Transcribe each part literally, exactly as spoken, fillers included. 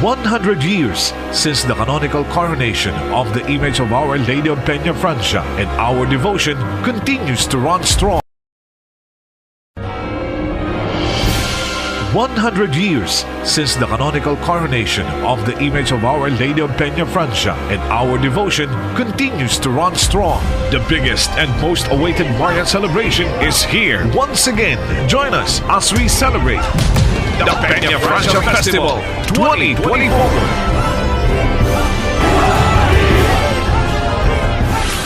One hundred years since the canonical coronation of the image of Our Lady of Peñafrancia, and our devotion continues to run strong. One hundred years since the canonical coronation of the image of Our Lady of Peñafrancia, and our devotion continues to run strong. The biggest and most awaited Marian celebration is here once again. Join us as we celebrate the Peñafrancia Festival twenty twenty-four.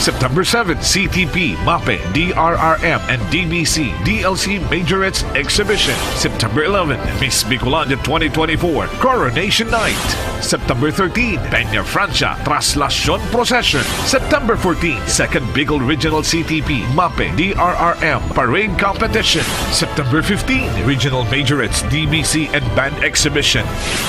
September seven, C T P, MAPEH, D R R M, and D B C, D L C Majorettes Exhibition. September eleven, Miss Bicolandia twenty twenty-four, Coronation Night. September thirteen, Peñafrancia Traslacion Procession. September fourteen, Second Bicol Regional C T P, MAPEH, D R R M Parade Competition. September fifteen, Regional Majorettes, D B C, and Band Exhibition.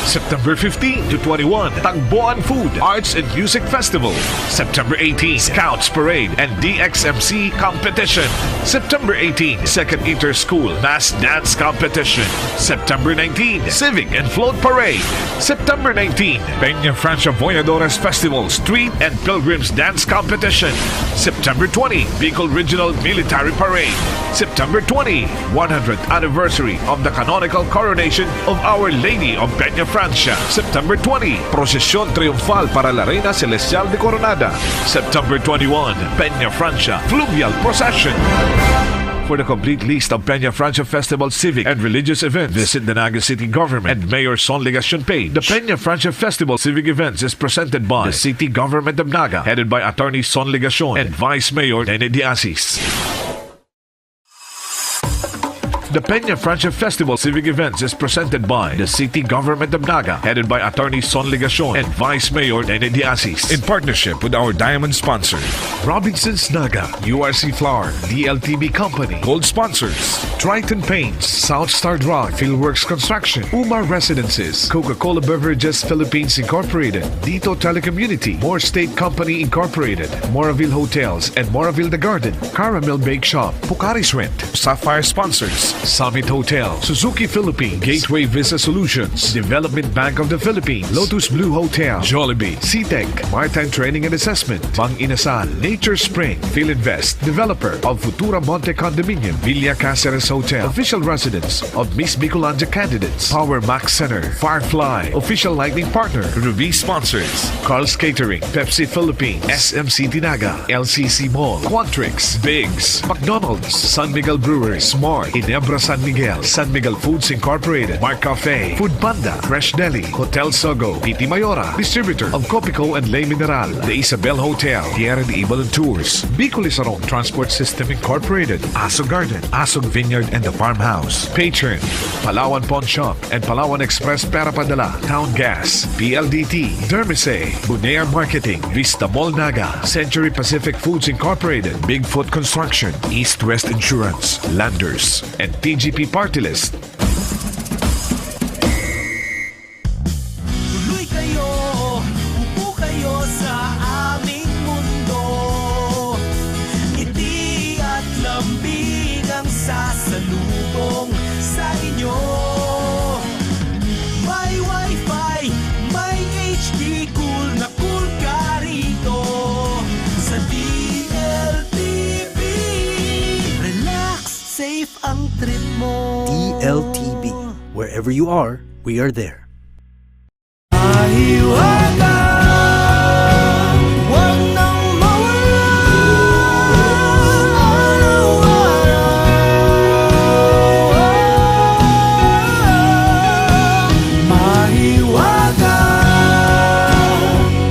September fifteen to twenty-one, Tagboan Food, Arts and Music Festival. September eighteen, Scouts Parade and D X M C Competition. September eighteen, Second Inter-School Mass Dance Competition. September nineteen, Civic and Float Parade. September nineteen, Peñafrancia Voyadores Festival Street and Pilgrims Dance Competition. September twenty, Bicol Regional Military Parade. September twenty, one hundredth anniversary of the canonical coronation of Our Lady of Peñafrancia. September twenty, Procesión Triunfal para la Reina Celestial de Coronada. September twenty-one, Peñafrancia Fluvial Procession. For the complete list of Peñafrancia Festival civic and religious events, visit the Naga City Government and Mayor Son Legacion page. The Peñafrancia Festival civic events is presented by the City Government of Naga, headed by Attorney Son Legacion and Vice Mayor Nene de Asis. The Peñafrancia Festival civic events is presented by the City Government of Naga, headed by Attorney Son Legacion and Vice Mayor Nene de Asis, in partnership with our diamond sponsor, Robinsons Naga, U R C Flour, D L T V Company, gold sponsors, Triton Paints, South Star Drug, Fieldworks Construction, Umar Residences, Coca-Cola Beverages Philippines Incorporated, Dito Telecommunity, More State Company Incorporated, Moraville Hotels and Moraville The Garden, Caramel Bake Shop, Pocari's Rent, Sapphire Sponsors, Summit Hotel, Suzuki Philippines, Gateway Visa Solutions, Development Bank of the Philippines, Lotus Blue Hotel, Jollibee, C tech, Maritime Training and Assessment, Mang Inasal, Nature Spring, Filinvest, developer of Futura Monte Condominium, Villa Caceres Hotel, official residence of Miss Bicolandia candidates, Power Max Center, Firefly, official lighting partner, Ruby sponsors, Carl's Catering, Pepsi Philippines, S M City Naga, L C C Mall, Quantrix, Biggs, McDonald's, San Miguel Brewery, Smart, Ginebra San Miguel, San Miguel Foods Incorporated, Mark Cafe, Food Panda, Fresh Deli, Hotel Sogo, Titi Mayora, distributor of Copico and Le Mineral, The Isabel Hotel, Tierra de Ibalon Tours, Bicol Isarong Transport System Incorporated, Aso Garden, Asog Vineyard and the Farmhouse, Patron, Palawan Pawn Shop, and Palawan Express Pera Padala, Town Gas, P L D T, Dermise, Bonaire Marketing, Vista Mall Naga, Century Pacific Foods Incorporated, Bigfoot Construction, East West Insurance, Landers, and T G P Party List. Tuloy kayo, upo kayo sa aming mundo. Ngiti at lambing ang sasalubong sa inyo. May wifi, may H D, cool na cool ka rito. Sa D L T V, relax, safe ang trip mo. D L T V. Wherever you are, we are there. Mahiwaga, wag nang mawala. Araw-araw, mahiwaga,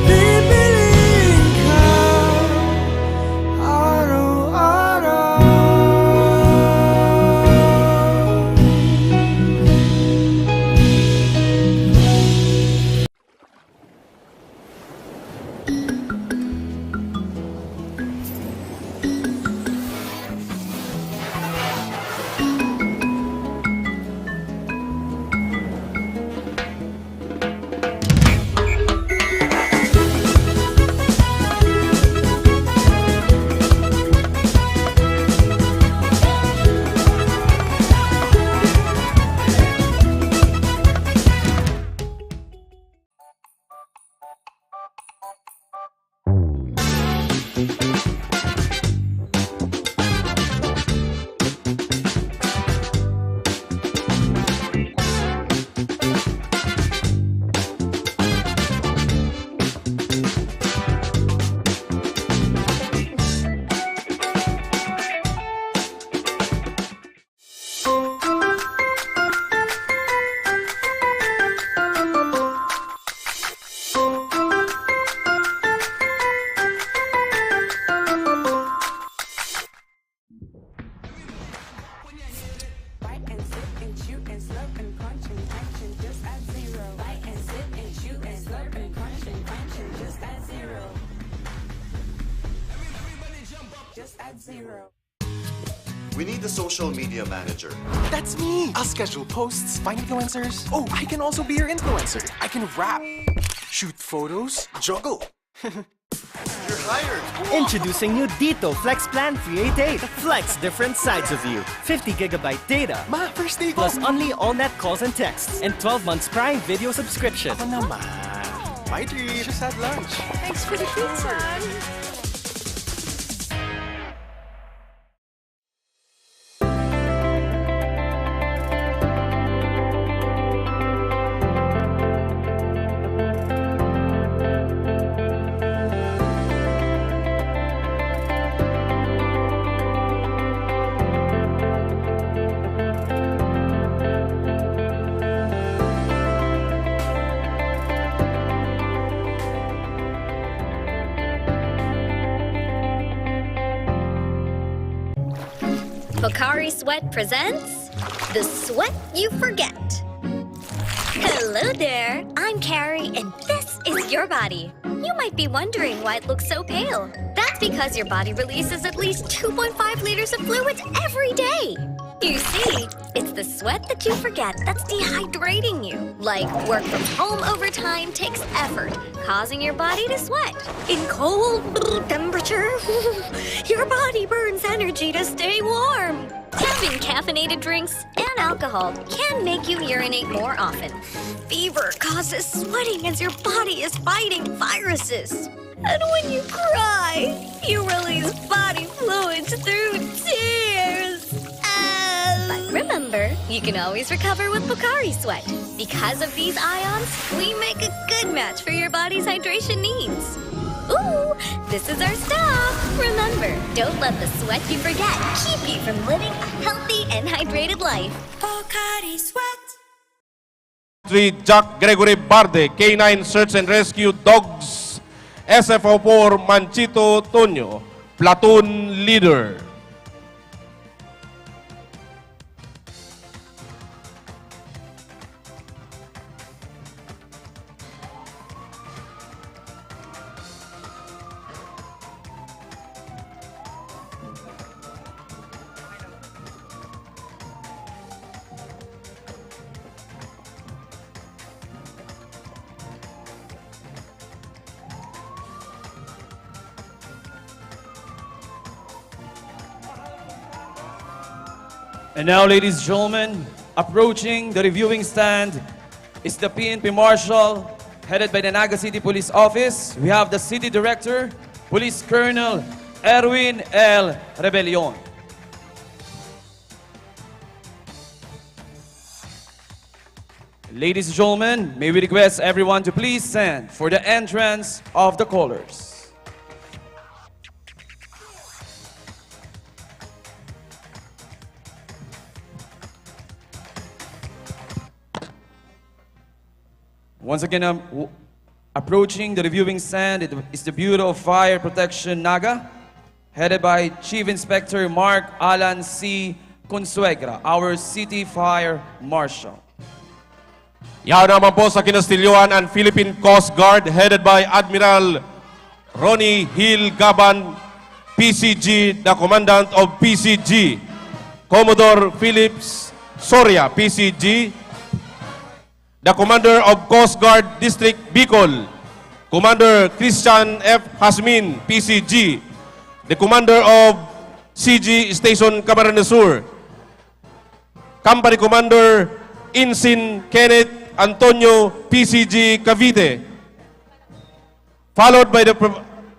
bibiling ka. Araw-araw. We need a social media manager. That's me! I'll schedule posts, find influencers. Oh, I can also be your influencer. I can rap, shoot photos, juggle. You're hired! Introducing new Dito Flex Plan three eight eight. Flex different sides of you. Fifty gigabyte data. Ma, first day ko. Plus only all net calls and texts. And twelve months Prime Video subscription. Ako naman. My dream. Just had lunch. Thanks for the pizza. Pocari Sweat presents The Sweat You Forget. Hello there, I'm Carrie, and this is your body. You might be wondering why it looks so pale. That's because your body releases at least two point five liters of fluids every day. You see, it's the sweat that you forget that's dehydrating you. Like, work from home overtime takes effort, causing your body to sweat. In cold temperature, your body burns energy to stay warm. Having caffeinated drinks and alcohol can make you urinate more often. Fever causes sweating as your body is fighting viruses. And when you cry, you release body fluids through tears. Ah. But remember, you can always recover with Pocari Sweat. Because of these ions, we make a good match for your body's hydration needs. Ooh, this is our stop. Remember, don't let the sweat you forget keep you from living a healthy and hydrated life. Pocari Sweat. Three Jack Gregory Barde, K nine Search and Rescue Dogs, S F O four Manchito Tonyo, Platoon Leader. And now, ladies and gentlemen, approaching the reviewing stand is the P N P Marshal, headed by the Naga City Police Office. We have the City Director, Police Colonel Erwin L. Rebellion. Ladies and gentlemen, may we request everyone to please stand for the entrance of the colors. Once again, um, w-, approaching the reviewing stand is the Bureau of Fire Protection, Naga, headed by Chief Inspector Mark Alan C. Consuegra, our City Fire Marshal. Yaon naman po sa kinastilyohan an Philippine Coast Guard, headed by Admiral Ronnie Hill Gaban, P C G, the Commandant of P C G, Commodore Philips Soria, P C G, the Commander of Coast Guard District Bicol, Commander Christian F. Jasmin, P C G, the Commander of C G Station Camarines Sur, Company Commander Ensign Kenneth Antonio, P C G Cavite, followed by the,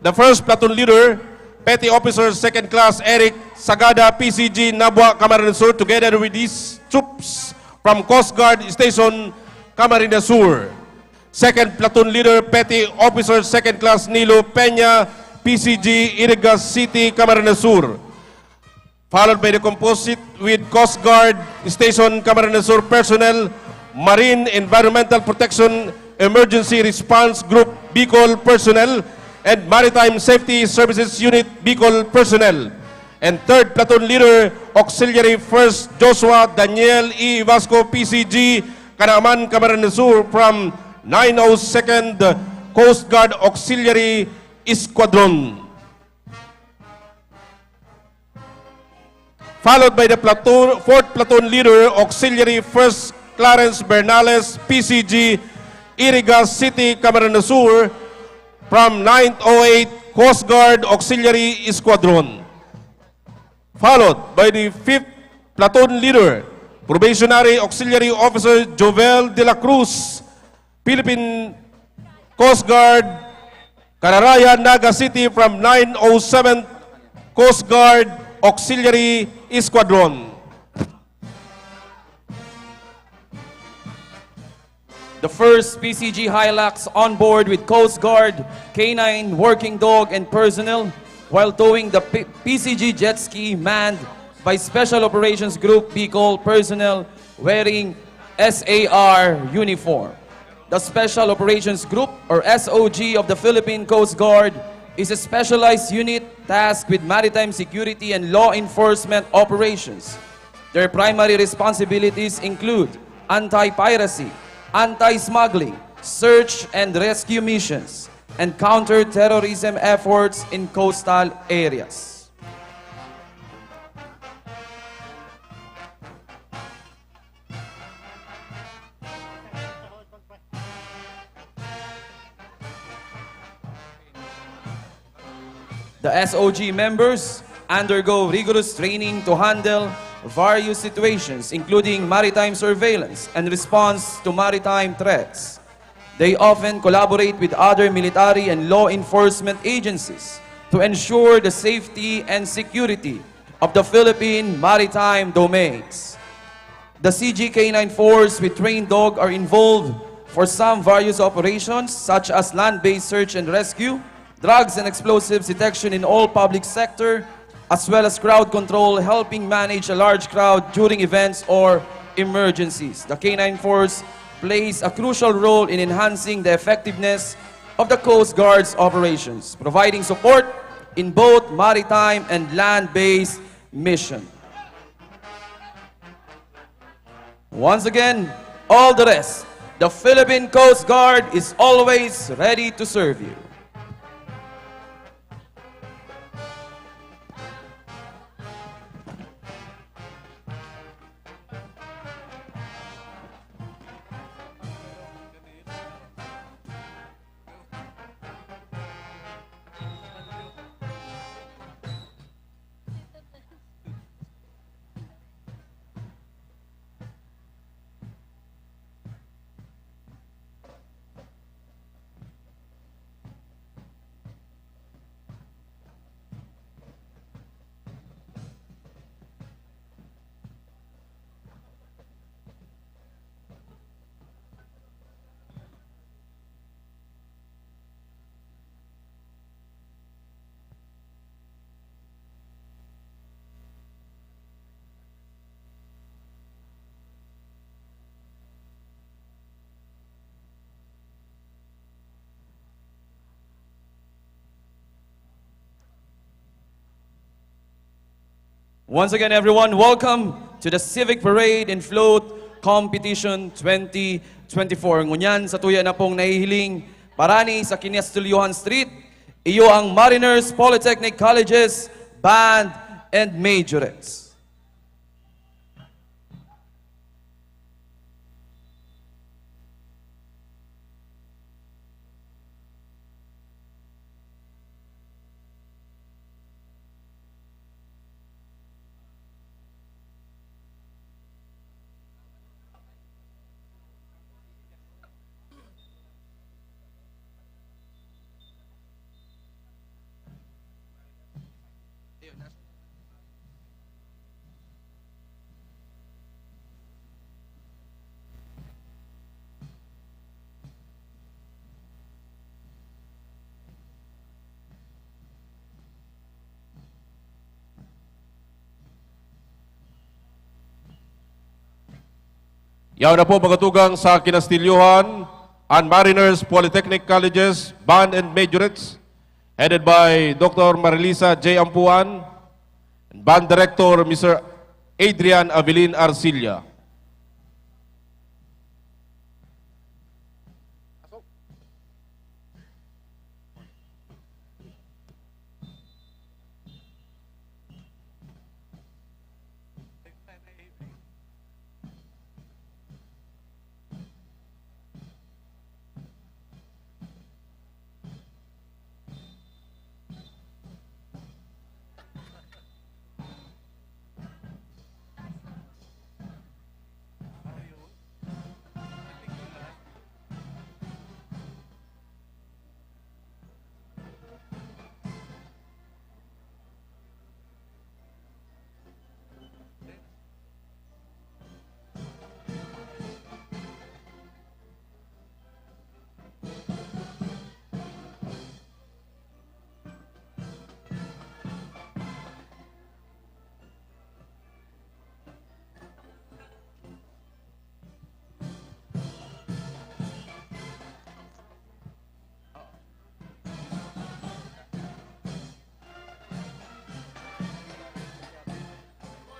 the first platoon leader, Petty Officer Second Class Eric Sagada, P C G Nabua, Camarines Sur, together with his troops from Coast Guard Station Camarines Sur. Second platoon leader, Petty Officer Second Class Nilo Peña, P C G Iriga City, Camarines Sur, followed by the composite with Coast Guard Station Camarines Sur personnel, Marine Environmental Protection Emergency Response Group Bicol personnel, and Maritime Safety Services Unit Bicol personnel. And third platoon leader, Auxiliary First Joshua Daniel E. Vasco, P C G, Canaman, Camarines Sur, from nine oh second Coast Guard Auxiliary Squadron. followed by the platoon, fourth Platoon Leader, Auxiliary First Clarence Bernales, P C G, Iriga City, Camarines Sur, from ninth oh eight Coast Guard Auxiliary Squadron, followed by the fifth Platoon Leader, Probationary Auxiliary Officer Jovel de la Cruz, Philippine Coast Guard, Cararaya, Naga City, from nine oh seven Coast Guard Auxiliary Squadron. The first P C G Hilux on board with Coast Guard K nine working dog and personnel while towing the P-, P C G jet ski manned by Special Operations Group Bicol personnel wearing S A R uniform. The Special Operations Group, or S O G, of the Philippine Coast Guard is a specialized unit tasked with maritime security and law enforcement operations. Their primary responsibilities include anti-piracy, anti-smuggling, search and rescue missions, and counter-terrorism efforts in coastal areas. The S O G members undergo rigorous training to handle various situations, including maritime surveillance and response to maritime threats. They often collaborate with other military and law enforcement agencies to ensure the safety and security of the Philippine maritime domains. The C G K nine force with trained dog are involved for some various operations such as land-based search and rescue, drugs and explosives detection in all public sector, as well as crowd control, helping manage a large crowd during events or emergencies. The K nine force plays a crucial role in enhancing the effectiveness of the Coast Guard's operations, providing support in both maritime and land-based mission. Once again, all the rest, the Philippine Coast Guard is always ready to serve you. Once again, everyone, welcome to the Civic Parade and Float Competition twenty twenty-four. Ngunyan, satuya na pong nahihiling parani sa Kinastilyohan Street, iyo ang Mariners Polytechnic Colleges Band and Majorettes. Yaon na po, mga tugang, sa Kinastilyohan, an Mariners Polytechnic Colleges Band and Majorettes, headed by Doctor Marilisa J Ampuan and Band Director Mister Adrian Avelin Arcilla.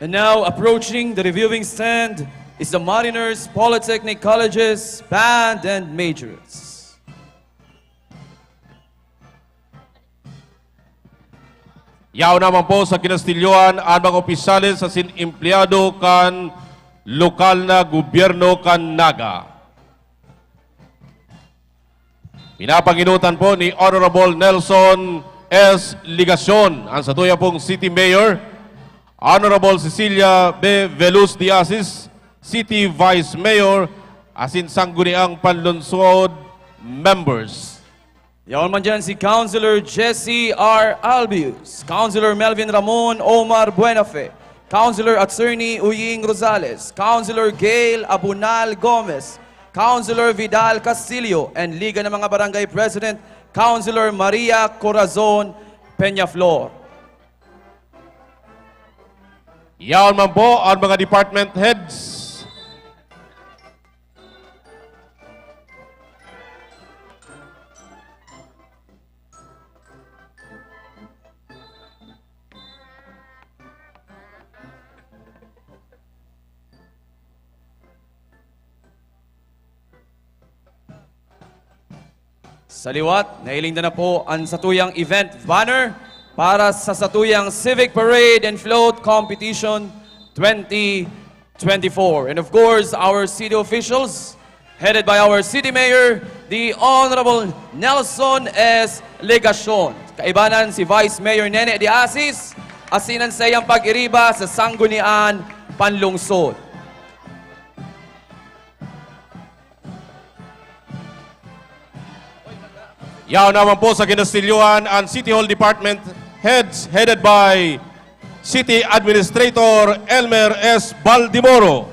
And now, approaching the reviewing stand is the Mariners Polytechnic College's band and majors. Yaon naman po sa kinastilyohan an mga opisyales asin empleyado kan lokal na gobyerno kan Naga. Pinapanginutan po ni Honorable Nelson S. Legacion, ang satuya pong City Mayor, Honorable Cecilia B. Veluz de Asis, City Vice Mayor, asin sangguniang panlungsod members. Yaon man dyan si Councilor Jesse R. Albius, Councilor Melvin Ramon Omar Buenafe, Councilor Attorney Uying Rosales, Councilor Gail Abunal Gomez, Councilor Vidal Castillo, and Liga ng mga Barangay President, Councilor Maria Corazon Peñaflor. Yaon man po ang mga department heads. Sa liwat, nailinda na po ang satuyang event banner para sa satuyang Civic Parade and Float Competition twenty twenty-four. And of course, our city officials, headed by our city mayor, the Honorable Nelson S. Legacion. Kaibanan si Vice Mayor Nene de Asis, asin an saiyang pag-iriba sa Sanggunian Panlungsod. Yaon naman po sa kinastilyohan ang City Hall Department Heads headed by City Administrator Elmer S. Baldimoro.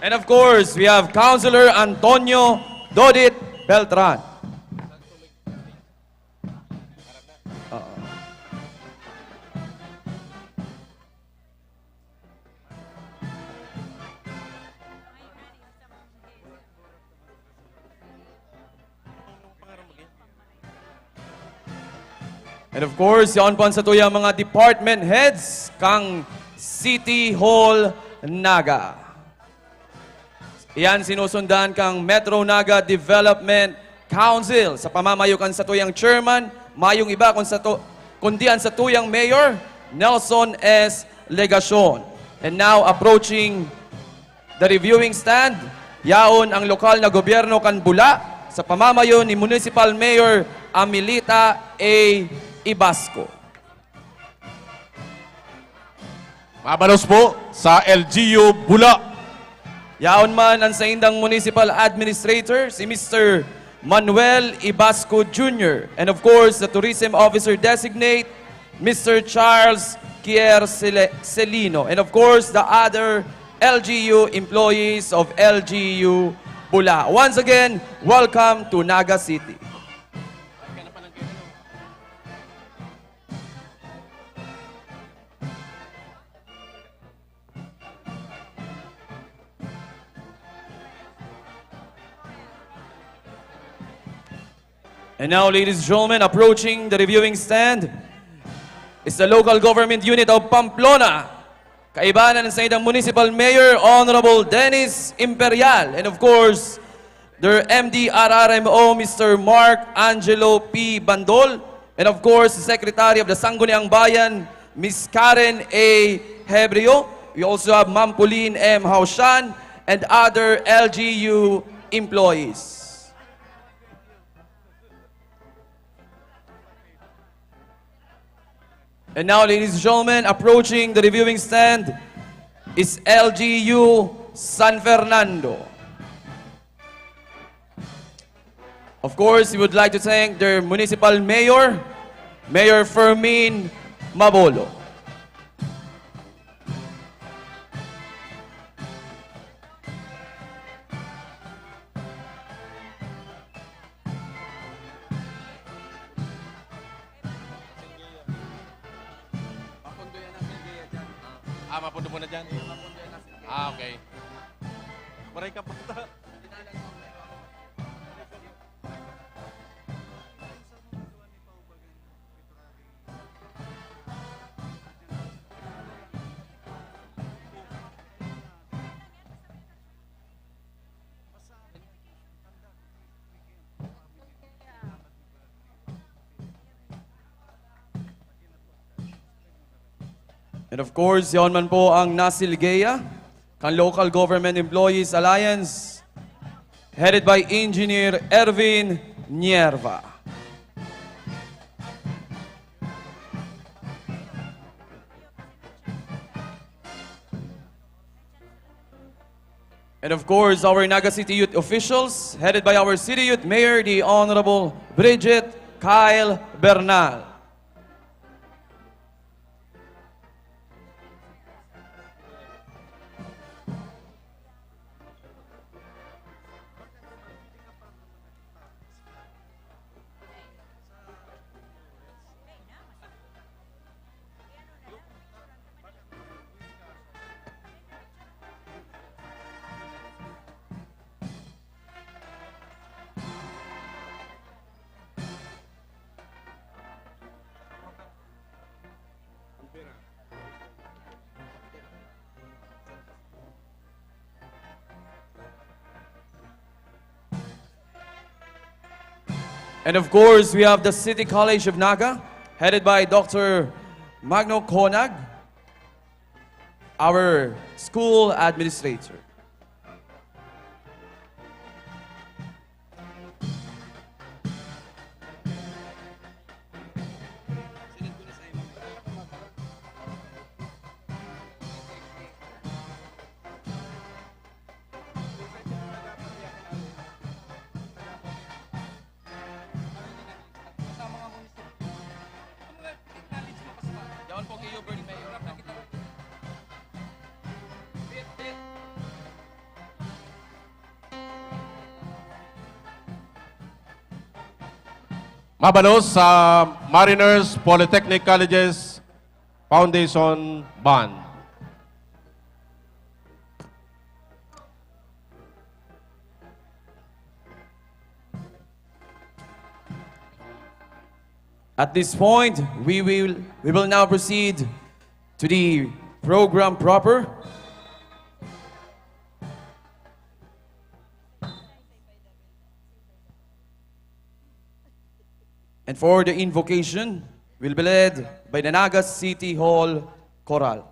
And of course, we have Councilor Antonio Dodit Beltran. Oo. And of course, yaon po ang satuyang mga department heads kan City Hall Naga. Iyan sinusundan kan Metro Naga Development Council sa pamamayo kan satuyang chairman, mayong iba kun sato, kundi ang satuyang mayor, Nelson S. Legacion. And now, approaching the reviewing stand, yaon ang lokal na gobyerno kan Bula sa pamamayo ni Municipal Mayor Amelita A. Ibasco. Mabalos po sa L G U Bula. Yaon man ang saindang municipal administrator, si Mister Manuel Ibasco Junior, and of course, the tourism officer designate, Mister Charles Kier Cele-, Celino, and of course, the other L G U employees of L G U Bula. Once again, welcome to Naga City. And now, ladies and gentlemen, approaching the reviewing stand is the local government unit of Pamplona. Kaibanan sa saindang Municipal Mayor, Honorable Dennis Imperial, and of course, their M D R R M O, Mister Mark Angelo P. Bandol, and of course, the Secretary of the Sangguniang Bayan, Miss Karen A. Hebreo. We also have Ma'am Pauline M. Haushan and other L G U employees. And now, ladies and gentlemen, approaching the reviewing stand is L G U San Fernando. Of course, we would like to thank their municipal mayor, Mayor Fermin Mabolo. Ah, mapundo mo na dyan. Ah, okay. Maray ka pa. And of course, yaon man po ang Nasilgeya, kan Local Government Employees Alliance, headed by Engineer Ervin Nierva. And of course, our Naga City Youth officials, headed by our City Youth Mayor, the Honorable Bridget Kyle Bernal. And of course, we have the City College of Naga, headed by Doctor Magno Conag, our school administrator. Mabalos sa Mariners Polytechnic College's Foundation Band. At this point, we will, we will now proceed to the program proper. And for the invocation, will be led by the Naga City Hall Chorale.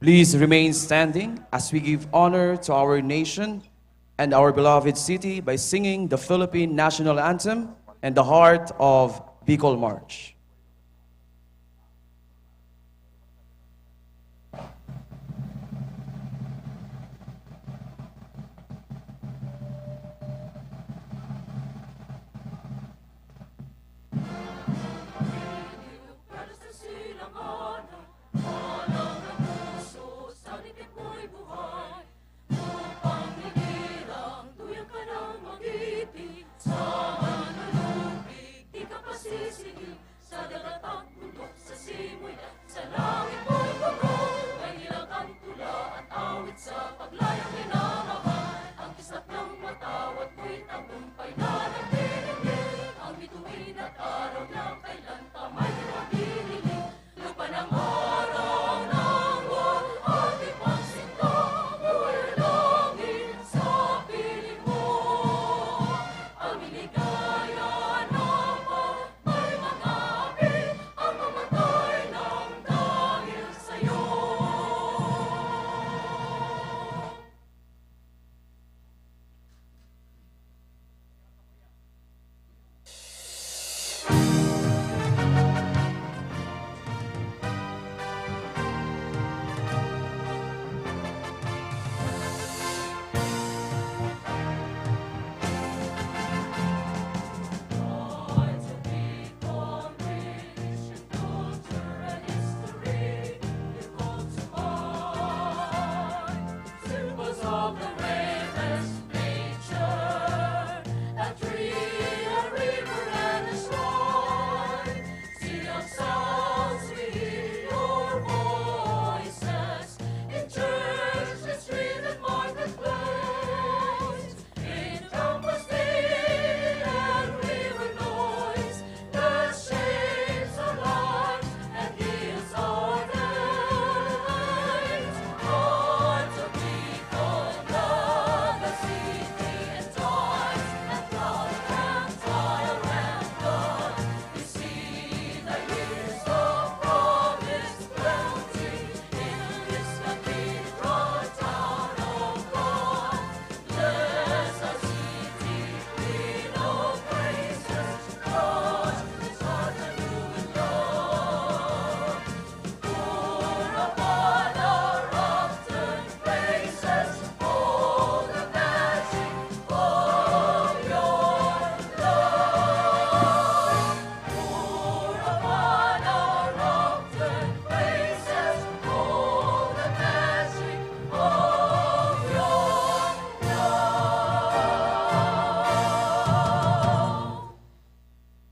Please remain standing as we give honor to our nation and our beloved city by singing the Philippine National Anthem and the Heart of Bicol March.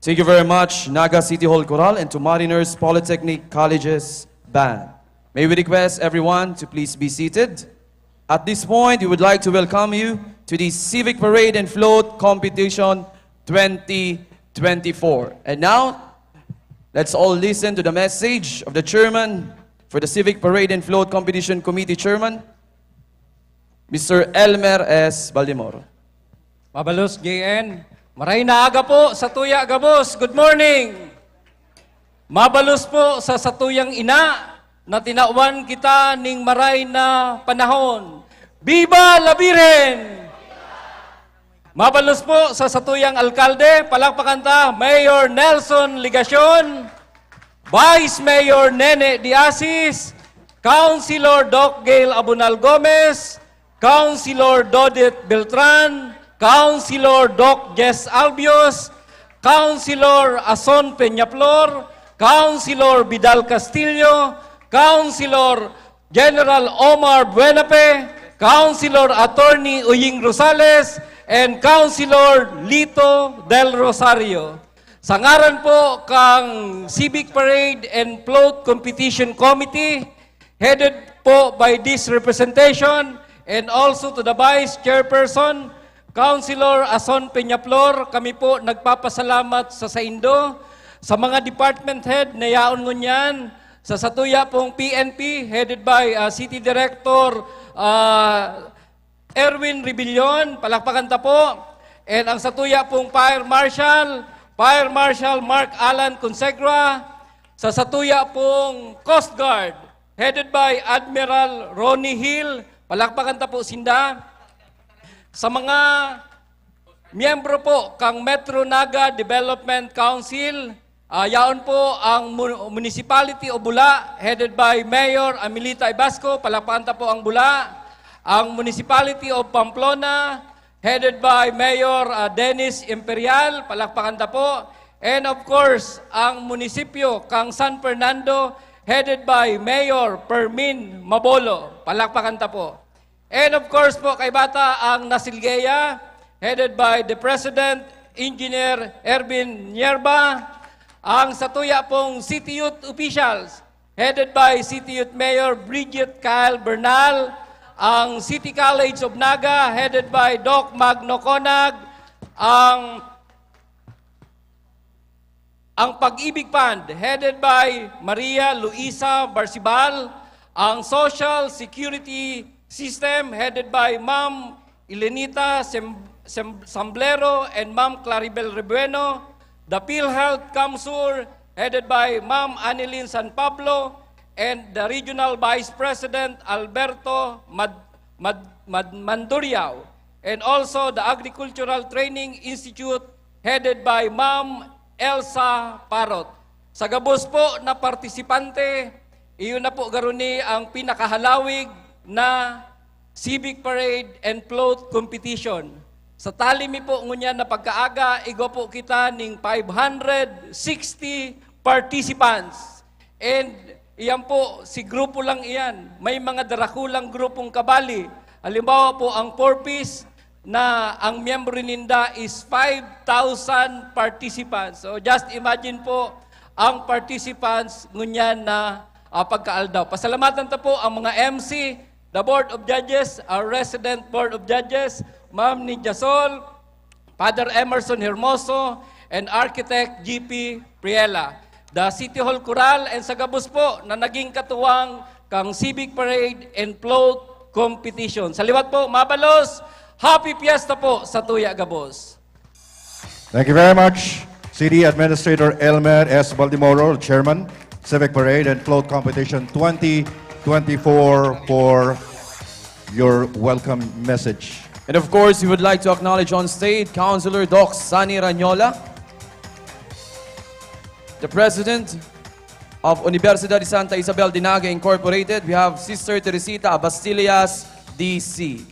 Thank you very much, Naga City Hall Chorale and to Mariners Polytechnic College's band. May we request everyone to please be seated. At this point, we would like to welcome you to the Civic Parade and Float Competition twenty twenty-four. And now, let's all listen to the message of the chairman for the Civic Parade and Float Competition Committee Chairman, Mister Elmer S. Baldemoro. Mabalos, J N. Maray na aga po sa tuya gabos. Good morning! Mabalos po sa satuyang ina na tinawan kita ning maray na panahon. Viva la Virgen! Mabalos po sa satuyang alkalde, palakpakan ta, Mayor Nelson Legacion, Vice Mayor Nene de Asis, Councilor Doc Gail Abonal Gomez, Councilor Dodit Beltran, Councilor Doc Jess Albios, Councilor Ason Peñaflor, Councilor Vidal Castillo, Councilor General Omar Buenafe, Councilor Attorney Uying Rosales, and Councilor Lito Del Rosario. Sa ngaran po kang Civic Parade and Float Competition Committee, headed po by this representation and also to the Vice Chairperson, Councilor Ason Peñaflor, kami po nagpapasalamat sa saindo, sa mga department head na yaon ngunyan, sa satuya pong P N P, headed by, ah, City Director, ah, Erwin Rebellion, palakpakan ta po. And ang satuya pong Fire Marshal, Fire Marshal Mark Alan Consegra, sa satuya pong Coast Guard, headed by Admiral Ronnie Hill. Palakpakan ta po sinda. Sa mga miyembro po kang Metro Naga Development Council, ah, yaon po ang mu-, Municipality of Bula, headed by Mayor Amelita Ibasco, palakpakan ta po ang Bula. Ang Municipality of Pamplona, headed by Mayor, ah, Dennis Imperial, palakpakan ta po. And of course, ang munisipyo kang San Fernando, headed by Mayor Fermin Mabolo, palakpakan ta po. And of course po, kaiba ta ang Nasilgeya, headed by the President, Engineer Ervin Nierba, ang satuya pong City Youth Officials, headed by City Youth Mayor Bridget Kyle Bernal, ang City College of Naga, headed by Doc Magno Conag, ang, ang Pag-ibig Fund, headed by Maria Luisa Barcibal, ang Social Security System, headed by Ma'am Elenita Sem-, Sem-, Samblero and Ma'am Claribel Rebueno, the PhilHealth CamSur, headed by Ma'am Annelyn San Pablo, and the Regional Vice President Alberto Mad-, Mad-, Mad-, Manduriao, and also the Agricultural Training Institute, headed by Ma'am Elsa Parot. Sa gabos po na partisipante, iyon na po garuni ang pinakahalawig na Civic Parade and Float Competition. Sa tali mi po ngunyan na pagkaaga, igwa po kita ning five hundred sixty participants. And iyan po, si grupo lang iyan. May mga darakulang grupong kabali. Halimbawa po, ang Four Ps na ang miyembro ninda is five thousand participants. So just imagine po ang participants ngunyan na, ah, pagkaaldaw. Pasalamatan ta po ang mga M C, the Board of Judges, our resident Board of Judges, Ma'am Nidia Sol, Father Emerson Hermoso, and Architect G P Priela, the City Hall Chorale, and sa gabos po na naging katuwang kang Civic Parade and Float Competition. Sa liwat po, mabalos, Happy Fiesta po sa tuya gabos. Thank you very much, City Administrator Elmer S. Baldemoro, Chairman, Civic Parade and Float Competition twenty twenty-four, for your welcome message. And of course, we would like to acknowledge on stage Councilor Doc Sunny Ranyola, the President of Universidad de Santa Isabel de Naga Incorporated. We have Sister Teresita Abastillas, D C.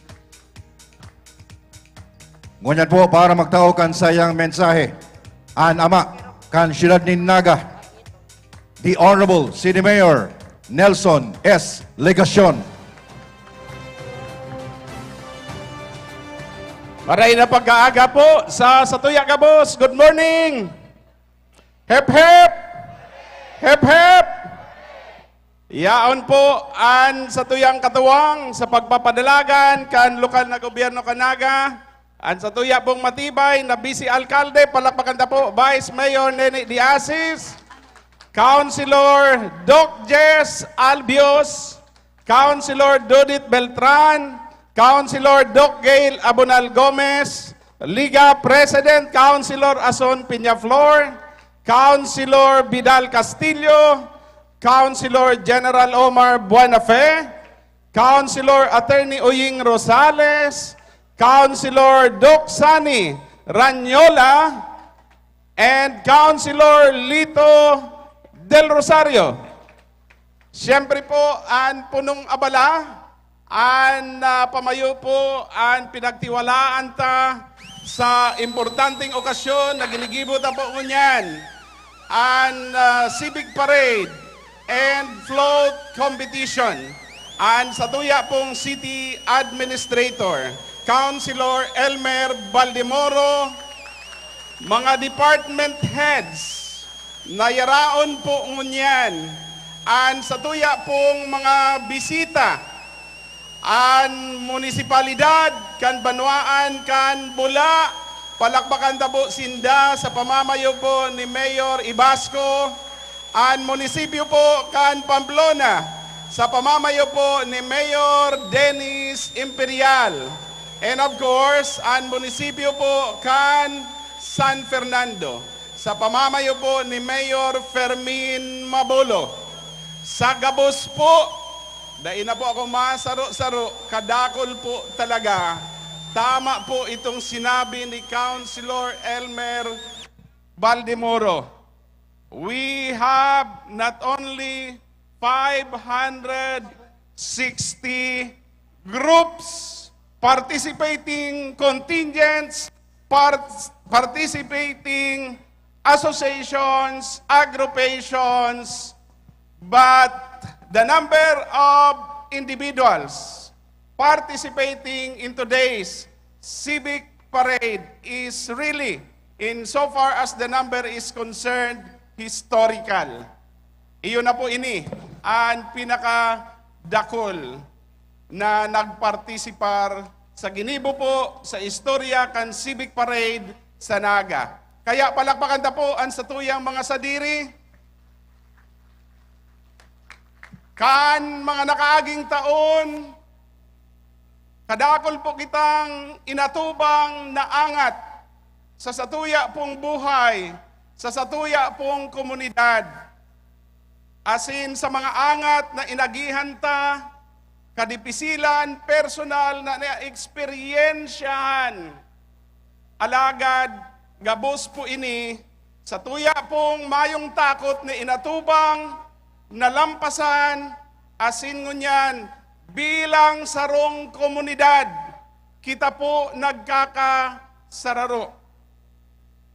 Ngunyan po, para magtao kan sayang mensahe, an ama kan siyudad nin Naga, the Honorable City Mayor Nelson S. Legacion. Maray na pagkaaga po sa satuya gabos. Good morning! Hep hep! Hep hep! Yaon po an satuyang katuwang sa pagpapadalagan kan lokal na gobyerno kan Naga, an satuya pong matibay na Vice Alkalde, palakpakan ta po, Vice Mayor Nene de Asis, Councilor Doc Jess Albios, Councilor Dodit Beltran, Councilor Doc Gail Abonal Gomez, Liga President Councilor Ason Peñaflor, Councilor Vidal Castillo, Councilor General Omar Buenafe, Councilor Attorney Uying Rosales, Councilor Doc Sani Ranyola, and Councilor Lito Del Rosario. Siyempre po, an punong abala, an, ah, pamayo po, an pinagtiwalaan ta sa importanteng okasyon na ginigibo ta po ngunyan, an, ah, Civic Parade and Float Competition. An satuya pong City Administrator, Councilor Elmer Baldemoro, mga department heads, nayaraon po ngunyan an satuya pong mga bisita, an munisipalidad kan banwaan kan Bula. Palakpakan ta po sinda sa pamamayo po ni Mayor Ibasco, an munisipyo po kan Pamplona sa pamamayo po ni Mayor Dennis Imperial, and of course, an munisipyo po kan San Fernando sa pamamayo po ni Mayor Fermin Mabolo. Sa gabos po, dai na po ako masaro-saro, kadakol po talaga. Tama po itong sinabi ni Councilor Elmer Baldemoro. We have not only five hundred sixty groups, participating contingents, part-, participating associations, agrupations, but the number of individuals participating in today's civic parade is really, in so far as the number is concerned, historical. Iyo na po ini an pinakadakol na nagpartisipar sa ginibo po sa istorya kan Civic Parade sa Naga. Kaya palakpakan ta po an satuyang mga sadiri. Kan mga nakaaging taon, kadakol po kitang inatubang na angat sa satuya pong buhay, sa satuya pong komunidad, asin sa mga angat na inagihan ta, kadipisilan, personal na naeksperyensyahan. Alagad, gabos po ini, satuya pong mayong takot na inatubang, nalampasan, asin ngunyan, bilang sarong komunidad, kita po nagkakasararo.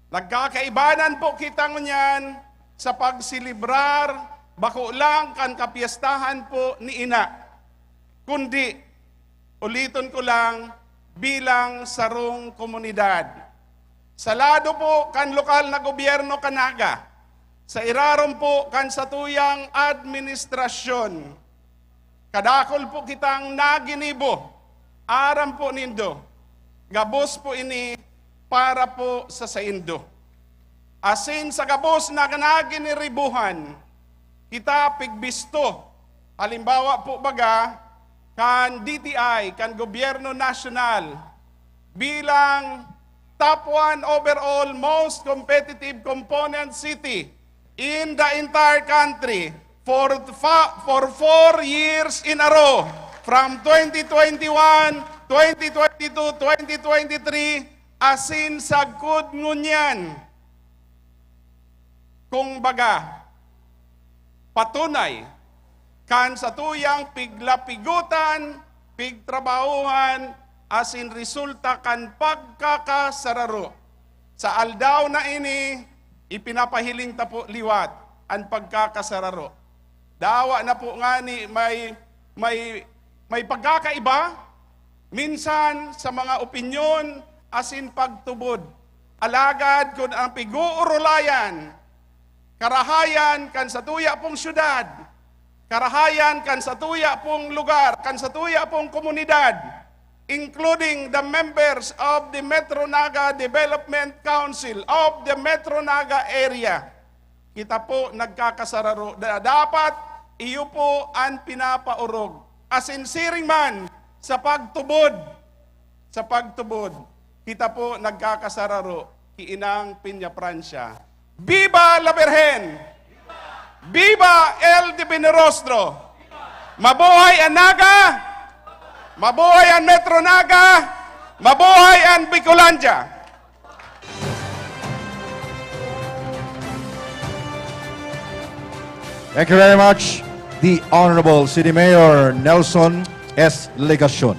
Nagkakaibanan po kita ngunyan sa pagselebrar, bako lang kan kapyestahan po ni Ina, kundi, uliton ko lang, bilang sarong komunidad. Sa lado po kan lokal na gobyerno kan Naga, sa irarom po kan satuyang administrasyon, kadakol po kitang naginibo, aram po nindo, gabos po ini para po sa saindo. Asin sa gabos na naginiribuhan, kita pigbisto. Halimbawa po baga, kan D T I, kan Gobyerno Nasyonal, bilang top one overall most competitive component city in the entire country for fa-, for four years in a row, from twenty twenty-one, twenty twenty-two, twenty twenty-three, asin sagkod ngunyan. Kung baga, patunay kan satuyang piglapigotan, pigtrabahohan, asin resulta kan pagkakasararo. Sa aldaw na ini, ipinapahiling ta po liwat an pagkakasararo. Dawa na po ngani may, may, may pagkakaiba, minsan sa mga opinyon asin pagtubod. Alagad kun ang pig-uurulayan, karahayan kan satuya pong syudad, karahayan kan satuya pong lugar, kan satuya pong komunidad, including the members of the Metro Naga Development Council of the Metro Naga area, kita po nagkakasararo na dapat iyo po an pinapaorog. Asin siring man sa pagtubod, sa pagtubod, kita po nagkakasararo ki Inang Peña Francia. Viva la Virgen! Viva L D P Rostro! Mabuhay an Naga! Mabuhay an Metro Naga! Mabuhay an Bicolandia! Thank you very much, the Honorable City Mayor Nelson S. Legacion.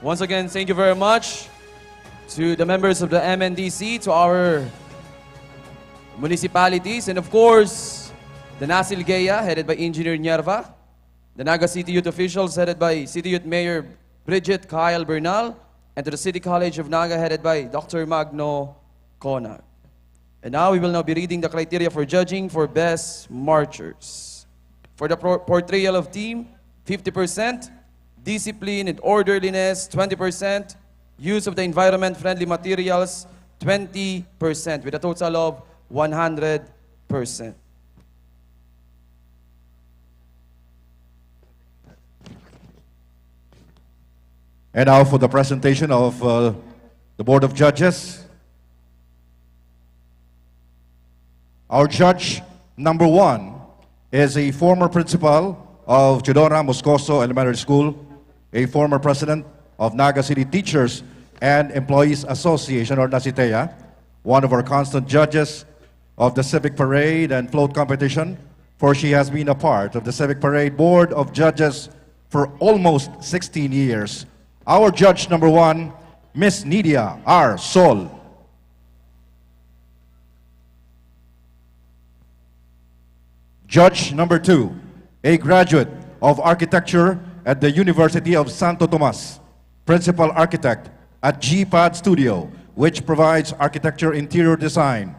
Once again, thank you very much to the members of the M N D C, to our municipalities, and of course, the Nasil Gea, headed by Engineer Nierva, the Naga City Youth officials, headed by City Youth Mayor Bridget Kyle Bernal, and to the City College of Naga, headed by Doctor Magno Conag. And now we will now be reading the criteria for judging for best marchers. For the por- portrayal of team, fifty percent, discipline and orderliness, twenty percent, use of the environment-friendly materials, twenty percent, with a total of one hundred percent. And now for the presentation of uh, the Board of Judges. Our judge number one is a former principal of Teodora Moscoso Elementary School, a former president of Naga City Teachers and Employees Association, or NACITEA, one of our constant judges of the Civic Parade and Float Competition, for she has been a part of the Civic Parade Board of Judges for almost sixteen years. Our judge number one, Miss Nidia R. Sol. Judge number two, a graduate of architecture at the University of Santo Tomas, principal architect at G pad Studio, which provides architecture interior design,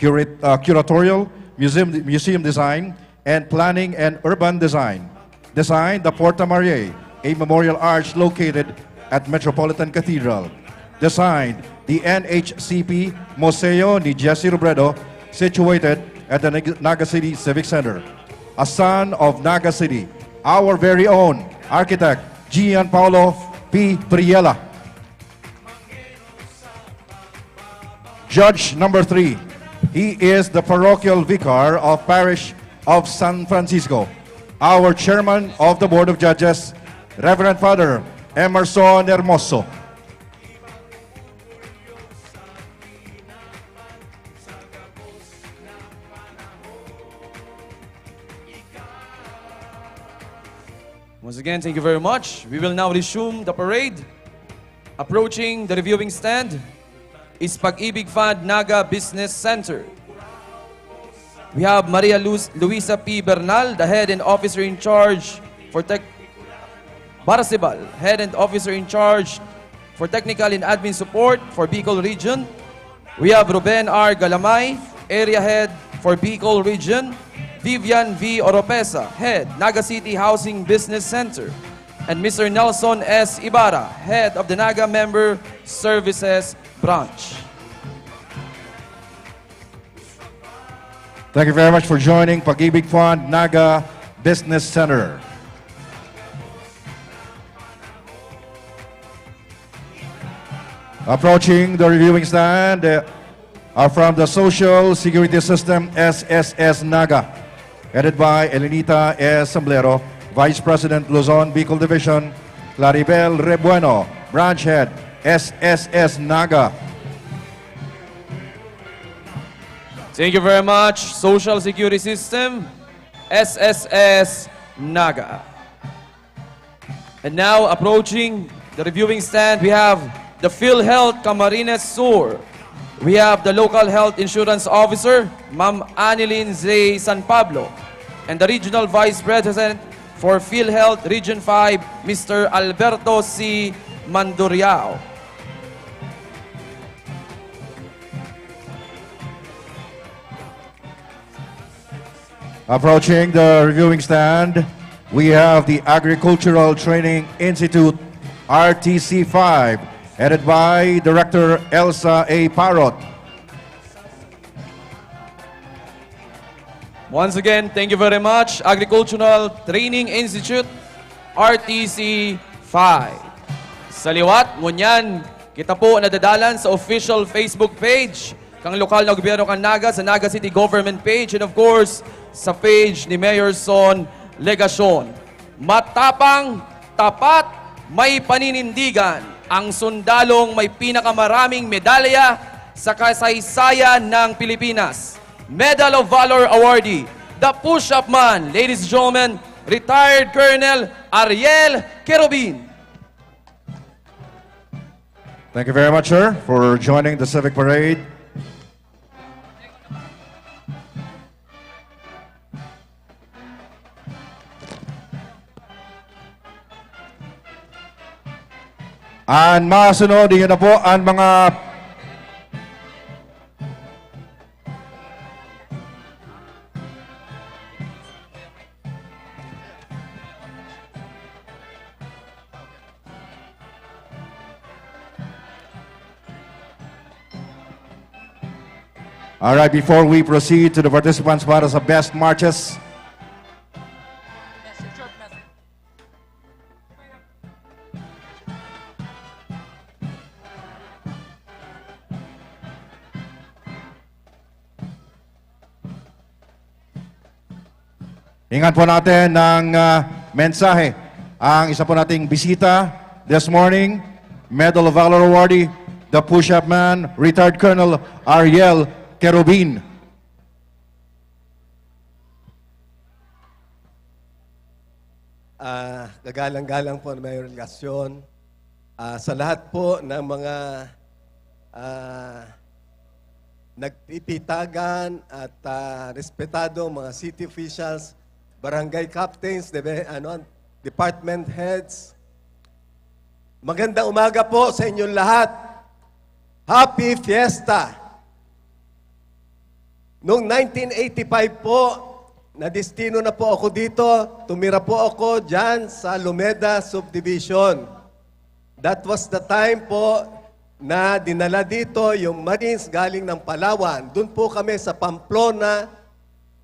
curat- uh, curatorial, museum, museum design, and planning and urban design. Designed the Porta Mariae, a memorial arch located at Metropolitan Cathedral. Designed the N H C P Museo ni Jesse Robredo, situated at the Nag- Naga City Civic Center. A son of Naga City, our very own architect, Gian Paulo P. Priela. Judge number three, he is the parochial vicar of Parish of San Francisco, our chairman of the Board of Judges, Reverend Father Emerson Hermoso. Once again, thank you very much. We will now resume the parade. Approaching the reviewing stand is Pag-ibig Fund Naga Business Center. We have Maria Luz, Luisa P. Bernal, the head and officer in charge for tech, Barcebal, head and officer in charge for technical and admin support for Bicol Region. We have Ruben R. Galamay, area head for Bicol Region, Vivian V. Oropesa, head, Naga City Housing Business Center, and Mister Nelson S. Ibarra, head of the Naga Member Services Branch. Thank you very much for joining Pag-ibig Fund Naga Business Center. Approaching the reviewing stand uh, are from the Social Security System, S S S Naga, headed by Elenita S. Sombrero, Vice President, Luzon Bicol Division, Claribel Rebueno, Branch Head, S S S Naga. Thank you very much, Social Security System, S S S Naga. And now, approaching the reviewing stand, we have the PhilHealth Camarines Sur. We have the local health insurance officer, Ma'am Annelyn Zay San Pablo, and the regional vice president for PhilHealth Region five, Mister Alberto C. Manduriao. Approaching the reviewing stand, we have the Agricultural Training Institute, R T C five, headed by Director Elsa A. Parrot. Once again, thank you very much, Agricultural Training Institute, R T C five. Sa liwat, ngunyan, kita po nadadalan sa official Facebook page kan lokal na gobyerno kan Naga, sa Naga City Government page, and of course, sa page ni Mayor Son Legacion. Matapang, tapat, may paninindigan ang sundalong may pinakamaraming medalya sa kasaysayan ng Pilipinas. Medal of Valor awardee, the push-up man, ladies and gentlemen, retired Colonel Ariel Querubin. Thank you very much, sir, for joining the Civic Parade. An masunod, iyon na po an mga All right, before we proceed to the participants para sa best marches, Hingan po natin ng ah, mensahe ang isa po nating bisita this morning, Medal of Valor awardee, the push-up man, retired Colonel Ariel Kerubin. Ah, kagalang-galang po na may relasyon. Ah, sa lahat po ng mga ah, nagpipitagan at ah, respetadong mga city officials, barangay captains, debe, ano, department heads. Magandang umaga po sa inyong lahat. Happy Fiesta! Noong nineteen eighty-five po, nadestino na po ako dito. Tumira po ako dyan sa Lumeda Subdivision. That was the time po na dinala dito yung Marines galing ng Palawan. Doon po kami sa Pamplona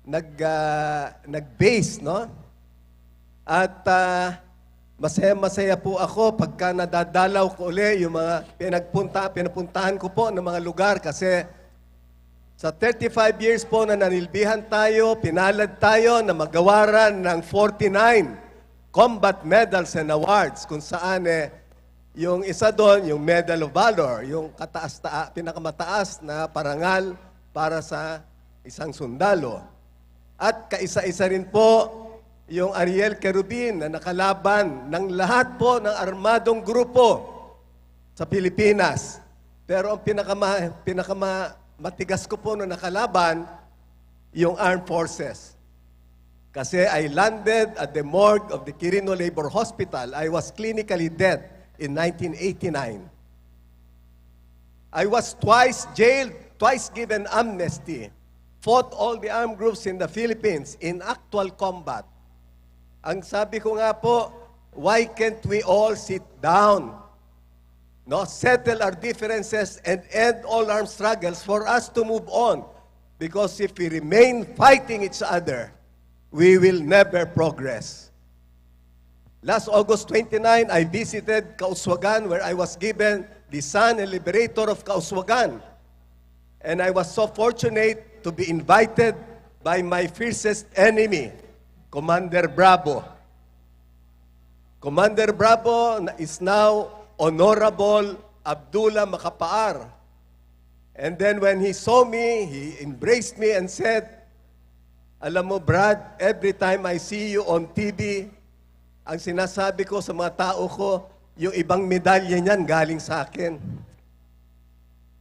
nag, ah, nag-base, no? At ah, masaya-masaya po ako pagka nadadalaw ko uli yung mga pinagpunta, pinapuntahan ko po ng mga lugar kasi sa thirty-five years po na nanilbihan tayo, pinalad tayo na magawaran ng forty-nine combat medals and awards kung saan eh, yung isa doon, yung Medal of Valor, yung kataas-taa, pinakamataas na parangal para sa isang sundalo. At kaisa-isa rin po yung Ariel Kerubin na nakalaban ng lahat po ng armadong grupo sa Pilipinas. Pero ang pinakama, pinakama, matigas ko po na nakalaban, yung armed forces. Kasi I landed at the morgue of the Quirino Labor Hospital. I was clinically dead in nineteen eighty-nine. I was twice jailed, twice given amnesty. Fought all the armed groups in the Philippines in actual combat. Ang sabi ko nga po, why can't we all sit down? No, settle our differences and end all armed struggles for us to move on. Because if we remain fighting each other, we will never progress. Last August twenty-nine, I visited Kauswagan where I was given the Son and Liberator of Kauswagan. And I was so fortunate to be invited by my fiercest enemy, Commander Bravo. Commander Bravo na- is now Honorable Abdullah Macapaar. And then when he saw me, he embraced me and said, "Alam mo, Brad, every time I see you on T V, ang sinasabi ko sa mga tao ko, yung ibang medalya niyan galing sa akin."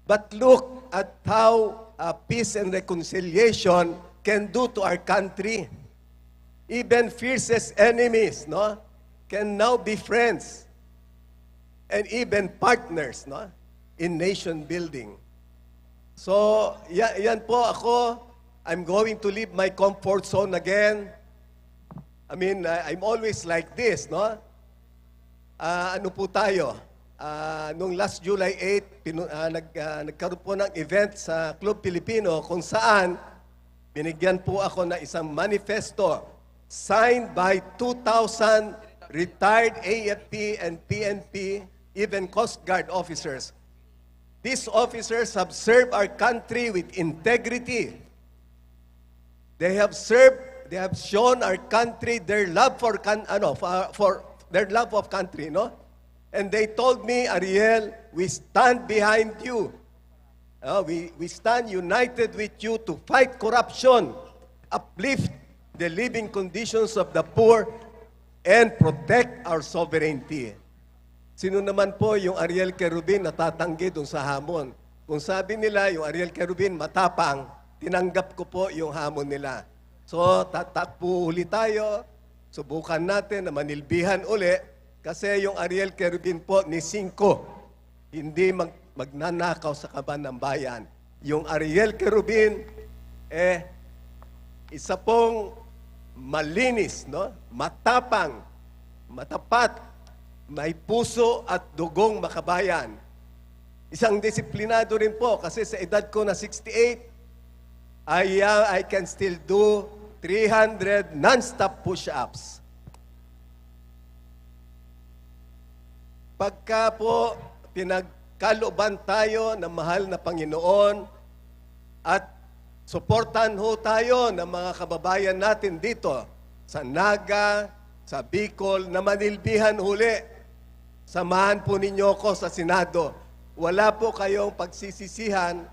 But look at how uh, peace and reconciliation can do to our country. Even fiercest enemies, no, can now be friends and even partners, no, in nation building. So, ya- yan po ako. I'm going to leave my comfort zone again. I mean, I- I'm always like this, no? Ah, ano po tayo? Ah, nung last July eight, pinu- ah, nag- ah, nagkaroon po ng event sa Club Filipino kung saan binigyan po ako ng isang manifesto signed by two thousand retired A F P and P N P, even Coast Guard officers. These officers have served our country with integrity. They have served, they have shown our country their love for can ano for, for their love of country, no? And they told me, "Ariel, we stand behind you. Uh, we, we stand united with you to fight corruption, uplift the living conditions of the poor, and protect our sovereignty." Sino naman po yung Ariel Kerubin na tatanggi dun sa hamon? Kung sabi nila, yung Ariel Kerubin matapang, tinanggap ko po yung hamon nila. So, tatakbo uli tayo, subukan natin na manilbihan uli, kasi yung Ariel Kerubin po ni Singko, hindi mag- magnanakaw sa kaban ng bayan. Yung Ariel Kerubin, eh, isa pong malinis, no? Matapang, matapat, may puso at dugong makabayan. Isang disiplinado rin po kasi sa edad ko na sixty-eight, I, uh, I can still do three hundred non-stop push-ups. Pagka po pinagkaloban tayo ng mahal na Panginoon at suportahan ho tayo ng mga kababayan natin dito, sa Naga, sa Bicol, na manilbihan huli. Samahan po ninyo ako sa Senado. Wala po kayong pagsisisihan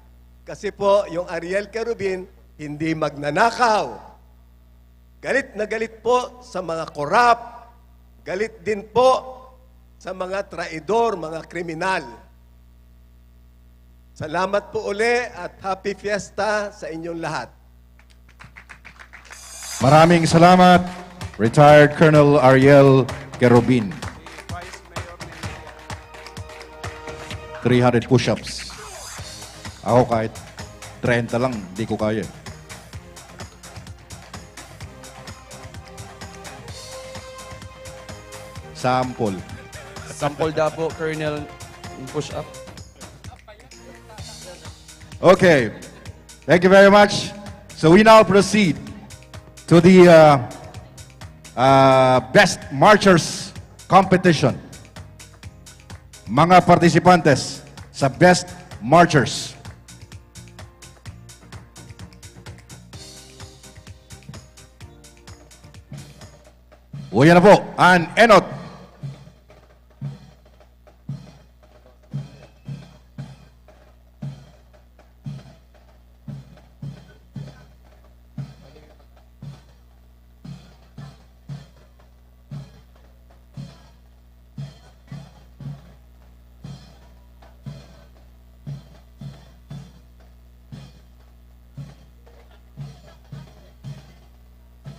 kasi po yung Ariel Querubin hindi magnanakaw. Galit na galit po sa mga korap. Galit din po sa mga traidor, mga kriminal. Salamat po uli at happy fiesta sa inyong lahat. Maraming salamat, Retired Colonel Ariel Querubin. Three hundred push-ups. Ako kahit treinta lang, di ko kaya. Sample. Sample daw po, Colonel, yung push-up. Okay. Thank you very much. So we now proceed to the uh, uh, Best Marchers Competition. Mga participantes sa Best Marchers. O yan na po, an enot.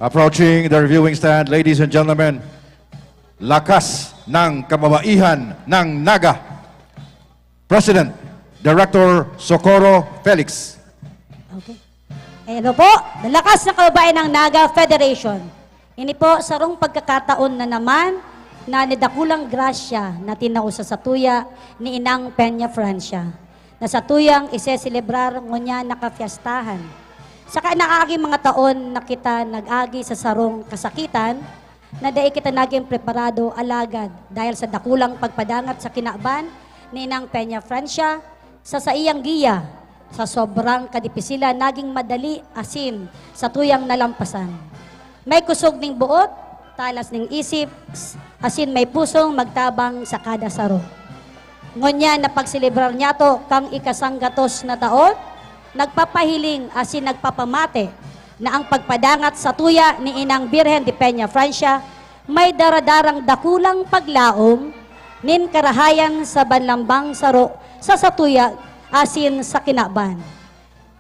Approaching the reviewing stand, ladies and gentlemen, lakas ng kababaihan ng Naga. President, Director Socorro Felix. Okay. Ayan po, lakas ng kababaihan ng Naga Federation. Ini po, sarong pagkakataon na naman na nidakulang grasya na tinao sa satuya ni Inang Peña Francia, na satuyang iseselebrar ngunyan na kapiyastahan. Sa kinaaging mga taon na kita nag-agi sa sarong kasakitan, na dai kita nagin preparado, alagad dahil sa dakulang pagpadangat sa kinaban ni Inang Peña Francia, sa saiyang giya, sa sobrang kadipisilan, naging madali asin satuyang nalampasan. May kusog ning boot, talas ning isip, asin may pusong magtabang sa kada saro. Ngunyan na pagselebrar niyato kan ikasanggatos na taon, nagpapahiling asin nagpapamate na ang pagpadangat satuya ni Inang Birhen de Peña Francia may daradarang dakulang paglaom nin karahayan sa banlambang saro sa satuya asin sa kinaban.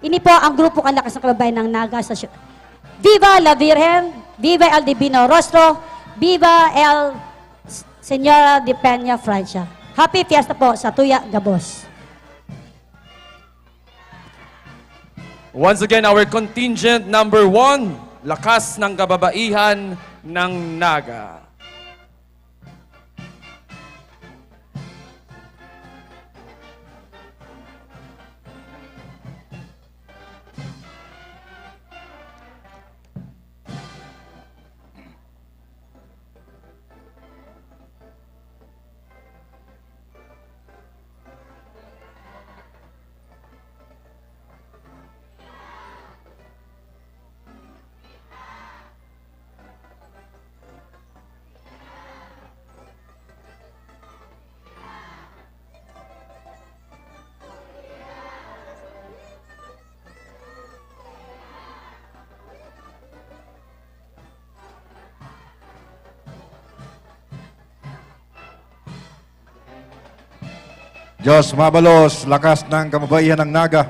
Ini po ang grupo kan Lakas ng Kababayan ng Naga sa syo-, Viva la Virgen! Viva el Divino Rostro! Viva el Señora de Peña Francia! Happy Fiesta po satuya gabos! Once again, our contingent number one, Lakas ng Kababaihan ng Naga. Diyos mabalos, lakas ng kababaihan ng Naga.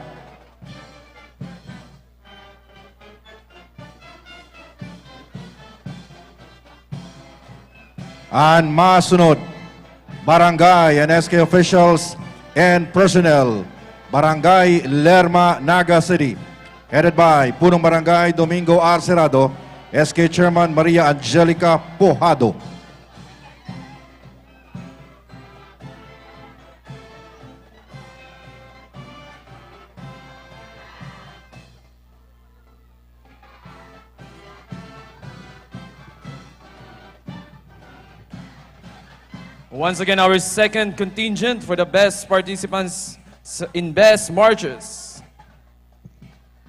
An masunod, barangay and S K officials and personnel, Barangay Lerma, Naga City, headed by Punong Barangay Domingo Arcerado, S K Chairman Maria Angelica Pojado. Once again, our second contingent for the best participants s- in best marches.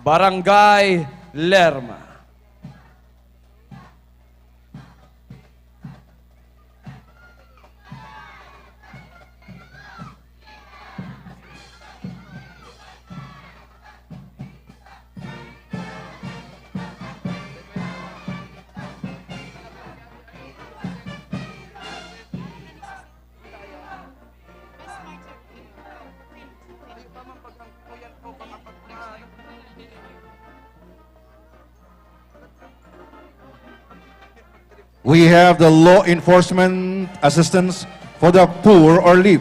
Barangay Lerma. We have the Law Enforcement Assistance for the Poor or LEAP,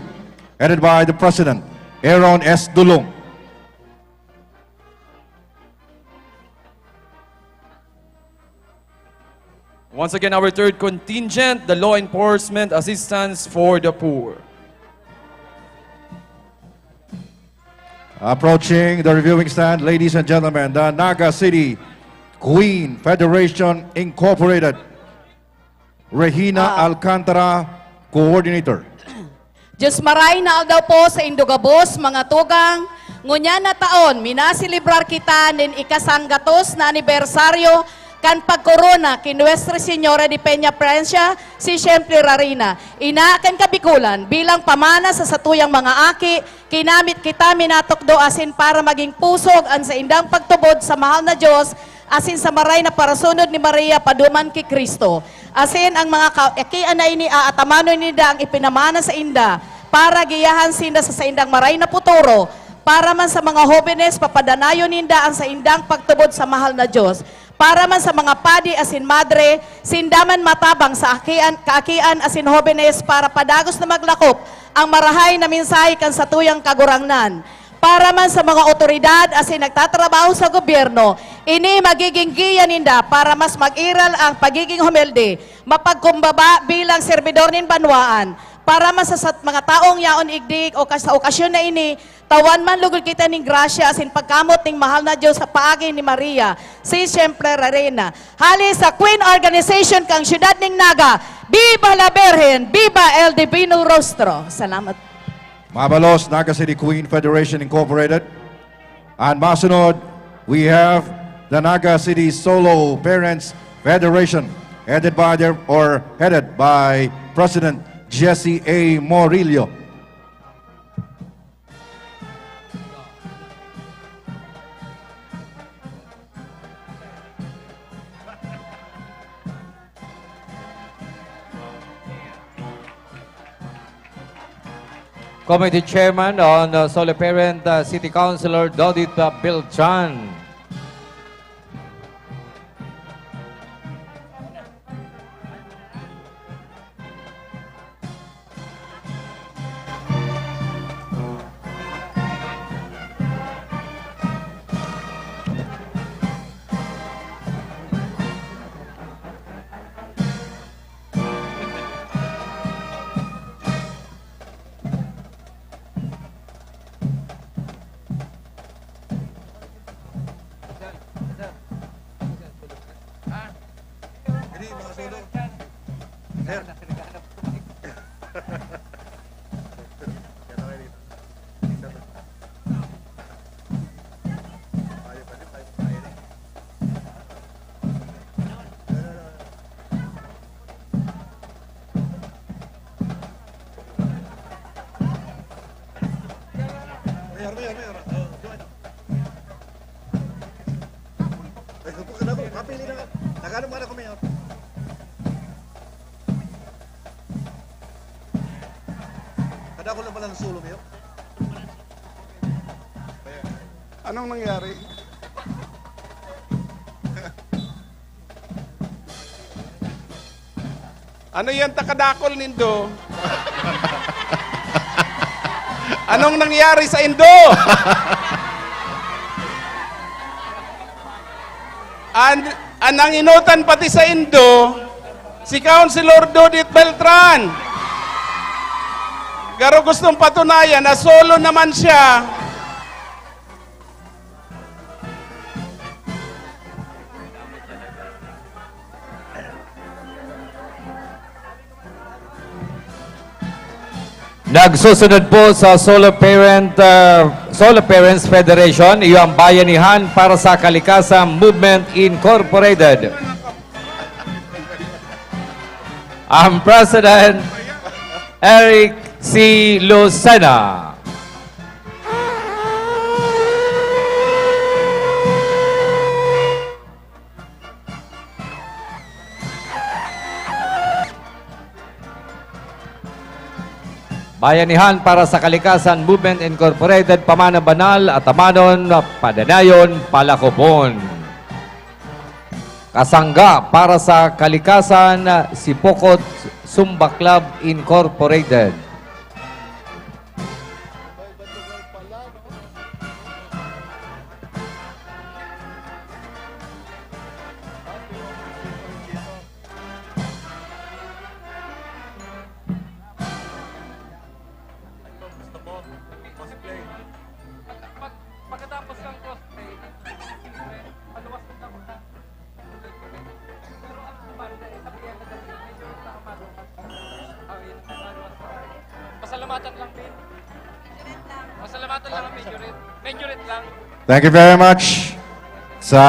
headed by the President, Aaron S. Dulong. Once again, our third contingent, the Law Enforcement Assistance for the Poor. Approaching the reviewing stand, ladies and gentlemen, the Naga City Queen Federation Incorporated, Regina Ah. Alcantara, Coordinator. Diyos maray na aldaw po sa indo gabos, mga tugang. Ngunyan na taon, minaselebrar kita nin ikasanggatos na anibersaryo kan pagkorona ki Nuestra Señora de Peña Francia, si Siempre Rarina, ina kan Kabikulan, bilang pamana sa satuyang mga aki, kinamit kita minatukdo asin para maging pusog an saindang pagtubod sa mahal na Dios asin sa maray na parasunod ni Maria paduman ki Cristo. Asin ang mga ka-, akian na ini, aatamanon ninda ang ipinamana sainda para giyahan sinda sa saindang maray na puturo. Para man sa mga hobenes, papadanayon ninda ang saindang pagtubod sa mahal na Dios. Para man sa mga padi asin madre, sinda man matabang sa akian, kaakian asin hobenes para padagos na maglakop ang marahay na mensahe kan satuyang Kagurangnan. Para man sa mga awtoridad asin nagtatrabaho sa gobyerno, ini magiging giya ninda para mas mag-iral ang pagiging humilde, mapagkumbaba bilang serbidor nin banwaan. Para man sa, sa mga taong yaon igdi o kas-, sa okasyon na ini, tawan man lugod kita nin grasya asin pagkamot ning mahal na Dios sa paagi ni Maria, si Siempre Rarina. Hali sa Queen Organization kan Siyudad nin Naga, Viva la Virgen! Viva el Divino Rostro! Salamat. Mabalos, Naga City Queen Federation Incorporated. And masunod, we have the Naga City Solo Parents Federation, headed by their, or headed by President Jesse A. Morillo. Committee Chairman on, uh, Solo Parent, uh, City Councilor Dodit, uh, Beltran. Mayor, mayor, mayor. Oh, join. Ay, kapag ka na po, mapili na nga. Tagalog mga na ko, mayor. Kada ko lang palang solo, mayor. Anong nangyari? Ano yan, takadakol nindo? Anong nangyari sa indo? An, an nanginutan pati sa indo, si Councilor Dodit Beltran. Garo gustong patunayan na solo naman siya. Nagsusunod po sa Solo Parent, ah, Solo Parents Federation, iyo ang Bayanihan para sa Kalikasan Movement Incorporated. Ang President, Eric C. Lucena. Bayanihan para sa Kalikasan Movement Incorporated, Pamana Banal, Atamanon, Padanayon, Palakopon. Kasangga para sa Kalikasan, Sipocot Zumba Club Incorporated. Pag-, pagkatapos ng cosplay, paluwas ng kamay. Pero ang banda, eh, sabi niya, medyo nakabago. Ah, yun, paluwas na. Pasalamatan lang, Vin. Pasalamatan lang ang majorette. Majorette lang. Thank you very much sa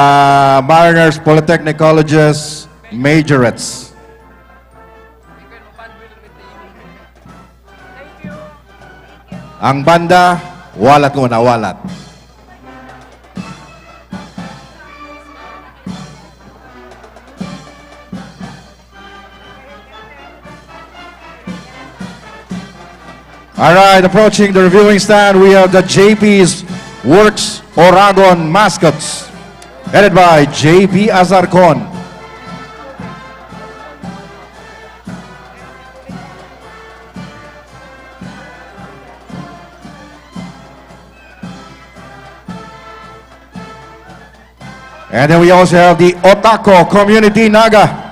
Mariners Polytechnic College's majorettes. Ang banda, walat muna, walat. All right, approaching the reviewing stand, we have the J P's Works Oragon Mascots, headed by J P Azarcon. And then we also have the Otaco Community Naga.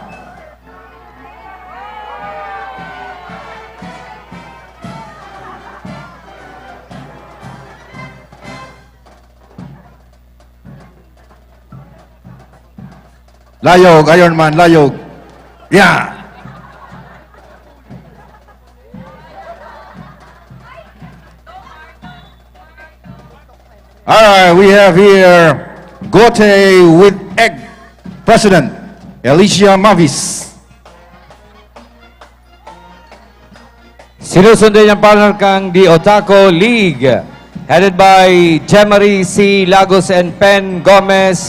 Layog, Iron Man, layog. Yeah! All right, we have here Gote with Egg President, Alicia Mavis. Sinusundan niyang partner kang The Otaco League, headed by Jemary C. Lagos and Pen Gomez,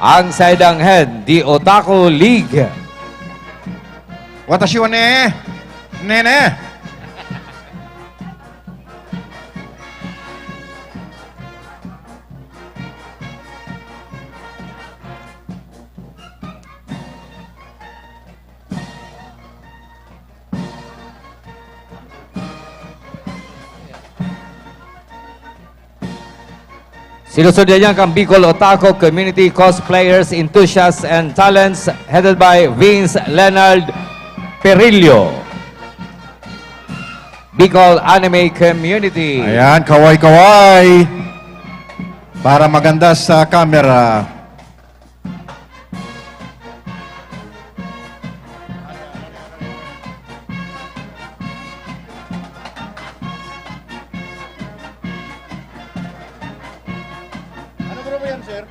ang saidang head, The Otaco League. Watashi wa ne, nene. Sinusundan niya kang Bicol Otaco Community Cosplayers, Enthusiasts, and Talents, headed by Vince Leonard Perillo. Bicol Anime Community. Ayan, kaway-kaway. Para maganda sa camera. Ano grupo yan, sir?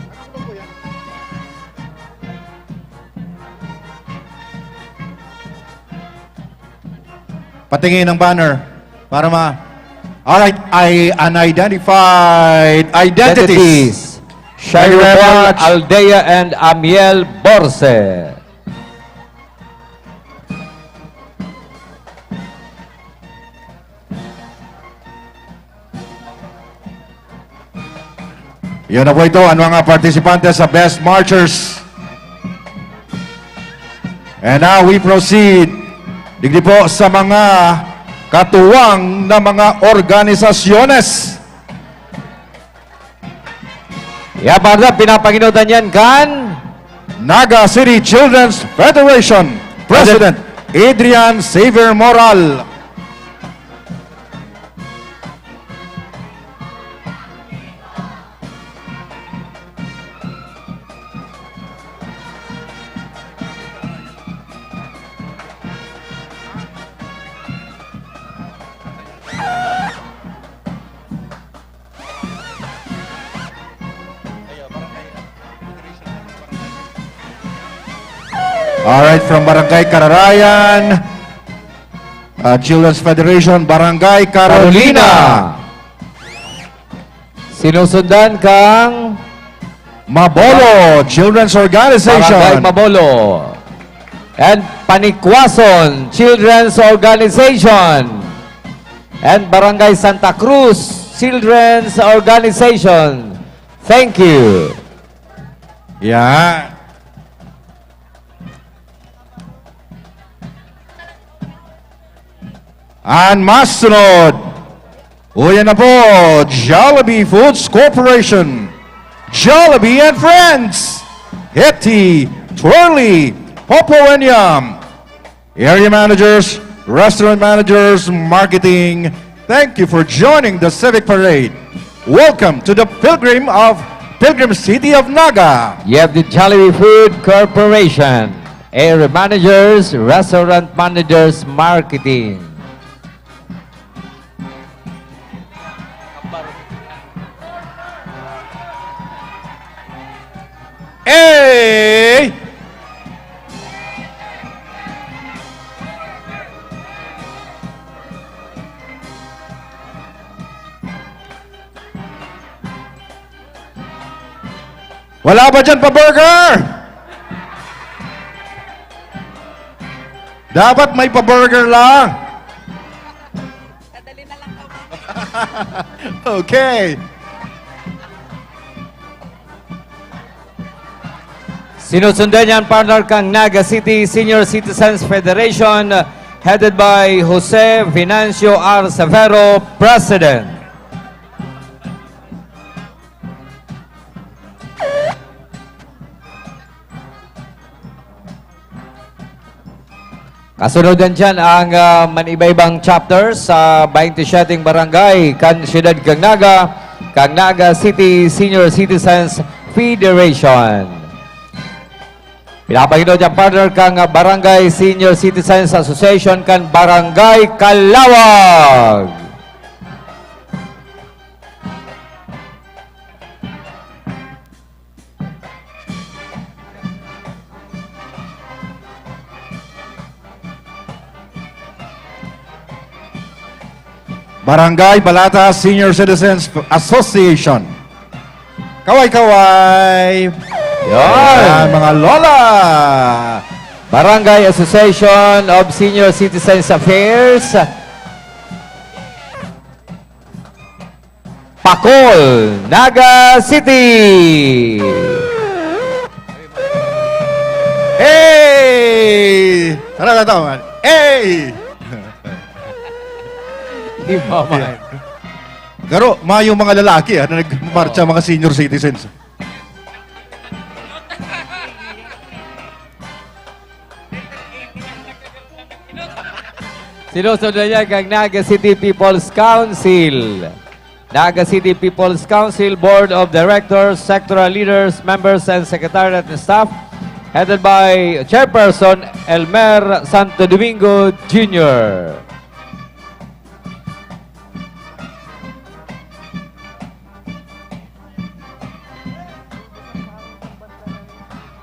Ano grupo yan? Patingin ng banner para ma-, alright, ay unidentified identities. Identities. Thank you very Shirobal much. Aldea and Amiel Borse. Yun na po ito, ang mga partisipante sa Best Marchers. And now we proceed. Digdi po sa mga katuwang na mga organisasyones. Ya, partner, pinapanginutan yan kan Naga City Children's Federation President Adrian Xavier Moral. Alright, from Barangay Kararayan, uh, Children's Federation, Barangay Carolina. Carolina. Sinusundan kang Mabolo Children's Organization. Barangay Mabolo. And Panikwason Children's Organization. And Barangay Santa Cruz Children's Organization. Thank you. Yeah. An masunod, uya na po, Jollibee Foods Corporation, Jollibee and Friends, Hetty, Twirly, Popo and Yum. Area managers, restaurant managers, marketing, thank you for joining the Civic Parade. Welcome to the Pilgrim of Pilgrim City of Naga. You have the Jollibee Food Corporation, area managers, restaurant managers, marketing. Hey! Wala ba dyan pa-burger? Dapat may pa-burger lang. Dadali na lang kami. Okay. Sinusundan niyan, partner, kang Naga City Senior Citizens Federation, headed by Jose Venancio R. Severo, President. Kasunod yan dyan ang, ah, maniba-ibang chapter sa baynte siyeteng barangay kan siyudad kan Naga, kan Naga City Senior Citizens Federation. Pinapahinod yan, partner, kang, ah, Barangay Senior Citizens Association kan Barangay Calawag. Barangay Balata Senior Citizens Association. Kaway-kaway. Yan. Yan, mga lola. Barangay Association of Senior Citizens Affairs. Pakol, Naga City. Hey! Tara na, tama. Hey! Di ba, man? Garo, mayo mga lalaki, ah, na nagmarcha, mga senior citizens. Sinusundan niya kang Naga City People's Council. Naga City People's Council Board of Directors, Sectoral Leaders, Members, and Secretariat and Staff, headed by Chairperson Elmer Santo Domingo Junior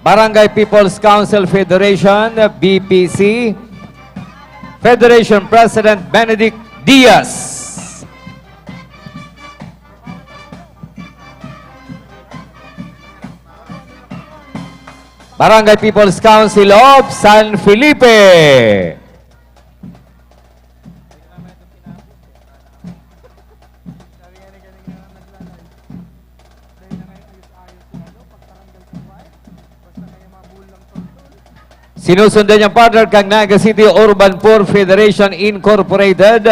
Barangay People's Council Federation, B P C, Federation President Benedict Diaz. Barangay People's Council of San Felipe. Sinusundan niyang partner kang Naga City Urban Poor Federation Incorporated,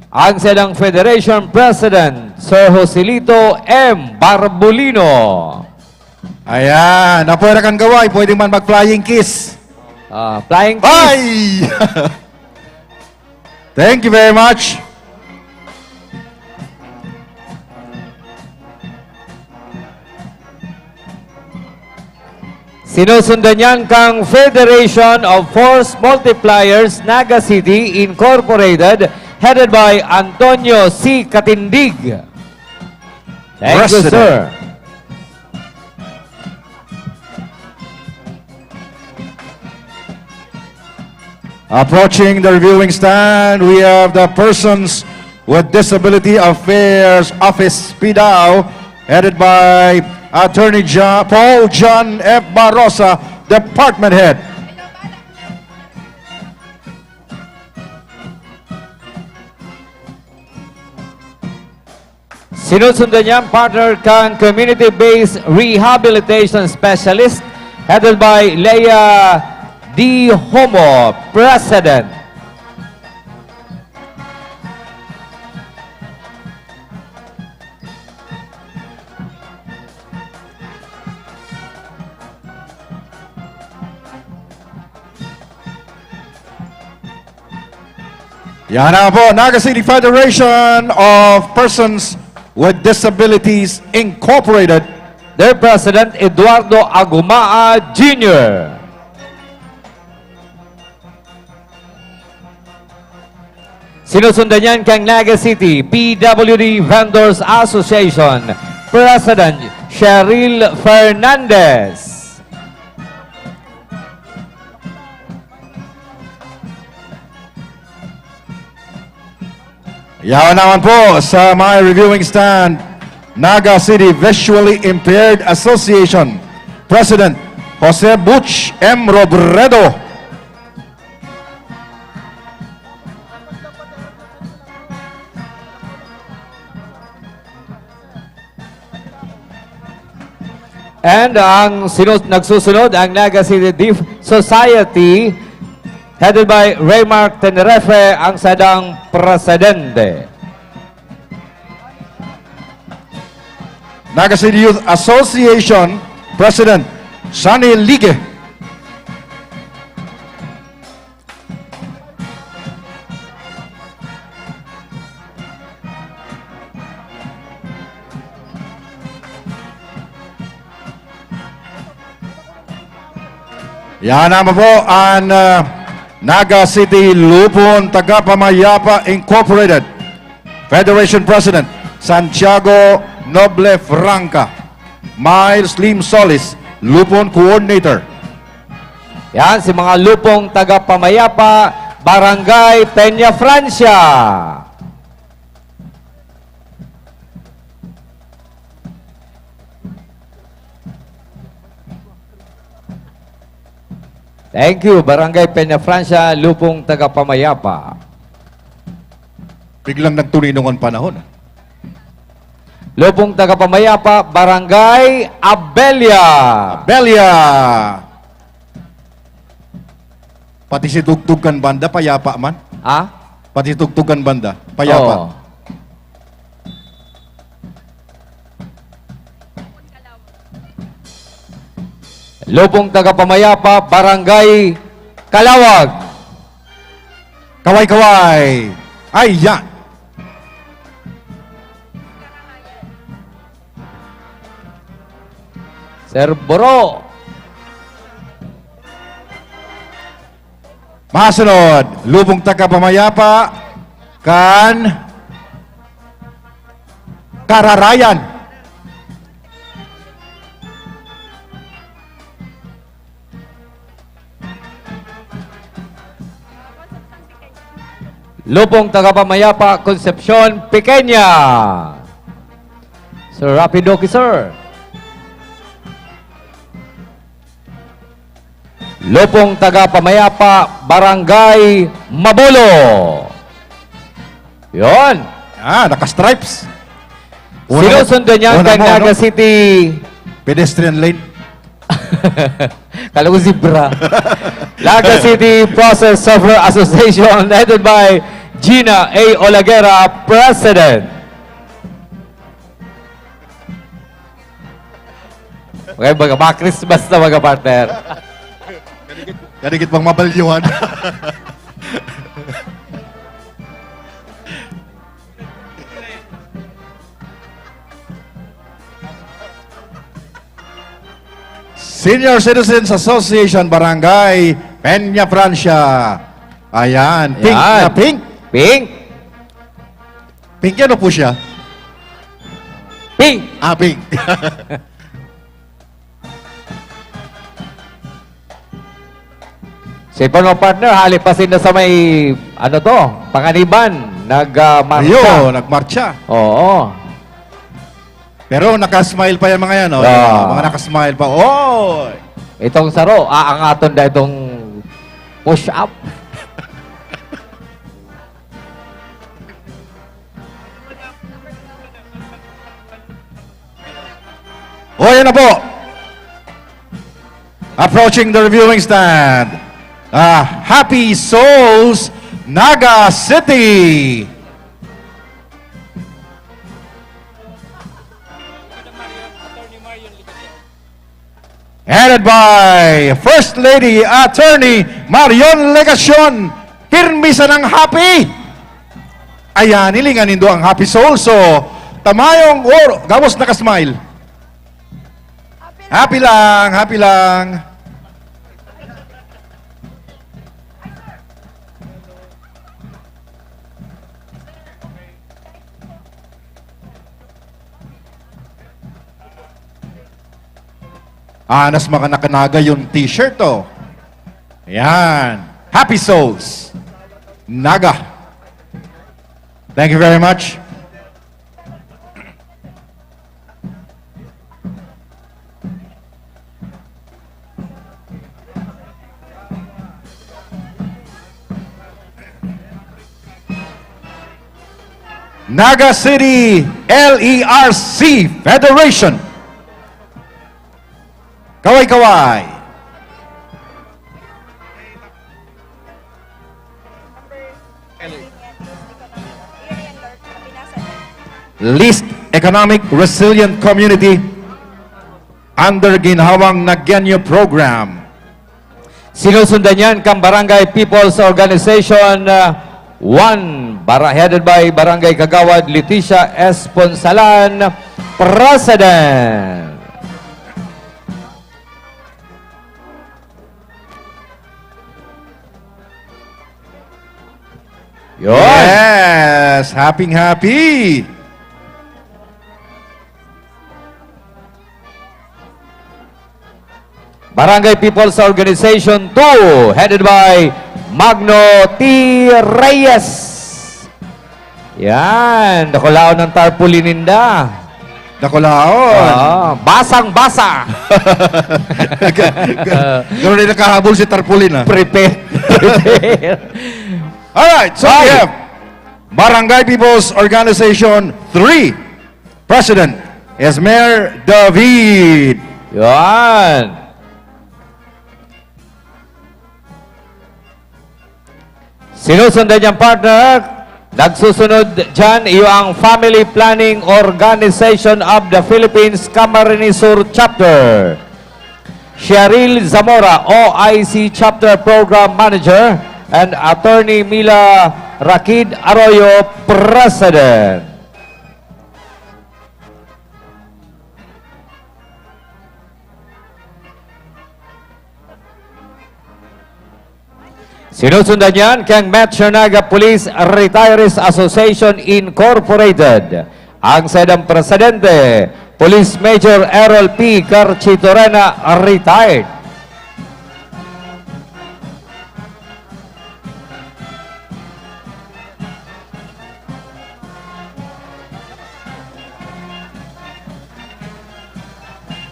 ang sadang Federation President, Sir Joselito M. Barbolino. Ayan, napuwera kan gaway, pwede man mag-flying kiss. Ah, flying kiss. Ay! Thank you very much. Sinusundan niyan kang Federation of Force Multipliers Naga City Incorporated, headed by Antonio C. Katindig. Thank you, President. Sir. Approaching the reviewing stand, we have the Persons with Disability Affairs Office, PDAO, headed by Attorney Jo-, Paul John F. Barosa, Department Head. Sinusundan niyan, partner, kan Community-Based Rehabilitation Specialist, headed by Lea D. Homo, President. Yan na po, Naga City Federation of Persons with Disabilities Incorporated. Their President, Eduardo Agumaa Junior Sinusundan niyan kan Naga City P W D Vendors Association President Cheryl Fernandez. Yaon naman po sa my reviewing stand, Naga City Visually Impaired Association President Jose Butch M. Robredo. And ang sinu-, nagsusunod, ang Naga City Deaf Society, headed by Raymark Tenerife, ang sadang presidente. Naga City Youth Association President Sunny Ligue. Yan naman po ang, ah, Naga City Lupon Tagapamayapa Incorporated. Federation President, Santiago Noble Franca. Miles Lim Solis, Lupon Coordinator. Yan, si mga Lupong Tagapamayapa, Barangay Peña Francia. Thank you, Barangay Peña Francia, Lupong Tagapamayapa. Biglang nagtuninong an panahon, ah. Lupong Tagapamayapa, Barangay Abella. Abella. Pati si Tugtog kan banda, payapa man. Ha? Pati si Tugtog kan banda, payapa. Oo. Lupong Tagapamayapa, Barangay Kalawag. Kaway-kaway. Ay, yan. Sir Boro. Masunod, Lupong Tagapamayapa, kan Kararayan. Lupong Tagapamayapa, Concepcion Pequeña. Sir Rapidoki, sir. Lupong Tagapamayapa, Barangay Mabolo. Yon. Ah, naka-stripes. Unang, Sinusundan niya unang kan mo, ano? Naga City. Pedestrian lane. Kala ko zebra. Naga City Process Server Association, headed by Gina A. Olaguera, President. Okay, mga, mga Christmas na, mga partner. Kadikit, kadikit pang mabalyuhan. Senior Citizens Association, Barangay Peña Francia. Ayan, pink Ayan. na pink. Pink. Pink yan o fuchsia? Pink. Ah, pink. Si Pano partner, hali pa sinda sa may, ano to, Panganiban, nag, ah, marcha. Ayun, nagmarcha. Oo. Pero naka-smile pa yan, mga yan, oh. Ah. Mga naka-smile pa. Oy! Itong saro, aangaton da itong push-up. O, yan na po. Approaching the reviewing stand, ah, Happy Souls, Naga City. Headed by First Lady Attorney Marion Legacion. Pirmi sanang happy. Ayan, hilingan nindo ang Happy Souls. So, tamayong or, gabos nakasmile. Happy lang, happy lang. Ah, nas mga nakanaga yung t-shirt, oh. Yan. Happy Souls. Naga. Thank you very much. Naga City L E R C Federation. Kaway-kaway. Least Economic Resilient Community under ginhawang Nagueño Program. Sinusundan yan kan Barangay People's Organization, uh, one, bara-, headed by Barangay Kagawad Leticia Esponsalan, President. Yun. Yes, happy, happy. Barangay People's Organization two, headed by Magno T. Reyes. Yan, dakulaon ng tarpaulin ninda. Dakulaon. Oo, basang-basa. Ganun din nakahabol si tarpaulin, ah. Prepare. Prepare. Alright, so we have Barangay People's Organization three. President, Esmer David. Yan. Sinusundan niyang partner. Nagsusunod dyan, iyo ang Family Planning Organization of the Philippines, Camarines Sur Chapter. Cheryl Zamora, O I C Chapter Program Manager, and Attorney Mila Rakid Arroyo, President. Sinusundan niyan kan Metro Naga Police Retirees Association Incorporated. Ang saindang presidente, Police Major Errol P. Garchitorena, retired.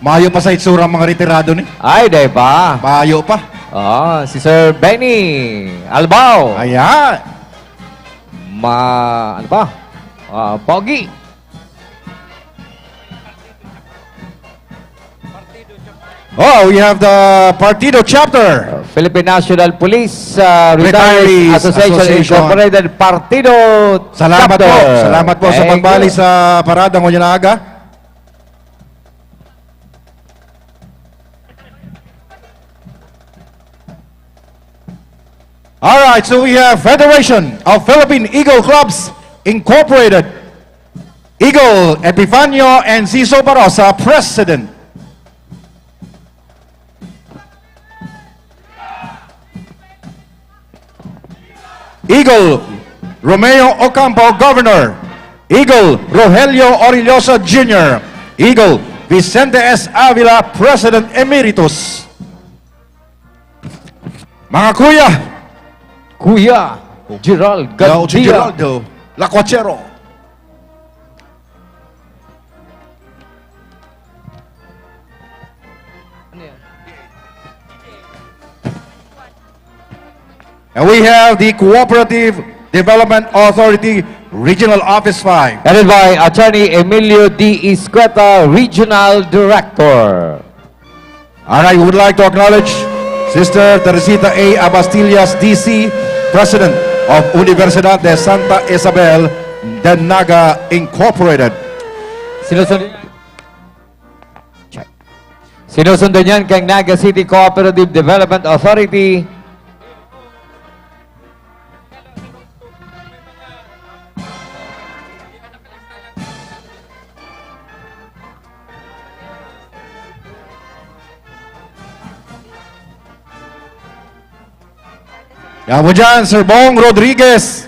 Mayo pa sa itsura ang mga retirado ni. Ay, dai pa. Mayo pa. Oo, si Sir Benny Albao. Ayan. Ma-, ano pa? Ah, pogi. Oh, we have the Partido Chapter. Philippine National Police, ah, Retirees Retirees Association Association. Incorporated, Partido Salamat Chapter. Po. Salamat po sa Thank pagbalik you. Sa parada ngunyan na aga. All right, so we have Federation of Philippine Eagle Clubs Incorporated. Eagle Epifanio Enciso Barosa, President. Eagle Romeo Ocampo, Governor. Eagle Rogelio Orillosa Junior Eagle Vicente S. Avila, President Emeritus. Mga kuya. Kuya Gerald Kuya Gandia. Geraldo Lacuachero. And we have the Cooperative Development Authority, Regional Office five. Headed by Attorney Emilio D. Iscueta, Regional Director. And I would like to acknowledge Sister Teresita A. Abastillas, D C, President of Universidad de Santa Isabel de Naga Incorporated. Sinusunod, check. Sinusundan yan kang Naga City Cooperative Development Authority. Yan mo dyan, Sir Bong Rodriguez.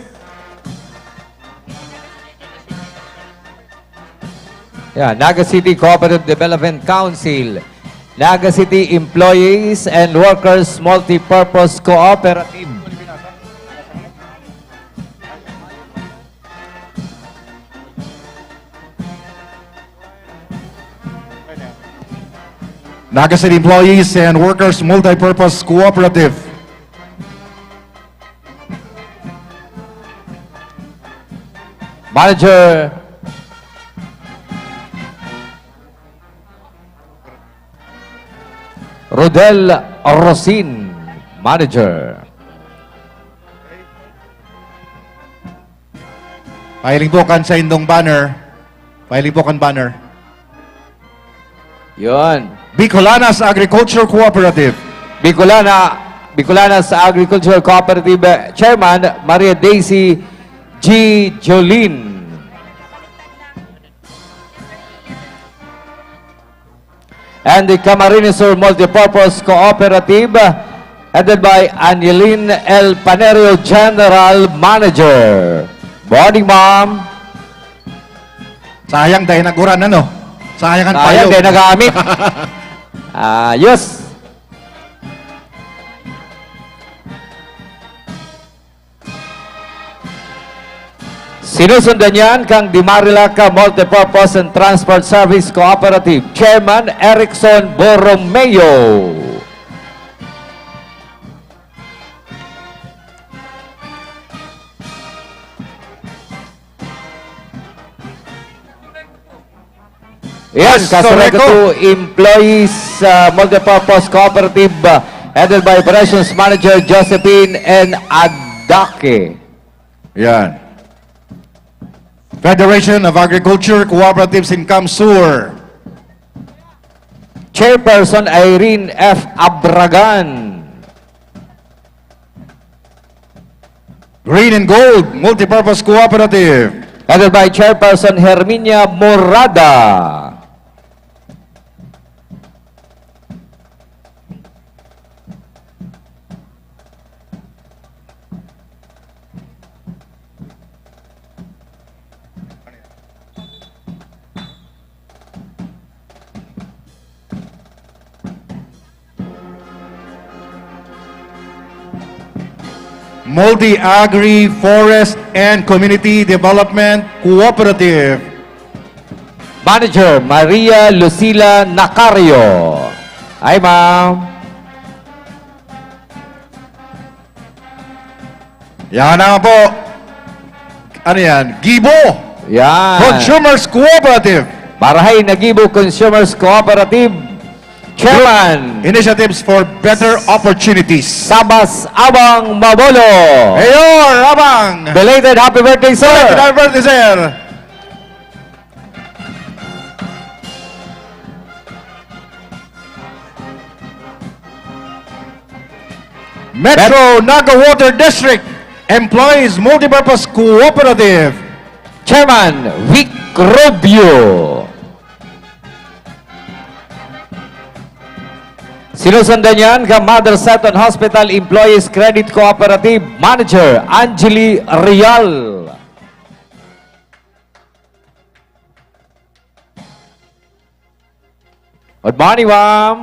Yan, Naga City Cooperative Development Council, Naga City Employees and Workers Multipurpose Cooperative. Naga City Employees and Workers Multipurpose Cooperative. Manager Rodel Rosin, manager. Pahiling po kan saindong banner. Pahiling po kan banner. Yun. Bicolanas Agriculture Cooperative. Bicolana, Bicolanas Agriculture Cooperative, eh, Chairman, Maria Daisy G. Jolin. And the Camarines Sur Multipurpose Cooperative, headed by Angeline L. Panerio, General Manager. Morning, ma'am. Sayang dahil naguran, ano? Sayang ang Sayang payong. Dahil nagamit. Ayos. Sinusundan yan kang Dimarilaca Multipurpose and Transport Service Cooperative, Chairman Erickson Borromeo. Yan, Pastor Kasareco Rico. Two Employees, ah, Multipurpose Cooperative, ah, headed by Operations Manager Josephine N. Adake. Yan. Federation of Agriculture Cooperatives in CamSur. Chairperson Irene F. Abragan. Green and Gold Multipurpose Cooperative. Headed by Chairperson Herminia Morada. Multi-Agri Forest and Community Development Cooperative. Manager, Maria Lucila Nacario. Hi, ma'am. Yan na nga po. Ano yan? Gibo. Yan. Consumers Cooperative. Marahay na Gibo Consumers Cooperative. Chairman. Initiatives for Better Opportunities. Sabas Abang Mabolo. Mayor Abang. Belated happy birthday, sir. Belated happy birthday, sir. Metro Naga Water District Employees Multipurpose Cooperative. Chairman, Vic Rubio. Sinusundan yan ka Mother Seton Hospital Employees Credit Cooperative Manager, Angeli Real. Good morning, ma'am.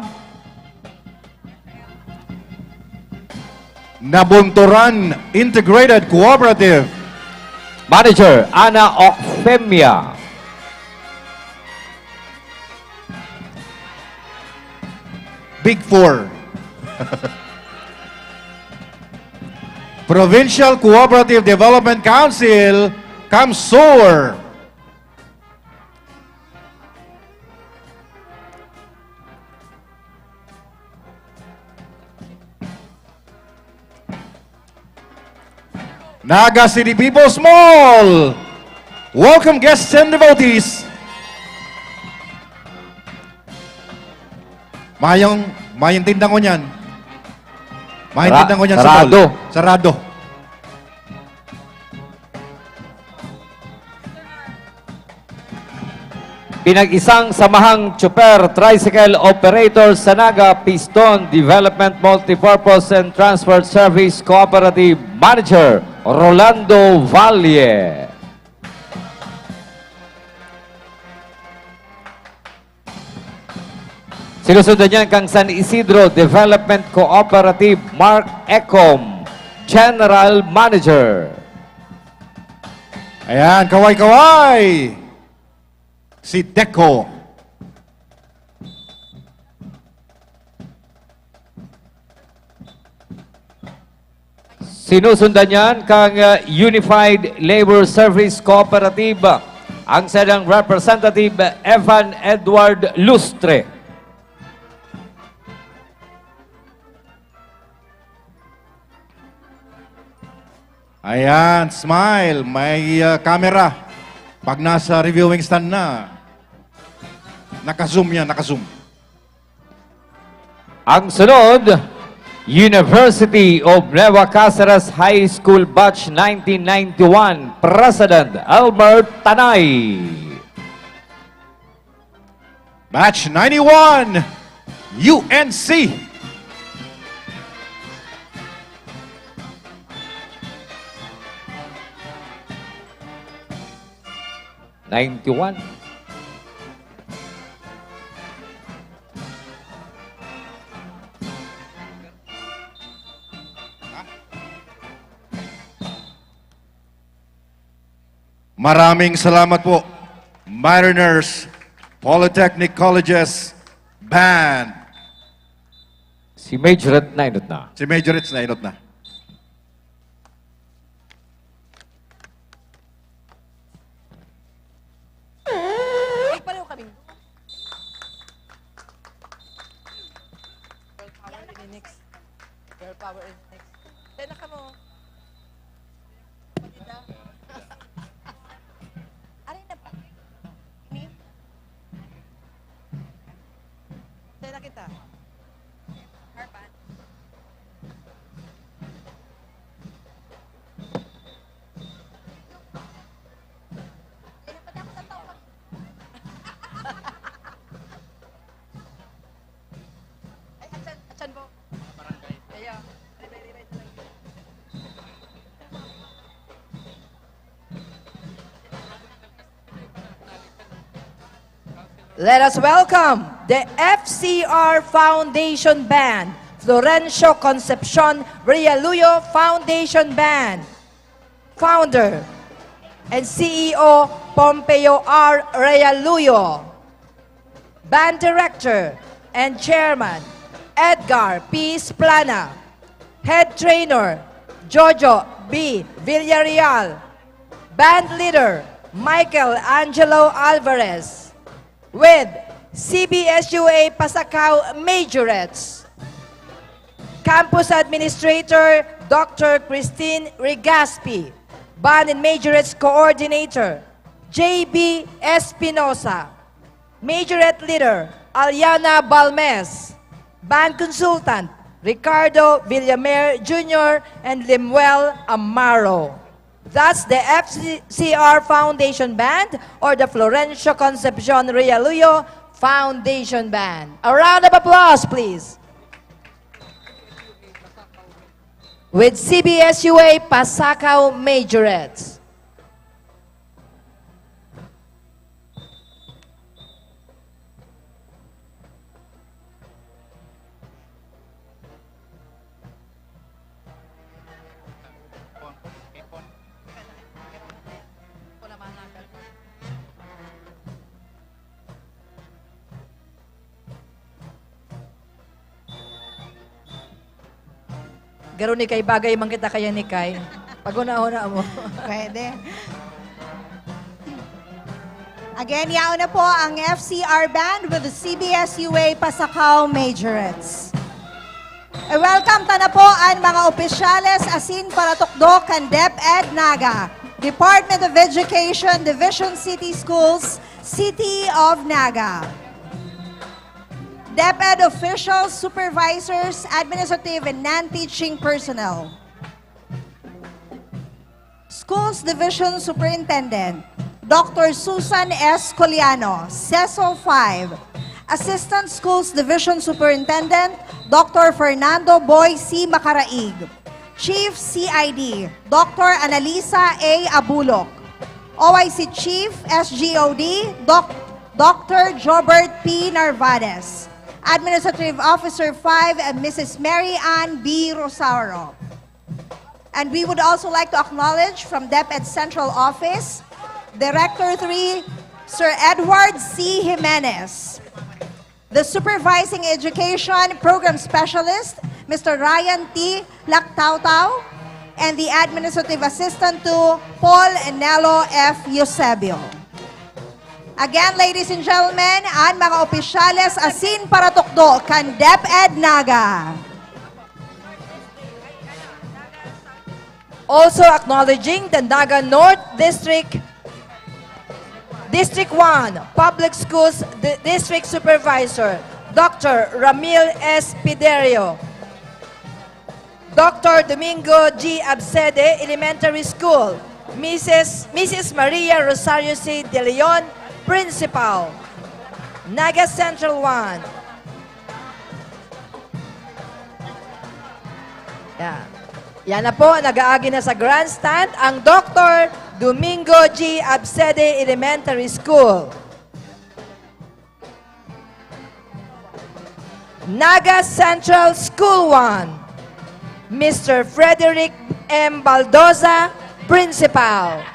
Nabunturan Integrated Cooperative. Manager, Ana Ocfemia. Big Four. Provincial Cooperative Development Council, CamSur. Naga City People's Mall. Welcome, guests and devotees. Mayong, mayong tinda ko niyan. Mayong Sara-, tinda ko niyan sa sarado. Mall. Sarado. Pinag-isang samahang tsuper, tricycle operator sa Naga Piston Development Multipurpose and Transport Service Cooperative Manager, Rolando Valle. Sinusundan niyan kang San Isidro Development Cooperative, Mark Ecom, General Manager. Ayan, kaway-kaway. Si Deco. Sinusundan niyan kang, uh, Unified Labor Service Cooperative, ang sadang representative, Evan Edward Lustre. Ayan, smile. May, uh, camera. Pag nasa reviewing stand na, naka-zoom yan, naka-zoom. Ang sunod, University of Nueva Caceres High School Batch nineteen ninety-one, President Albert Tanay. Batch ninety-one, U N C. Ninety-one. Maraming salamat po, Mariners Polytechnic Colleges Band. Si Majorette nainot na. Si Majorette nainot na. Ay, pareho kaming doon. Girl power in next. Girl power in next. Tayo na kamo. Maganda. Aray na pa. Ini? Tayo na kita. Arpan. Ay, atsan, atsan po? Kaya, ribay-ribay talaga. Let us welcome the F C R Foundation Band, Florencio Concepcion Realuyo Foundation Band, founder and C E O Pompeo R Realuyo, band director and chairman Edgar P Splana, head trainer Jojo B Villarreal, band leader Michael Angelo Alvarez, with C B S U A Pasacao Majorettes, campus administrator Doctor Christine Rigaspi, band and majorettes coordinator J B Espinosa, majorette leader Aliana Balmes, band consultant Ricardo Villamer Junior and Lemuel Amaro. That's the F C R Foundation Band or the Florencio Concepcion Realuyo Foundation Band. A round of applause, please. With C B S U A Pasacao Majorettes. Pero ni Kay, bagay man kita kaya ni Kay. Paghuna-huna mo. Pwede. Again, yaon na po ang F C R Band with the C B S U A Pasacao Majorettes. I-welcome ta na po an mga opisyales asin paratukdo kan DepEd Naga, Department of Education, Division City Schools, City of Naga. DepEd officials, supervisors, administrative and non-teaching personnel. Schools Division Superintendent, Doctor Susan S. Coliano, CESO five. Assistant Schools Division Superintendent, Doctor Fernando Boy C. Macaraig. Chief C I D, Doctor Analisa A. Abulok. O I C Chief, S G O D, Doc-, Doctor Jobert P. Narvaez. Administrative Officer five, Missus Mary Ann B. Rosaro. And we would also like to acknowledge from DepEd Central Office, Director three, Sir Edward C. Jimenez. The Supervising Education Program Specialist, Mister Ryan T. Lactautau, and the Administrative Assistant two, Paul Enelo F. Eusebio. Again, ladies and gentlemen, an mga opisyales asin paratukdo kan DepEd Naga. Also acknowledging the Naga North District, District one Public Schools Di-, District Supervisor, Doctor Ramil S. Piderio, Doctor Domingo G. Absede Elementary School, Missus, Missus Maria Rosario C. De Leon, Principal, Naga Central one. Yan. Yan na po, nag-aagi na sa grandstand ang Doctor Domingo G. Absede Elementary School. Naga Central School one, Mister Frederick M. Baldoza, Principal.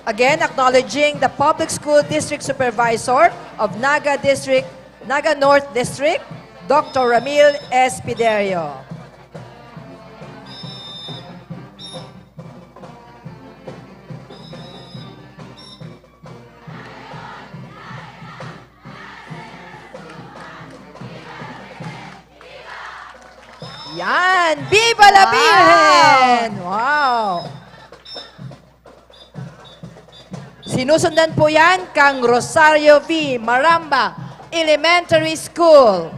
Again, acknowledging the Public School District Supervisor of Naga District, Naga North District, Doctor Ramil S. Piderio. Yan! Viva la Wow! Virgen! Wow! Sinusundan po yan kang Rosario V. Maramba Elementary School.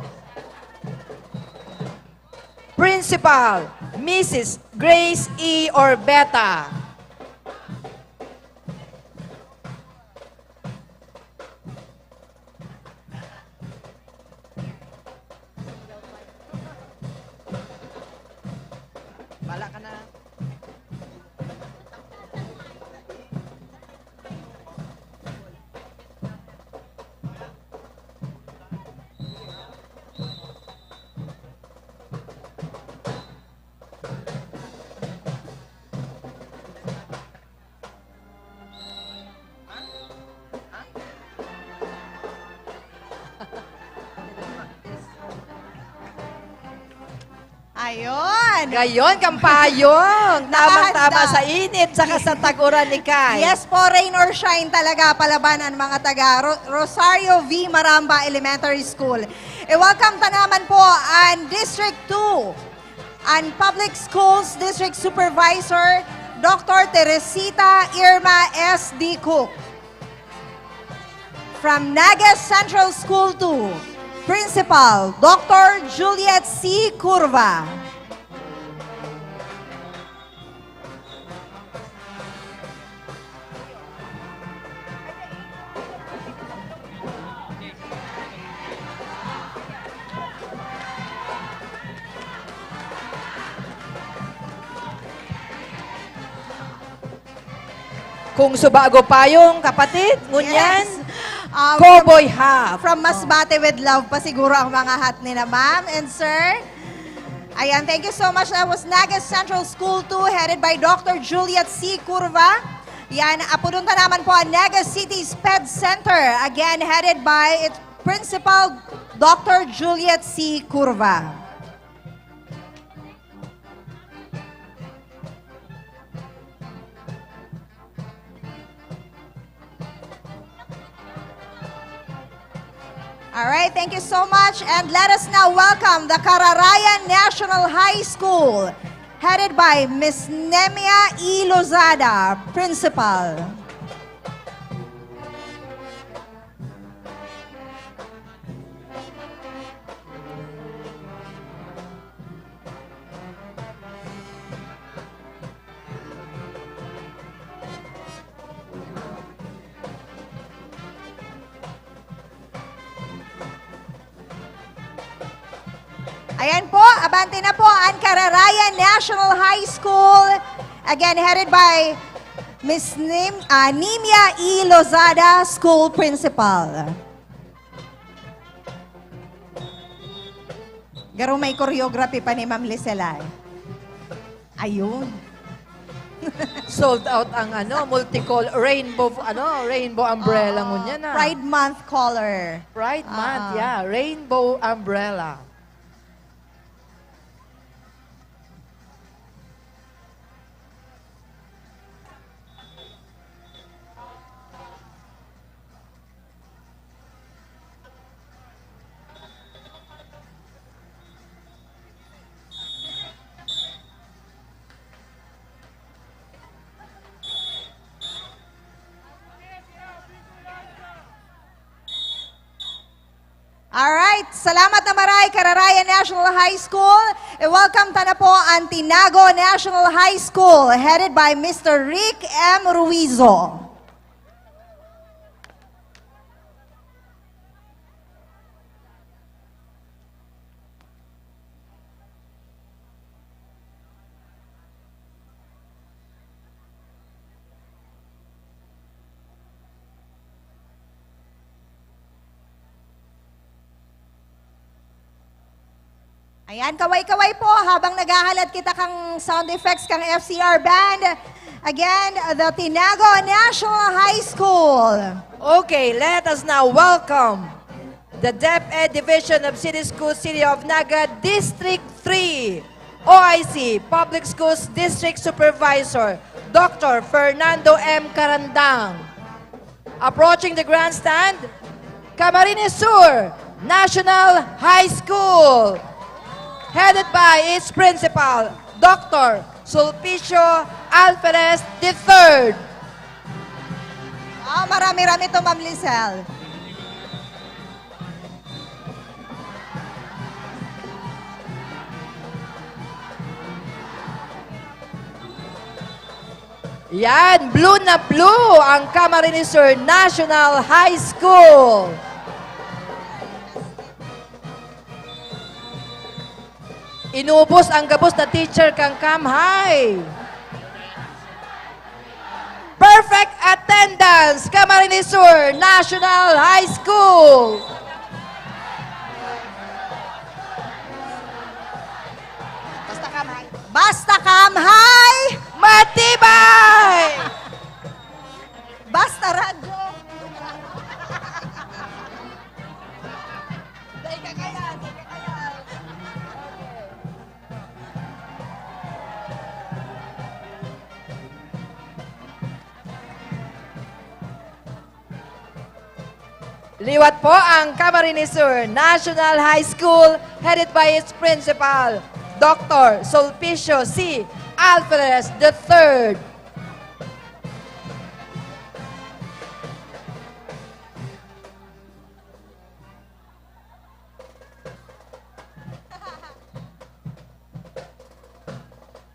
Principal, Missus Grace E. Orbeta. Bala ka na. Ayun. Gayon, kampayong. Tamang-tama Nakahanda. Sa init, saka sa tag-uran ni Kay. Yes po, rain or shine talaga, palaban ang mga taga Ro-, Rosario V. Maramba Elementary School. I-welcome ta naman po ang District two, ang Public Schools District Supervisor, Doctor Teresita Irma S. D. Cook. From Naga Central School two, Principal, Doctor Juliet C. Curva. Kung subago payong, kapatid, ngunyan, Yes. Um, cowboy hat. From Masbate with Love pa siguro ang mga hat nila, ma'am and sir. Ayan, thank you so much. That was Naga Central School two, headed by Doctor Juliet C. Curva. Yan, apodon ta naman po ang Naga City Sped Center, again headed by its principal, Doctor Juliet C. Curva. All right, thank you so much. And let us now welcome the Kararayan National High School, headed by Miss Nemia E. Lozada, Principal. Ayan po, abante na po ang Kararayan National High School. Again, headed by Miss Nim-, ah, Nimia E. Lozada, School Principal. Garo may choreography pa ni Ma'am Lisela, eh. Ayun. Sold out ang ano, multicol-, rainbow, ano, rainbow umbrella Oo, ngunyan, ah. Pride Month color. Pride Month, Oo. yeah. Rainbow umbrella. Alright, salamat na maray, Kararayan National High School. I-welcome ta na po ang Tinago National High School, headed by Mister Rick M. Ruizo. Ayan, kaway-kaway po habang naghahalat kita kan sound effects kan F C R Band. Again, the Tinago National High School. Okay, let us now welcome the DepEd Division of City Schools, City of Naga, District three, O I C, Public Schools District Supervisor, Doctor Fernando M. Carandang. Approaching the grandstand, Camarines Sur National High School, headed by its principal, Doctor Sulpicio Alferez the third. Ah, marami-rami to, Ma'am Lisel. Yan, blue na blue ang Camarines Sur National High School. Inubos ang gabos na teacher kan Cam High. Perfect attendance, Camarines Sur National High School. Basta Cam High. Basta Cam High! Matibay! Basta radyo! Dai ka kaya, dai ka kaya. Liwat po ang Camarines Sur National High School, headed by its principal, Doctor Sulpicio C. Alferez the third.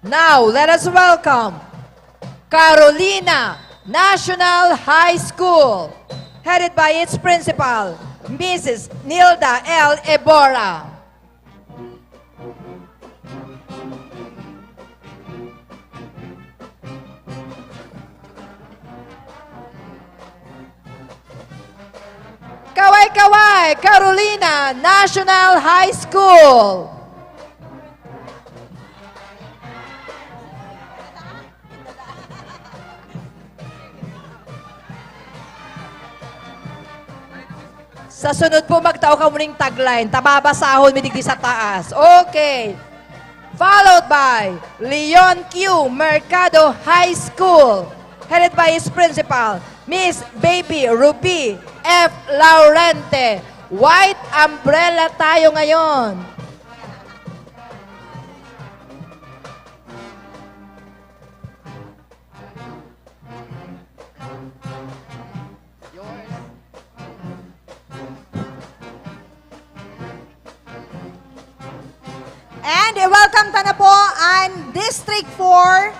Now, let us welcome Carolina National High School, headed by its principal, Missus Nilda L. Ebora. Kaway-kaway, Carolina National High School. Sa sunod po, magtao kamo ning tagline. Tababasahon mi digdi sa taas. Okay. Followed by Leon Q Mercado High School, headed by his principal, Miss Baby Ruby F Laurente. White umbrella tayo ngayon. And i-welcome ta na po an District four,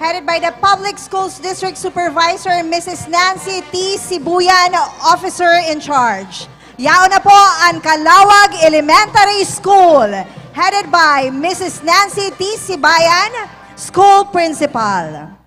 headed by the Public Schools District Supervisor, Missus Nancy T Sibuyan, Officer in Charge. Yaon na po an Calawag Elementary School, headed by Missus Nancy T Sibayan, School Principal.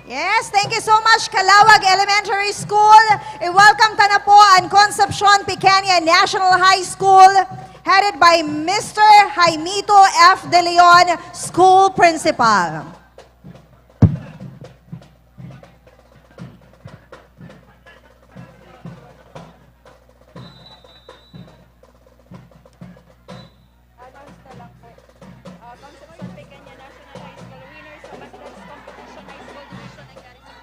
Yes, thank you so much, Calawag Elementary School. I-welcome ta na po an Concepcion Pequeña National High School, headed by Mister Jaimito F. De Leon, School Principal. Announce na lang po. Ah, Concepcion Pequeña National High School, winner sa Mass Dance Competition, High School Division, and Garrison.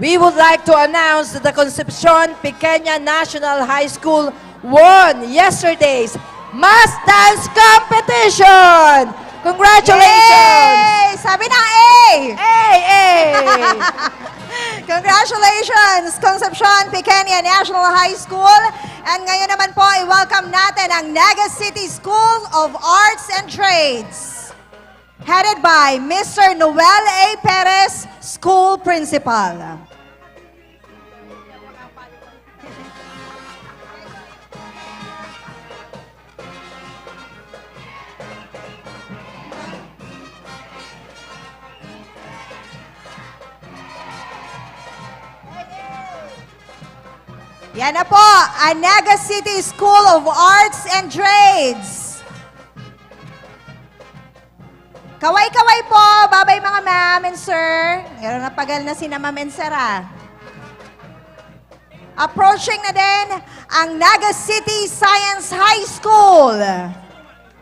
We would like to announce that the Concepcion Pequeña National High School won yesterday's Mass Dance Competition! Congratulations! Yay! Sabi na, A! A! A! Congratulations, Concepcion Pequeña National High School. And ngayon naman po, i-welcome natin ang Naga City School of Arts and Trades, headed by Mister Noel A. Perez, School Principal. Yan na po, ang Naga City School of Arts and Trades. Kaway-kaway po, babay mga ma'am and sir. Pero napagal na si na ma'am and sir, ah. Approaching na din ang Naga City Science High School,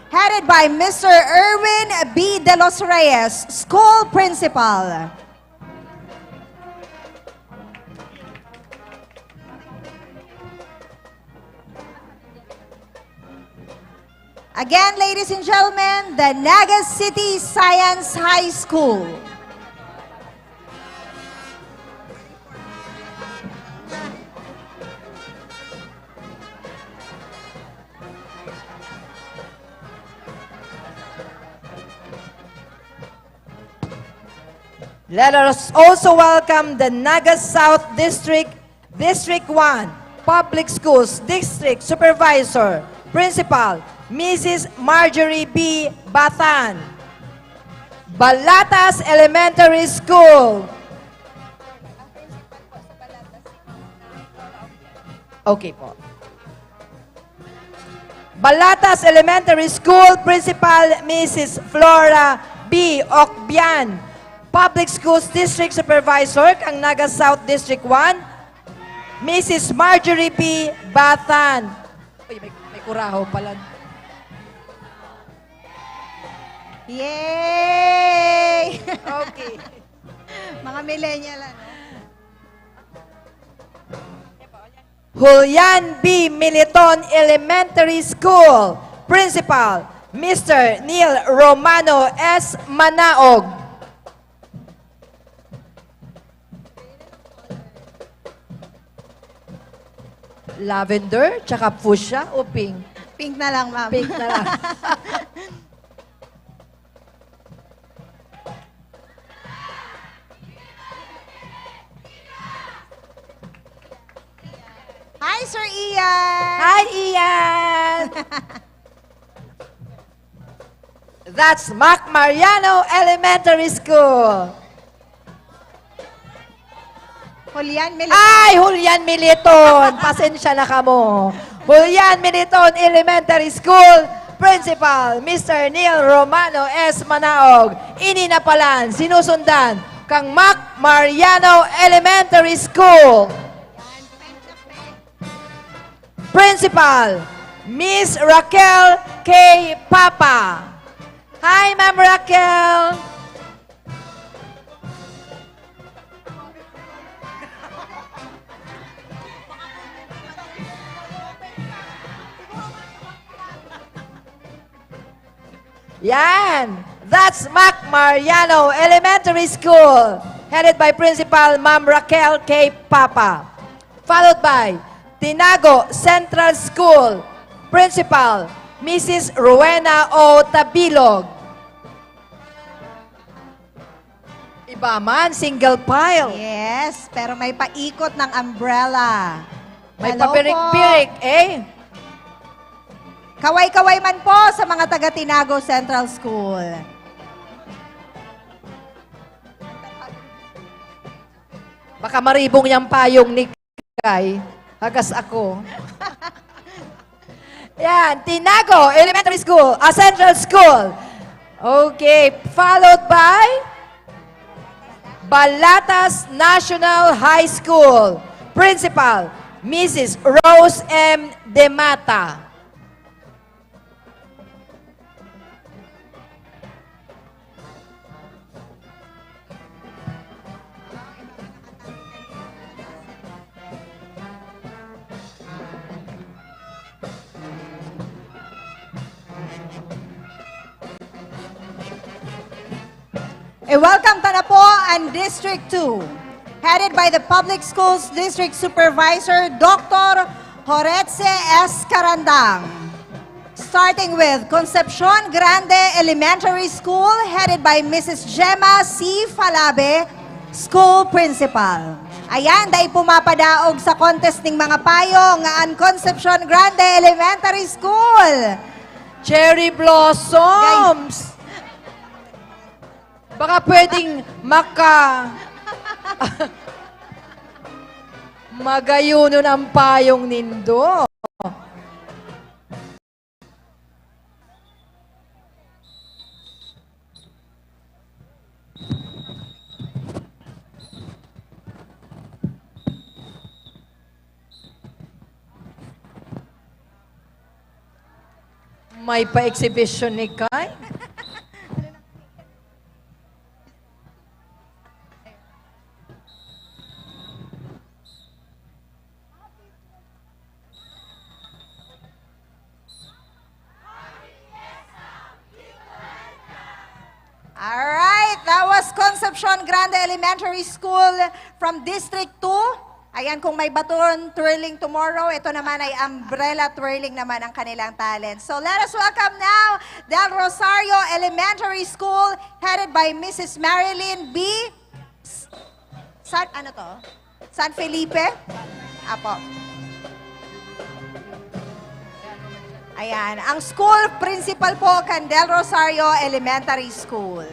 headed by Mister Erwin B. De Los Reyes, School Principal. Again, ladies and gentlemen, the Naga City Science High School. Let us also welcome the Naga South District, District one, Public Schools District Supervisor, Principal, Missus Marjorie B. Batan, Balatas Elementary School. Okay po. Balatas Elementary School Principal, Missus Flora B. Ocbian. Public Schools District Supervisor, kang Naga South District one, Missus Marjorie B. Batan. Uy, may, may kurahaw pala. Yay! Okay. Mga millennial, ano? Julian B. Militon Elementary School, Principal, Mister Neil Romano S. Manaog. Lavender, tsaka fuchsia o pink? Pink na lang, ma'am. Pink na lang. High Sir Ian! Hi, Ian! That's Mac Mariano Elementary School. Julian Militon. Ay, Julian Militon! Pasensya na kamo. Julian Militon Elementary School Principal, Mister Neil Romano S. Manaog. Ini na palan, sinusundan kang Mac Mariano Elementary School. Principal, Miss Raquel K. Papa. Hi, Ma'am Raquel! Yan! That's Mac Mariano Elementary School, headed by Principal Ma'am Raquel K. Papa, followed by Tinago Central School, Principal Missus Rowena O. Tabilog. Iba man, single file. Yes, pero may paikot ng umbrella. May Hello papirik-pirik, po. Eh. Kaway-kaway man po sa mga taga Tinago Central School. Baka maribong yang payong ni Kay, hagas ako. Yan, Tinago Elementary School, a Central School. Okay, followed by Balatas National High School, Principal, Missus Rose M. Demata. E, welcome ta na po ang District two, headed by the Public Schools District Supervisor, Doctor Joretse S. Carandang. Starting with Concepcion Grande Elementary School, headed by Missus Gemma C. Falabe, School Principal. Ayan, dai pumapadaog sa contest ning mga payong an Concepcion Grande Elementary School. Cherry Blossoms! Baka pwedeng maka-, magayunon ang payong nindo. May pa-exhibition ni Kai? Alright, that was Concepcion Grande Elementary School from District two. Ayan, kung may baton twirling tomorrow, ito naman ay umbrella twirling naman ang kanilang talent. So let us welcome now Del Rosario Elementary School, headed by Missus Marilyn B. S-, San, ano to? San Felipe? Apo. Ayan. Ang school principal po, Candel Rosario Elementary School.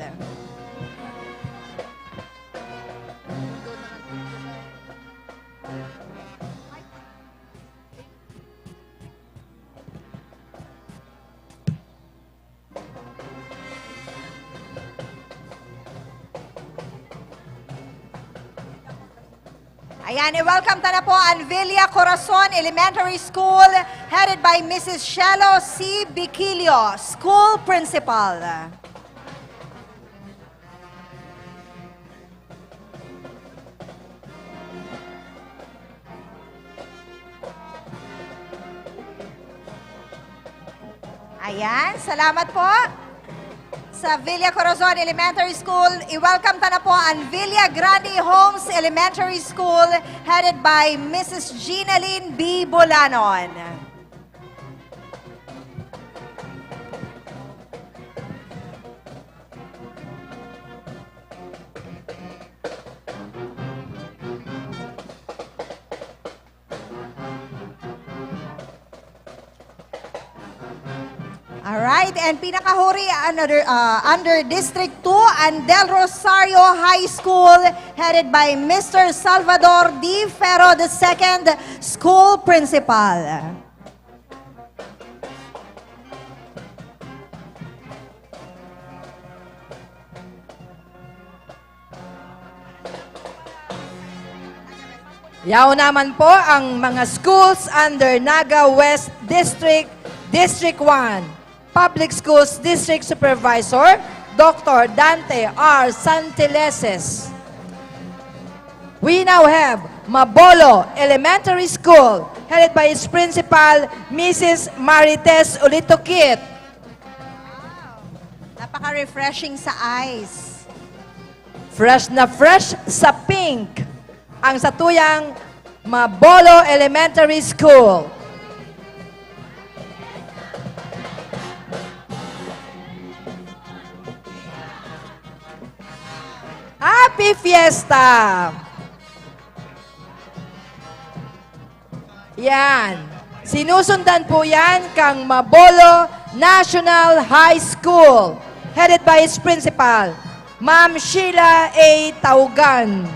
Ayan, i-welcome ta na po ang Villa Corazon Elementary School, headed by Missus Shelo C. Biquilio, School Principal. Ayan, salamat po. Sa Villa Corazon Elementary School, i-welcome ta na po ang Villa Grande Homes Elementary School, headed by Missus Ginaline B. Bolanon. Alright, and pinakahuri, another, uh, under District two, ang Del Rosario High School, headed by Mister Salvador D. Ferro the second, school principal. Yaon naman po ang mga schools under Naga West District, District one. Public Schools District Supervisor, Doctor Dante R. Santeleses. We now have Mabolo Elementary School, headed by its principal, Missus Marites Ulitokit. Napaka-refreshing sa eyes. Fresh na fresh sa pink ang satuyang Mabolo Elementary School. Happy Fiesta! Yan. Sinusundan po yan kang Mabolo National High School, headed by its principal, Ma'am Sheila A. Taugan.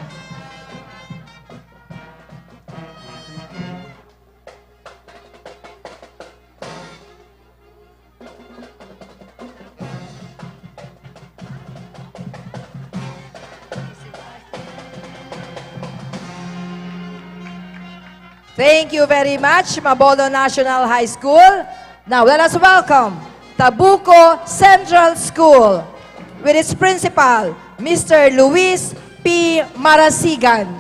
Thank you very much, Mabolo National High School. Now, let us welcome Tabuco Central School with its principal, Mister Luis P. Marasigan.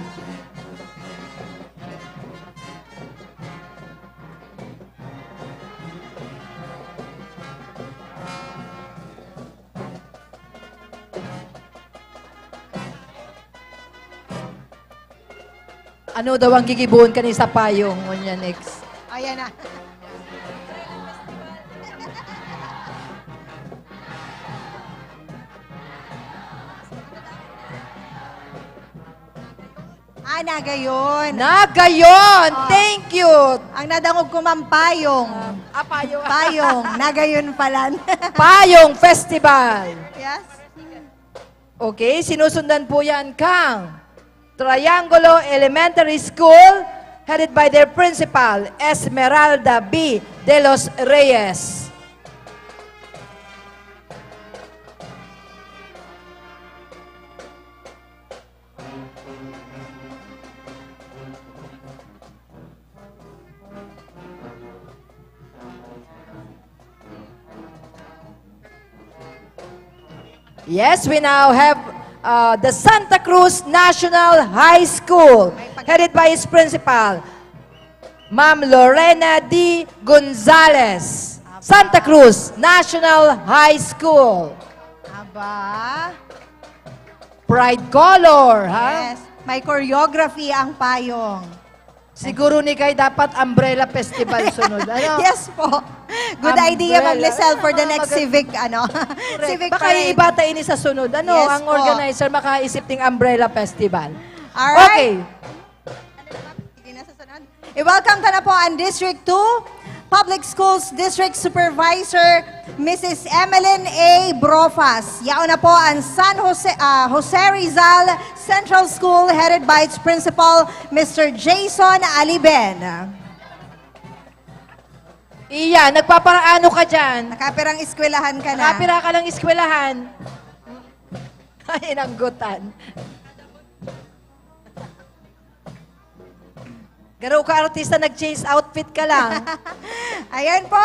Ano daw ang gigibohon kani sa payong? Ngunyan, next. Ayan na. Ah, Nagayon. Nagayon! Ah. Thank you! Ang nadangog ko, ma'am, payong. Ah, payong. Payong. Nagayon pala. Payong Festival. Yes. Okay, sinusundan po yan kang Triangulo Elementary School, headed by their principal, Esmeralda B. De Los Reyes. Yes, we now have, uh, the Santa Cruz National High School, headed by its principal, Ma'am Lorena D. Gonzalez. Santa Cruz National High School. Aba. Pride color, ha? Yes. May choreography ang payong. Siguro ni Kay dapat umbrella festival sunod, ano? Yes po. Good idea, Ma'am Umbrella. Lisel, for the Ah, next maganda. Civic, ano, Correct. Civic Baka Parade. Iiba ta ini sa sunod, ano? Yes Ang po. Organizer makaisip ding umbrella festival. Alright. Okay. Sige na, susunod. I-welcome ta na po ang District two Public Schools District Supervisor, Missus Emeline A. Brofas. Yaon na po ang San Jose, ah, Jose Rizal Central School, headed by its principal, Mister Jason Aliben. Iya, nagpaparaano ka dyan? Nakapirang eskwelahan ka na? Nakapira ka lang eskwelahan? Ay, inanggutan. Garo ka artista, nag-change outfit ka lang. Ayan po,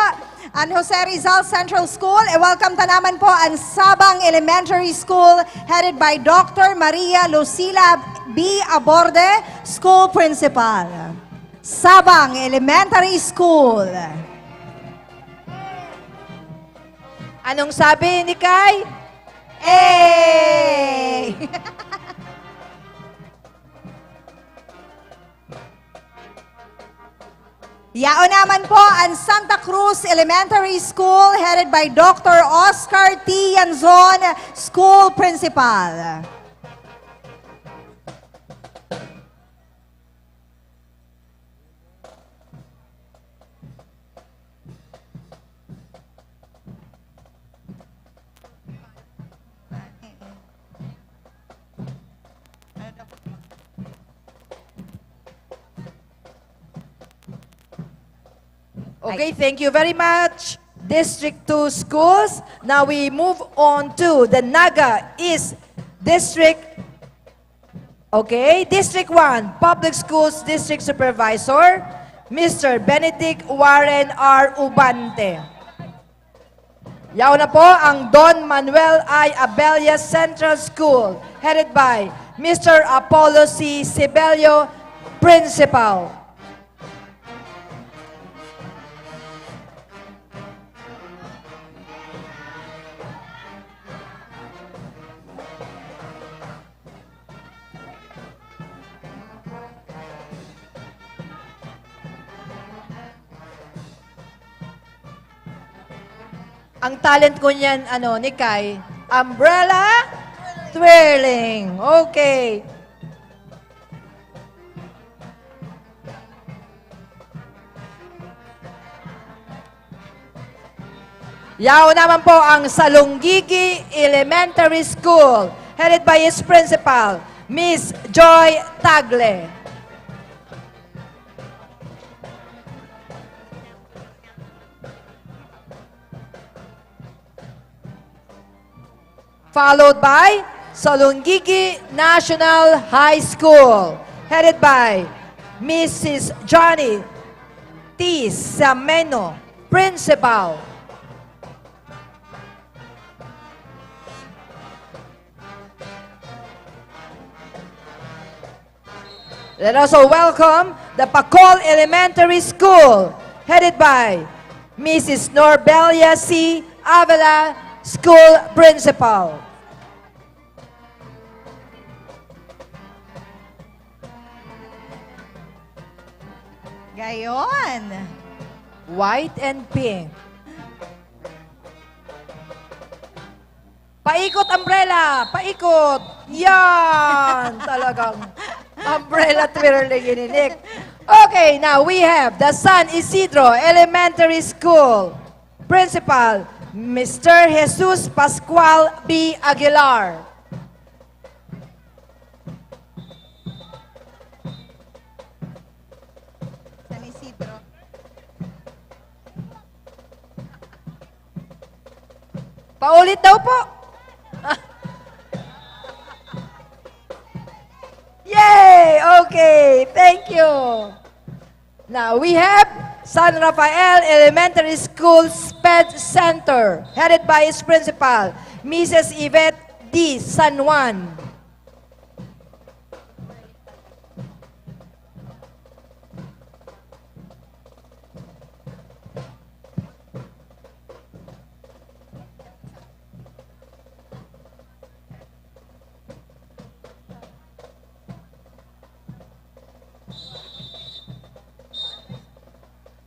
ang Jose Rizal Central School. E, welcome ta naman po ang Sabang Elementary School, headed by Doctor Maria Lucila B. Aborde, School Principal. Sabang Elementary School. Anong sabi ni Kay? Hey! Yaon naman po ang Santa Cruz Elementary School, headed by Doctor Oscar T. Yanzon, School Principal. Okay, thank you very much, District two schools. Now we move on to the Naga East District. Okay, District one, Public Schools District Supervisor, Mister Benedict Warren R. Ubante. Yaon na po ang Don Manuel I. Abella Central School, headed by Mister Apollo C. Sibelio, Principal. Ang talent ko niyan, ano, ni Kai, umbrella twirling. Okay. Yaon naman po ang Salonggigi Elementary School, headed by its principal, Miss Joy Tagle. Followed by Salonggigi National High School, headed by Missus Johnny T. Sameno, Principal. Let us all welcome the Pacol Elementary School, headed by Missus Norbelia C. Avila, School Principal. Gayon. White and pink. Paikot, umbrella! Paikot! Yan! Talagang umbrella twirling ini, Nick. Okay, now we have the San Isidro Elementary School Principal, Mister Jesus Pascual B. Aguilar. San Isidro. Paulit daw po. Yay! Okay, thank you. Now, we have San Rafael Elementary School Sped Center, headed by its principal, Missus Yvette D. San Juan.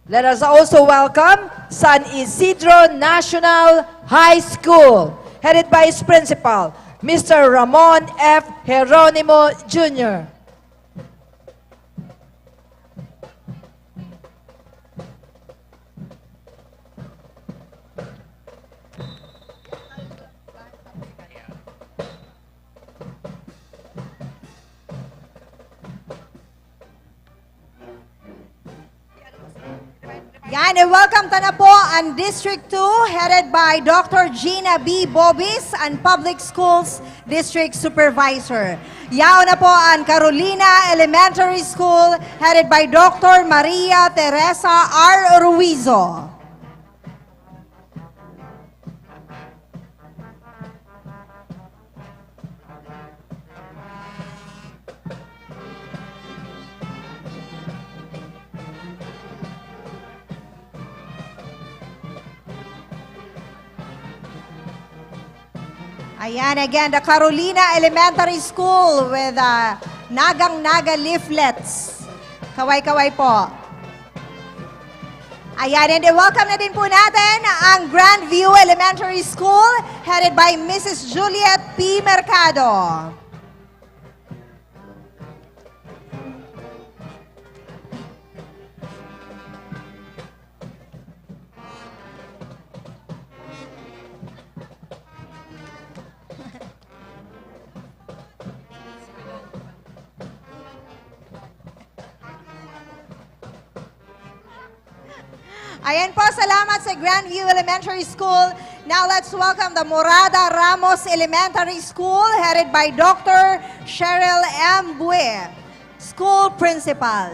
Let us also welcome San Isidro National High School, headed by its principal, Mister Ramon F. Jeronimo Junior. Yan, i-welcome ta na po an District two, headed by Doctor Gina B. Bobis, an Public Schools District Supervisor. Yaon na po an Carolina Elementary School, headed by Doctor Maria Teresa R. Ruizo. Ayan, again, the Carolina Elementary School with, uh, Nagang Naga leaflets. Kaway-kaway po. Ayan, and welcome na din po natin ang Grandview Elementary School, headed by Missus Juliet P. Mercado. Ayan po, salamat sa Grandview Elementary School. Now let's welcome the Morada Ramos Elementary School, headed by Doctor Cheryl M. Bue, School Principal.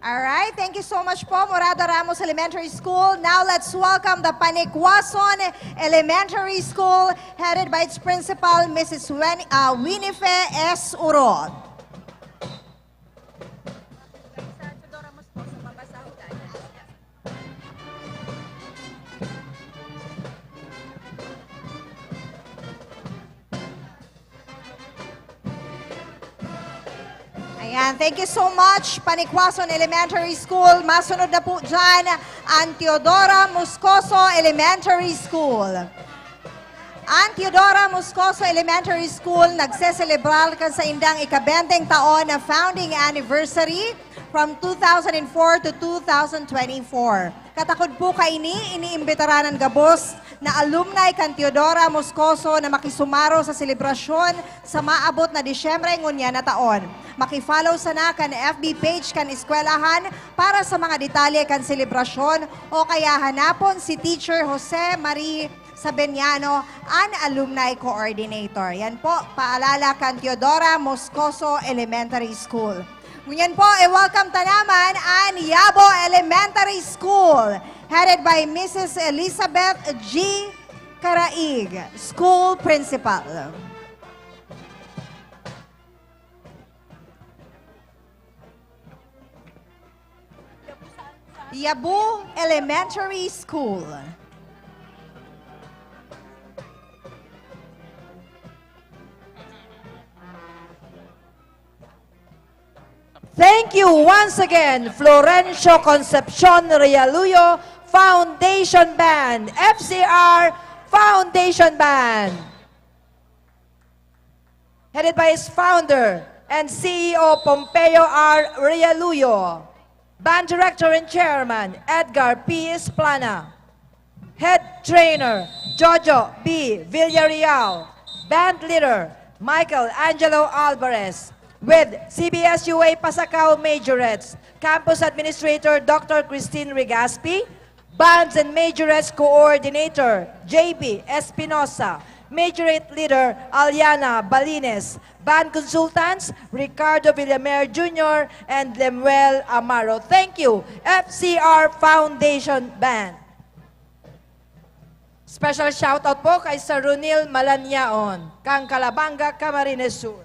All right, thank you so much po, Morada Ramos Elementary School. Now let's welcome the Panikwason Elementary School, headed by its principal, Missus Wen-, uh, Winifred S. Urot. Ayan, thank you so much, Panikwason Elementary School. Masunod na po dyan, ang Teodora Moscoso Elementary School. Ang Teodora Moscoso Elementary School nagseselebrar kan saindang ikabenteng taon na founding anniversary from two thousand four to two thousand twenty-four. Katakod po kaini, iniimbitaran an gabos na alumni kan Teodora Moscoso na makisumaro sa selebrasyon sa maabot na Disyembre ngunyan na taon. Maki-follow sana kan F B page kan eskwelahan para sa mga detalye kan selebrasyon o kaya hanapon si Teacher Jose Marie Sabeniano, an alumni coordinator. Yan po, paalala kan Teodora Moscoso Elementary School. Ngunyan po, i-welcome ta naman an Yabo Elementary School, headed by Missus Elizabeth G. Caraig, School Principal. Yabo Elementary School. Thank you once again, Florencio Concepcion Realuyo Foundation Band, F C R Foundation Band. Headed by its founder and C E O, Pompeo R. Realuyo. Band Director and Chairman, Edgar P. Esplana. Head Trainer, Jojo B. Villarreal. Band Leader, Michael Angelo Alvarez. With C B S U A Pasacao Majorettes, Campus Administrator, Doctor Christine Rigaspi. Bands and Majorettes Coordinator, J B Espinosa. Majorette Leader, Aliana Balines. Band Consultants, Ricardo Villamer Junior and Lemuel Amaro. Thank you, F C R Foundation Band. Special shoutout po kay Sir Ronil Malanyaon, kan Calabanga, Camarines Sur.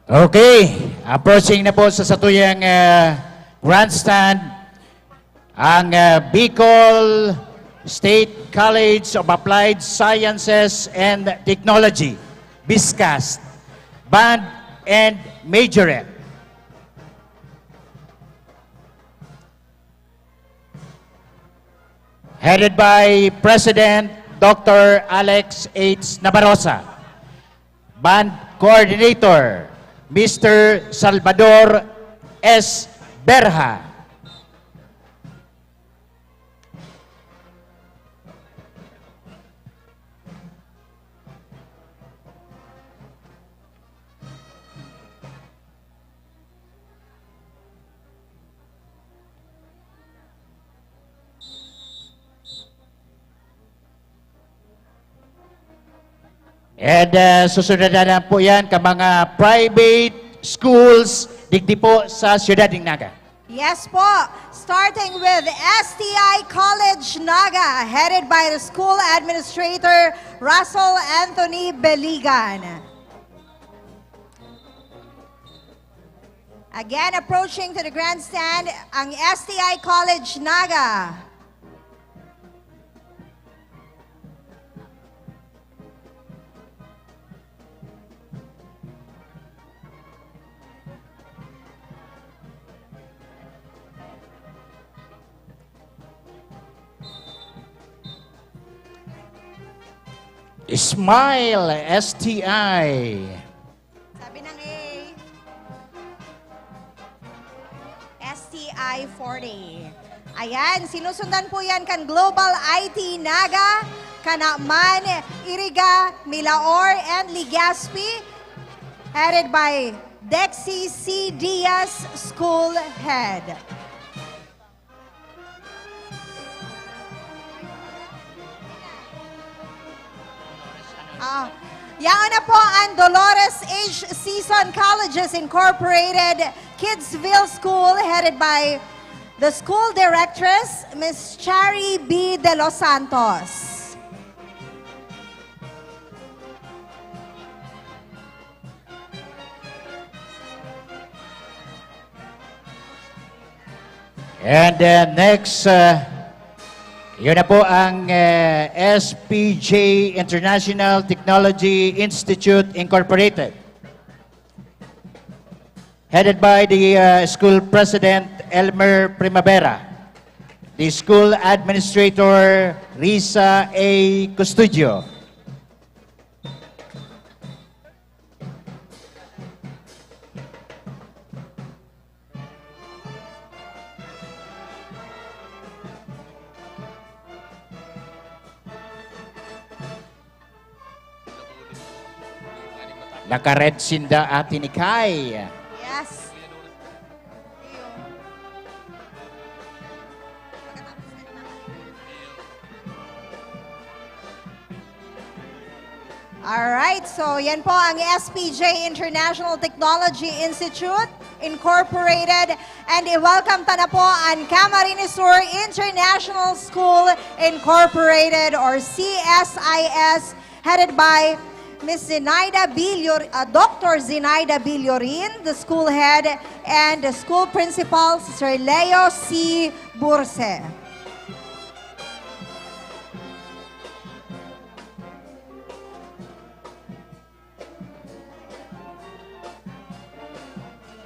Okay, approaching na po sa satuyang, ah, grandstand ang, ah, Bicol State College of Applied Sciences and Technology, BISCAST, Band and Majorette. Headed by President Doctor Alex H. Nabarosa. Band Coordinator, Mister Salvador S. Berha. And, uh, susunod na lang po yan ka mga private schools digdi po sa Siyudad ng Naga. Yes po, starting with S T I College Naga, headed by the school administrator, Russell Anthony Beligan. Again, approaching to the grandstand, ang S T I College Naga. Smile S T I. Sabi ng A. S T I forty. Ayan, sinusundan po yan kan Global I T Naga, Kanaman, Iriga, Milaor, and Legazpi, headed by Dexy C Diaz, School Head. Ah, yaon na po ang Dolores H. Sison Colleges Incorporated Kidsville School, headed by the school directress, Miss Chari B. De Los Santos. And, uh, next, uh, yun na po ang, uh, S P J International Technology Institute Incorporated, headed by the, uh, school president, Elmer Primavera, the school administrator, Risa A. Custodio. Naka-red sinda, Ate Nikay. Yes. Alright, so yan po ang S P J International Technology Institute Incorporated. And i-welcome ta na po ang Camarines Sur International School Incorporated or C S I S, headed by Miss Zenaida B. Llor-, uh, Doctor Zenaida B. Llorin, the school head, and the school principal, Sir Leo C. Burse.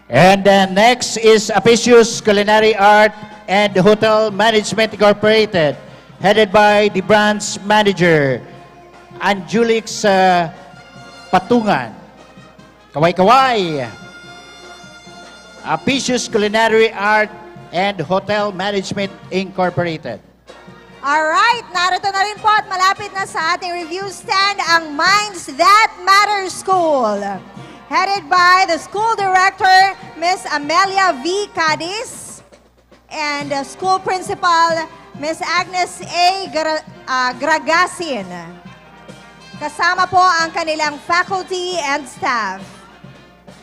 And, uh, next is Apicius Culinary Art and Hotel Management Incorporated, headed by the branch manager, Anjulix, uh, Patungan. Kaway-kaway! Apicius Culinary Art and Hotel Management Incorporated. Alright, narito na rin po at malapit na sa ating review stand ang Minds That Matter School. Headed by the school director, Miss Amelia V. Cadiz, and, uh, school principal, Miss Agnes A. Gra-, ah, Gragasin. Kasama po ang kanilang faculty and staff.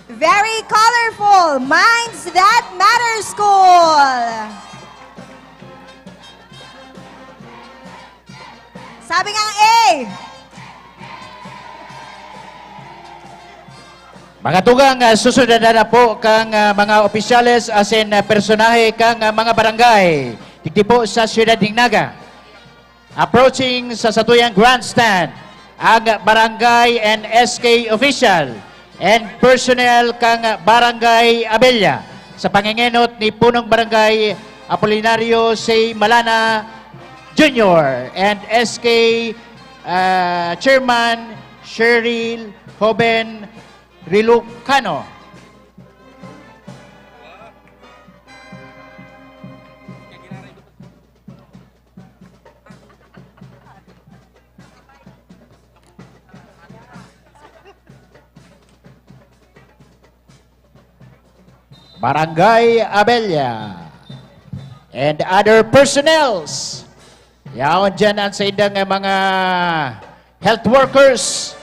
Very colorful, Minds That Matter School! Sabi nga ang A! Mga tugang, ah, susundan na po kang, ah, mga opisyales asin, ah, personahe kang, ah, mga barangay digdi po sa siyudad nin Naga. Approaching sa satuyang grandstand, ang barangay and S K official and personnel kang Barangay Abella sa pangengenot ni Punong Barangay Apolinario C. Malana Junior and S K, ah, Chairman Cheryl Hoben Rilocano. Barangay Abella, and other personnels. Yaon dyan ang saindang, eh, mga health workers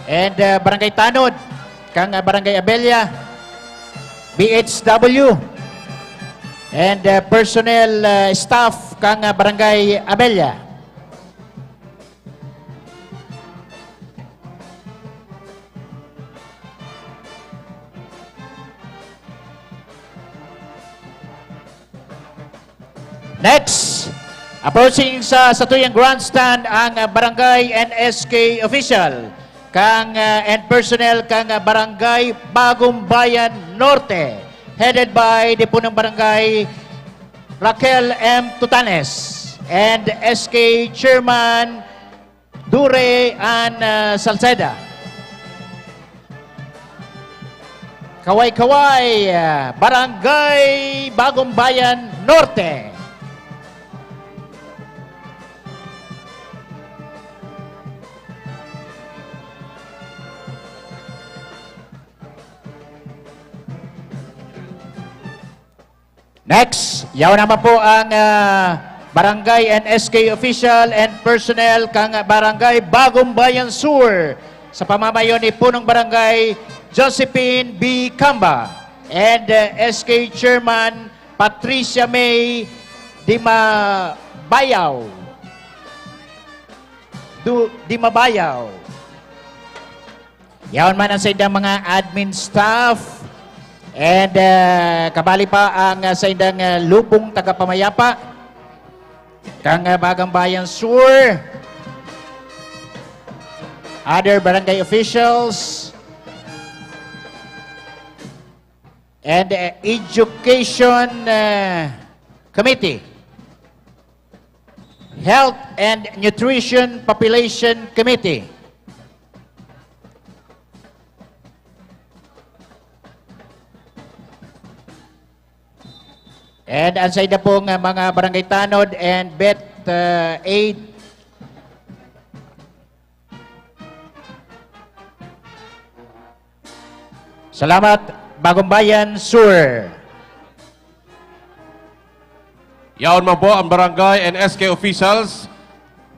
and, eh, barangay tanod kang, eh, Barangay Abella, B H W. and uh, personnel uh, staff kan uh, Barangay Abella. Next, approaching sa satuyang grandstand ang uh, Barangay and S K official kang uh, and personnel kang uh, Barangay Bagong Bayan Norte, headed by the Punong Barangay Raquel M. Tutanes and S K Chairman Dure and uh, Salceda. Kaway-kaway, uh, Barangay Bagong Bayan Norte. Next, yaon naman po ang uh, barangay and S K official and personnel kang Barangay Bagong Bayan Sur sa pamamayo ni Punong Barangay Josephine B. Camba and uh, S K Chairman Patricia May Dimabayaw. Du, Dimabayaw. Yaon man ang saindang mga admin staff and uh, kabali pa ang uh, saindang uh, lupong tagapamayapa kang uh, Bagang Bayan Sur, other barangay officials, and uh, Education uh, Committee, Health and Nutrition Population Committee. And ang saida pong uh, mga barangay tanod and vet uh, aid. Salamat, Bagong Bayan Sur. Yaon man po ang barangay and S K officials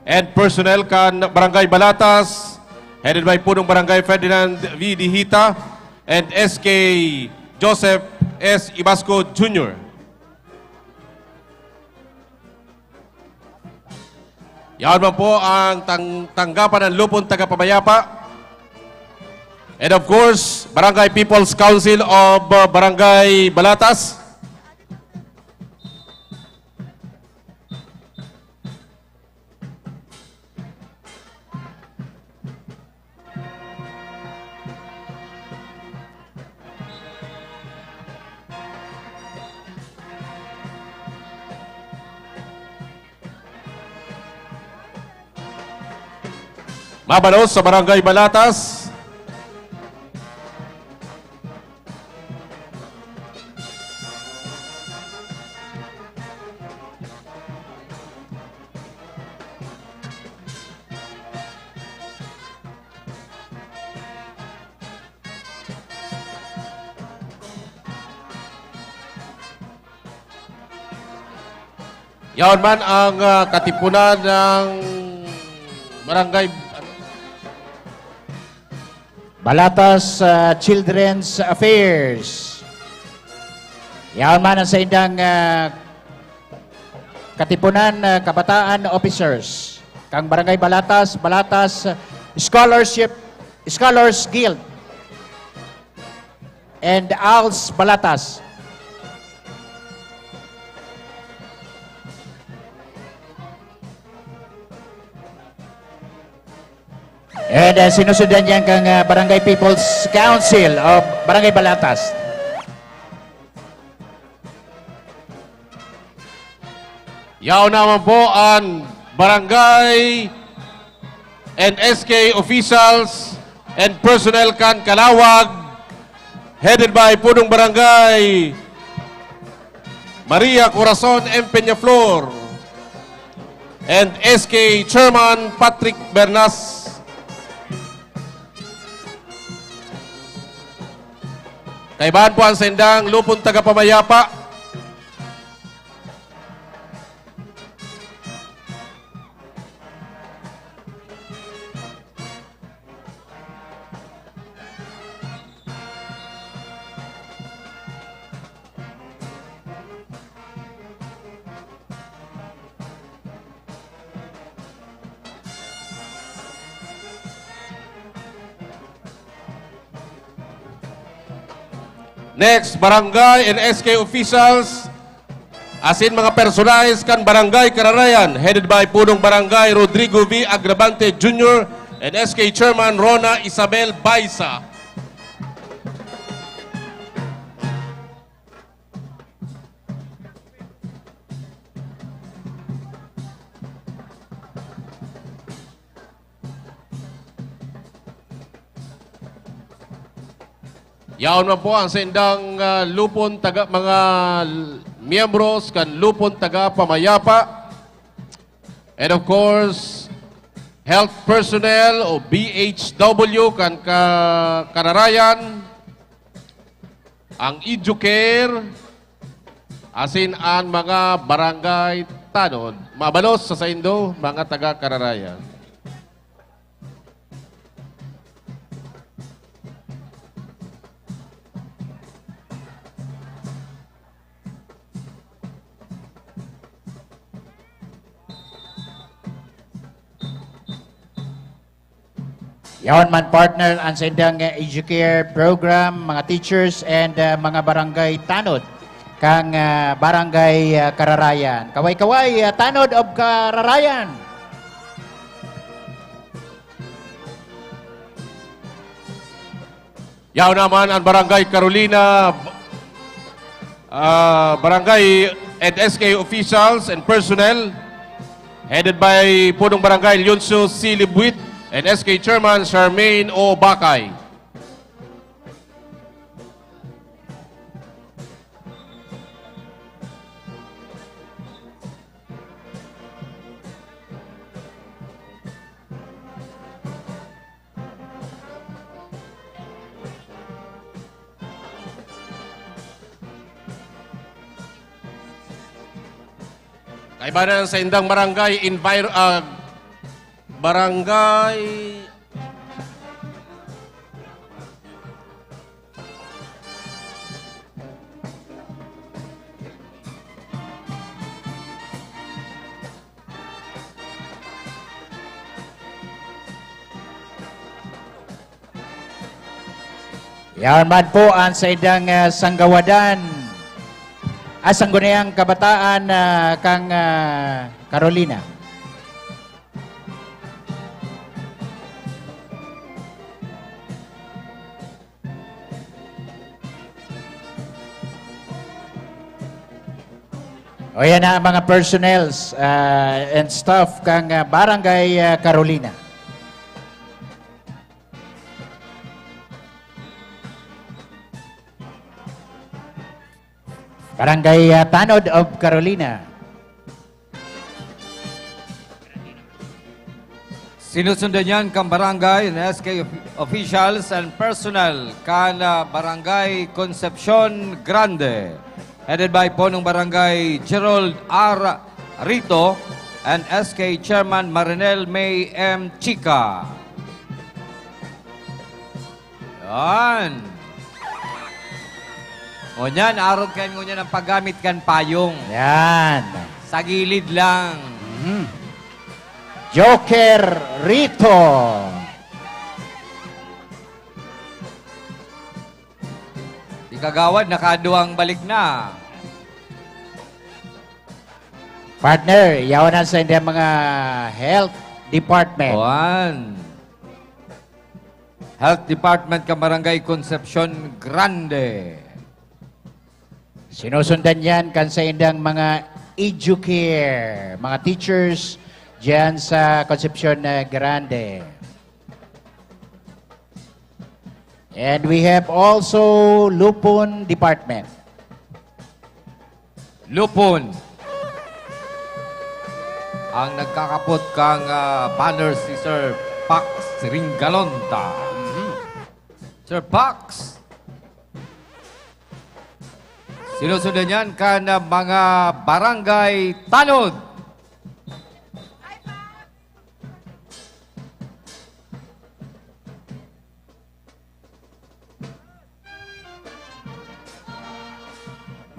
and personnel kan Barangay Balatas, headed by Punong Barangay Ferdinand V. Dihita and S K Joseph S. Ibasco Junior. Yaon man po ang tang tanggapan ng lupon tagapamayapa. And of course, Barangay People's Council of uh, Barangay Balatas. Mabalos sa Barangay Balatas. Yaon man ang uh, katipunan ng barangay Balatas uh, Children's Affairs. Yaon man ang saindang uh, katipunan uh, kabataan officers kang Barangay Balatas, Balatas Scholarship Scholars Guild and Als Balatas. And uh, sinusundan niyan kang uh, Barangay People's Council of Barangay Balatas. Yaon naman po ang barangay and S K officials and personnel kan Kalawag, headed by Punong Barangay Maria Corazon M. Peñaflor and S K Chairman Patrick Bernas. Kaibahan po ang sendang lupon tagapamayapa. Next, barangay and S K officials, asin mga personahes kan Barangay Kararayan, headed by Punong Barangay Rodrigo V Agravante Junior and S K Chairman Rona Isabel Baisa. Yaon man po ang saindang, ah, lupon taga, mga l-, miyembros kan lupon taga pamayapa. And of course, health personnel o B H W kan ka-, Kararayan, ang Educare, asin an mga barangay tanod. Mabalos sa saindo, mga taga Kararayan. Yaon man, partner, ang saindang, eh, Educare program, mga teachers, and, ah, mga barangay tanod kang, ah, Barangay, ah, Kararayan. Kaway-kaway, ah, tanod of Kararayan. Yaon naman ang Barangay Carolina, ah, Barangay and S K officials and personnel, headed by Punong Barangay Leoncio C. Libuit and S K Chairman Charmaine O. Bacay. Kaiba na sa indang barangay envir-, ah, barangay. Yaon man po ang saindang, ah, sanggawadan, ah, Sangguniang Kabataan, ah, kang, ah, Carolina. O, yan na ang mga personnels, ah, and staff kang, ah, Barangay, ah, Carolina. Barangay, ah, Tanod of Carolina. Sinusundan yan kan barangay and S K officials and personnel kan, ah, Barangay Concepcion Grande, headed by Punong Barangay Gerald R. Rito and S K Chairman Marinel May M. Chica. Yan. O, ngunyan, arog kayo ngunyan ang paggamit kan payong. Yan. Sa gilid lang. Mhm. Joker Rito. Si Kagawad, nakaduwang balik na. Partner, yaon na sa inyo mga health department. Kuan. Health Department kan Barangay Concepcion Grande. Sinusundan yan kan saindang mga educare, mga teachers dyan sa Concepcion, eh, Grande. And we have also Lupon Department. Lupon. Ang nagkakapot kang, ah, banner si Sir Pax Ringalonta. Mhm. Sir Pax. Sinusundan yan kan, ah, mga barangay tanod.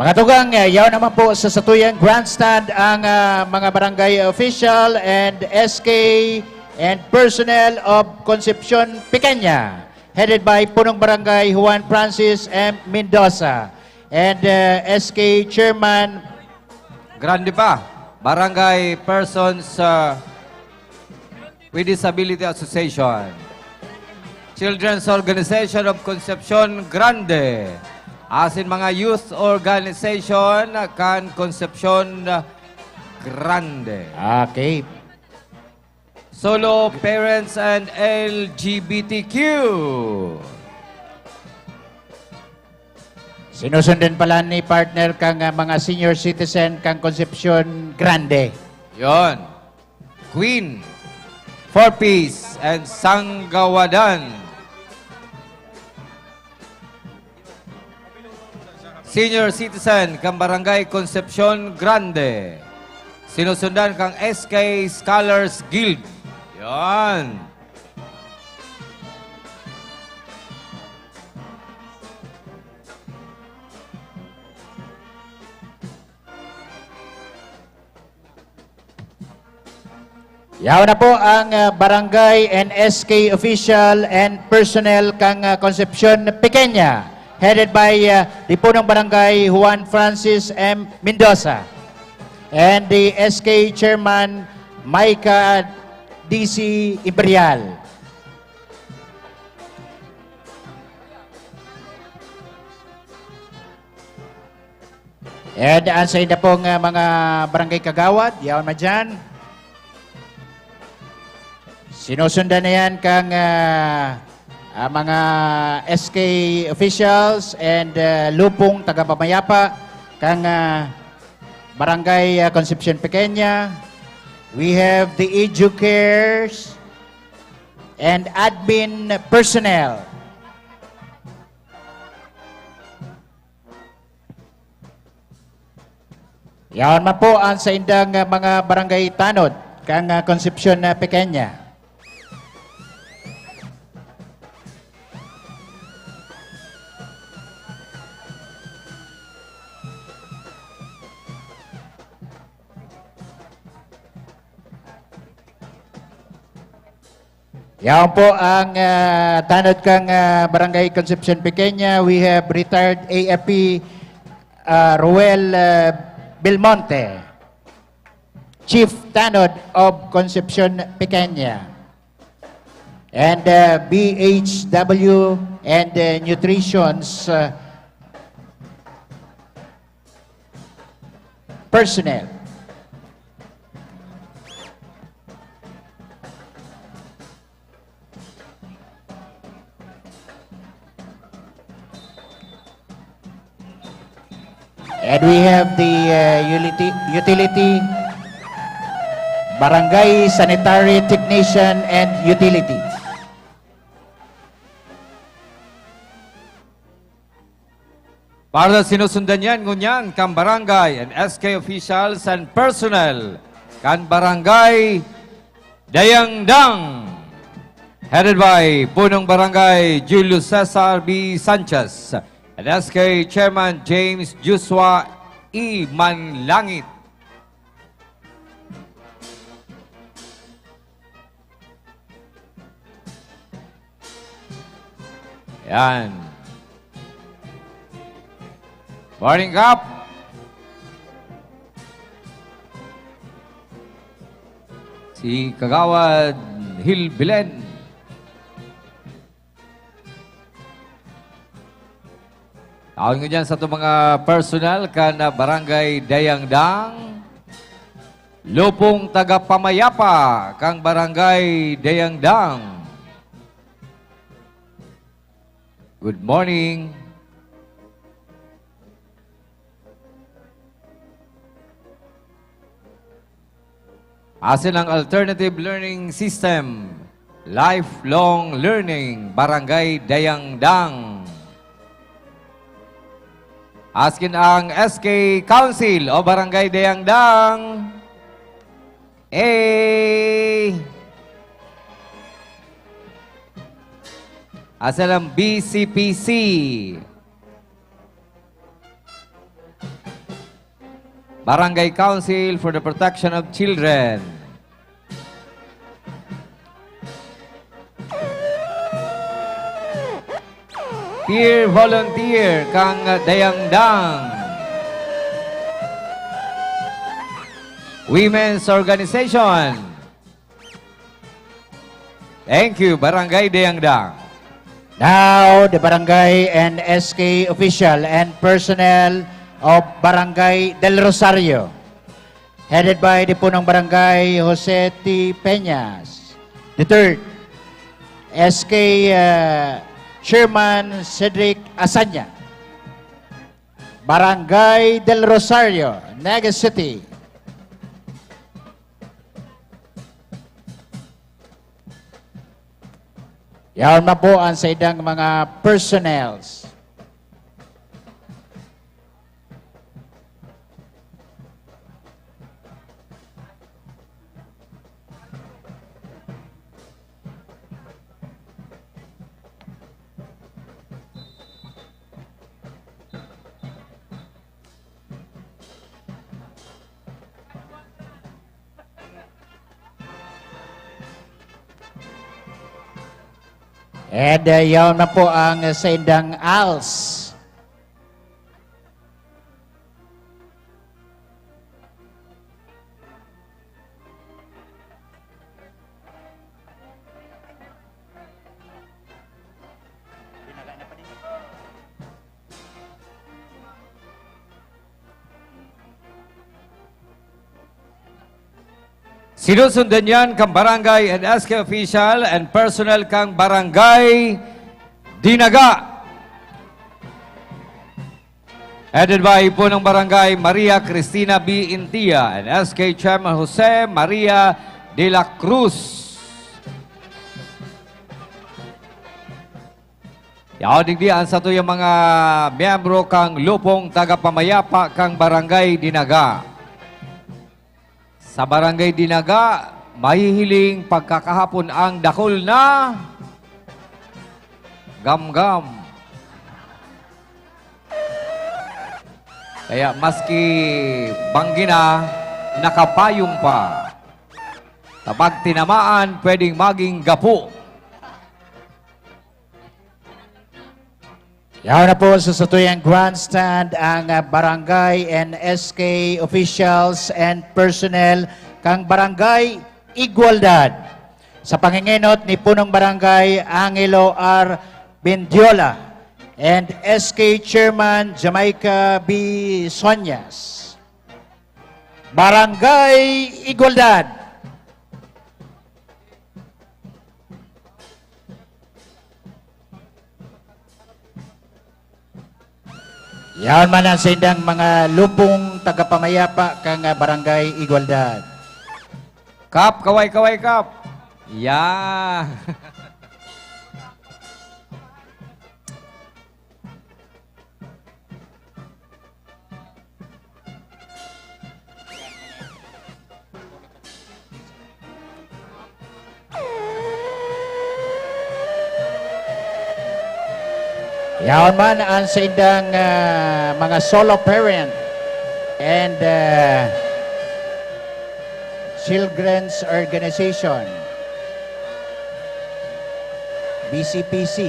Mga tugang, eh, yaon naman po sa satuyang grandstand ang, ah, mga barangay official and S K and personnel of Concepcion Pequeña. headed by Punong Barangay Juan Francis M. Mendoza and uh, S K Chairman. Grande pa, Barangay Persons uh, with Disability Association, Children's Organization of Concepcion Grande, asin mga youth organization kan Concepcion Grande. Okay. Solo parents and L G B T Q. Sinusundan pala ni partner kang uh, mga senior citizen kang Concepcion Grande. Yon. Queen, Four Ps, and Sanggawadan. Senior citizen kan Barangay Concepcion Grande. Sinusundan kang S K Scholars Guild. Yan. Yaon na po ang uh, barangay and S K official and personnel kang uh, Concepcion Pequeña, headed by uh, the Punong Barangay Juan Francis M. Mendoza and the S K Chairman Micah D C Imperial. And ang sa inda pong uh, mga barangay kagawad, yaon na dyan. Sinusundan na yan kang uh, uh, mga S K officials and uh, lupong tagapamayapa kang uh, Barangay uh, Concepcion Pequeña. We have the educators and admin personnel. Yaon man po ang saindang mga barangay tanod kan Concepcion Pequeña. Yaon po ang uh, tanod kang uh, Barangay Concepcion Pequeña. We have retired A F P uh, Ruel uh, Belmonte, Chief Tanod of Concepcion Pequeña, and uh, B H W and uh, Nutrition's uh, personnel. And we have the uh, utility, utility, barangay sanitary technician and utility. Para sinusundan yan ngunyan kan barangay and S K officials and personnel kan barangay Dayangdang, headed by Punong Barangay Julio Cesar B. Sanchez and S K Chairman James Joshua E. Manlangit. Yan. Morning, Kap. Si Kagawad Hil Belen. Taon ko dyan sa itong mga personal kan Barangay Dayangdang. Lupong tagapamayapa kang Barangay Dayangdang. Good morning. Asin ang Alternative Learning System, Lifelong Learning, Barangay Dayangdang. Askin ang S K Council o Barangay Dayangdang. Eh. Asa ang B C P C? Barangay Council for the Protection of Children. Dear volunteer kang Dayangdang Women's Organization. Thank you, Barangay Dayangdang. Now, the barangay and S K official and personnel of Barangay Del Rosario, headed by the Punong Barangay Jose T. Peñas the third, S K, uh, Chairman Cedric Asanya, Barangay Del Rosario, Naga City. Yaon man po ang saindang mga personnels. And, uh, yaon na po ang saindang als. Sinusundan yan kan barangay and S K official and personnel kan Barangay Dinaga. Headed by Punong Barangay Maria Cristina B. Intia and S K Chairman Jose Maria de la Cruz. Yaon digdi an satuyang mga miyembro kan lupong tagapamayapa kan Barangay Dinaga. Sa Barangay Dinaga, mahihiling pagkakahapon ang dakul na gamgam. Kaya maski banggi na, nakapayong pa. Kapag tinamaan, pwedeng maging gapo. Yaon na po sa satuyang grandstand ang, ah, barangay and S K officials and personnel kan Barangay Igualdad. Sa pangingenot ni Punong Barangay Angelo R. Bendiola and S K Chairman Jamaica B. Soñas. Barangay Igualdad. Yaon man ang saindang mga lupong tagapamayapa kan, ah, Barangay Igualdad. Kap, kaway-kaway, Kap. Yeah. Yaon man ang saindang, ah, mga solo parent and, ah, children's organization, B C P C.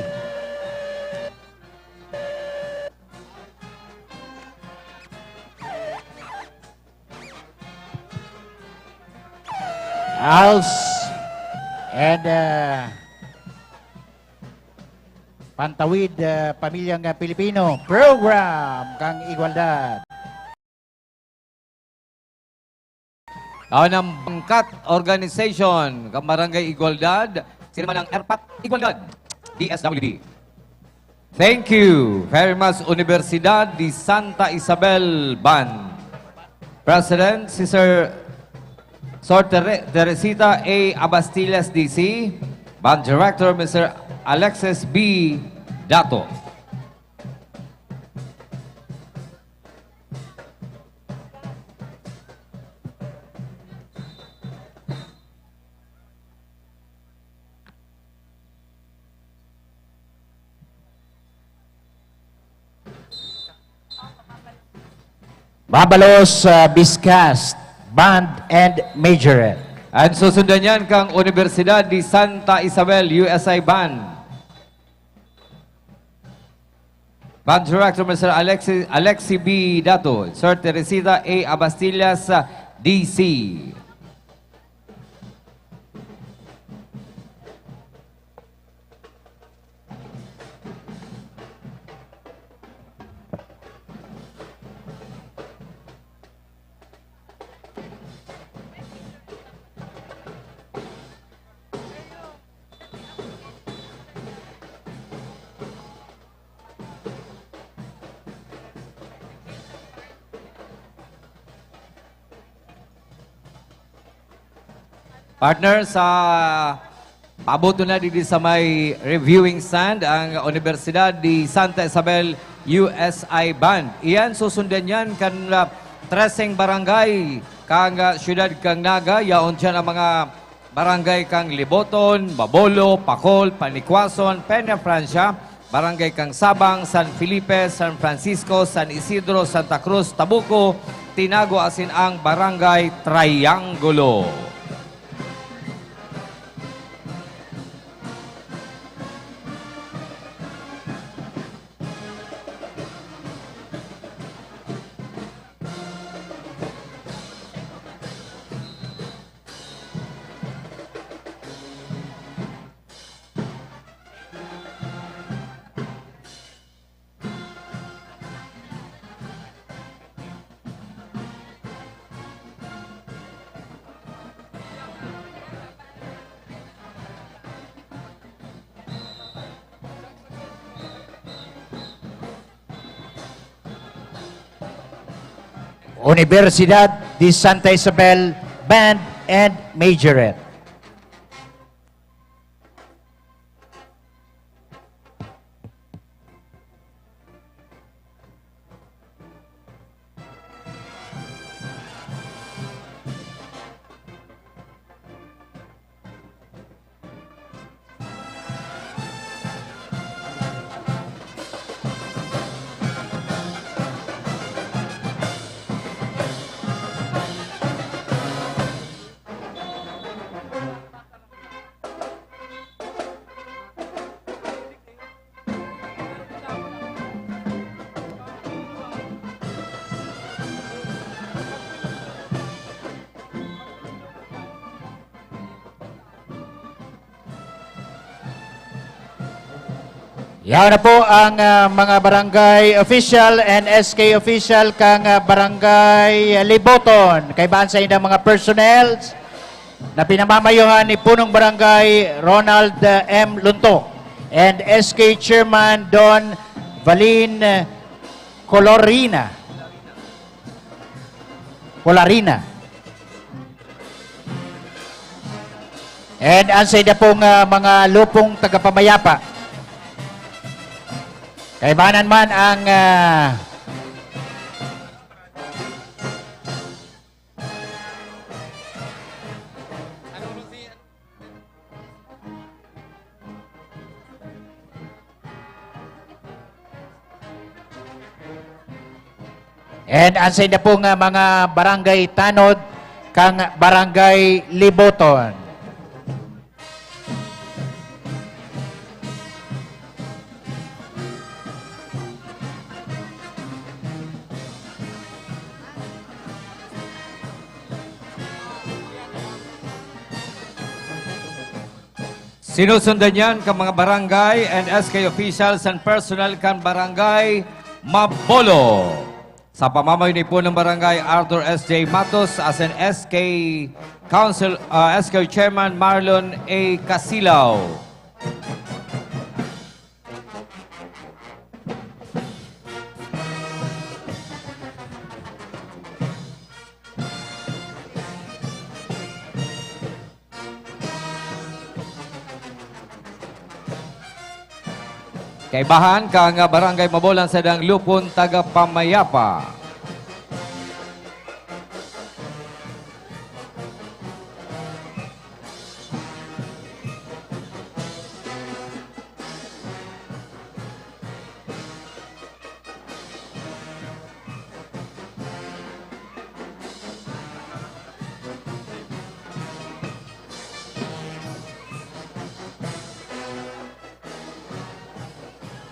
Als and, ah, Pantawid, ah, Pamilyang, ah, Pilipino Program kan Igualdad. Aw, ang Bangkat Organization kan Barangay Igualdad, sila man ang ERPAT Igualdad, D S W D. Thank you very much, Universidad de Santa Isabel Band. President, si Sir, Sir Tere-, Teresita A. Abastillas, D C. Band Director, Mister Alexis B. Dato. Mabalos, ah, Biscast Band and Majorette. Ang susundan niyan kang Universidad de Santa Isabel, U S I Band. Band Director, Mister Alexi, Alexi B Dato, Sir Teresita A Abastillas, D C. Partner, sa paabot na digdi sa may reviewing stand ang Universidad de Santa Isabel U S I Band. Iyan, susundan yan kan, ah, treseng barangay kan, ah, siyudad kan Naga. Yaon dyan ang mga barangay kan Liboton, Mabolo, Pacol, Panikwason, Peñafrancia, barangay kan Sabang, San Felipe, San Francisco, San Isidro, Santa Cruz, Tabuco, Tinago asin ang Barangay Triangulo. Universidad de Santa Isabel Band and Majorette. Yaon na po ang, ah, mga barangay official and S K official kan, ah, Barangay Liboton. Kaibahan sa indang mga personnel na pinamamayohan ni Punong Barangay Ronald, ah, M Lunto and S K Chairman Don Valin Colorina. Colarina. And ang saida pong, ah, mga lupong tagapamayapa. Kaibanan man ang, ah, And ang saida pong, ah, mga barangay tanod kan Barangay Liboton. Sinusundan yan kan mga barangay and S K officials and personnel kan Barangay Mabolo. Sa pamamayo ni Punong Barangay Arthur S J Matos asin S K Council, ah, S K Chairman Marlon A Casilaw. Kaibahan kan Barangay Mabolo an saindang lupon tagapamayapa.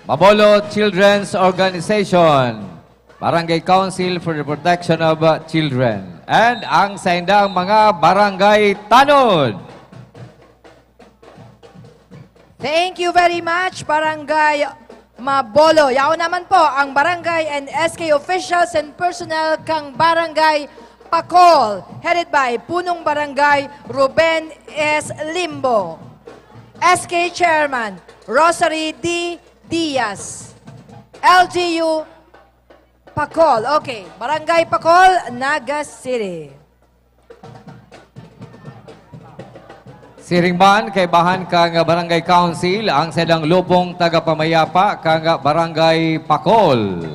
Mabolo Children's Organization, Barangay Council for the Protection of uh, Children, and ang saindang mga barangay tanod. Thank you very much, Barangay Mabolo. Yaon naman po ang barangay and S K officials and personnel kang Barangay Pakol, headed by Punong Barangay Ruben S. Limbo. S K Chairman Rosary D. Diaz. L G U Pakol. Okay. Barangay Pakol, Naga City. Siring man, kaibahan kan Barangay Council ang saindang lupong tagapamayapa kan Barangay Pakol,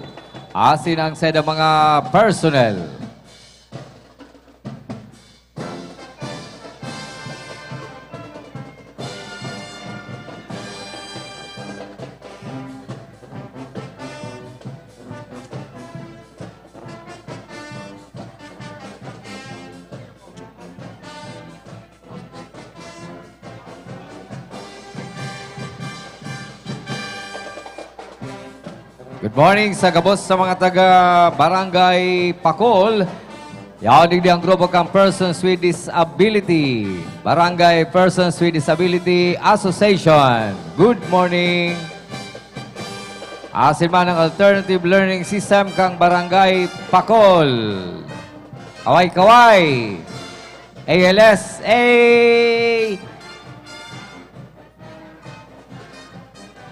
asin ang saindang mga personnel. Good morning sa gabos sa mga taga Barangay Pakol. Yaon digdi ang grupo kan Persons with Disability, Barangay Persons with Disability Association. Good morning. Asin man ang alternative learning system kan Barangay Pakol. Kaway-kaway. A L S A.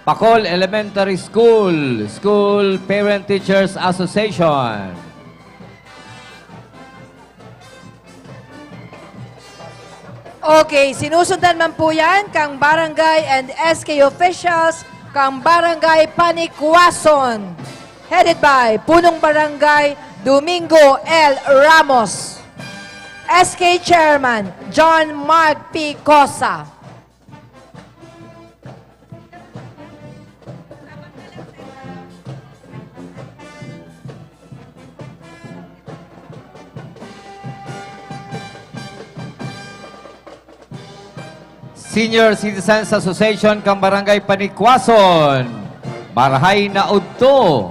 Pakol Elementary School, School Parent Teachers Association. Okay, sinusundan man po yan kang barangay and S K officials kang Barangay Panikwason, headed by Punong Barangay Domingo L. Ramos. S K Chairman John Mark P. Cosa. Senior Citizens Association kan Barangay Panikwason, marahay na udto.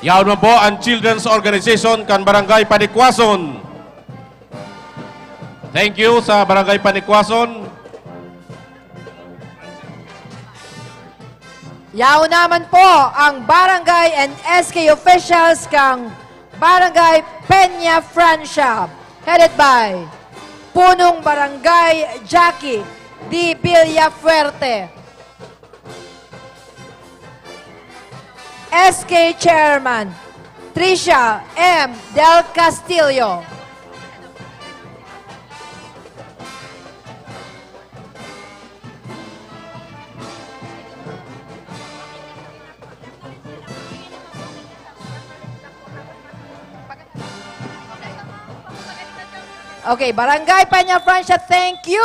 Yaon man po ang Children's Organization kan Barangay Panikwason. Thank you sa Barangay Panikwason. Yaon naman po ang barangay and S K officials kang Barangay Peña Francia, headed by Punong Barangay Jackie D. Villafuerte. S K Chairman Tricia M. Del Castillo. Okay, Barangay Peña Francia, thank you.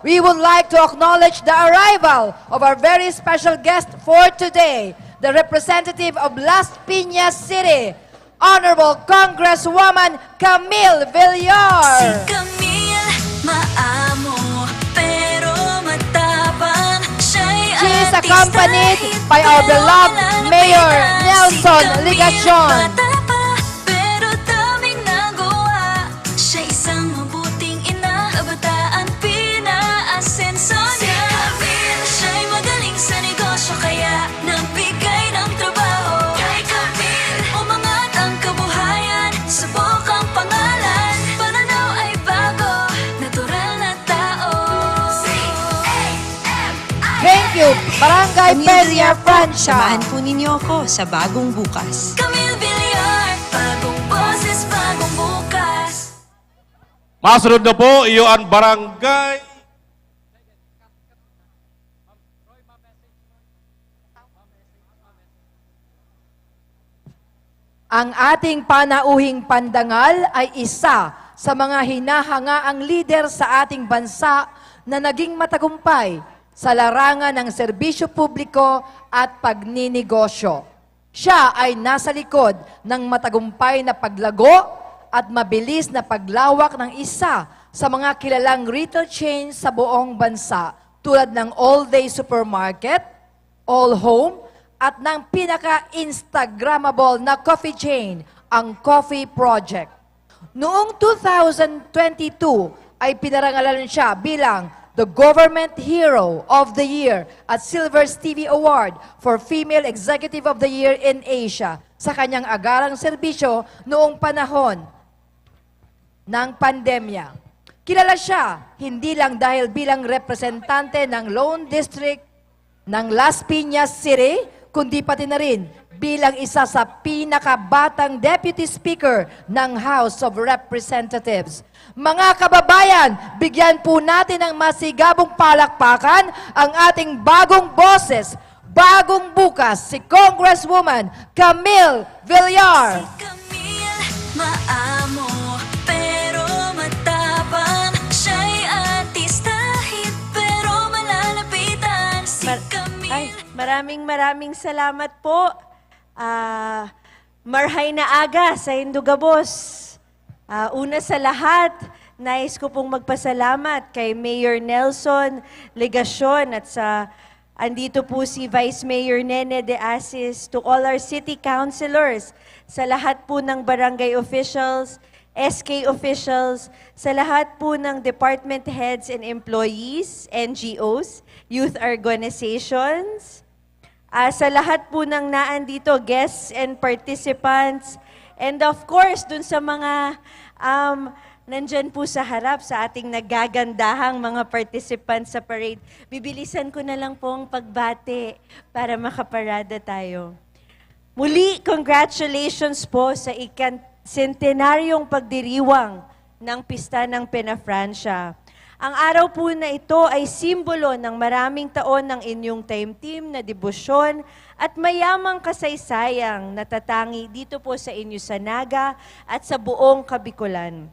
We would like to acknowledge the arrival of our very special guest for today, the representative of Las Piñas City, Honorable Congresswoman Camille Villar. Si Camille, maamo, pero matapang. Siya'y She is accompanied by our beloved Mayor Nelson Legacion. Pero daming nagawa. Siya isang mabuting ina, kabataan pinaasenso niya. Si Camille, siya'y magaling sa negosyo, kaya nagbigay ng trabaho. Kay Camille, umangat ang kabuhayan, subok ang pangalan. Pananaw ay bago, natural na tao. C A M I L. Thank you, Barangay Camille Peña Villar po, Francia. Samahan po ninyo ako sa bagong bukas. Camille Villar, bagong boses, bagong bukas. Masunod na po, iyo ang barangay. Ang ating panauhing pandangal ay isa sa mga hinahangaang lider sa ating bansa na naging matagumpay sa larangan ng serbisyo publiko at pagninegosyo. Siya ay nasa likod ng matagumpay na paglago at mabilis na paglawak ng isa sa mga kilalang retail chain sa buong bansa, tulad ng All Day Supermarket, All Home, at ng pinaka-Instagrammable na coffee chain, ang Coffee Project. Noong two thousand twenty-two ay pinarangalan siya bilang the Government Hero of the Year at Silver Stevie Award for Female Executive of the Year in Asia sa kanyang agarang serbisyo noong panahon ng pandemya. Kilala siya hindi lang dahil bilang representante ng Lone District ng Las Piñas City, kundi pati na rin bilang isa sa pinakabatang Deputy Speaker ng House of Representatives. Mga kababayan, bigyan po natin ng masigabong palakpakan ang ating bagong boses, bagong bukas, si Congresswoman Camille Villar. Si Camille, maamo, pero matapang. Siya'y artista, hit, pero malalapitan. Si Mar- Camille. Ay, maraming maraming salamat po. Ah, marhay na aga sa Hindu Gabos. Ah, una sa lahat, nais ko pong magpasalamat kay Mayor Nelson Legacion at sa andito po si Vice Mayor Nene De Asis, to all our city councilors, sa lahat po ng barangay officials, S K officials, sa lahat po ng department heads and employees, N G Os, youth organizations, ah, sa lahat po ng naandito, guests and participants, and of course, dun sa mga um, nandyan po sa harap, sa ating nagagandahang mga participants sa parade. Bibilisan ko na lang pong pagbati para makaparada tayo. Muli, congratulations po sa ikan-, centenaryong pagdiriwang ng Pista ng Penafrancia. Ang araw po na ito ay simbolo ng maraming taon ng inyong taimtim na debosyon at mayamang kasaysayang natatangi dito po sa inyo sa Naga at sa buong Kabikolan.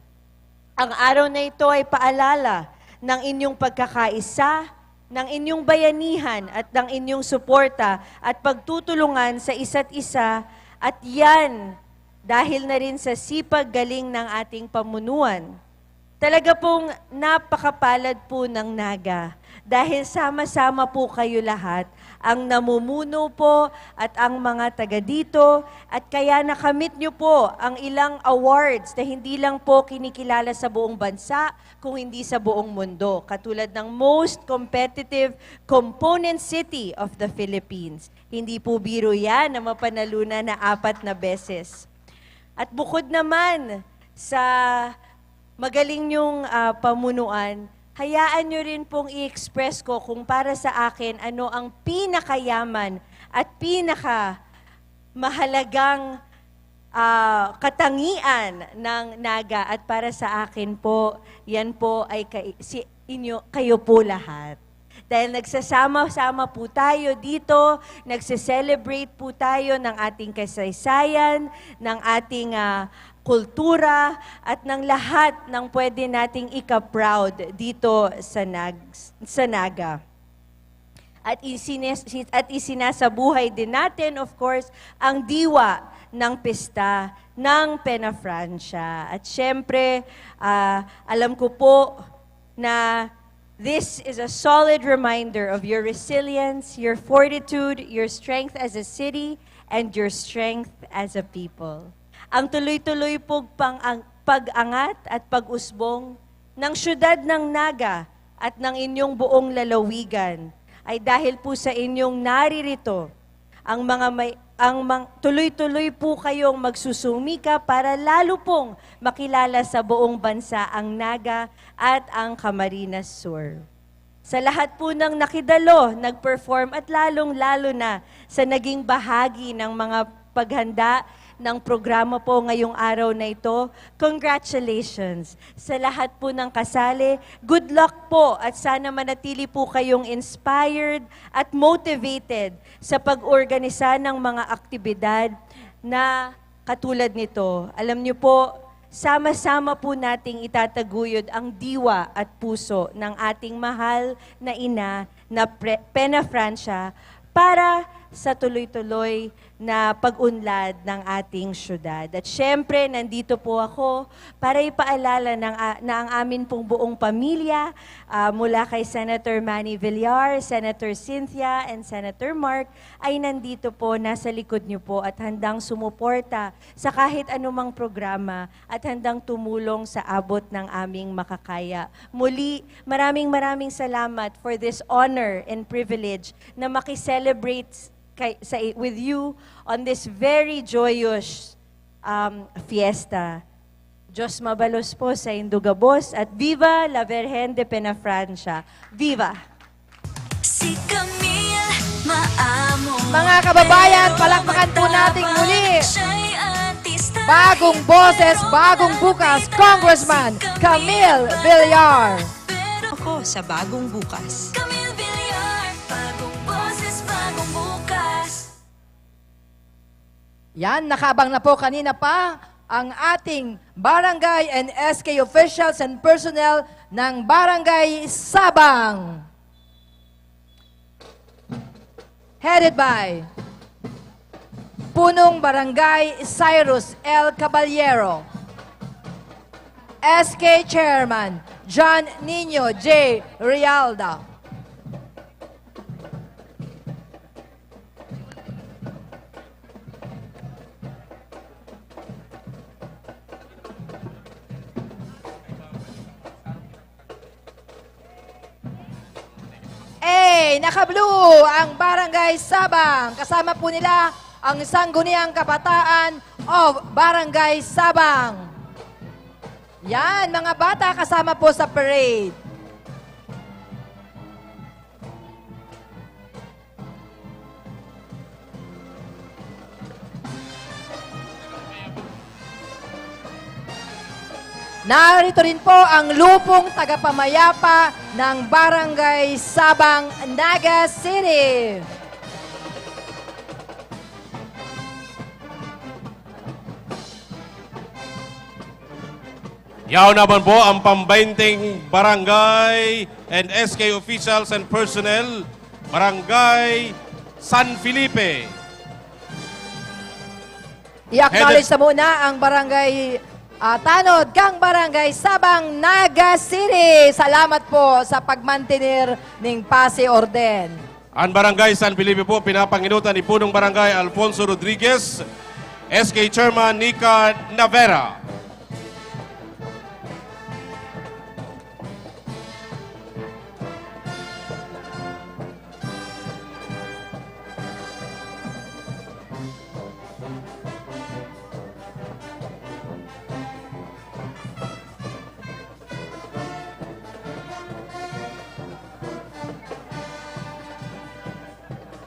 Ang araw na ito ay paalala ng inyong pagkakaisa, ng inyong bayanihan at ng inyong suporta at pagtutulungan sa isa't isa, at yan dahil na rin sa sipag galing ng ating pamunuan. Talaga pong napakapalad po ng Naga dahil sama-sama po kayo lahat, ang namumuno po at ang mga taga dito, at kaya nakamit nyo po ang ilang awards na hindi lang po kinikilala sa buong bansa, kung hindi sa buong mundo, katulad ng Most Competitive Component City of the Philippines. Hindi po biro yan na mapanalunan na apat na beses. At bukod naman sa magaling niyong ah, pamunuan, hayaan niyo rin pong i-express ko kung para sa akin ano ang pinakayaman at pinaka mahalagang ah, katangian ng Naga, at para sa akin po, yan po ay kay, si, inyo, kayo po lahat. Dahil nagsasama-sama po tayo dito, nagse-celebrate po tayo ng ating kasaysayan, ng ating ah, kultura, at ng lahat ng pwede nating ika-proud dito sa, Nag, sa Naga. At, isines, at isinasabuhay din natin, of course, ang diwa ng pista ng Penafrancia. At syempre, ah, alam ko po na this is a solid reminder of your resilience, your fortitude, your strength as a city, and your strength as a people. Ang tuloy-tuloy pong pang- pag-angat at pag-usbong ng siyudad ng Naga at ng inyong buong lalawigan ay dahil po sa inyong naririto ang mga may, ang mang, tuloy-tuloy po kayong magsusumika para lalo pong makilala sa buong bansa ang Naga at ang Camarines Sur. Sa lahat po ng nakidalo, nag-perform at lalong-lalo na sa naging bahagi ng mga paghanda ng programa po ngayong araw na ito, congratulations! Sa lahat po ng kasali, good luck po at sana manatili po kayong inspired at motivated sa pag-organisa ng mga aktibidad na katulad nito. Alam niyo po, sama-sama po nating itataguyod ang diwa at puso ng ating mahal na ina na Pre-, Pena Francia para sa tuloy-tuloy na pag-unlad ng ating syudad. At syempre, nandito po ako para ipaalala ng, a-, na ang amin pong buong pamilya, ah, mula kay Senator Manny Villar, Senator Cynthia, and Senator Mark, ay nandito po, nasa likod niyo po at handang sumuporta sa kahit anumang programa at handang tumulong sa abot ng aming makakaya. Muli, maraming, maraming salamat for this honor and privilege na makiselebrate kay, sa, with you on this very joyous, um, fiesta. Diyos mabalos po saindo gabos at viva la Virgen de Penafrancia! Viva! Si Camille, maamo. Mga kababayan, palakpakan po nating muli. Siya'y artista. Bagong boses, bagong bukas, Congressman Camille Villar. Ako sa Bagong Bukas. Camille Villar, bagong boses, bagong bukas. Yan, nakaabang na po kanina pa ang ating barangay and S K officials and personnel ng Barangay Sabang. Headed by Punong Barangay Cyrus L Caballero, S K Chairman John Nino J Realda. Hey, naka-blue ang Barangay Sabang. Kasama po nila ang Sangguniang Kabataan of Barangay Sabang. Yan, mga bata kasama po sa parade. Narito rin po ang lupong tagapamayapa ng Barangay Sabang, Naga City. Yaon naman po ang pambainting barangay and S K officials and personnel, Barangay San Felipe. I-acknowledge Headed sa muna ang barangay, ah, tanod kang Barangay Sabang, Naga City. Salamat po sa pagmantener ning pasi orden. Ang Barangay San Felipe po, pinapanginutan ni Punong Barangay Alfonso Rodriguez, S K Chairman Nika Navera.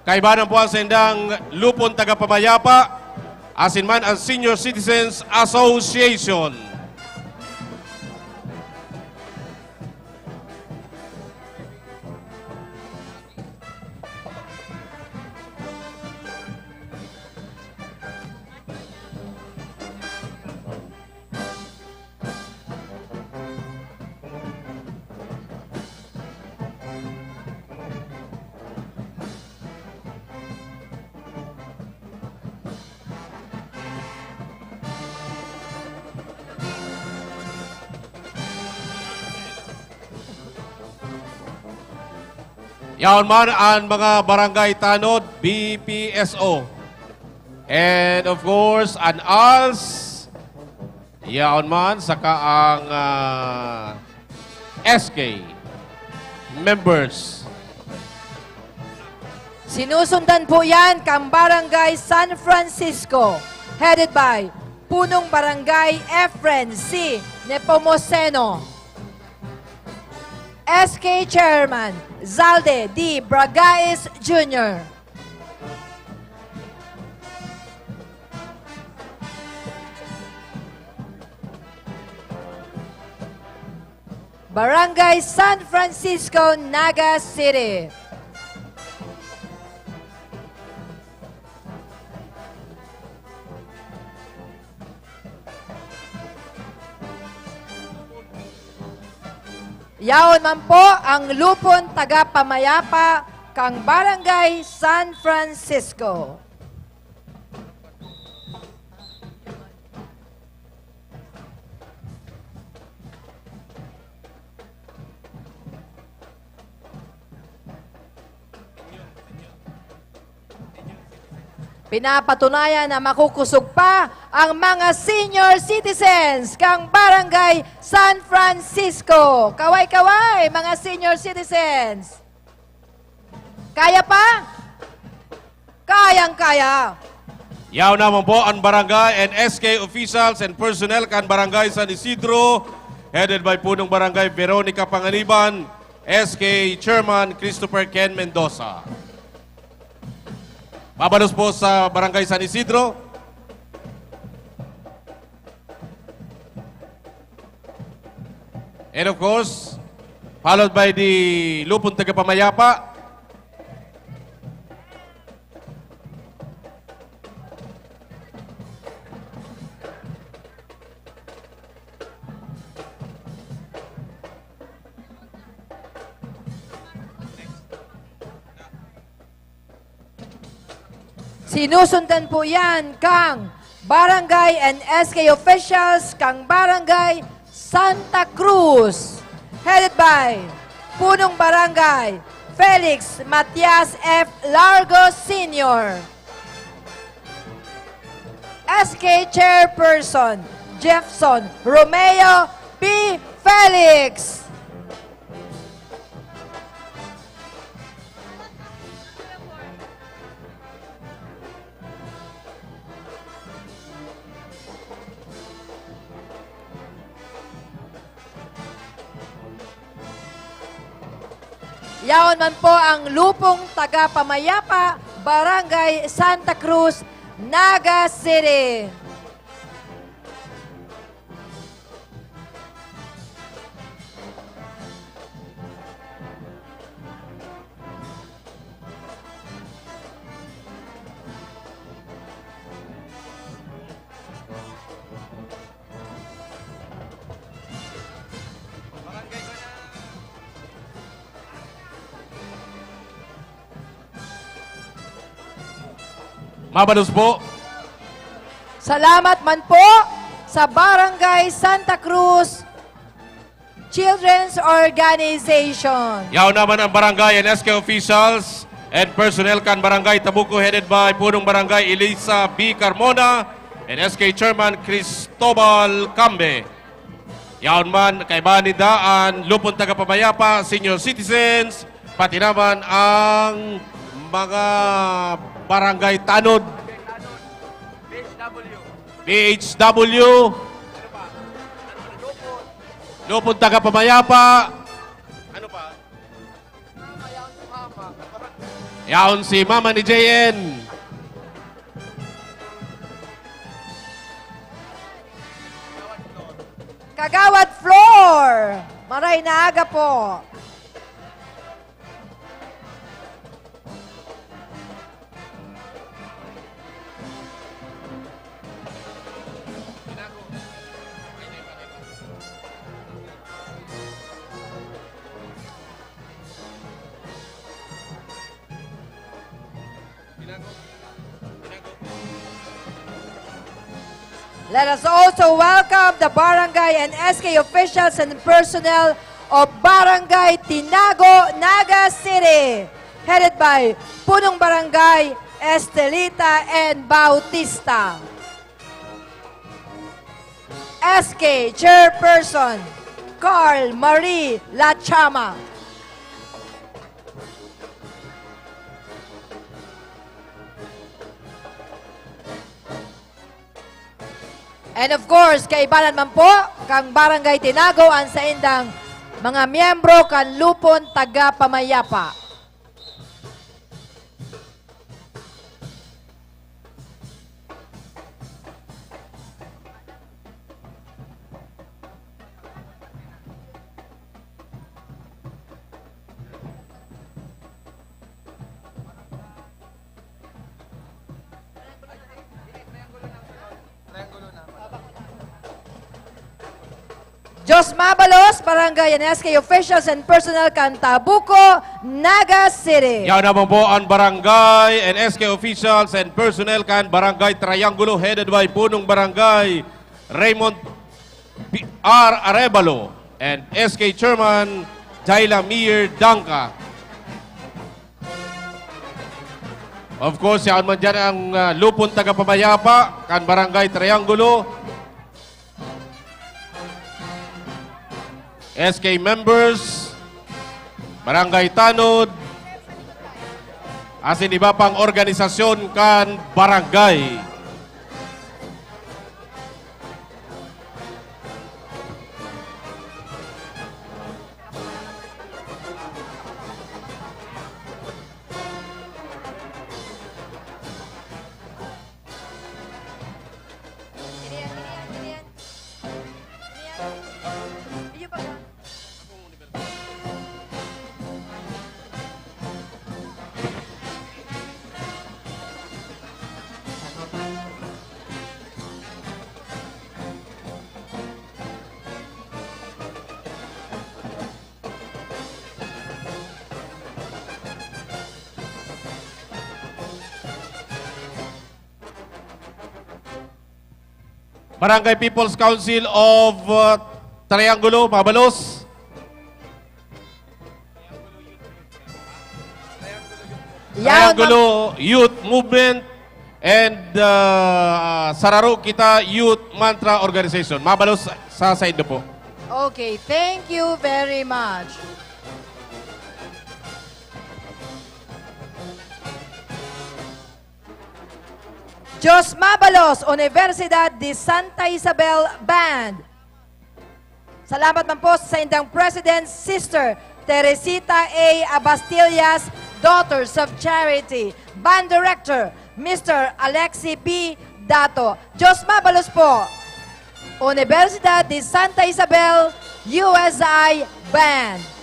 Kaibanan po ang sendang lupon tagapamayapa, asin man ang Senior Citizens Association. Yaon man ang mga barangay tanod, B P S O. And of course, an als, yaon man, saka ang, ah, S K members. Sinusundan po yan kang Barangay San Francisco, headed by Punong Barangay Efren C Nepomuceno. S K Chairman Zalde D Bragais Junior. Barangay San Francisco, Naga City. Yaon man po ang lupon taga-pamayapa kan Barangay San Francisco. Pinapatunayan na makukusog pa ang mga senior citizens kan Barangay San Francisco. Kaway-kaway, mga senior citizens! Kaya pa? Kayang-kaya! Yaon naman po ang barangay and S K officials and personnel kan Barangay San Isidro, headed by Punong Barangay Veronica Panganiban, S K Chairman Christopher Ken Mendoza. Mabalos po sa Barangay San Isidro. And of course, followed by the Lupon Tagapamayapa. Sinusundan po yan kang barangay and S K officials kang Barangay Santa Cruz, headed by Punong Barangay Felix Matias F. Largo Senior, S K Chairperson Jefferson Romeo P. Felix. Yaon man po ang Lupong Tagapamayapa, Barangay Santa Cruz, Naga City. Mabalos po. Salamat man po sa Barangay Santa Cruz Children's Organization. Yaon naman ang barangay and S K officials and personnel kan Barangay Tabuco, headed by Punong Barangay Elisa B. Carmona and S K Chairman Cristobal Cambe. Yaon man, kaiba ninda an Lupon Tagapamayapa, senior citizens, pati naman ang mga barangay tanod. B H W. Lupon Tagapamayapa. Ano pa? Yaon si Mama ni J N. Kagawad Flor, maray na aga po. Let us also welcome the barangay and S K officials and personnel of Barangay Tinago, Naga City, headed by Punong Barangay Estelita N. Bautista. S K Chairperson Carl Marie Lachama. And of course, kaibanan man po, kang Barangay Tinago an saindang mga miyembro kan Lupon Tagapamayapa. Diyos Mabalos, Barangay and S K officials and personnel kan Tabuco, Naga City. Yaon naman po ang barangay and S K officials and personnel kan Barangay Triangulo, headed by Punong Barangay Raymond P-, R Arevalo and S K Chairman Jaila Mir Dangka. Of course, yaon man dyan ang, ah, lupon tagapamayapa kan Barangay Triangulo. S K members, Barangay Tanod, asin iba pang organisasyon kan barangay. Barangay People's Council of, uh, Triangulo, Mabalos. Yaon, Triangulo Youth Movement and, uh, Sararo Kita Youth Mantra Organization. Mabalos sa, sa side na po. Okay, thank you very much. Diyos Mabalos, Universidad de Santa Isabel Band. Salamat man po sa indang President, Sister Teresita A Abastillas, Daughters of Charity, Band Director, Mister Alexi B Dato. Diyos Mabalos po, Universidad de Santa Isabel, U S I Band.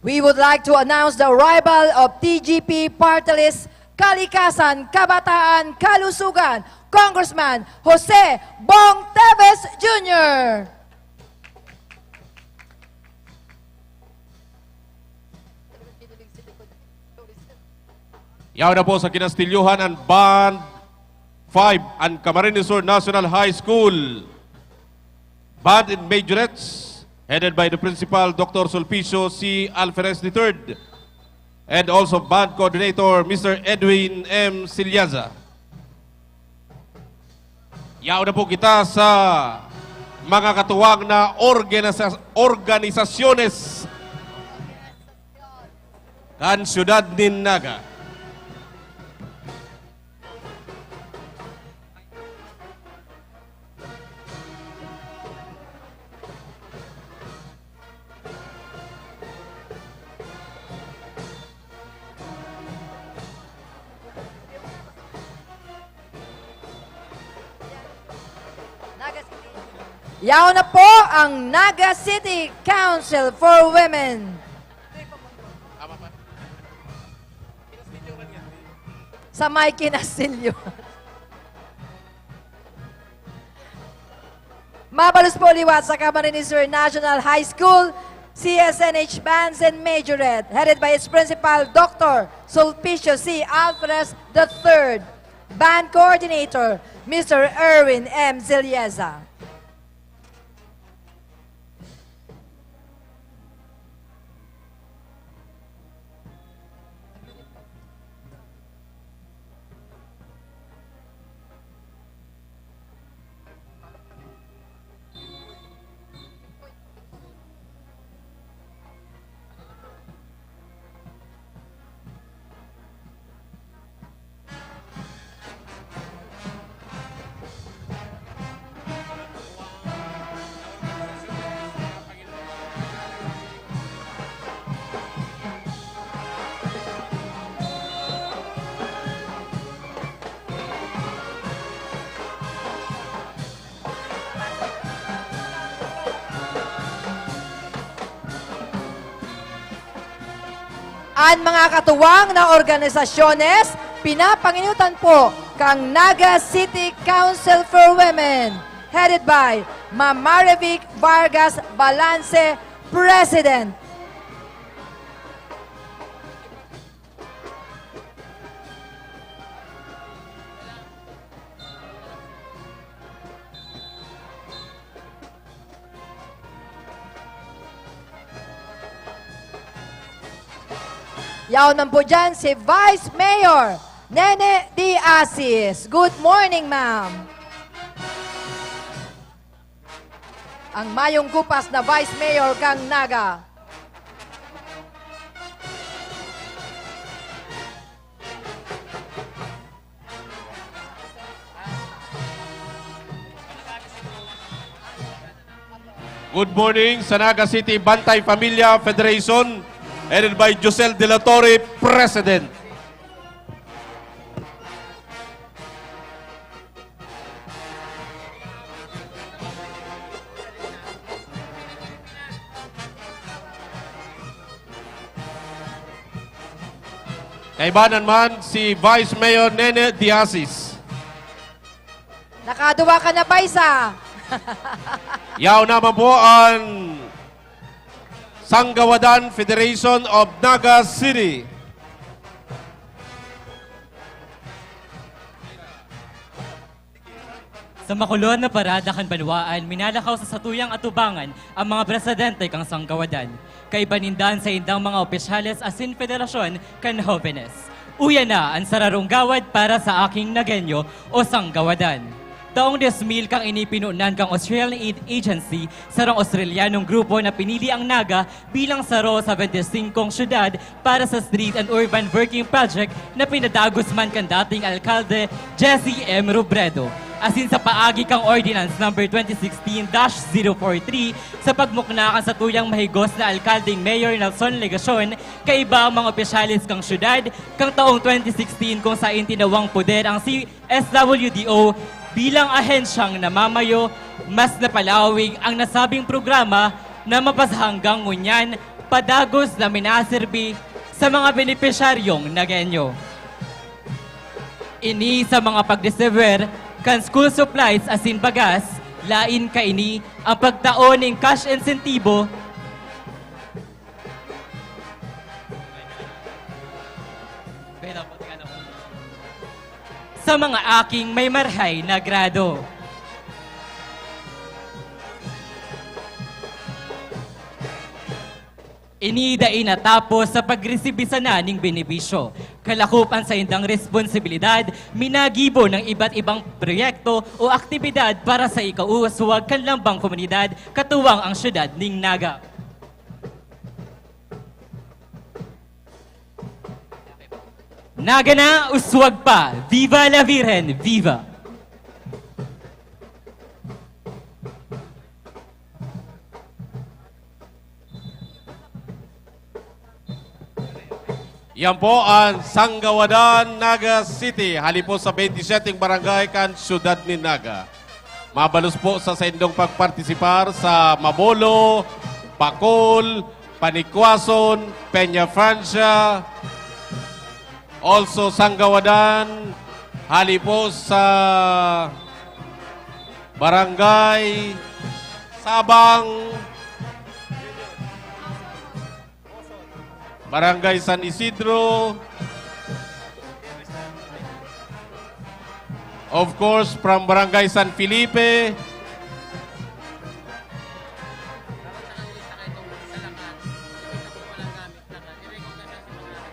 We would like to announce the arrival of T G P Party List Kalikasan, Kabataan, Kalusugan, Congressman Jose Bong Teves Junior Yaon na po sa kinastilyohan an Band five, an Camarines Sur National High School Band and Majorettes, headed by the Principal, Doctor Sulpicio C Alferez the third, and also Band Coordinator, Mister Edwin M Siliaza. Yaon na po kita sa mga katuwang na organisa-, organisasyones kan siyudad nin Naga. Yaon na po ang Naga City Council for Women. Sa may kinastilyo. Mabalos po liwat sa Camarines Sur National High School, C S N H Bands and Majorette, headed by its principal, Doctor Sulpicio C Alvarez the third, Band Coordinator, Mister Erwin M Zilieza. An mga katuwang na organisasyones, pinapanginutan po kang Naga City Council for Women, headed by Ma'am Marivic Vargas Balance, President. Yaon man po dyan si Vice Mayor Nene De Asis. Good morning, ma'am. Ang mayong kupas na Vice Mayor kang Naga. Good morning sa Naga City Bantay Familia Federation, headed by Josel De La Torre, President. Kaibanan man si Vice Mayor Nene De Asis. Nakaduwa ka na, Vice, ah. Yaon naman po an Sanggawadan Federation of Naga City. Sa makulon na parada kan banwaan, minalakaw sa satuyang atubangan ang mga presidente kan Sanggawadan. Kaiba ninda an saindang mga opisyales asin federasyon kan Hobenes. Uya na an sararong gawad para sa aking Nagueño o Sanggawadan. Taong dos mil kan ini pinunan kan Australian Aid Agency, sarong Australianong grupo na pinili ang Naga bilang saro sa twenty-five syudad para sa Street and Urban Working Project na pinadagos man kan dating alkalde, Jesse M. Robredo. Asin sa paagi kan Ordinance Number twenty sixteen dash zero four three, sa pagmukna kan satuyang mahigos na alkaldeng Mayor Nelson Legacion, kaiba ang mga opisyales kan syudad kan taong twenty sixteen, kung saen tinawang poder ang si S W D O bilang ahensyang namamayo, mas napalawig ang nasabing programa na mapasahanggang ngunyan padagos na minaserbi sa mga benepisyaryong Nagueño. Ini sa mga pagdistribuer kan school supplies asin bagas, lain kaini ang pagtao nin cash insentibo sa mga aking may marahay na grado. Ini dai natapos sa pagresibi sana nin benepisyo. Kalakop an saindang responsibilidad, minagibo nin iba't ibang proyekto o aktibidad para sa ikauswag kan lambang komunidad, katuwang ang syudad nin Naga. Naga na, uswag pa! Viva la Virgen! Viva! Yan po ang Sanggawadan, Naga City, hali po sa twenty-seven barangay kan siyudad nin Naga. Mabalos po sa saindong pagpartisipar sa Mabolo, Pacol, Panikwason, Peña Francia, also Sanggawadan, hali po sa Barangay Sabang, Barangay San Isidro, of course, from Barangay San Felipe,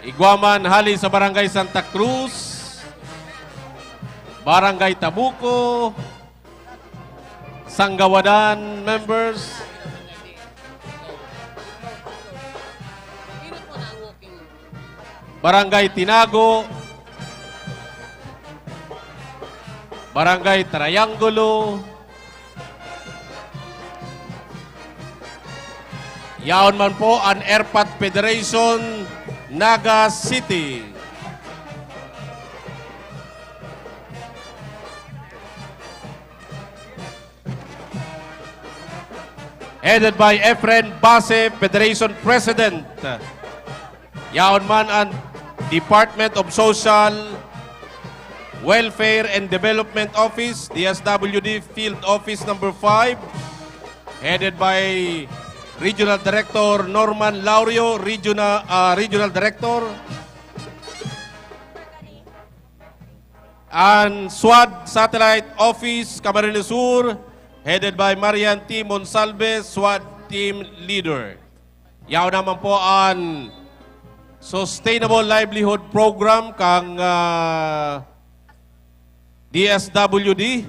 igwa man hali sa Barangay Santa Cruz, Barangay Tabuco, Sanggawadan members, Barangay Tinago, Barangay Triangulo, yaon man po an ERPAT Federation, Naga City. Headed by Efren Base, Federation President. Yaon man ang Department of Social Welfare and Development Office, D S W D Field Office Number five, headed by Regional Director Norman Laurio, Regional, ah, Regional Director. Ang SWAD Satellite Office, Camarines Sur, headed by Marian T. Monsalve, SWAD Team Leader. Yaon naman po ang Sustainable Livelihood Program kang, ah, D S W D.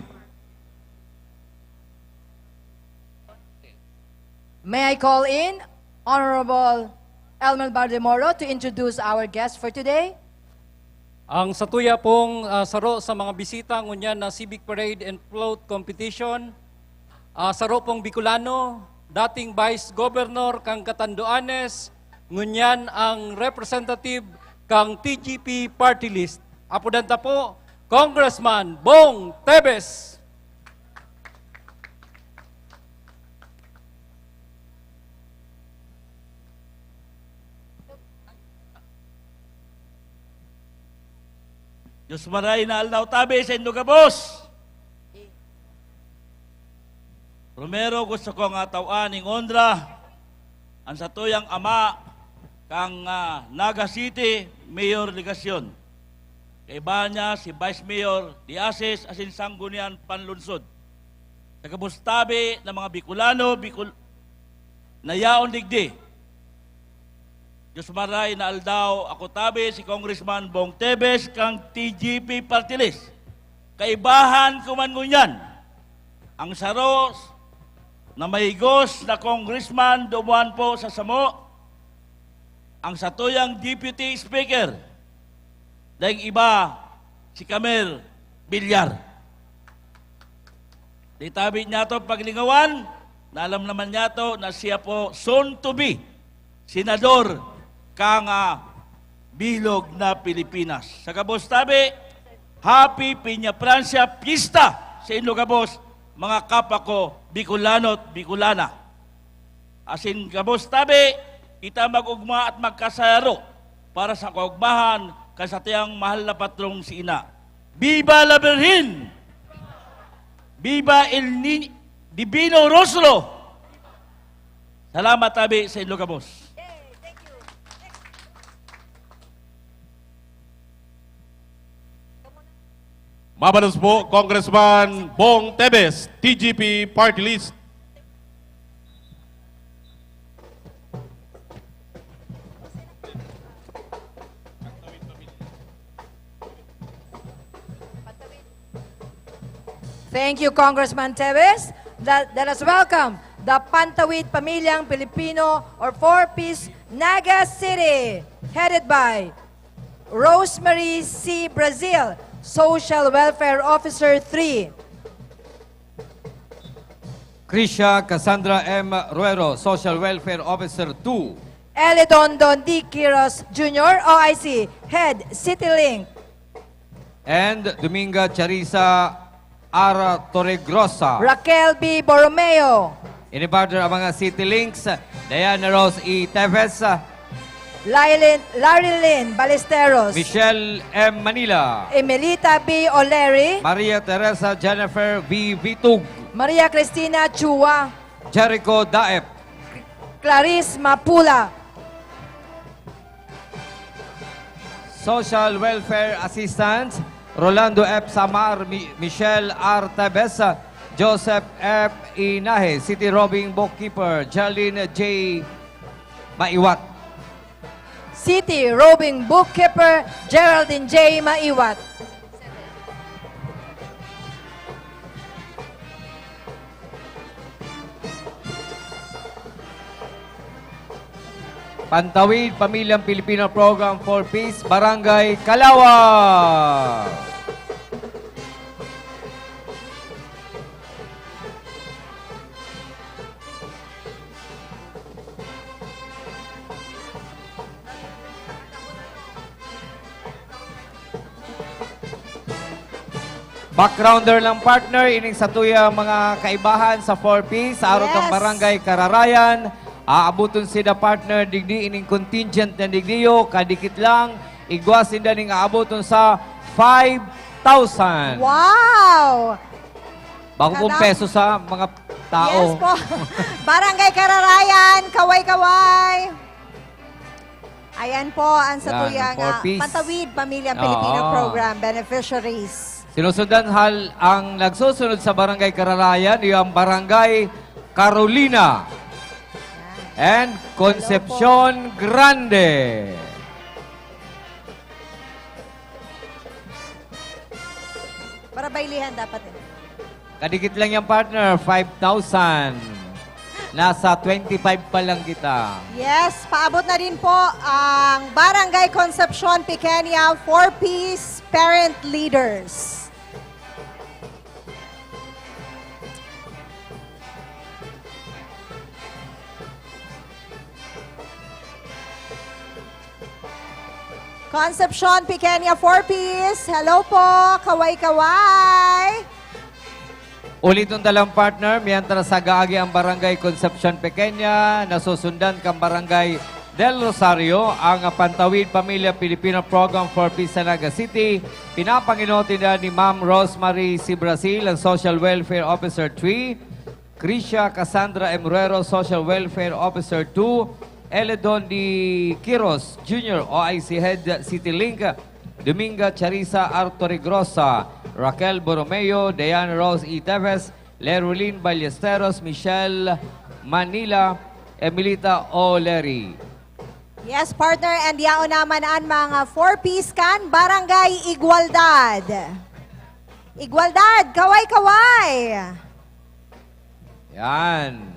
May I call in Honorable Elmer Bardemoro to introduce our guest for today? Ang satuya pong, ah, saro sa mga bisita ngunyan na Civic Parade and Float Competition, ah, saro pong Bicolano, dating Vice Governor kan Catanduanes, ngunyan ang representative kan T G P Party List. Apodan ta po, Congressman Bong Teves. Diyos maray na aldaw tabi saindo gabos. Primero, gusto ko nga taw-an ning onra an satuyang ama kan, ah, Naga City, Mayor Legacion. Kaiba niya si Vice Mayor Diasis asin Sangguniang Panlunsod. Sa gabos tabi na mga Bicolano, Bicol-, na yaon digdi. Diyos maray na aldaw, ako tabi si Congressman Bong Teves kan T G P Party List. Kaibahan ko man ngunyan, ang saro na mahigos na congressman duman po sa samo, ang satuyang Deputy Speaker, daing iba si Kamer Villar. Di tabi niyato paglingawan, na alam naman niyato na siya po soon to be senador kan, ah, bilog na Pilipinas. Sa gabos tabi, Happy Peñafrancia Fiesta saindo gabos, mga kapwa ko, Bicolano at Bicolana. Asin gabos tabi, kita mag-ugma at magkasayaro para sa kaugmahan kan satuyang mahal na patrong si Ina. Viva la Virgen! Viva el Ni-, Divino Rostro! Salamat tabi saindo gabos. Mabalos po, Congressman Bong Teves, T G P Party List. Thank you, Congressman Teves. Let, let us welcome the Pantawid Pamilyang Pilipino or Four Ps Naga City, headed by Rosemary C. Brazil, Social Welfare Officer three. Krisha Cassandra M. Ruero, Social Welfare Officer two. Elidondo D. Quiros Junior, O I C, Head City Link. And Dominga Charissa R. Torregrosa. Raquel B. Borromeo. Ini partner ang mga City Links, Diana Rose E. Teves. Lailin, Larilyn Ballesteros. Michelle M. Manila. Emelita B. O'Leary. Maria Teresa Jennifer V. Vitug. Maria Cristina Chua. Jericho Daep. Clarice Mapula. Social Welfare Assistant, Rolando F. Samar, Mi-, Michelle R. Tebes, Joseph F. Inahe, City Roving Bookkeeper, Geraldine J. Maiwat. City Roving Bookkeeper, Geraldine J. Maiwat. Pantawid Pamilyang Pilipino Program for Peace, Barangay Kalawa. Backgrounder lang, partner, ining satuya mga kaibahan sa four Ps, sa arog kan Yes. Barangay Kararayan, Aaboton sinda, partner, digdi ining contingent na digdiyo, kadikit lang, igwa sinda ning aaboton sa five thousand. Wow! Bako pong Kada- peso sa mga tao. Yes po. Barangay Kararayan, kaway-kaway. Ayan po ang Yan, satuyang, four ah, Ps. Pantawid Pamilya Oo. Pilipino Program beneficiaries. Sinusundan hal-, ang nagsusunod sa Barangay Kararayan, yung Barangay Carolina Yan. and Hello po. Concepcion Grande. Para bailihan dapat eh. Kadikit lang yan, partner. Five thousand. Nasa twenty-five pa lang kita. Yes, paabot na din po ang Barangay Concepcion Pequeña four Ps Parent Leaders. Concepcion Pequeña four Ps. Hello po, kaway-kaway. Uliton ta lang, partner, mientras nag-aagi ang Barangay Concepcion Pequeña, nasusundan kan Barangay Del Rosario, ang Pantawid Pamilya Pilipino Program four Ps sa Naga City. Pinapanginuti na ni Ma'am Rosemary C. Brasil, ang Social Welfare Officer three. Krisha Cassandra M. Ruero, Social Welfare Officer two, Eledon D. Quiros Junior, O I C Head, City Link, Dominga Charissa Artorigrosa, Raquel Borromeo, Diane Rose E. Teves, Lerulin Ballesteros, Michelle Manila, Emilita O'Leary. Yes, partner, and yaon naman an mga four Ps kan Barangay Igualdad. Igualdad, kaway-kaway! Yan.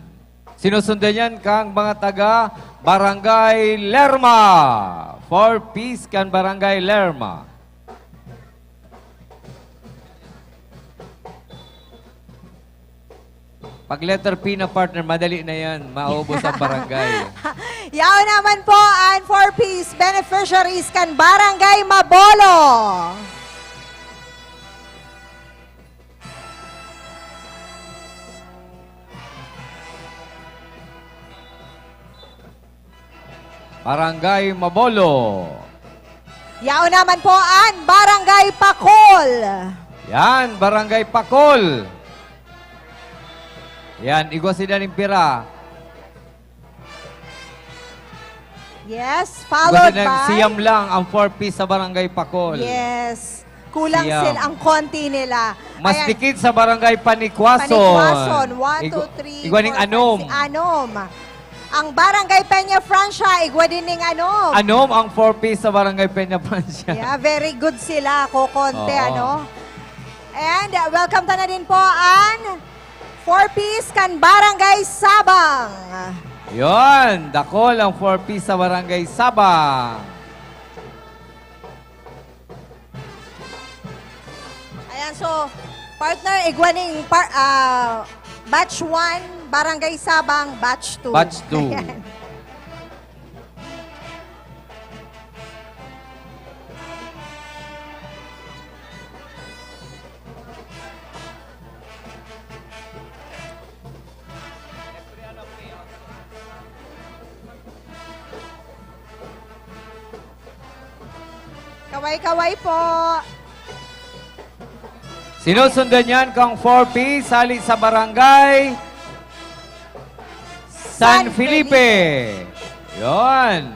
Sinusundan yan kang mga taga Barangay Lerma. Four Ps kan Barangay Lerma. Pag letter P na, partner, madali na yan. Maubos ang barangay. Yaon naman po an four Ps beneficiaries kan Barangay Mabolo. Barangay Mabolo. Yaon naman po an Barangay Pakol. Yan, Barangay Pakol. Yan, igwa sila ning pira. Yes, Igwa followed sila ng by siyam lang ang four Ps sa Barangay Pakol. Yes. Kulang Siyam. sila, ang konti nila. Mas Ayan. dikit sa Barangay Panikwason. Panikwason, one, Igo-, two, three, igwa ning four, five, anom. si-, anom. Ang Barangay Peña Francia, igwa din ning anom. Anom ang four Ps sa Barangay Peña Francia. Yeah, very good sila. Kokonti, Oo. ano? And, uh, welcome ta na din po an four Ps kan Barangay Sabang. Yon, dakol ang four Ps sa Barangay Sabang. Ayan, so, partner, igwa ning par-, ah, batch one, Barangay Sabang, batch two. Batch two. Ayan. Kaway-kaway po. Sinusundan niyan kang four Ps, hali sa Barangay San San Felipe. Felipe. Yon.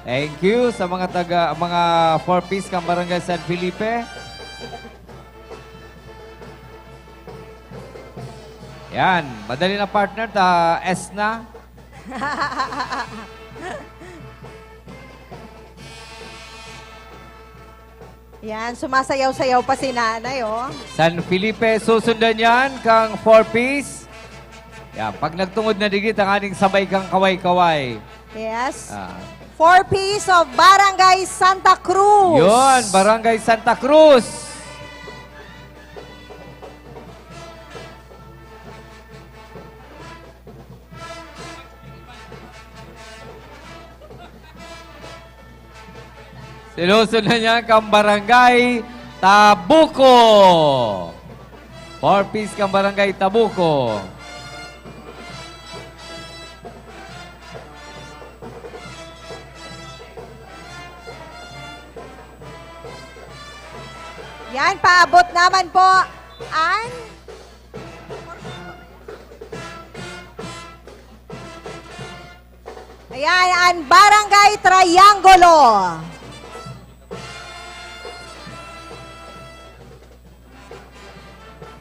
Thank you sa mga taga, mga four Ps kang Barangay San Felipe. Yan. Madali na, partner. Ta S na. Yan, sumasayaw-sayaw pa si nanay, oh. San Felipe, susundan yan kang four Ps. Yan, pag nagtungod na digit, ang aning sabay kang kaway-kaway. Yes. Ah. Four Ps of Barangay Santa Cruz. Yun, Barangay Santa Cruz. Sinusundan niya kang Barangay Tabuco. Four Ps kang Barangay Tabuco. Yan, paabot naman po an... Ayan, an Barangay Triangulo.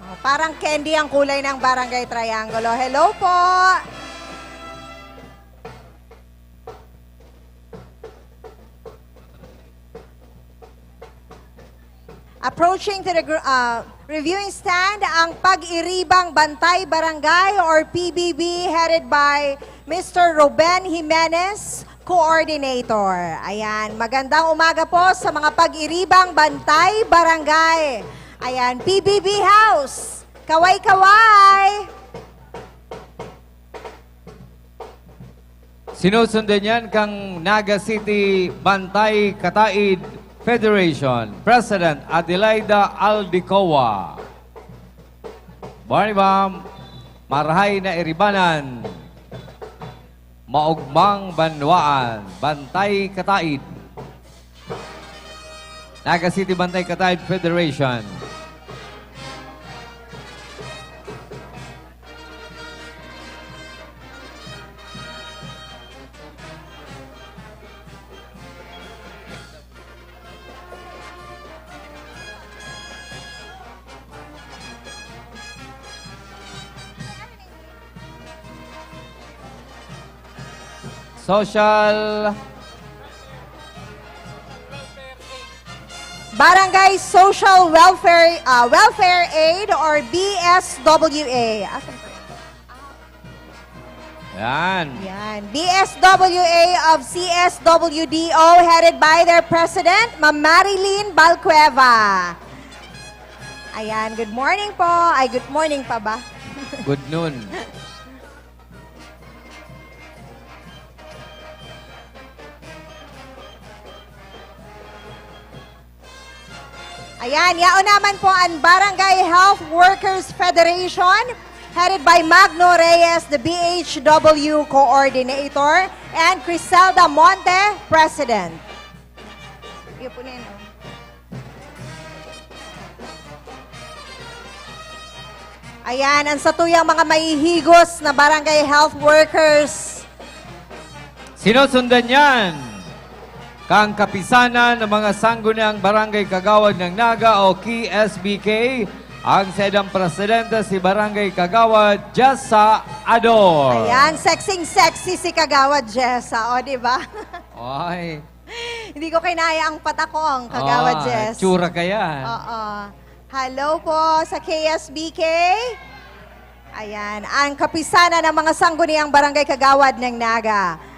Oh, parang candy ang kulay ng Barangay Triangulo. Hello po! Approaching to the gr-, ah, reviewing stand, ang Pag-iribang Bantay Barangay or P B B, headed by Mister Ruben Jimenez, coordinator. Ayan, magandang umaga po sa mga Pag-iribang Bantay Barangay. Ayan, P B B House, kaway-kaway! Sinusundan yan kang Naga City Bantay Kataid Federation President Adelaida Aldicoa. Barney Bam, marahay na iribanan, maogmang banwaan, Bantay Kataid. Naga City Bantay Kataid Federation. Social. Barangay Social Welfare, ah, Welfare Aid or B S W A. Asan po? Yan. Yan. B S W A of C S W D O, headed by their president, Ma'am Marilyn Balcueva. Ayan, good morning po. Ay, good morning pa ba? Good noon. Ayan, yaon naman po an Barangay Health Workers Federation, headed by Magno Reyes, the B H W coordinator, and Criselda Monte, president. Iyo po na yun, oh. Ayan, ang satuyang mga mahihigos na barangay health workers. Sinusundan yan kang kapisanan ng mga sangguniang barangay kagawad ng Naga o K S B K, ang saidang presidente si Barangay Kagawad Jessa Ador. Ayan, sexing-sexy si Kagawad Jessa, o, di ba? Ay. Hindi ko kinaya ang patakong, Kagawad Ah, Jess. Tsura ka yan. Oo. Hello po sa K S B K. Ayan, ang kapisanan ng mga sangguniang barangay kagawad ng Naga.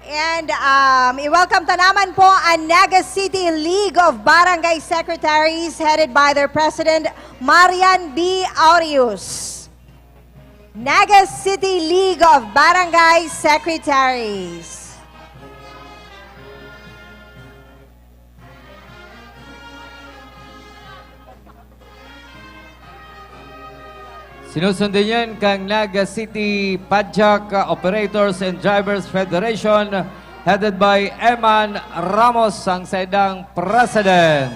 And, um, i-welcome ta naman po ang Naga City League of Barangay Secretaries headed by their President, Marian B. Aureus. Naga City League of Barangay Secretaries. Sinusundan yan kang Naga City Padjak Operators and Drivers Federation, headed by Eman Ramos, ang saindang president.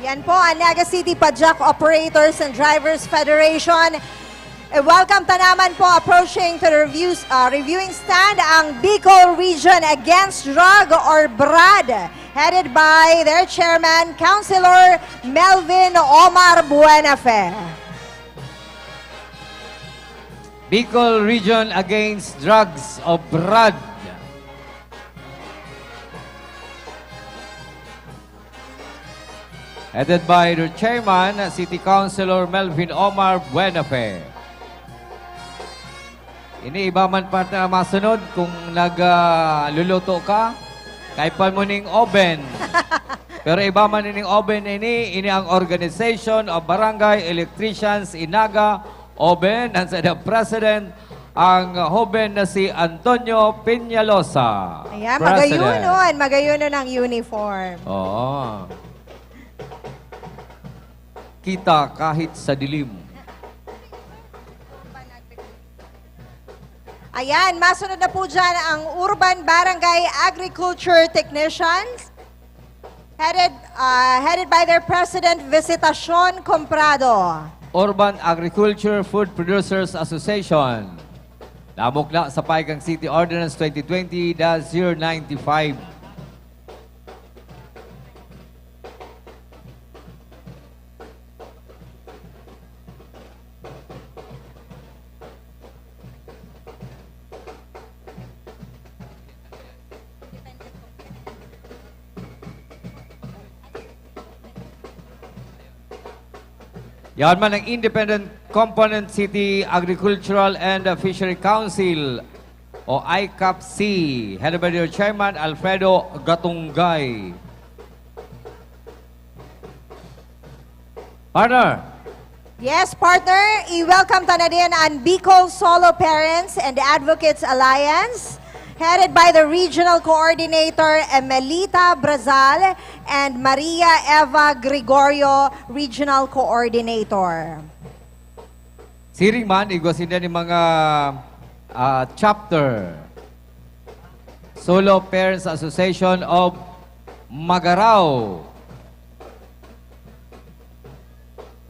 Yan po ang Naga City Padjak Operators and Drivers Federation. E, welcome ta naman po, approaching to the reviews, ah, reviewing stand, ang Bicol Region Against Drug or BRAD, headed by their chairman, Councilor Melvin Omar Buenafe. Bicol Region Against Drugs o BRAD. Headed by the chairman, City Councilor Melvin Omar Buenafe. Ini iba man, partner, ang masunod kung nag, ah, luluto ka, kaipan mo ning oven. Pero iba man ining oven ini, ini ang Organization of Barangay Electricians in Naga, oven, ang sa president, ang hoben na si Antonio Peñalosa. Ayan, president. Magayunon, magayunon ang uniform. Oo. Kita kahit sa dilim. Ayan, masunod na po dyan ang Urban Barangay Agriculture Technicians, headed, ah, headed by their President, Visitacion Comprado. Urban Agriculture Food Producers Association. Namukla sa Paikang City Ordinance twenty twenty dash zero nine five. Yan man ang Independent Component City Agricultural and Fishery Council o I C A F C, headed by their chairman, Alfredo Gatungay. Partner. Yes, partner. I-welcome ta na din an Bicol Solo Parents and Advocates Alliance, headed by the Regional Coordinator Emelita Brazal and Maria Eva Gregorio, Regional Coordinator. Siring man, igwa sinda nin mga, ah, chapter. Solo Parents Association of Magarao.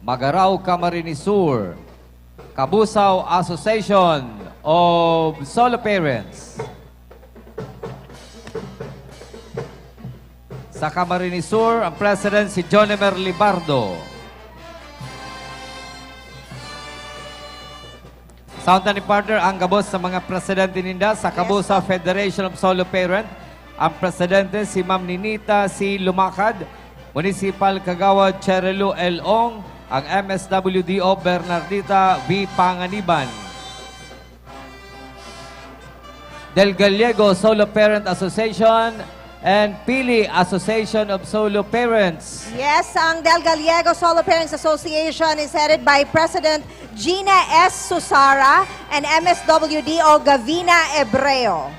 Magarao, Camarines Sur. Cabusao Association of Solo Parents. Sa Camarines Sur, ang president si John Emer Libardo. Sound ni partner, ang gabos sa mga presidente ninda sa Yes, Cabusao po. Federation of Solo Parent. Ang presidente si Ma'am Ninita C. Lumakad, Municipal Kagawad Cherelu L. Ong, ang M S W D O Bernardita V. Panganiban. Del Gallego Solo Parent Association and Pili Association of Solo Parents. Yes, ang Del Gallego Solo Parents Association is headed by President Gina S. Susara and M S W D O Gavina Ebreo.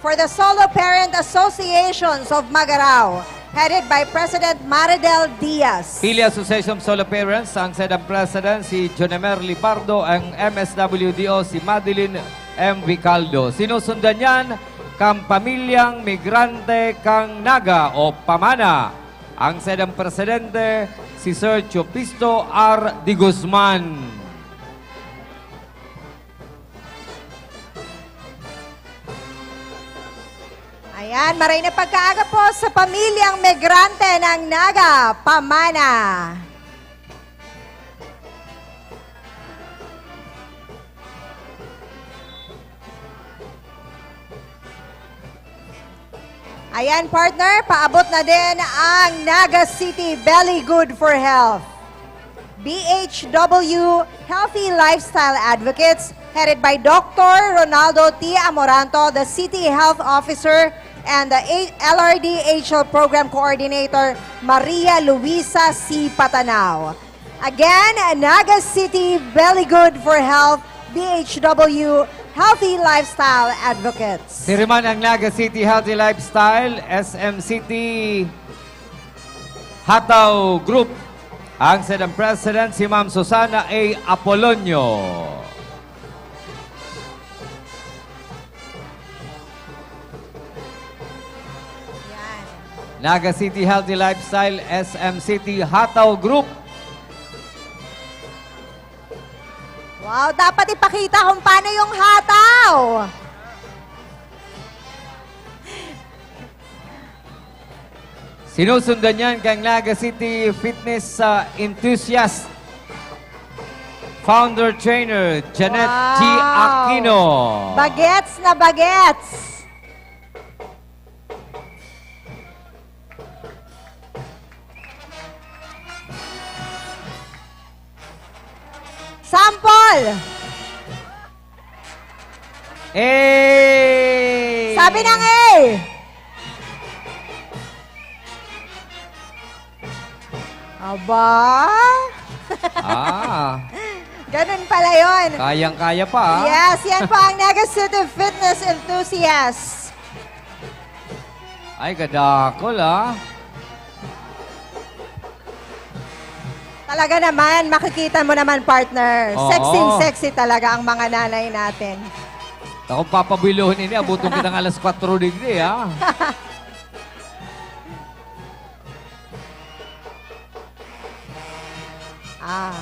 For the Solo Parent Associations of Magarao, headed by President Maridel Diaz. Pili Association of Solo Parents, ang said ang president si Jonemer Libardo, ang M S W D O si Madeline M. Vicaldo. Sinusundan niyan kang pamilyang migrante kang Naga o Pamana. Ang said ang presidente si Sir Chopisto R. de Guzman. Ayan, maray na pagkaaga po sa pamilyang migrante ng Naga, Pamana. Ayan, partner, paabot na din ang Naga City Belly Good for Health. B H W Healthy Lifestyle Advocates, headed by Doctor Ronaldo T. Amoranto, the City Health Officer, and the A-, L R D H L Program Coordinator, Maria Luisa C. Patanao. Again, Naga City Belly Good for Health, B H W Healthy Lifestyle Advocates. Siring man ang Naga City Healthy Lifestyle, S M City Hataw Group. Ang said ang president, si Ma'am Susana A. Apolonio. Yan. Naga City Healthy Lifestyle, S M City Hataw Group. Wow, dapat ipakita kung paano yung hataw. Sinusundan niyan kang Naga City Fitness, ah, Enthusiast Founder Trainer Janet G. Wow. Aquino. Bagets na bagets. Sample! Eh! Sabi ng A! Aba! Ah. Ganun pala yun. Kayang-kaya pa, ah. Yes, yan po ang Naga City Fitness Enthusiast. Ay, kadakol, ah. Talaga naman, makikita mo naman, partner. Oo. Sexy-sexy talaga ang mga nanay natin. Ako, papabiluhon ini, abuton kita ng alas kwatro digdi, ha? Ah.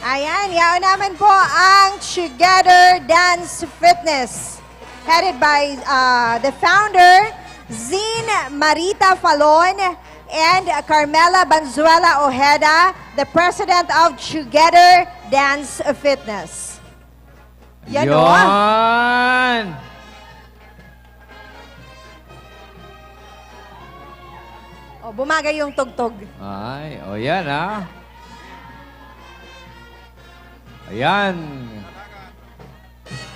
Ayan, yaon naman po ang Together Dance Fitness, headed by, uh, the founder, Zine Marita Falon, and Carmela Banzuela Ojeda, the president of Together Dance Fitness. Yan, oh. Yan! Oh, bumagay yung tugtog. Ay, oh, yan, ah. Ayan.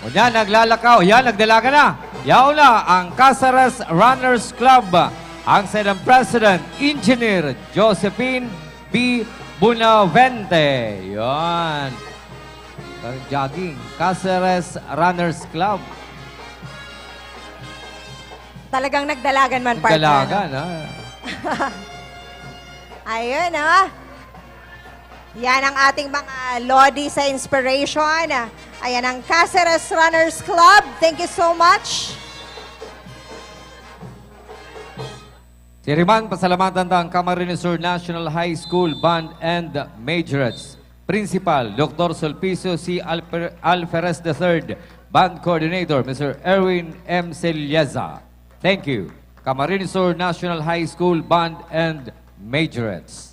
O yan, naglalakaw. Yan, nagdalaga na. Yaon na ang Caceres Runners Club. Ang saiyang president, Engineer Josephine B. Bonavente. Yan. Parang jogging. Caceres Runners Club. Talagang nagdalagan man, partner, Nagdalagan, no? Ah. Ayun, ah. Yan ang ating mga lodi sa inspiration. Ayan ang Caceres Runners Club. Thank you so much. Siring man, pasalamatan ta ang Camarines Sur National High School Band and Majorettes. Principal, Doktor Sulpicio C. Alper-, Alferez the third, Band Coordinator, Mister Erwin M. Celieza. Thank you. Camarines Sur National High School Band and Majorettes.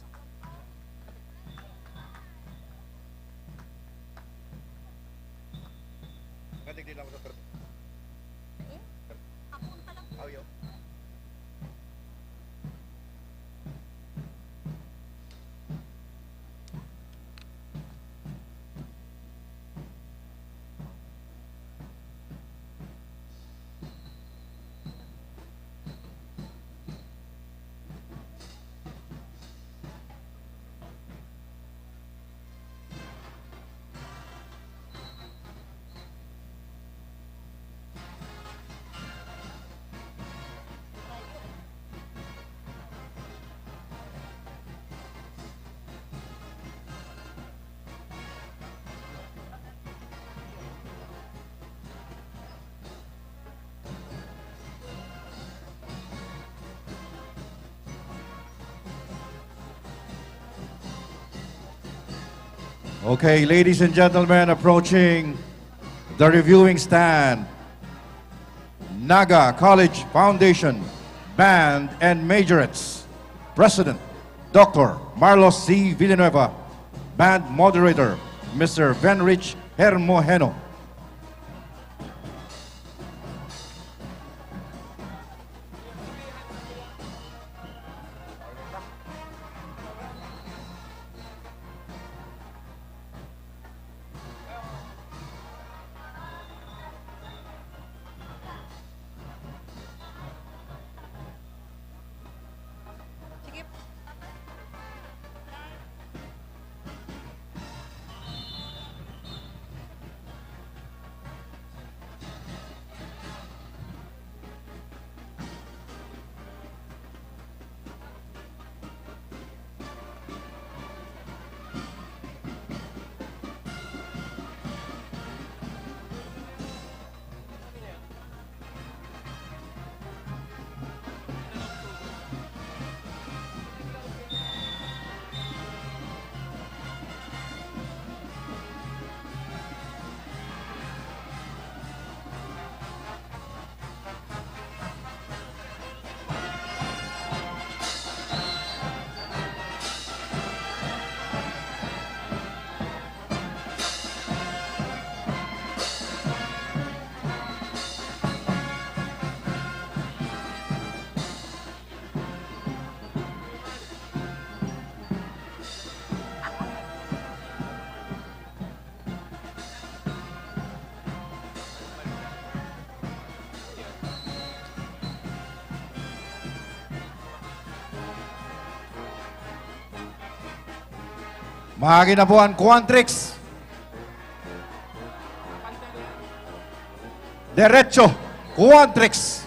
Okay, ladies and gentlemen, approaching the reviewing stand, Naga College Foundation Band and Majorettes, President Doctor Marlos C. Villanueva, Band Moderator Mister Venrich Hermojeno. Maagi na po ang Quantrix. Derecho, Quantrix.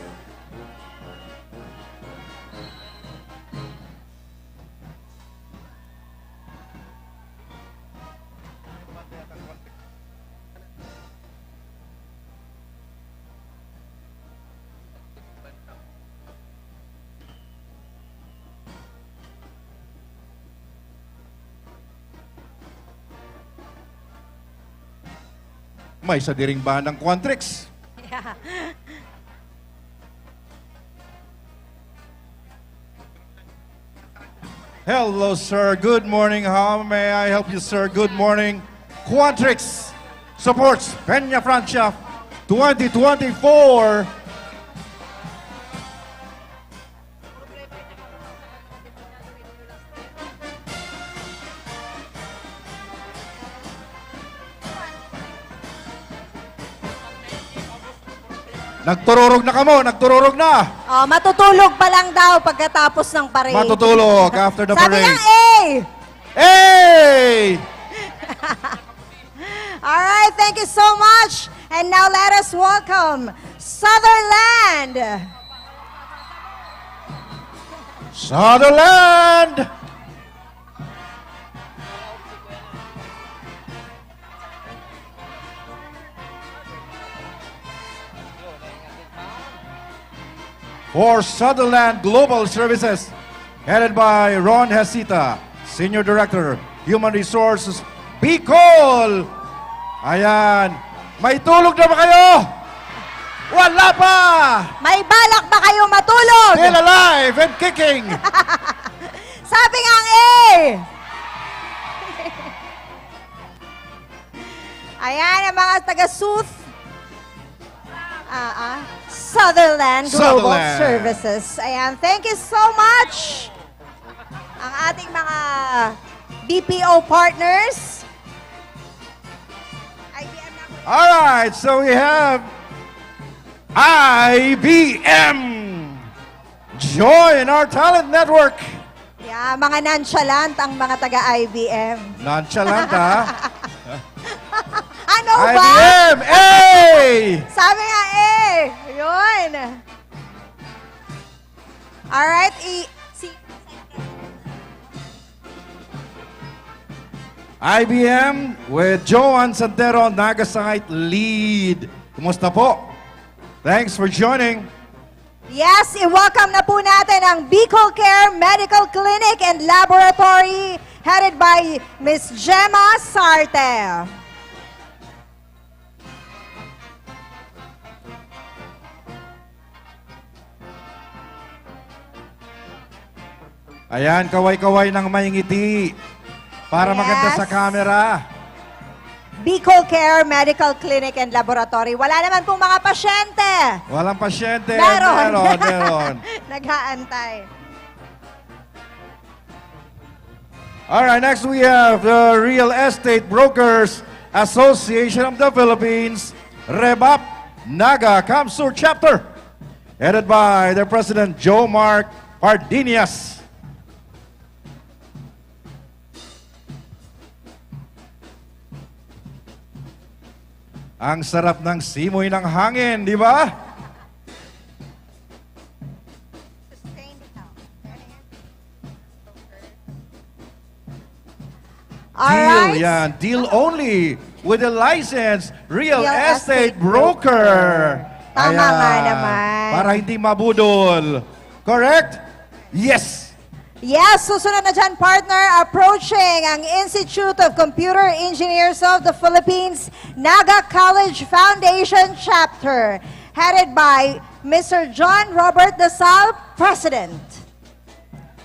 May sa diring bandang Quantrix. Yeah. Hello, sir. Good morning. How may I help you, sir? Good morning. Quantrix supports Peña Francia twenty twenty-four. Nagtururog na kamo, nagtururog na. Oh, matutulog pa lang daw pagkatapos ng parade. Matutulog after the Sabi parade. Ng A! A! All right, thank you so much. And now let us welcome Sutherland. Sutherland! For Sutherland Global Services, headed by Ron Hesita, Senior Director, Human Resources, Bicol. Ayan. May tulog na ba kayo? Wala pa! May balak ba kayo matulog? Still alive and kicking! Sabi nga ang A! Ayan, ang mga taga-Sooth. Ah, ah. Sutherland Global Sutherland. Services. Ayan, thank you so much. Ang ating mga B P O partners. I B M na po. All right, so we have I B M. Join our talent network. Yeah, mga nonchalant ang mga taga I B M. Nonchalant, ha? Ano ba? I B M, A! Sabi nga, A! Yun. Alright, i-, si I B M with Joan Santero, Naga Site Lead. Kumusta po? Thanks for joining. Yes, i-welcome na po natin ang Bicol Care Medical Clinic and Laboratory, headed by Miss Gemma Sarte. Ayan, kaway-kaway ng may ngiti. Para maganda sa Yes. Camera. Bicol Care Medical Clinic and Laboratory. Wala naman pong mga pasyente. Walang pasyente. Meron. Meron, meron. Nag-aantay. All right, next we have the Real Estate Brokers Association of the Philippines, REBAP, Naga, CamSur Chapter, headed by their President Joe Mark Pardinas. Ang sarap ng simoy ng hangin, di ba? All Deal right. Yan. Deal only with a licensed real Real estate estate broker. broker. Tama nga Ayan. naman. Para hindi mabudol. Correct? Yes. Yes, susunod na dyan, partner, approaching ang Institute of Computer Engineers of the Philippines, Naga College Foundation Chapter, headed by Mister John Robert Dasal, President.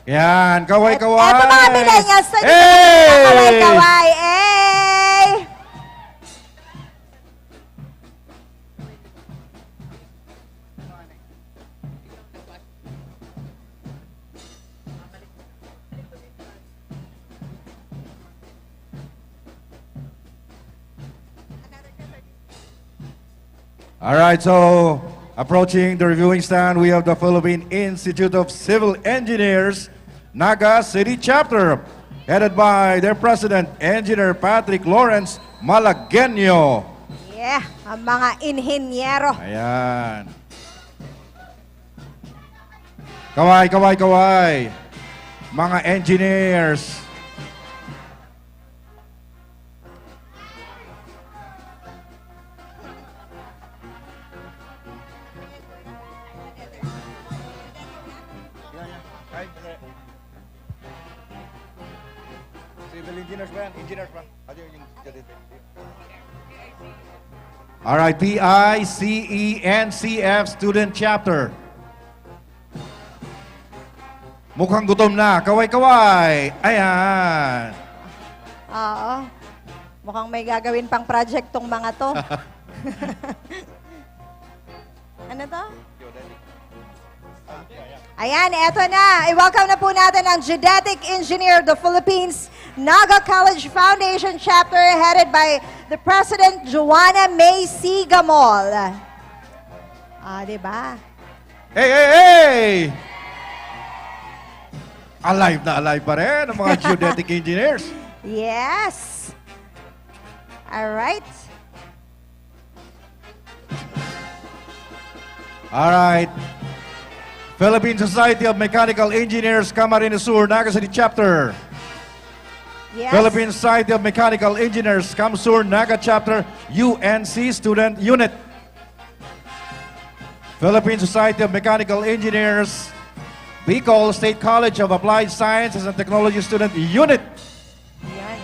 Yan, kaway-kaway. Et-, eto, mga millennials, pwede Hey! ba kaway-kaway? Eh! All right, so approaching the reviewing stand, we have the Philippine Institute of Civil Engineers, Naga City Chapter, headed by their president, Engineer Patrick Lawrence Malagueño. Yeah, ang mga inhinyero. Ayan. Kaway, kaway, kaway. Mga engineers. Civil engineers ba yan? Engineers ba? Ano yung, yung, yung, All right, P I C E N C F Student Chapter. Mukhang gutom na. Kaway-kaway. Ayan. Oo. Mukhang may gagawin pang project tong mga to. Ano to? Ayan, eto na. I-welcome na po natin ang Geodetic Engineer of the Philippines, Naga College Foundation Chapter, headed by the President, Joanna May Sigamol. Ah, di ba? Hey, hey, hey! Alive na alive pa rin ang mga geodetic engineers. Yes. All right. All right. Philippine Society of Mechanical Engineers, Camarines Sur, Naga City Chapter. Yes. Philippine Society of Mechanical Engineers, CamSur, Naga Chapter, U N C Student Unit. Philippine Society of Mechanical Engineers, Bicol State College of Applied Sciences and Technology Student Unit. Yan.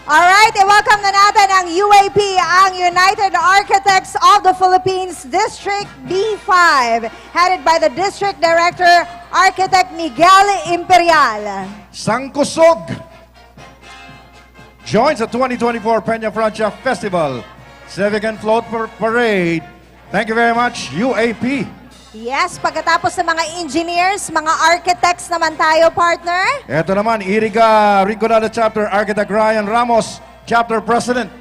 Alright, i-welcome na natin ang U A P, ang United Architects of the Philippines District B five, headed by the District Director, Architect Miguel Imperial. Sangkusog joins the twenty twenty-four Peña Francia Festival Civic and Float Par- Parade. Thank you very much, U A P. Yes, pagkatapos ng mga engineers, mga architects naman tayo, partner. Ito naman, Iriga Rinconada Chapter, Architect Ryan Ramos, Chapter President.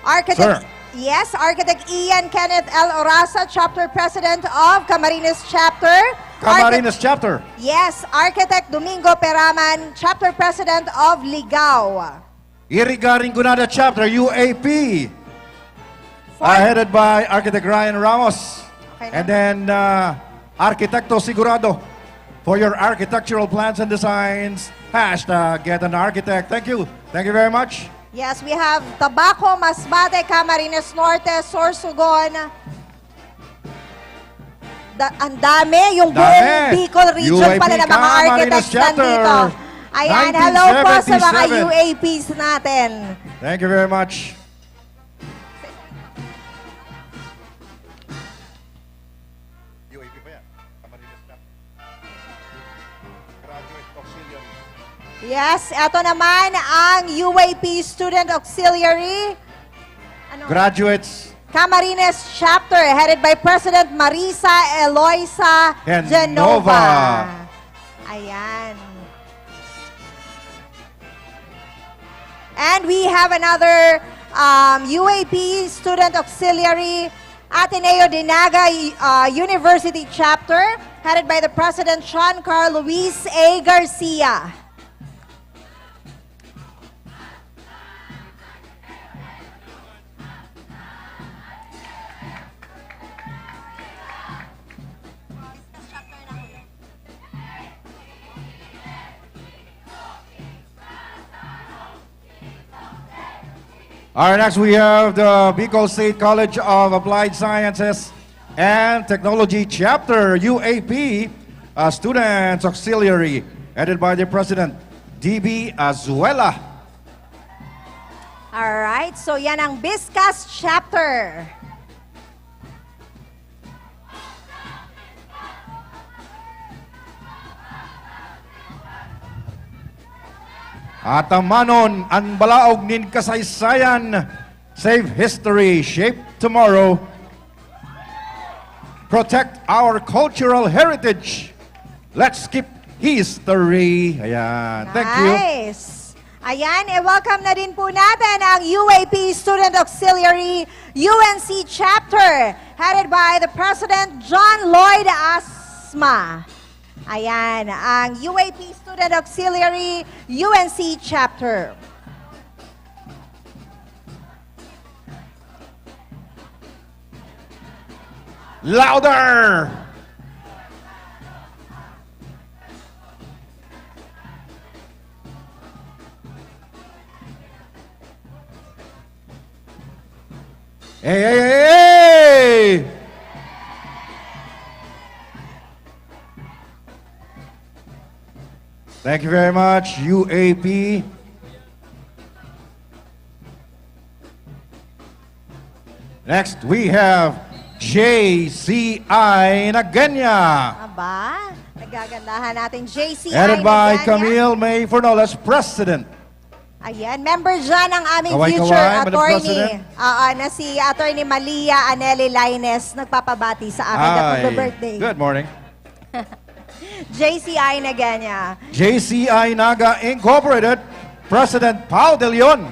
Architect, Sir. Yes, Architect Ian Kenneth L. Orasa, Chapter President of Camarines Chapter. Camarines Chapter. Yes, Architect Domingo Peraman, Chapter President of Ligao. Iriga Rinconada Chapter, U A P. Uh, headed by Architect Ryan Ramos. Okay na. And then, uh, Arkitekto Sigurado, for your architectural plans and designs. Hashtag get an architect. Thank you. Thank you very much. Yes, we have Tabaco, Masbate, Camarines Norte, Sorsogon. Da- ang dami, yung buong Dami. Bicol region U A P pala ng mga Camarines architects Chapter, nandito. Ayan, hello po sa mga nineteen seventy-seven. U A Ps natin. Thank you very much. U A P pa yan. Camarines Chapter. Graduate Auxiliary. Yes, eto naman ang U A P Student Auxiliary. Ano? Graduates. Camarines Chapter, headed by President Marisa Eloisa Genova. Genova. Ayan. And we have another um, U A P Student Auxiliary, Ateneo de Naga uh, University Chapter, headed by the President Sean Carl Luis A. Garcia. All right, next we have the Bicol State College of Applied Sciences and Technology Chapter, U A P, uh, Students Auxiliary, headed by the President, D B Azuela. Alright, so yan ang Biscas Chapter. Atamanon an balaog nin kasaysayan. Save history, shape tomorrow. Protect our cultural heritage. Let's keep history. Ayan. Thank you. Nice. Ayan, i-welcome na din po natin ang U A P Student Auxiliary U N C Chapter, headed by the President John Lloyd Asma. Ayan, ang U A P Student Auxiliary U N C Chapter. Louder! Hey, hey, hey, hey! Thank you very much, U A P. Next, we have J C I Naganya. Aba, nagagandahan natin. J C I Headed by Naganya. Camille May Fornolas, President. Ayan, member dyan ang aming Kaway-kaway, future Madam attorney. President. Oo, na si Attorney Malia Aneli Laines, nagpapabati sa akin na Ay, pagbe-birthday. Good morning. J C I Naganya. J C I Naga Incorporated, President Paul De Leon.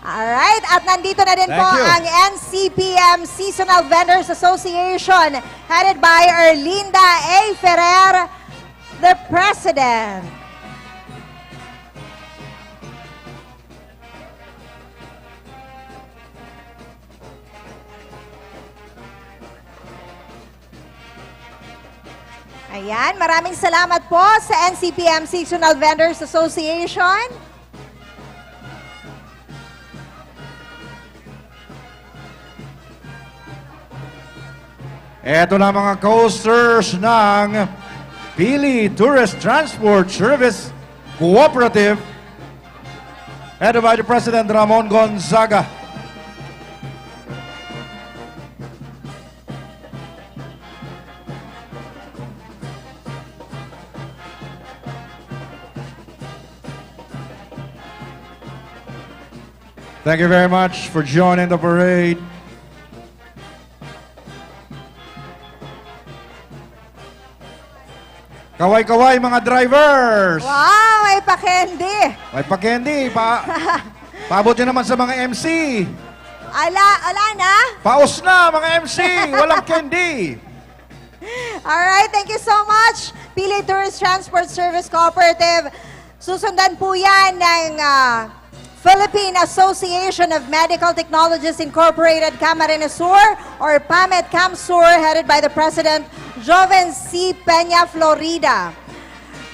Alright, at nandito na din Thank po you. Ang N C P M Seasonal Vendors Association, headed by Erlinda A. Ferrer, the President. Ayan, maraming salamat po sa N C P M Seasonal Vendors Association. Eto na mga coasters ng Pili Tourist Transport Service Cooperative, headed by the President Ramon Gonzaga. Thank you very much for joining the parade. Kaway-kaway, mga drivers! Wow! May pa-candy! May pa-candy! Pa paabot nyo naman sa mga M C! Ala, ala na! Paos na, mga M C! Walang candy! Alright, thank you so much, Pili Tourist Transport Service Cooperative. Susundan po yan ng uh, Philippine Association of Medical Technologists Incorporated Camarines Sur or PAMET CamSur, headed by the President Joven C. Peña Florida.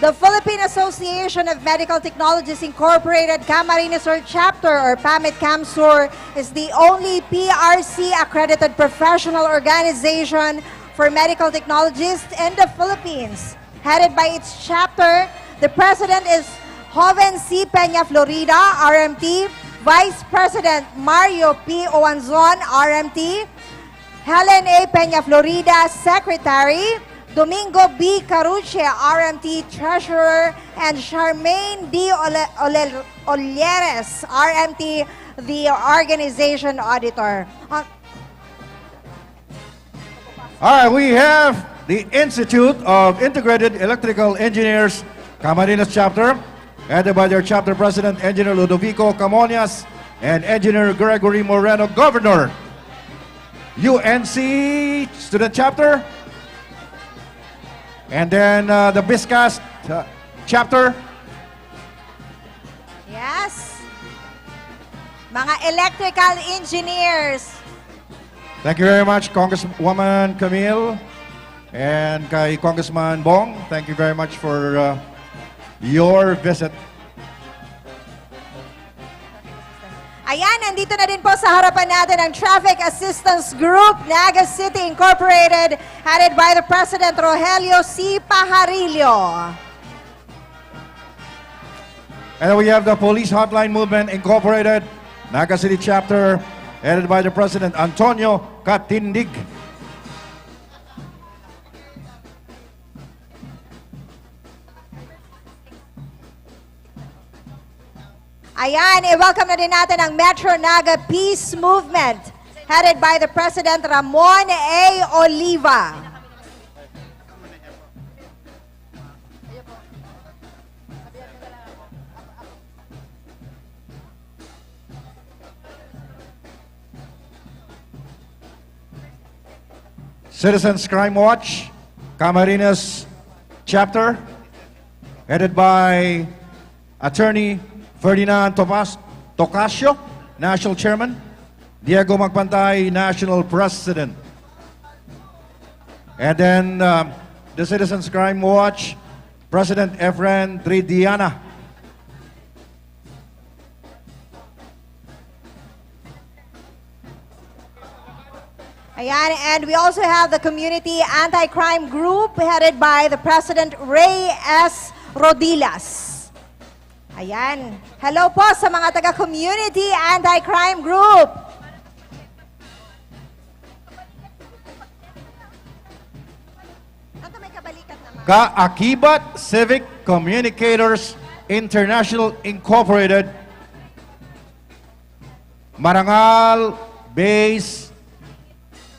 The Philippine Association of Medical Technologists Incorporated Camarines Sur Chapter or PAMET CamSur is the only P R C accredited professional organization for medical technologists in the Philippines. Headed by its chapter, the president is Joven C. Peña Florida, R M T, Vice President Mario P. Oanzon, R M T, Helen A. Peña Florida, Secretary, Domingo B. Caruche, R M T, Treasurer, and Charmaine D. Ole- Ole- Olieres, R M T, the Organization Auditor. Uh, All right, we have the Institute of Integrated Electrical Engineers, Camarines Chapter, headed by their Chapter President, Engineer Ludovico Camonias, and Engineer Gregory Moreno, Governor, U N C Student Chapter, and then uh, the BISCAST uh, Chapter. Yes. Mga electrical engineers. Thank you very much, Congresswoman Camille, and kay Congressman Bong. Thank you very much for uh, your visit. Ayan, nandito na din po sa harapan natin ang Traffic Assistance Group, Naga City Incorporated, headed by the President Rogelio C. Pajarillo. And then we have the Police Hotline Movement Incorporated, Naga City Chapter, headed by the President Antonio Katindig. Ayan, i-welcome na din natin ang Metro Naga Peace Movement, headed by the President Ramon A. Oliva. Citizens Crime Watch, Camarines Chapter, headed by Attorney Ferdinand Topas Tocacio, National Chairman, Diego Magpantay, National President. And then uh, the Citizens Crime Watch, President Efren Tridiana. Ayan, and we also have the Community Anti-Crime Group headed by the President Ray S. Rodilas. Ayan. Hello po sa mga taga-Community Anti-Crime Group. Ang kamay kabalikat naman. Kaakibat Civic Communicators International Incorporated, Marangal Base,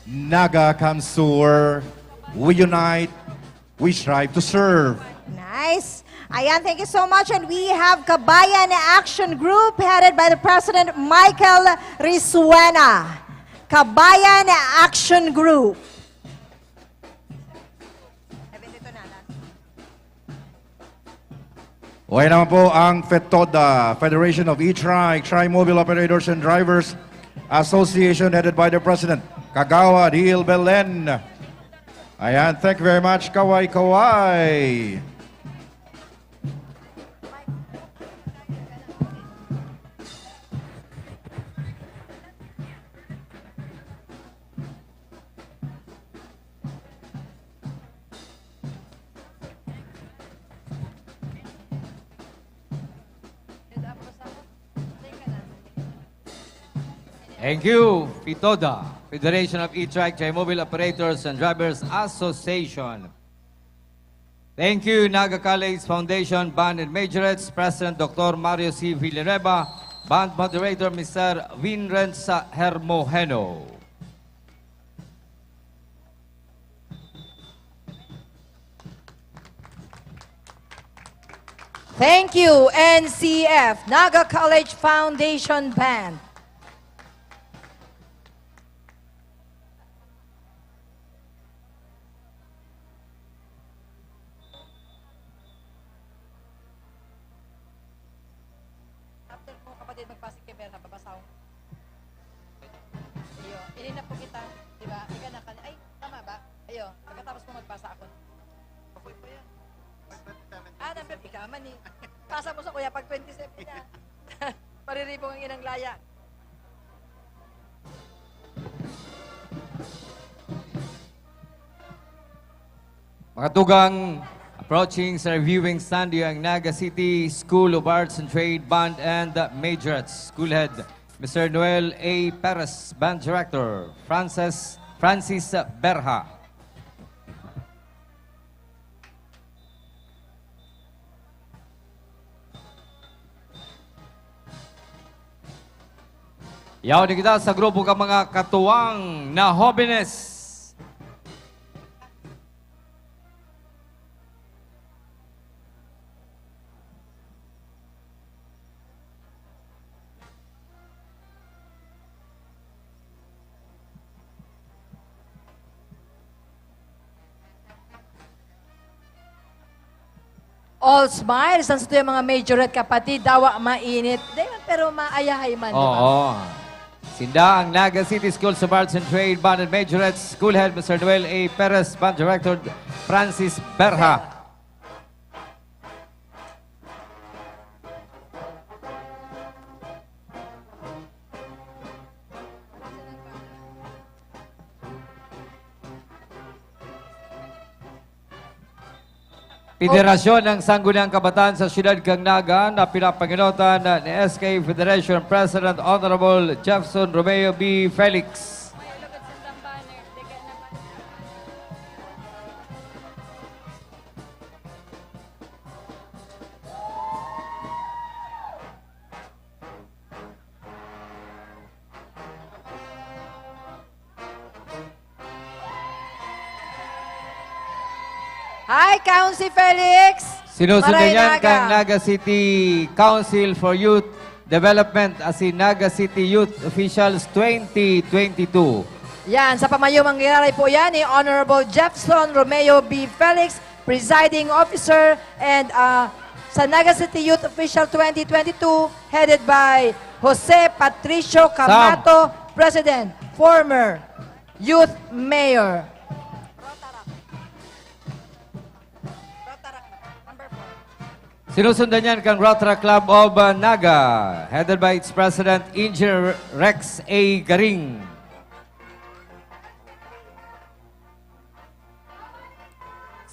Naga Kamsur, we unite, we strive to serve. Nice. Ayan, thank you so much. And we have Kabayan Action Group headed by the President Michael Risuena. Kabayan Action Group. Okay naman po ang FETODA, Federation of E-Trike, Tri-Mobile Operators and Drivers Association, headed by the President, Kagawad Hill Belen. Ayan, thank you very much, kaway-kaway. Thank you, FETODA, Federation of E-Trike, Tri-Mobile Operators and Drivers Association. Thank you, Naga College Foundation, Band and Majorettes, President Doctor Mario C. Villanueva, Band Moderator, Mister Vinrenza Hermojeno. Thank you, N C F, Naga College Foundation Band. After ko, kapatid, magbasig kay Berna, babasahon. Iyo, ininap ko kita, di ba? Ika na ka, ay, tama ba? Iyo, pagkatapos ko magbasa ako. Okay pa yan. Pag twenty seven. Ah, number, ika man eh. Pasa mo sa kuya pag twenty seven na. Pariribong ang inang laya. Mga tugang, approaching sa reviewing stand, iyo ang Naga City School of Arts and Trade Band and Majorettes. School Head, Mister Noel A. Perez, Band Director, Francis, Francis Berha. Yaon na kita sa grupo kan mga katuwang na hobenes. All smiles, ang satuyang mga majorette kapatid, dawa mainit. Di man, pero maayahay man, di ba? Oo. Sinda ang Naga City Schools of Arts and Trade Band and Majorettes, School Head Mister Noel A. Perez, Band Director Francis Berha. Federasyon ng Sangguniang Kabataan sa Siyudad kan Naga na pinapangenotan ni S K Federation President Honorable Jefferson Romeo B. Felix. Hi, Council Felix! Sinusundan Maray yan Naga. Kang Naga City Council for Youth Development, asin Naga City Youth Officials twenty twenty-two. Yan, sa pamayumang giraray po yan ni Honorable Jefferson Romeo B. Felix, Presiding Officer, and, ah, sa Naga City Youth Official twenty twenty-two, headed by Jose Patricio Camato, President, former Youth Mayor. Sinusundan yan kang Rotaract Club of, uh, Naga, headed by its President, Engineer Rex A. Garing.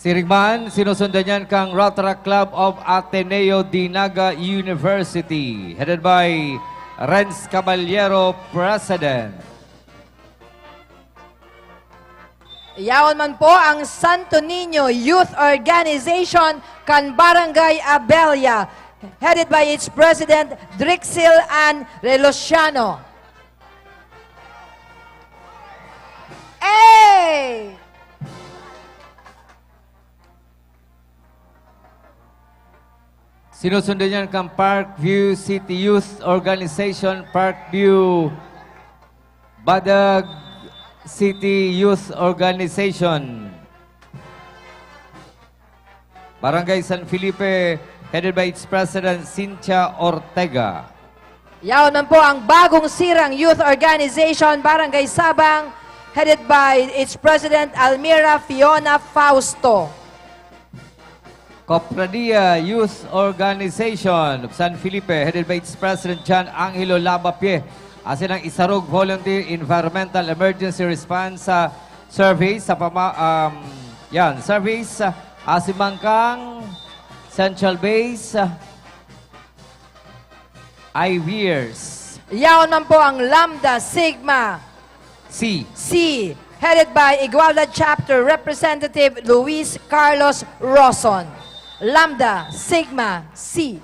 Siring man, sinusundan niyan kang Rotaract Club of Ateneo de Naga University, headed by Renz Caballero, President. Yaon man po ang Santo Niño Youth Organization kan Barangay Abella, headed by its President Drixil Ann Relociano. Hey! Sinusundan niyan kang Parkview City Youth Organization, Parkview Badag City Youth Organization. Barangay San Felipe, headed by its President Cynthia Ortega. Yaon man po ang Bagong Sirang Youth Organization, Barangay Sabang, headed by its President Almira Fiona Fausto. Cofradia Youth Organization of San Felipe, headed by its President John Angelo Labapie, asin ang Isarog Volunteer Environmental Emergency Response ah, Service sa pama um, yan, service ah, asin man kang Central Base ah, Iviers. Yaon man po ang Lambda Sigma C. C, headed by Igualdad Chapter Representative Luis Carlos Roson. Lambda Sigma C.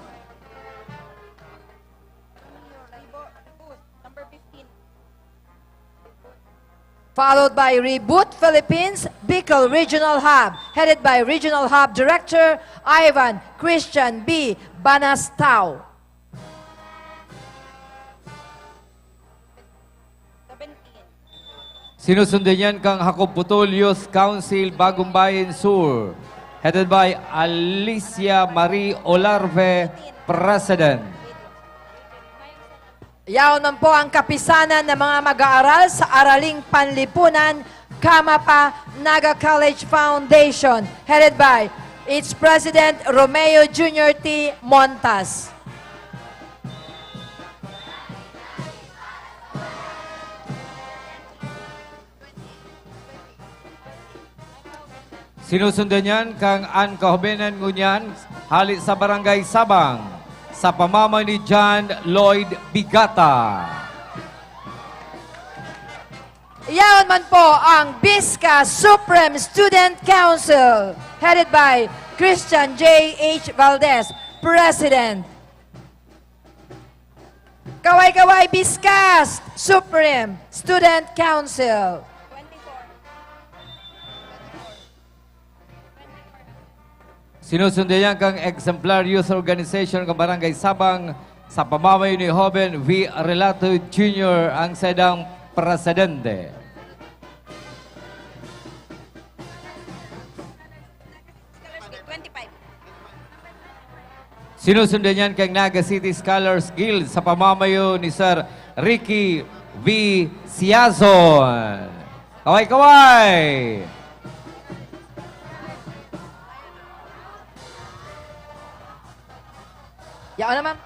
Followed by Reboot Philippines Bicol Regional Hub, headed by Regional Hub Director Ivan Christian B. Banastao. Sinusundan niyan kang Jacob Putol Youth Council Bagumbayan Sur, headed by Alicia Marie Olarve, President. Yaon man po ang kapisanan ng mga mag-aaral sa Araling Panlipunan, Kamapa Naga College Foundation, headed by its President Romeo Junior T. Montas. Sinusundan niyan kang an kahubenan ngunyan hali sa Barangay Sabang sa pamamayo ni John Lloyd Bigata. Yaon man po ang Bisca Supreme Student Council, headed by Christian J H Valdez, President. Kaway-kaway Biscas Supreme Student Council. Sinusundan niyan kang Exemplar Youth Organization kan Barangay Sabang sa pamamayo ni Joven V. Relato Junior ang saindang presidente. Scholars Guild, twenty-five. Sinusundan niyan kang Naga City Scholars Guild sa pamamayo ni Sir Ricky V. Siazon. Kaway-kaway! Yaon naman.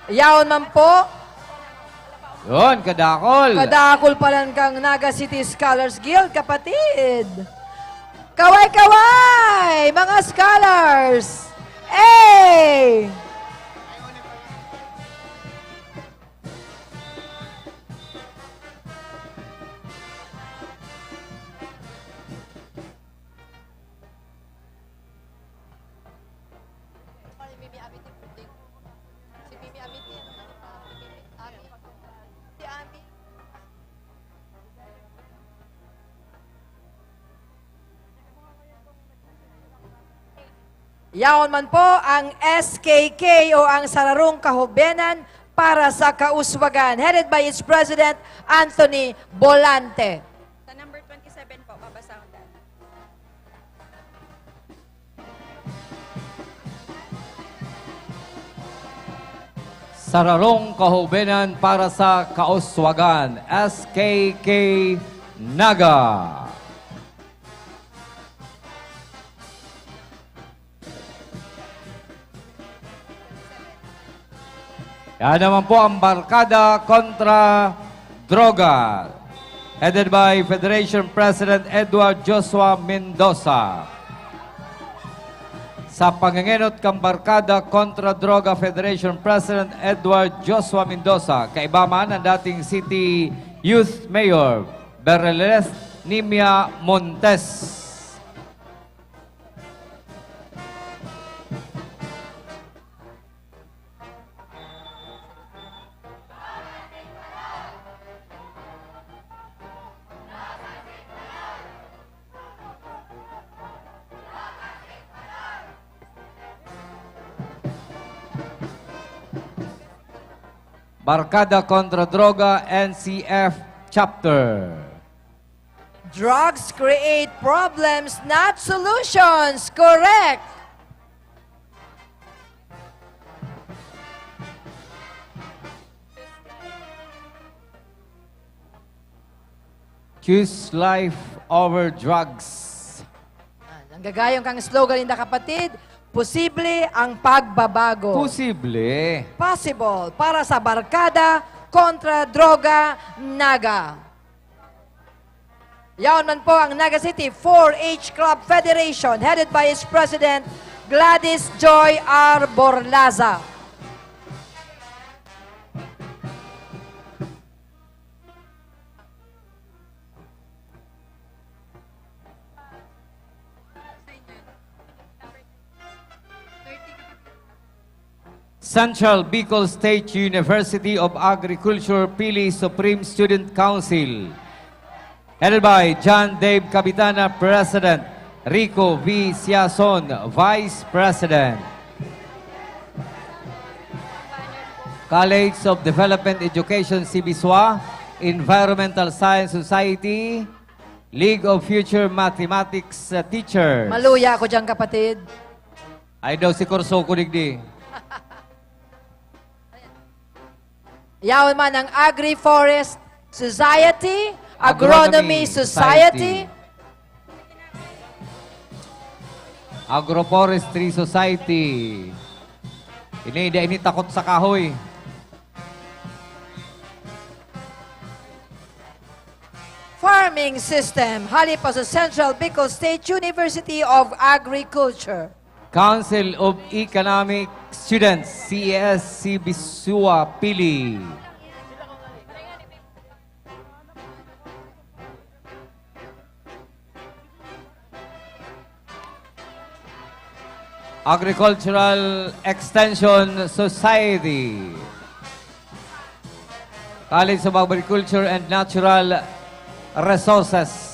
Yaon man po. Yun, kadakol. Kadakol palan kang Naga City Scholars Guild, kapatid. Kaway-kaway, mga scholars. Hey! Si Mimi Abitin, si Mimi Abitin, ano pa, si Mimi Ami, si Ami. Yaon man po ang S K K o ang Sararong Kahubenan para sa Kauswagan, headed by its President Anthony Bolante. Sa number twenty-seven po, babasahon natin. Sararong Kahubenan para sa Kauswagan, S K K Naga. Yan naman po ang Barkada kontra Droga. Headed by Federation President Edward Joshua Mendoza. Sa pangengenot kan Barkada Kontra Droga Federation President Edward Joshua Mendoza, kaiba man ang dating City Youth Mayor Berleles Nimia Montes. Barkada Kontra Droga, N C F Chapter. Drugs create problems, not solutions. Correct. Choose life over drugs. Ah, nanggagayon kang slogan ninda, kapatid, posible ang pagbabago. Posible. Possible para sa Barkada Kontra Droga, Naga. Yaon man po ang Naga City four H Club Federation, headed by its president, Gladys Joy R. Borlaza. Central Bicol State University of Agriculture Pili Supreme Student Council, headed by John Dave Capitana, President, Rico V. Siason, Vice President. College of Development Education, CBSUA, Environmental Science Society, League of Future Mathematics, uh, Teachers. Maluya ako diyan, kapatid. Ay daw si Corsoco digdi. Yaon man ang Agri-Forest Society, Agronomy Agronomy Society. Society. Agroforestry Society. Ini, di ini takot sa kahoy. Farming System, hali pa sa Central Bicol State University of Agriculture. Council of Economic Students, C E S, CBSUA, Pili. Agricultural Extension Society. College of Agriculture and Natural Resources.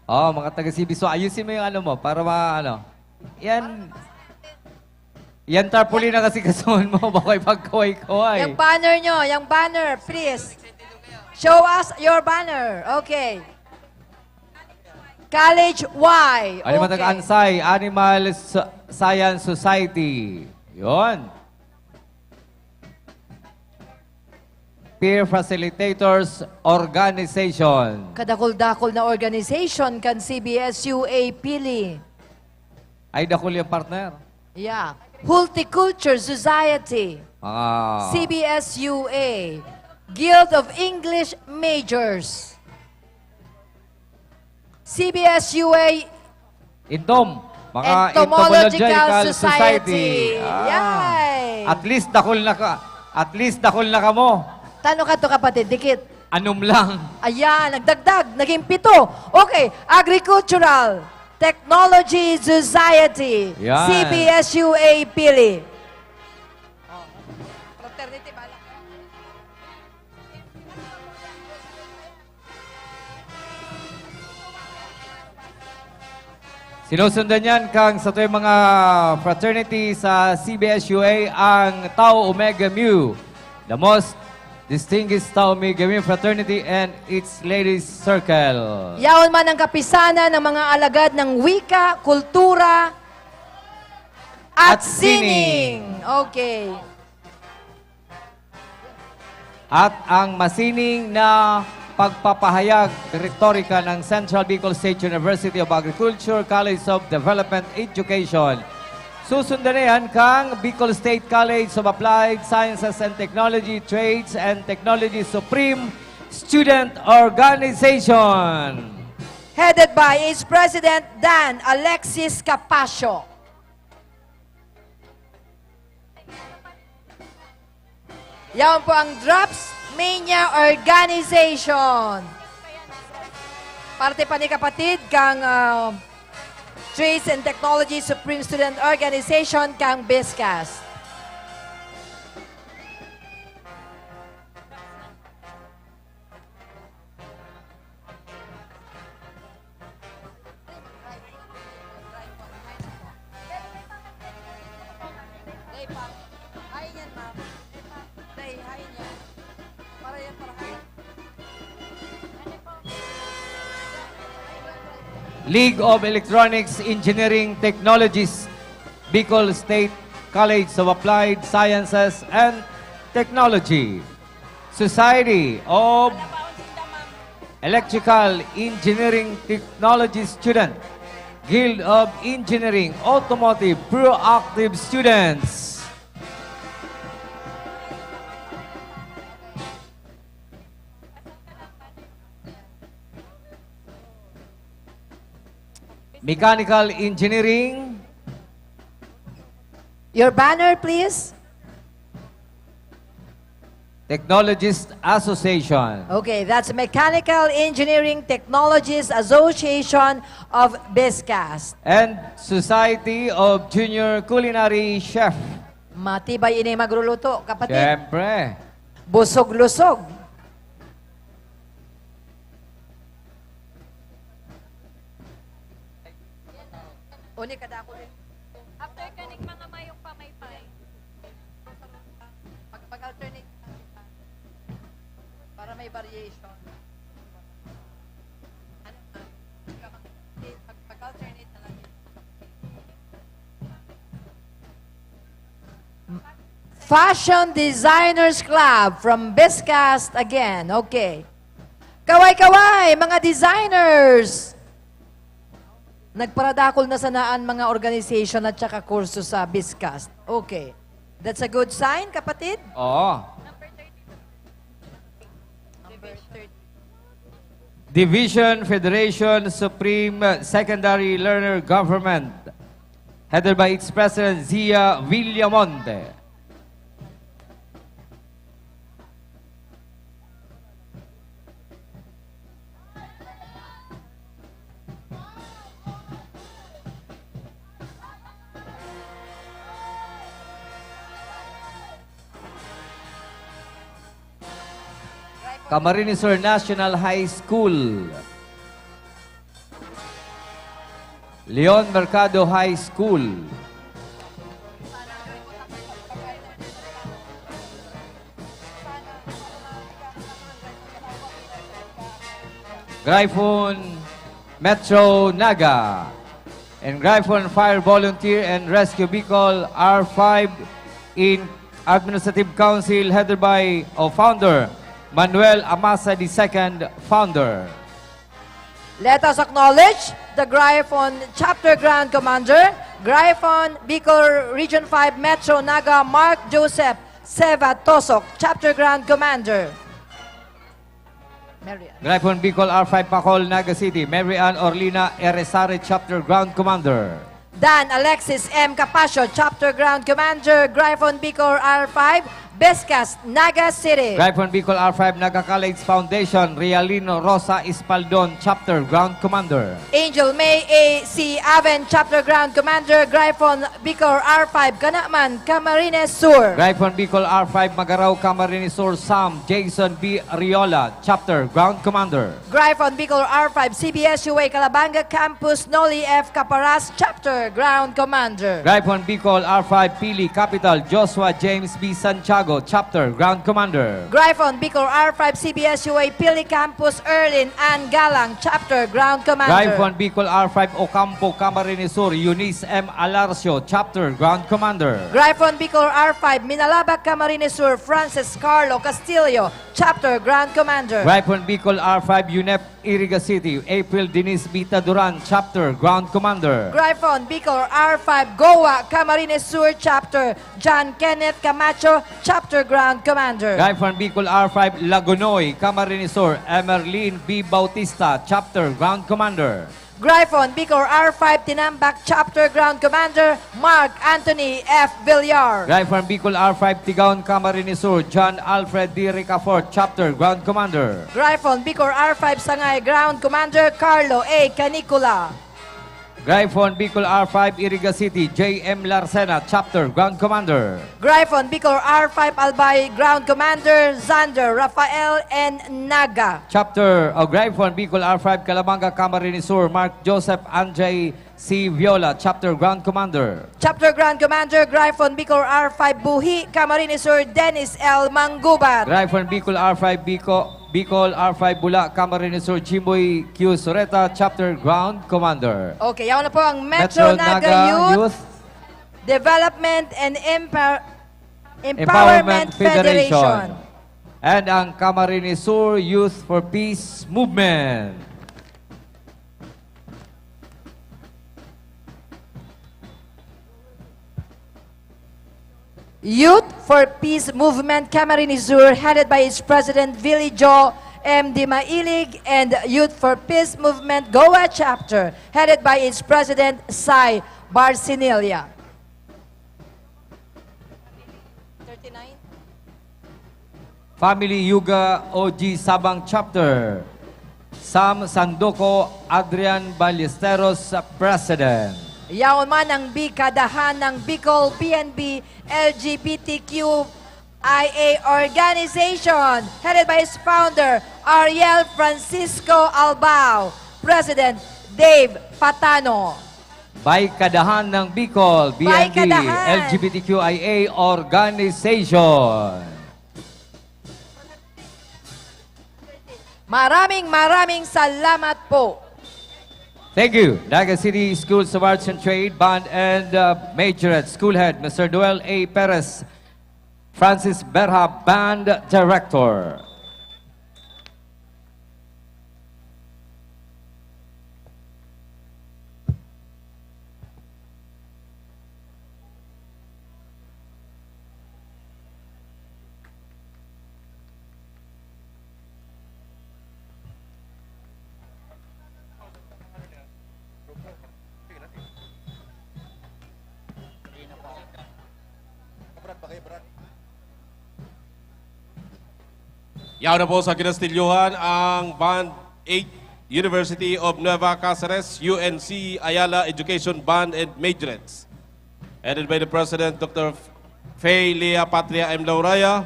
Oh, mga taga CBSUA, ayusin mo yung ano mo para ma-, ano. Yan. Yan tarpaulin na kasi kasuhan mo, baka ipagkaway-kaway. Yung banner nyo, yung banner, please. Show us your banner. Okay. College Y. Ano man Okay. taga-ansay? Animal S-, Science Society. Yon. Peer Facilitators Organization. Kadakul-dakul na organization kan CBSUA Pili. Ay, dakul yung partner. Yeah. Horticulture Society. Mga CBSUA. Guild of English Majors. CBSUA Entom, mga Entomological Entomological Society. Society. Ah. Yay! At least dakul na ka, at least dakul na kamo. Tano ka to, kapatid, dikit. Anom lang. Ayan, nagdagdag, naging pito. Okay, Agricultural Technology Society, Yan. CBSUA Pili. Oh, fraternity, bala. Sinusundan niyan kang satuyang mga fraternity sa CBSUA, ang Tau Omega Mu, the most distinguished Tau Omega Mu fraternity and its ladies circle. Yaon man ang kapisanan ng mga alagad ng wika, kultura, at At sining. sining. Okay. At ang masining na pagpapahayag retorika ng Central Bicol State University of Agriculture College of Development Education. Susundan na yan kang Bicol State College of Applied Sciences and Technology Trades and Technology Supreme Student Organization. Headed by its President Dan Alexis Capasio. Yan po ang Drops Mania Organization. Parte pa ni kapatid kang ah, Trades and Technology Supreme Student Organization kang BISCAST. League of Electronics Engineering Technologies, Bicol State College of Applied Sciences and Technology, Society of Electrical Engineering Technology Student, Guild of Engineering Automotive Proactive Students. Mechanical Engineering. Your banner, please. Technologist Association. Okay, that's Mechanical Engineering Technologies Association of BISCAST. And Society of Junior Culinary Chef. Matibay ini magluluto, kapatid. Siyempre. Busog-lusog. Uni ka dako din. After kaning mga mayong pamaypay. Pag, pag-alternate lang kita. Para may variation. Ano nga? Pag, pag-alternate na lang din. Fashion Designers Club from BISCAST again. Okay. Kaway-kaway, mga designers! Nagparadakol na sana an mga organization at saka kurso sa BISCAST. Okay. That's a good sign, kapatid? Oo. Division Federation Supreme Secondary Learner Government, headed by its President Zia Villamonte. Camarines Sur National High School. Leon Mercado High School. Gryphon Metro Naga. And Gryphon Fire Volunteer and Rescue Bicol R five in Administrative Council headed by o founder Manuel Amasa the second, founder. Let us acknowledge the Gryphon Chapter Grand Commander, Gryphon Bicol Region five Metro Naga Mark Joseph Seva Tosok, Chapter Grand Commander. Mary Ann. Gryphon Bicol R five Pacol, Naga City, Mary Ann Orlina Eresare, Chapter Ground Commander. Dan Alexis M. Capasio, Chapter Ground Commander, Gryphon Bicol R five, BISCAST, Naga City. Gryphon Bicol R five Naga College Foundation, Realino Rosa Espaldon, Chapter Ground Commander. Angel May A C Aven, Chapter Ground Commander, Gryphon Bicol R five, Canaman, Camarines Sur. Gryphon Bicol R five Magarao, Camarines Sur, Sam Jason B. Riola, Chapter Ground Commander. Gryphon Bicol R five, C B S U A Calabanga Campus, Noli F. Caparas, Chapter Chapter Ground Commander. Gryphon Bicol R five Pili Capital, Joshua James B Santiago, Chapter Ground Commander. Gryphon Bicol R five C B S U A Pili Campus, Erlin Ann Galang, Chapter Ground Commander. Gryphon Bicol R five Ocampo, Camarines Sur, Eunice M Alarcio, Chapter Ground Commander. Gryphon Bicol R five Minalabac, Camarines Sur, Francis Carlo Castillo, Chapter Ground Commander. Gryphon Bicol R five UNEP Iriga City, April Denise Bita Duran, Chapter Ground Commander. Gryphon Bicol R five Goa, Camarines Sur, Chapter John Kenneth Camacho, Chapter Ground Commander. Gryphon Bicol R five Lagonoy, Camarines Sur, Emerlin B Bautista, Chapter Ground Commander. Gryphon Bicol R five Tinambac, Chapter Ground Commander Mark Anthony F Villar. Gryphon Bicol R five Tigaon, Camarines Sur, John Alfred D Ricafort, Chapter Ground Commander. Gryphon Bicol R five Sangay, Ground Commander Carlo A Canicula. Gryphon Bicol R five Iriga City, J M Larcena, Chapter Ground Commander. Gryphon Bicol R five Albay, Ground Commander Xander Rafael N Naga. Chapter, o Gryphon Bicol R five Calamanga, Camarines Sur, Mark Joseph Anjay C Viola, Chapter Ground Commander. Chapter Ground Commander, Gryphon Bicol R five Buhi, Camarines Sur, Dennis L Manggubat. Gryphon Bicol R five Bico-, Bicol R five Bula, Camarines Sur, Jimboy Q Sureta, Chapter Ground Commander. Okay, yaon na po ang Metro Metro Naga Naga Youth Youth Development and Empower-, Empowerment Empowerment Federation. Federation. And ang Camarines Sur Youth for Peace Movement. Youth for Peace Movement Camarines Sur, headed by its President Vili Jo M D Mailig, and Youth for Peace Movement Goa Chapter, headed by its President Sai Barcinilia. Family Yoga O G Sabang Chapter, Sam Sandoco, Adrian Ballesteros, President. Yaon man ang bikadahan ng Bicol P N B L G B T Q I A Organization, headed by its founder, Ariel Francisco Albao, President, Dave Patano. Baykadahan ng Bicol, B N B, Baykadahan. L G B T Q I A Organization. Maraming, maraming salamat po. Thank you. Naga City Schools of Arts and Trade, Band and, uh, Majorette School Head, Mister Noel A Perez, Francis Berha, Band Director. Yaon na po sa kinastilyohan ang Band eight, University of Nueva Caceres, U N C Ayala Education Band and Majorettes, headed by the President, Doctor Fay Lea Patria M Lauraya,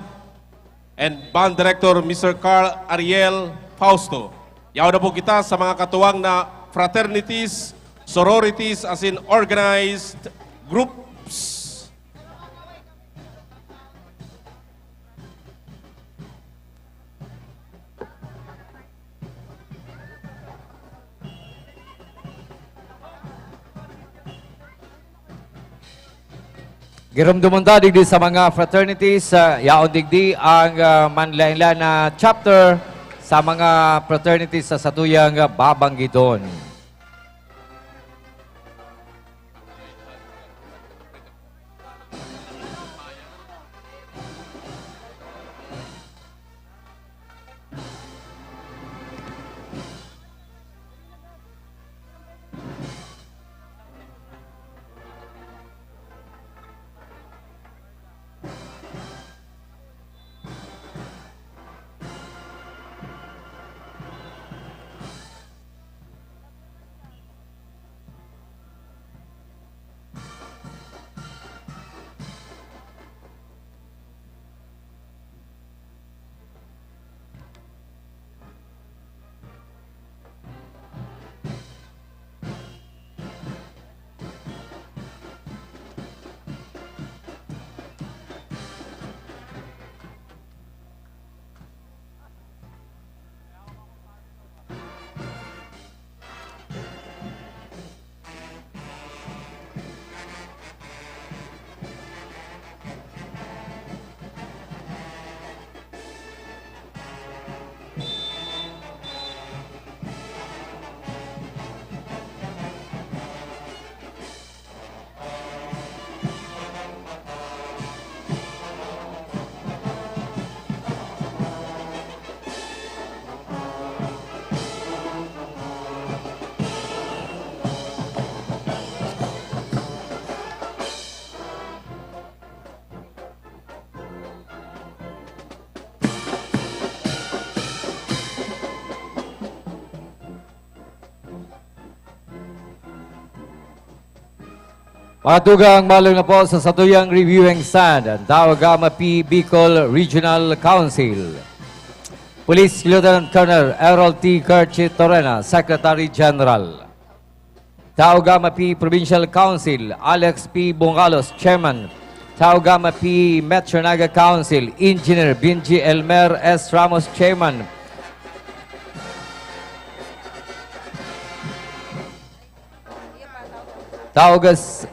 and Band Director, Mister Carl Ariel Fausto. Yaon na po kita sa mga katuwang na fraternities, sororities, as in organized groups. Giromdomon ta digdi sa mga fraternities, ah, yaon digdi ang, ah, manlaen-laen na chapter sa mga fraternities sa satuyang, ah, babanggiton. Mga tugang, malong na po sa satuyang reviewing stand, ang Taogama P Bicol Regional Council. Police Lieutenant Colonel Errol T. Kerchi Torena, Secretary General. Taogama P Provincial Council, Alex P. Bungalos, Chairman. Taogama P Metro Naga Council, Engineer Benji Elmer S. Ramos, Chairman. Taogas,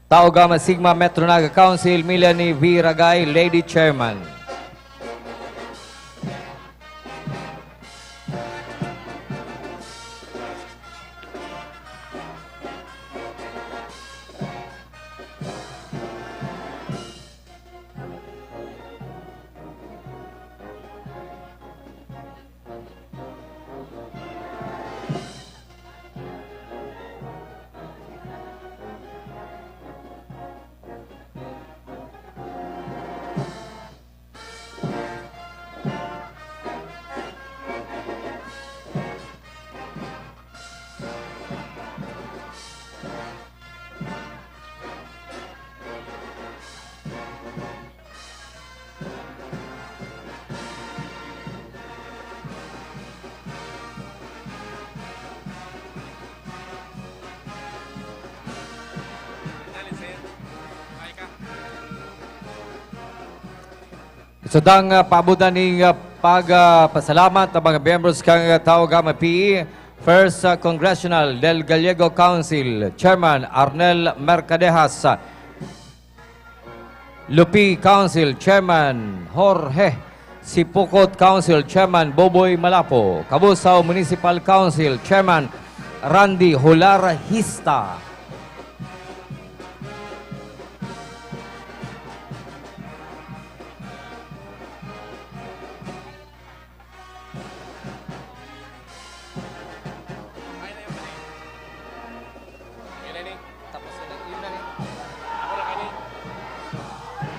Taogama Sigma Metro Naga Council, Melanie V. Ragay, Lady Chairman. Gusto tang, ah, paabotan ning, ah, pag, ah, pasalamat ang mga miyembros kan, ah, Taogama P E, First, ah, Congressional Del Gallego Council Chairman Arnel Mercadejas, Lupi Council Chairman Jorge, Sipocot Council Chairman Boboy Malapo, Cabusao Municipal Council Chairman Randy Hular Hista. Yun na ni. Tapos na, yun na ni. Ako na kani.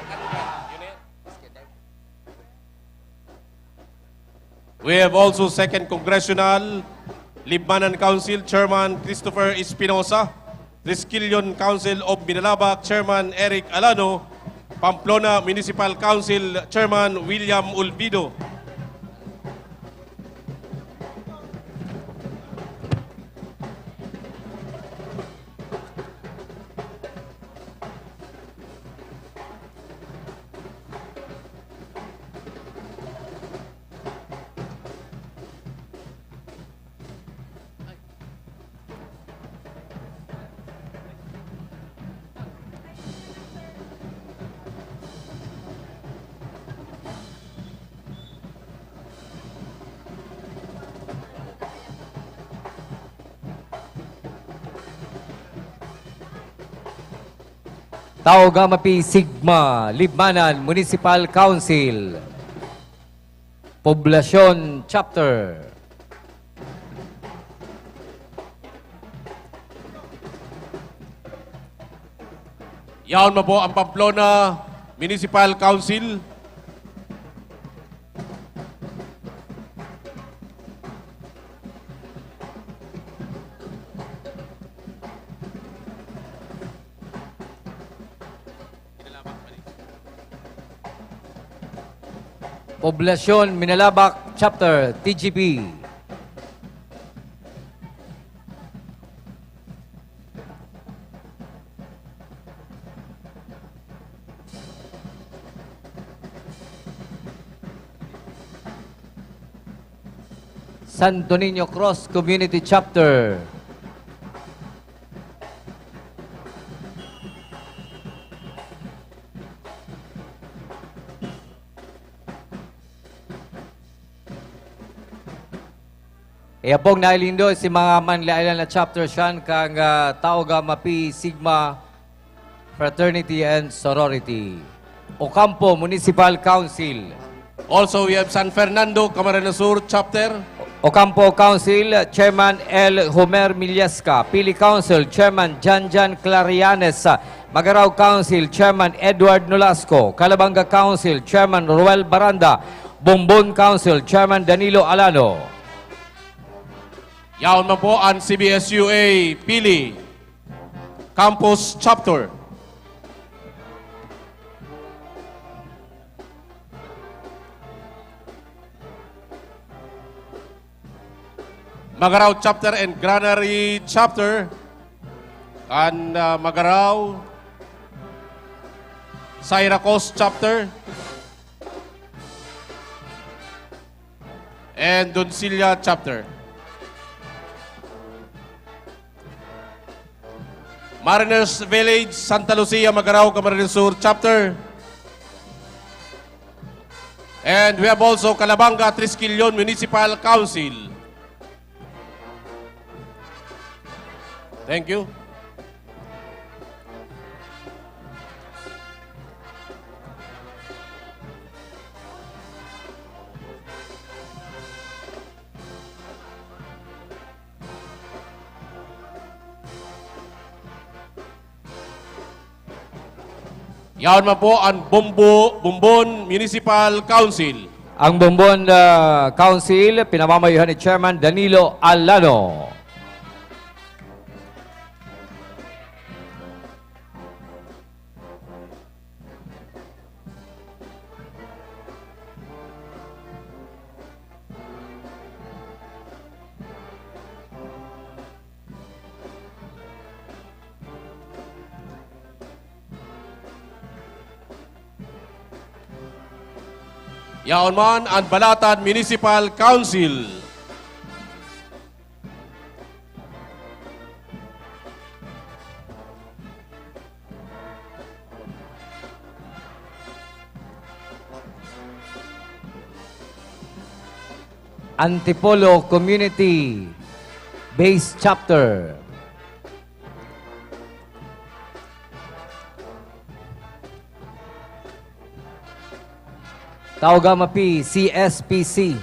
Ano ba? Yun na yun. We have also Second Congressional Libmanan Council Chairman Christopher Espinosa, Triskelion Council of Minalabac Chairman Eric Alano, Pamplona Municipal Council Chairman William Olvido. Taogama P Sigma, Libmanan Municipal Council, Poblacion Chapter. Yaon man po ang Pamplona Municipal Council. Poblacion Minalabac Chapter, T G P. Santo Niño Cross Community Chapter. Iya pong nailindo si mga manlaelan na chapter siyan kan, ah, Taogama Pi Sigma Fraternity and Sorority. Ocampo Municipal Council. Also, we have San Fernando, Camarines Sur Chapter. Ocampo Council Chairman L. Homer Millaska, Pili Council Chairman Janjan Clarianes, Magarao Council Chairman Edward Nolasco, Calabanga Council Chairman Roel Baranda, Bombon Council Chairman Danilo Alano. Yaon man po ang C B S U A Pili Campus Chapter. Magarao Chapter and Granary Chapter, kan, ah, Magarao, Sairacos Chapter, and Doncilla Chapter. Mariners Village, Santa Lucia, Magarao, Camarines Sur Chapter. And we have also Calabanga, Trisquillon Municipal Council. Thank you. Yaon man po an Bombo-, Bombon Municipal Council. Ang Bombon, ah, Council, pinamamayohan ni Chairman Danilo Alano. Yaon man an Balatan Municipal Council. Antipolo Community Based Chapter. Taogama P, C S P C.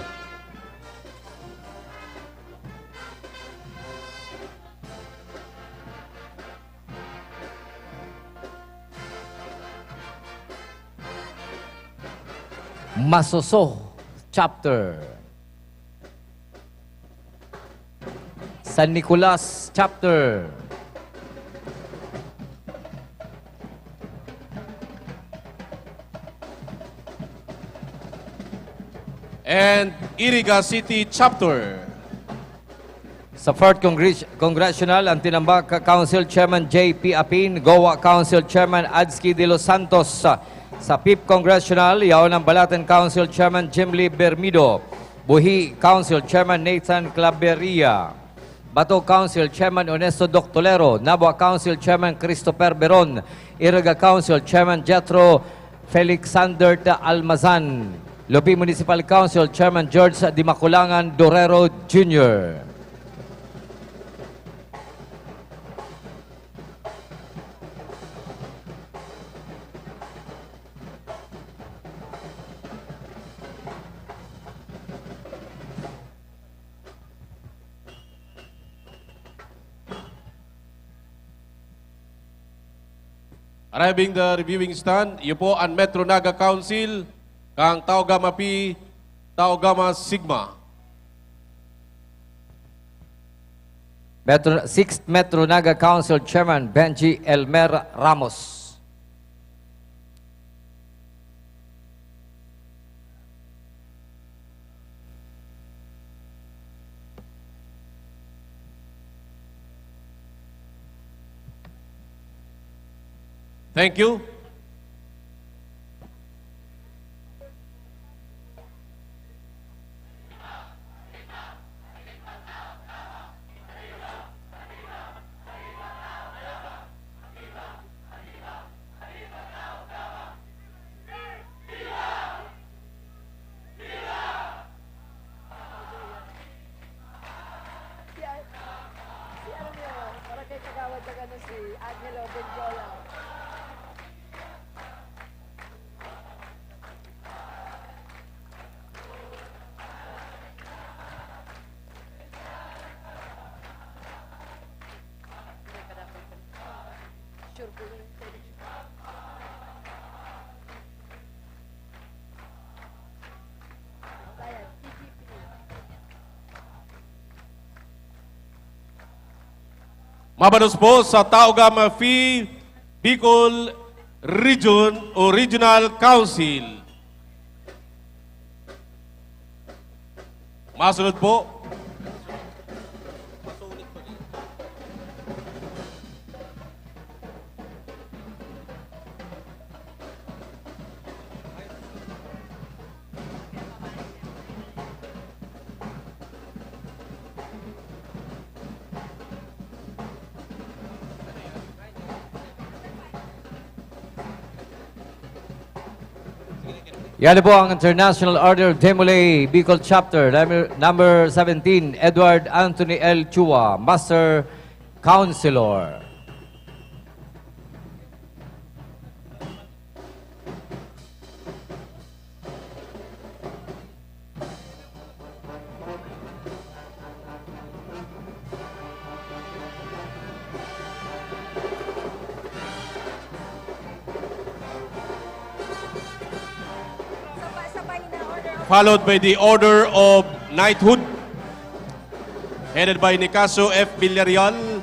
Masoso Chapter. San Nicolas Chapter. And Iriga City Chapter. Sa Fourth Congres-, Congressional, an Tinambac Council Chairman J P Apin, Goa Council Chairman Adsky De Los Santos. Sa, sa Fifth Congressional, yaon ang Balatan Council Chairman Jimly Bermido, Buhi Council Chairman Nathan Claveria, Bato Council Chairman Ernesto Doctolero, Nabua Council Chairman Christopher Beron, Iriga Council Chairman Jethro Felixander Almazan, Lupi Municipal Council Chairman George Dimaculangan Dorero Junior. Arriving the reviewing stand, iyo po an Metro Naga Council, kang Taogama Pi, Taogama Sigma. Metro, Sixth Metro Naga Council Chairman Benji Elmer Ramos. Thank you. Si, si ano niyo, barangay kagawad ng ano, si Angelo Benjola. Sure ko na yung pwede. Ang bayad, T G P. Mabalos po sa Taogama Pi, Bicol Region o Regional Council. Masunod po. Yan na po ang International Order of Demolay Bicol Chapter, number, number seventeen, Edward Anthony L. Chua, Master Counselor. Followed by the Order of Knighthood, headed by Nicaso F. Villarreal,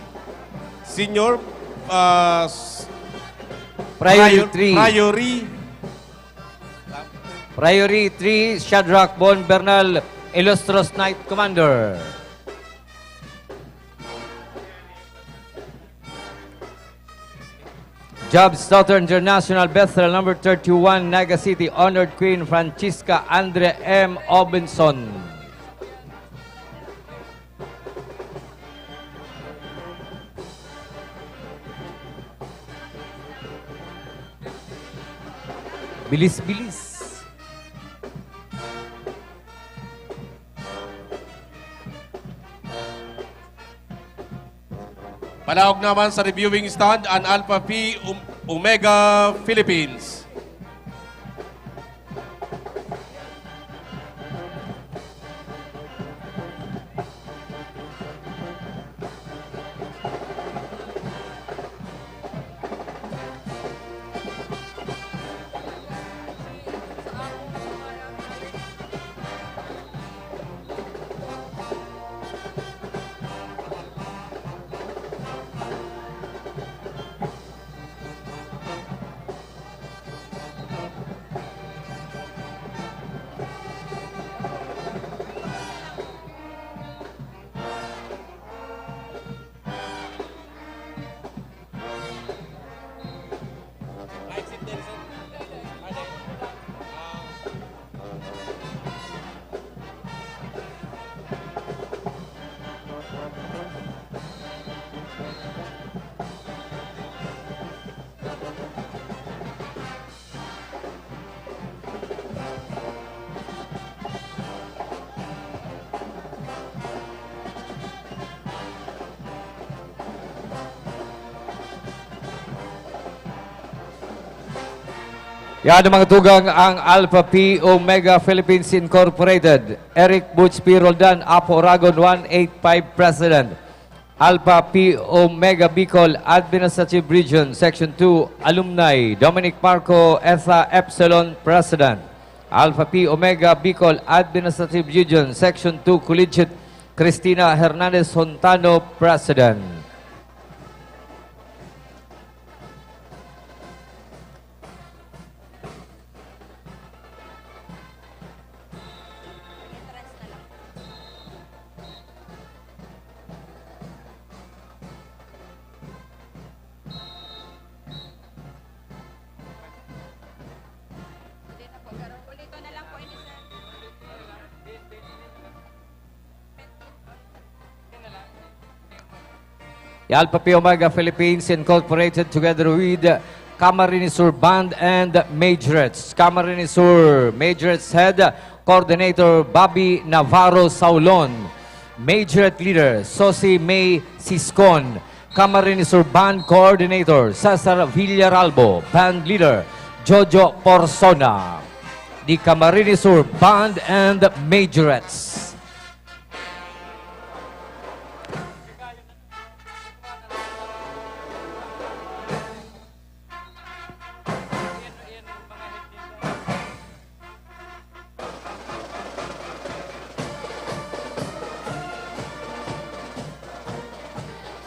Senior, uh, s- Priory Prior- three. Priory. Priory three, Shadrach Bon Bernal, Illustrious Knight Commander. Jobs Daughter International Bethel number thirty-one, Naga City, Honored Queen Francisca Andrea M. Obenson. Bilis-bilis. Palaog naman sa reviewing stand an Alpha Phi Om-, Omega Philippines. Yan ang mga tugang, ang Alpha Phi Omega Philippines Incorporated, Eric Butch P. Roldan, Apo Oragon one eight five President. Alpha Phi Omega Bicol Administrative Region Section two Alumni, Dominic Marco Eta Epsilon President. Alpha Phi Omega Bicol Administrative Region Section two Collegiate, Cristina Hernandez Hontano President. The Alpha Phi Omega Philippines Incorporated together with Camarines Sur Band and Majorettes. Camarines Sur Majorettes Head Coordinator Bobby Navarro Saulon. Majorette Leader Sosi May Siscon. Camarines Sur Band Coordinator Cesar Villaralbo. Band Leader Jojo Porsona. The Camarines Sur Band and Majorettes.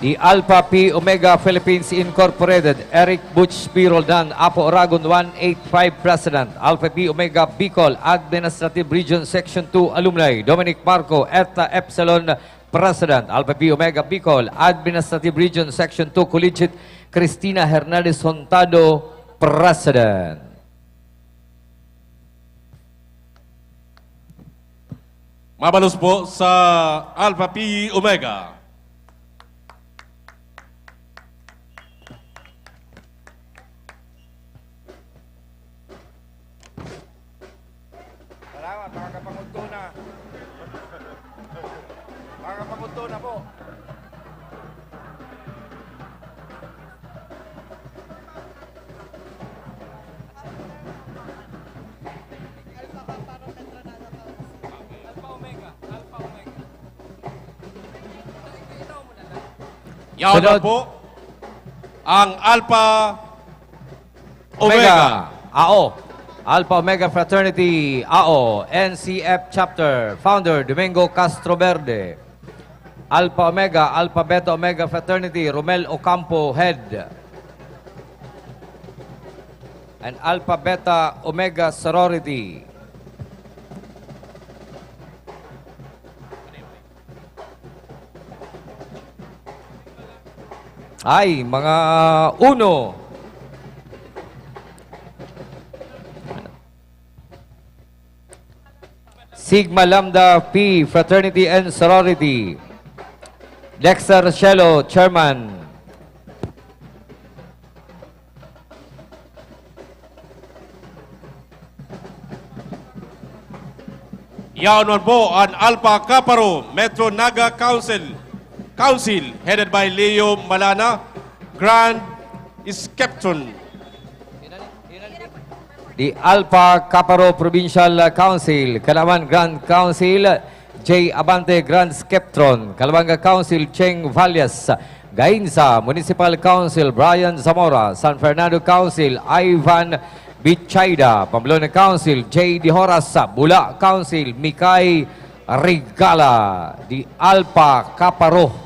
The Alpha Phi Omega Philippines Incorporated, Eric Butch P. Roldan, Apo Oragon one eight five President, Alpha Phi Omega Bicol Administrative Region Section two Alumni, Dominic Marco Eta Epsilon President, Alpha Phi Omega Bicol Administrative Region Section two Collegiate, Cristina Hernandez Hontado President. Mabalos po sa Alpha Phi Omega. Ito na po. Alpha Omega, Alpha Omega. Yaon na Sunod. po ang Alpha Omega. Omega. A O. Alpha Omega Fraternity, A O, N C F Chapter, Founder Domingo Castro Verde. Alpha Omega, Alpha Beta Omega Fraternity, Romel Ocampo, Head. And Alpha Beta Omega Sorority. Ay, mga uno. Sigma Lambda Phi Fraternity and Sorority. Dexter Shelo, Chairman. Yaon man po an Alpha Kappa Rho Metro Naga Council, Council, headed by Leo Malana, Grand Skeptron. The Alpha Kappa Rho Provincial Council, Kalaman Grand Council, J Abante, Grand Skeptron, Calabanga Council, Cheng Valles, Gainza Municipal Council, Brian Zamora, San Fernando Council, Ivan Bichayda, Pamplona Council, J D Horas, Bula Council, Mikay Regala, the Alpha Kappa Rho.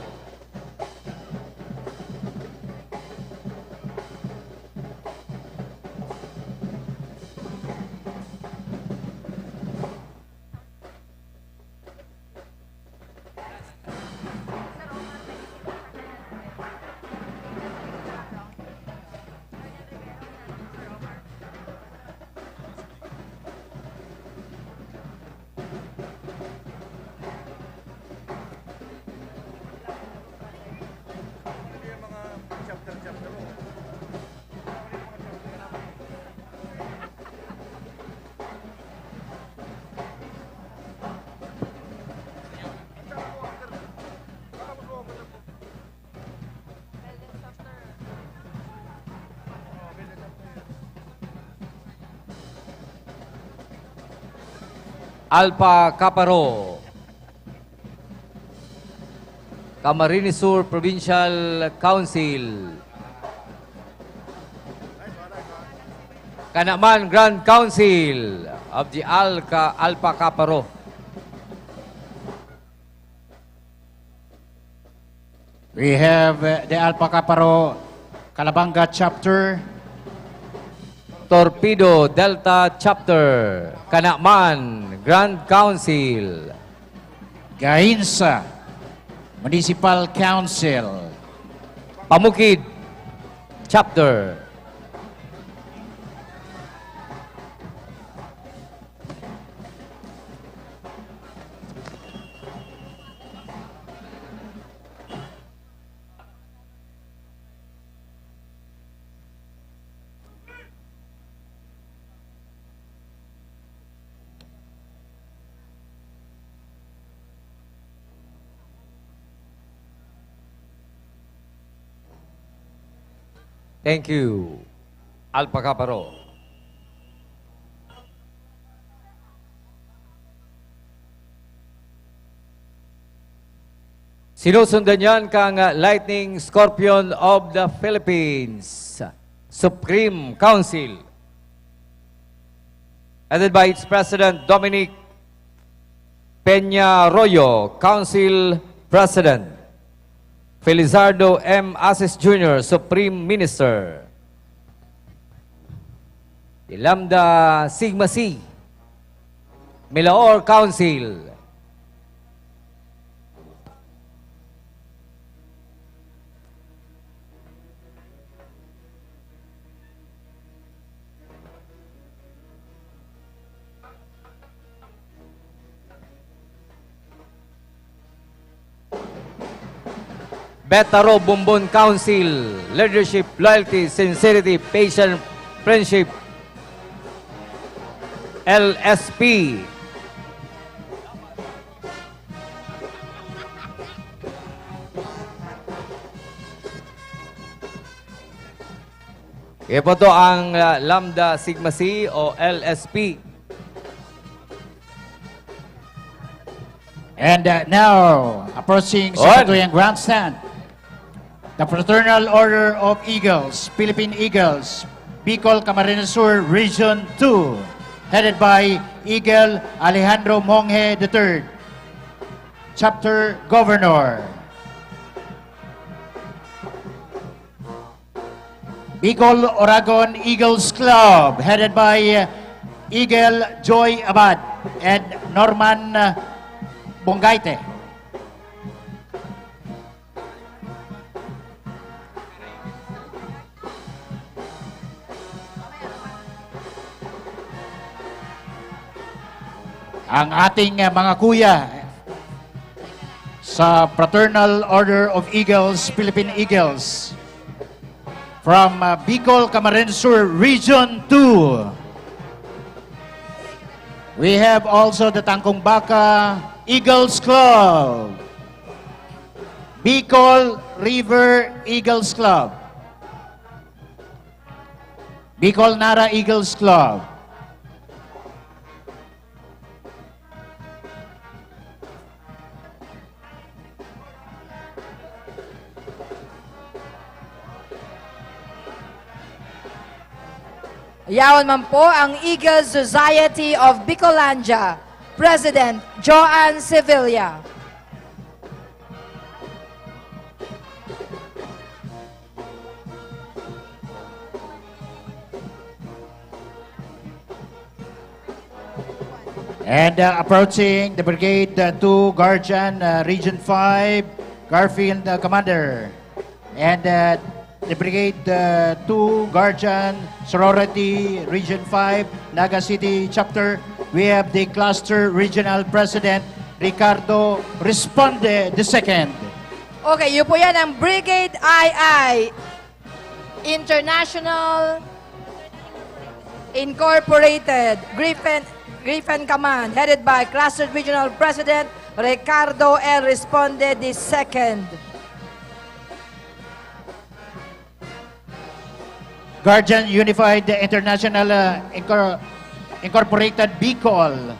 Alpha Kappa Rho, Camarines Sur Provincial Council, Kanaman Grand Council of the Alca-, Alpha Kappa Rho. We have, uh, the Alpha Kappa Rho Calabanga Chapter. Torpedo Delta Chapter, Kanaman Grand Council. Gainza Municipal Council. Pamukid Chapter. Thank you, Alpha Kappa Rho. Sinusundan yan kang Lightning Scorpion of the Philippines, Supreme Council, headed by its President Dominic Peña Arroyo, Council President, Felizardo M. Asis Junior, Supreme Minister, the Lambda Sigma Xi, Milaor Council. Beta Rho Bombon Council, Leadership, Loyalty, Sincerity, Patience, Friendship, L S P. Kaya po to ang ah, Lambda Sigma Xi o L S P. And uh, now, approaching sa On. Katuyang Grandstand, the Fraternal Order of Eagles, Philippine Eagles, Bicol Camarines Sur Region two, headed by Eagle Alejandro Monghe the third, Chapter Governor. Bicol Oragon Eagles Club, headed by uh, Eagle Joy Abad and Norman uh, Bongaite. Ang ating uh, mga kuya sa Fraternal Order of Eagles, Philippine Eagles, from uh, Bicol, Camarines Sur, Region two. We have also the Tangkong Baka Eagles Club, Bicol River Eagles Club, Bicol Nara Eagles Club. Yaon man po ang Eagle Society of Bicolandia, President Joan Sevilla. And uh, approaching the Brigade uh, two Guardian, uh, Region five, Garfield uh, Commander. And uh, the Brigade uh, two Guardian, Sorority, Region five, Naga City Chapter, we have the Cluster Regional President, Ricardo Responde the second. Okay, yun po yan ang Brigade I I International Incorporated, Griffin, Griffin Command, headed by Cluster Regional President Ricardo L. Responde the second. Guardian Unified International uh, Incor- Incorporated Bicol.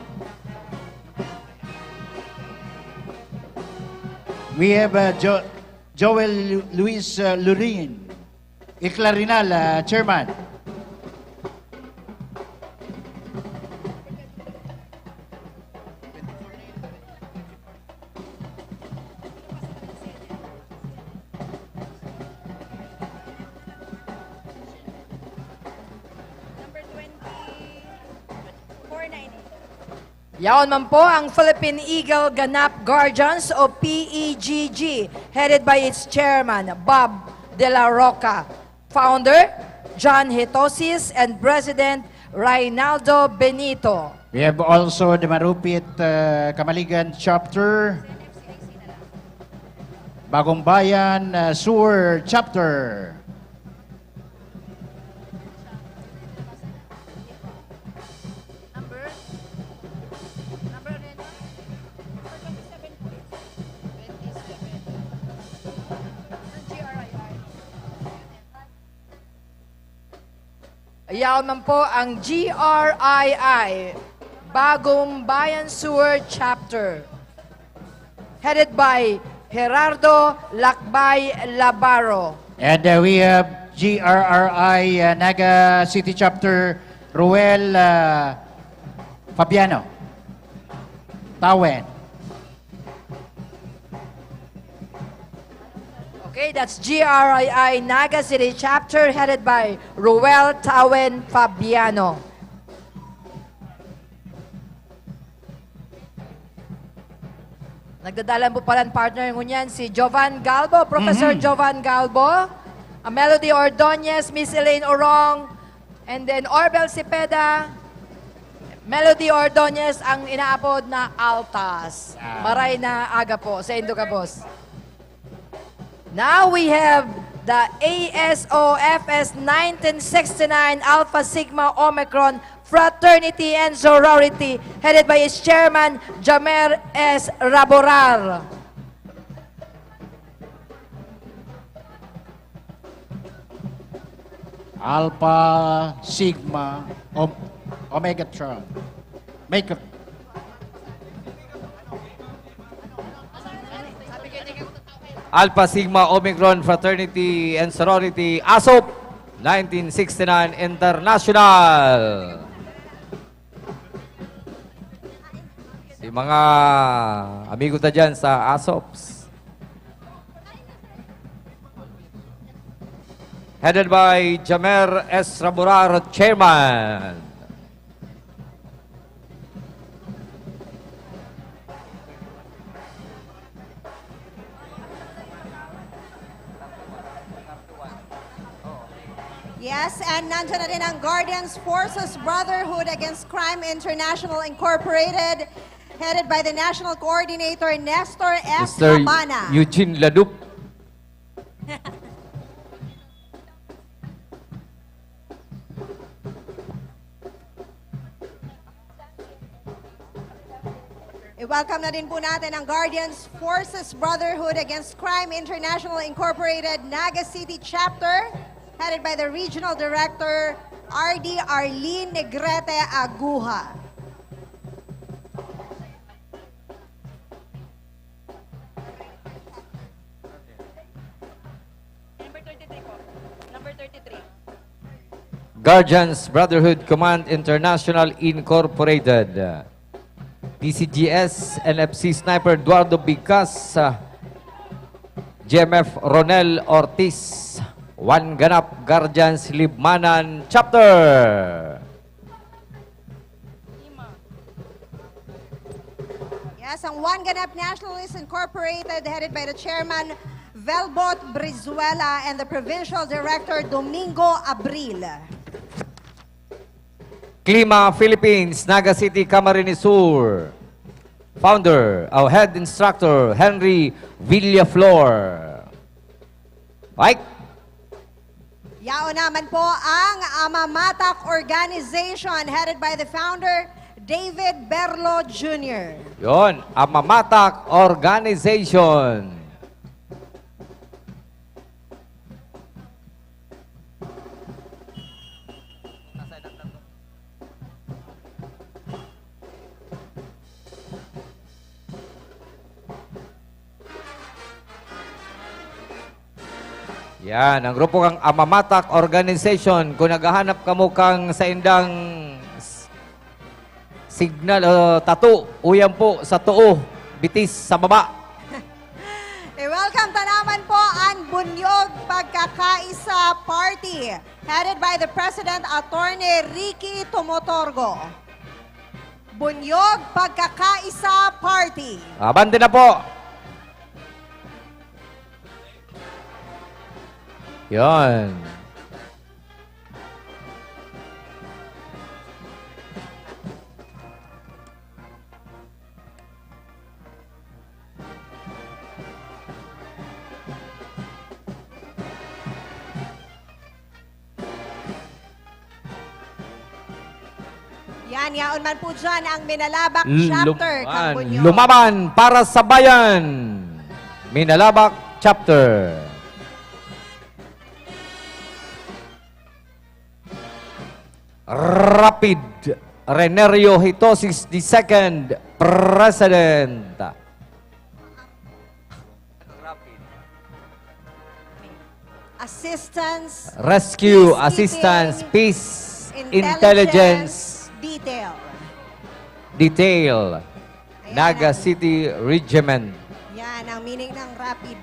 We have uh, jo- Joel Lu- Luis uh, Lurin, Iclarinal uh, Chairman. Yaon man po ang Philippine Eagle Ganap Guardians o P E G G, headed by its chairman, Bob De La Roca, founder, John Hetosis, and President Reynaldo Benito. We have also the Marupit uh, Kamaligan Chapter, Bagong Bayan uh, Sur Chapter. Yaon man po ang G R I I, Bagong Bayan Sur Chapter, headed by Gerardo Lakbay Labaro. And uh, we have G R R I uh, Naga City Chapter, Ruel uh, Fabiano Tawen. Okay, that's G R I I Naga City Chapter headed by Ruel Tawen Fabiano. Nagdadalan po pala ng partner ngunyan si Jovan Galbo, Professor Jovan Galbo, a Melody Ordonez, Miss Elaine Orong, and then Orbel Cepeda. Melody Ordonez ang inaapod na Altas. Maray na aga po sa Indo Gabos. Now we have the A S O F S nineteen sixty-nine Alpha Sigma Omicron Fraternity and Sorority, headed by its chairman, Jamer S. Raborar. Alpha Sigma Om- Omega Tron. Make Alpha Sigma Omicron Fraternity and Sorority, ASOP, nineteen sixty-nine International. Si mga amigo ta dyan sa ASOPs. Headed by Jamer S. Raburar, Chairman. Yes, and nandiyan na rin ang Guardians Forces Brotherhood Against Crime International Incorporated, headed by the National Coordinator Nestor F. Mister Habana. Eugene Ladup. I-welcome na din po natin ang Guardians Forces Brotherhood Against Crime International Incorporated Naga City Chapter, headed by the Regional Director, R D Arlene Negrete Aguja. Number thirty-three po. Number thirty-three. Guardians Brotherhood Command International Incorporated. P C G S, N F C Sniper Eduardo Bicas, ah, G M F Ronel Ortiz, One Ganap Guardians Libmanan Chapter. Yes, ang One Ganap Nationalists Incorporated, headed by the chairman, Velbot Brizuela, and the provincial director, Domingo Abril. Klima Philippines, Naga City, Camarines Sur. Founder, o head instructor, Henry Villaflor. Mike? Yaon naman po ang Amamatak Organization, headed by the founder, David Berlo Junior. Yon, Amamatak Organization. Yan, ang grupo kang Amamatak Organization. Kung naghahanap kamo kang saindang s- signal o tato, uyan po sa too, bitis sa baba. I-welcome ta naman po ang Bunyog Pagkakaisa Party, headed by the President Attorney Ricky Tumotorgo. Bunyog Pagkakaisa Party. Abante na po. Yan. Yan, yaon man po dyan ang Minalabak Chapter, Kang Bunyo. Lumaban para sa bayan. Minalabak Chapter. Rapid, Renerio Hitosis the second, President. Assistance, Rescue, assistance, peace, intelligence, detail. Detail. Naga City Regiment. Yan ang meaning ng rapid.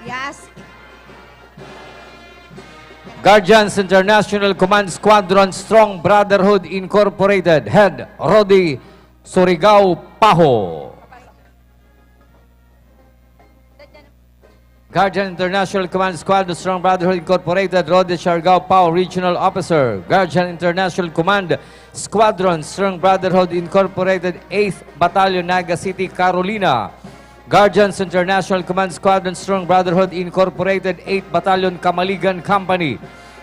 Yes. Guardians International Command Squadron Strong Brotherhood Incorporated, Head Rody Surigao Paho. Guardian International Command Squadron Strong Brotherhood Incorporated, Rody Surigao Paho, Regional Officer, Guardian International Command Squadron Strong Brotherhood Incorporated, eighth Battalion, Naga City, Carolina. Guardians International Command Squadron Strong Brotherhood Incorporated, eighth Battalion, Camaligan Company.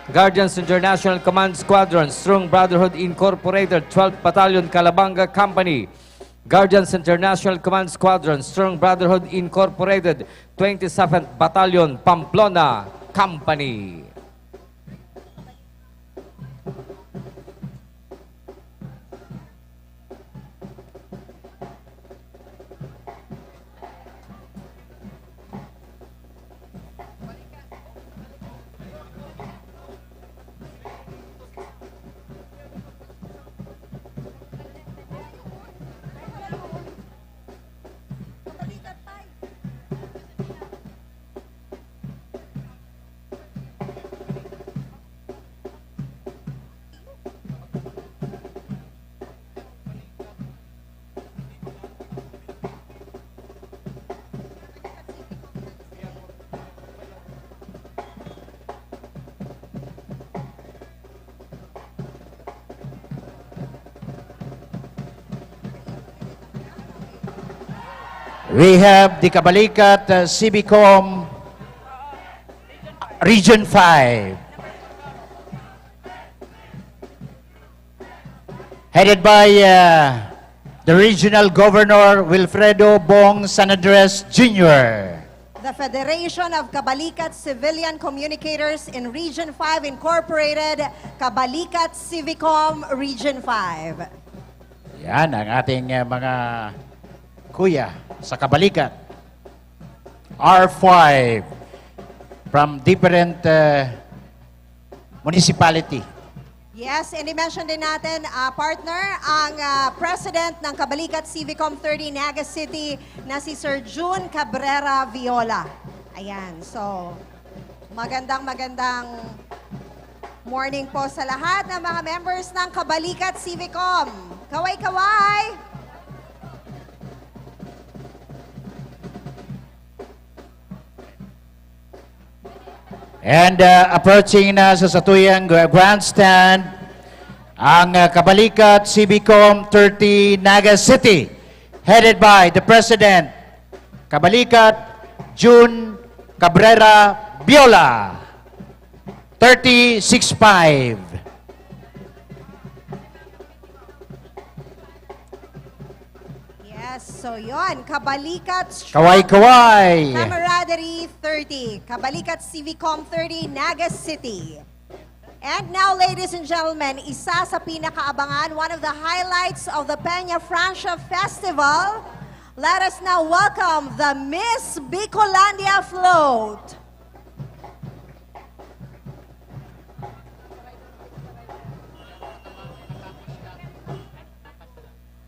Guardians International Command Squadron Strong Brotherhood Incorporated, twelfth Battalion, Calabanga Company. Guardians International Command Squadron Strong Brotherhood Incorporated, twenty-seventh Battalion, Pamplona. Company. We have the Kabalikat, uh, Civicom Region five, headed by, uh, the Regional Governor Wilfredo Bong San Andres Junior. The Federation of Kabalikat Civilian Communicators in Region five Incorporated, Kabalikat Civicom Region five. Yan ang ating, uh, mga kuya sa Kabalikat. R five from different, uh, municipality. Yes, and i-mention din natin, ah, partner, ang, ah, President ng Kabalikat Civicom thirty Naga City na si Sir Jun Cabrera Viola. Ayan, so, magandang, magandang morning po sa lahat ng mga members ng Kabalikat Civicom. Kaway-kaway! And, uh, approaching na sa satuyang gra-, grandstand, ang, uh, Kabalikat Civicom thirty Naga City, headed by the President, Kabalikat Jun Cabrera Biola, thirty-six five. Yes, so yon, Kabalikat Strong Kaway-kaway. Camaraderie thirty, Kabalikat Civicom thirty, Naga City. And now, ladies and gentlemen, isa sa pinakaabangan, one of the highlights of the Peña Francia Festival. Let us now welcome the Miss Bicolandia Float.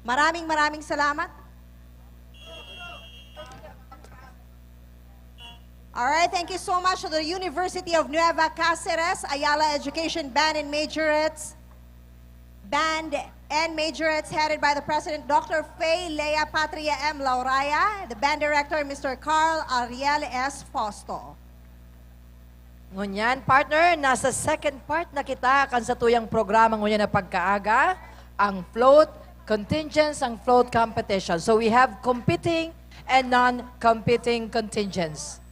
Maraming, maraming salamat. All right, thank you so much to the University of Nueva Caceres, Ayala Education Band and Majorettes, Band and Majorettes headed by the President, Doctor Faye Lea Patria M. Lauraya, the Band Director, Mister Carl Ariel S. Fausto. Ngunyan, partner, nasa second part na kita kan satuyang programa ngunyan na pagkaaga, ang float contingents, ang float competition. So we have competing and non-competing contingents.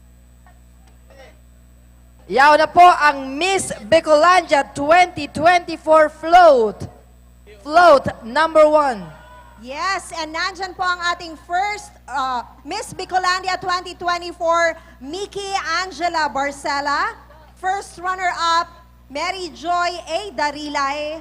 Yaw na po ang Miss Bicolandia twenty twenty-four float. Float number one. Yes, and nandyan po ang ating first, uh, Miss Bicolandia twenty twenty-four, Miki Angela Barcela. First runner-up, Mary Joy A. Darilay.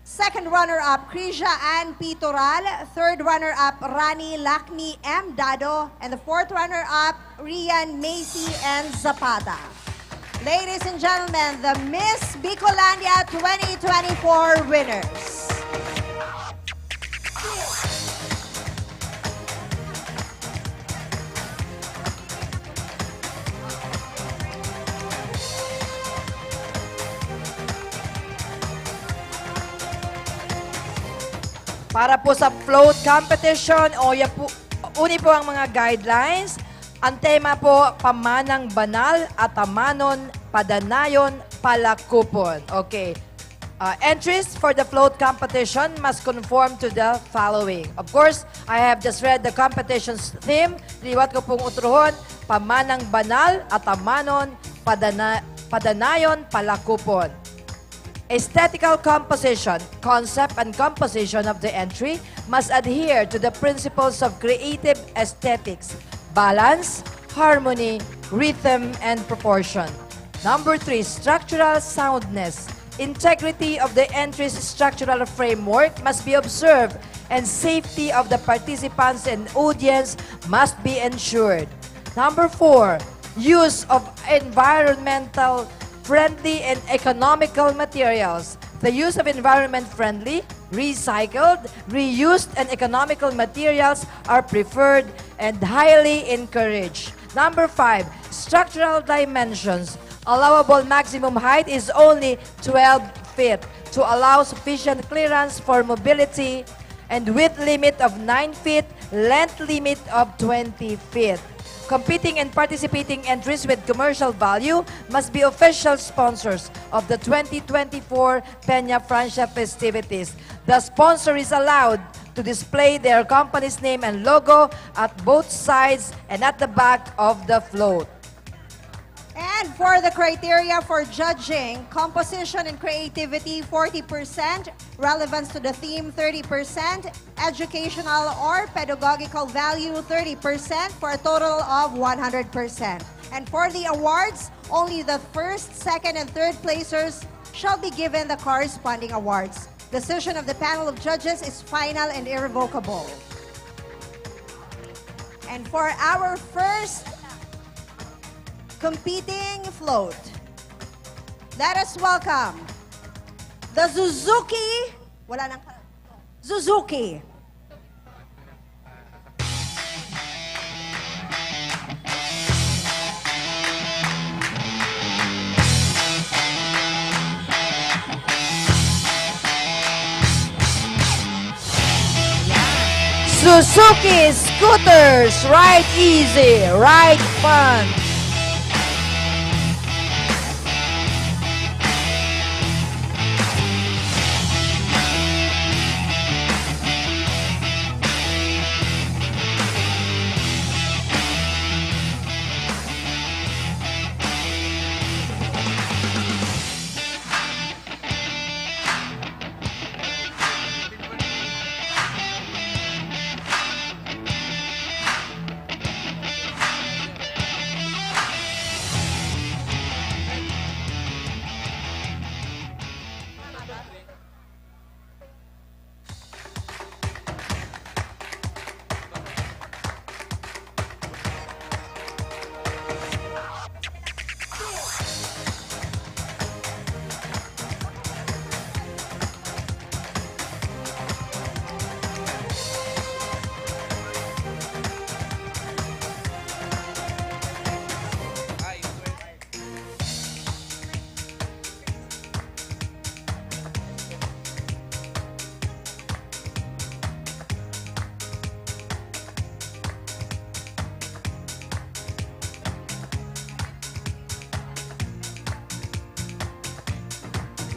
Second runner-up, Crisia Ann P. Toral. Third runner-up, Rani Lakmi M. Dado. And the fourth runner-up, Rian Macy N. Zapata. Ladies and gentlemen, the Miss Bicolandia twenty twenty-four winners. Para po sa float competition, o ya po, uni po ang mga guidelines. Ang tema po, Pamanang Banal, Atamanon, Padanayon, Palakupon. Okay. Uh, entries for the float competition must conform to the following. Of course, I have just read the competition's theme. Liwat ko pong utrohon, Pamanang Banal, Atamanon, Padana-, Padanayon, Palakupon. Aesthetical composition, concept and composition of the entry must adhere to the principles of creative aesthetics, balance, harmony, rhythm, and proportion. Number three, structural soundness. Integrity of the entry's structural framework must be observed, and safety of the participants and audience must be ensured. Number four, use of environmental friendly and economical materials. The use of environment friendly, recycled, reused, and economical materials are preferred and highly encouraged. Number five, structural dimensions. Allowable maximum height is only twelve feet to allow sufficient clearance for mobility and width limit of nine feet, length limit of twenty feet. Competing and participating entries with commercial value must be official sponsors of the twenty twenty-four Peña Francia festivities. The sponsor is allowed to display their company's name and logo at both sides and at the back of the float. And for the criteria for judging, composition and creativity, forty percent, relevance to the theme, thirty percent, educational or pedagogical value, thirty percent, for a total of one hundred percent. And for the awards, only the first, second, and third placers shall be given the corresponding awards. Decision of the panel of judges is final and irrevocable. And for our first competing float, let us welcome the Suzuki. Wala nang Suzuki. Suzuki Scooters, ride easy, ride fun.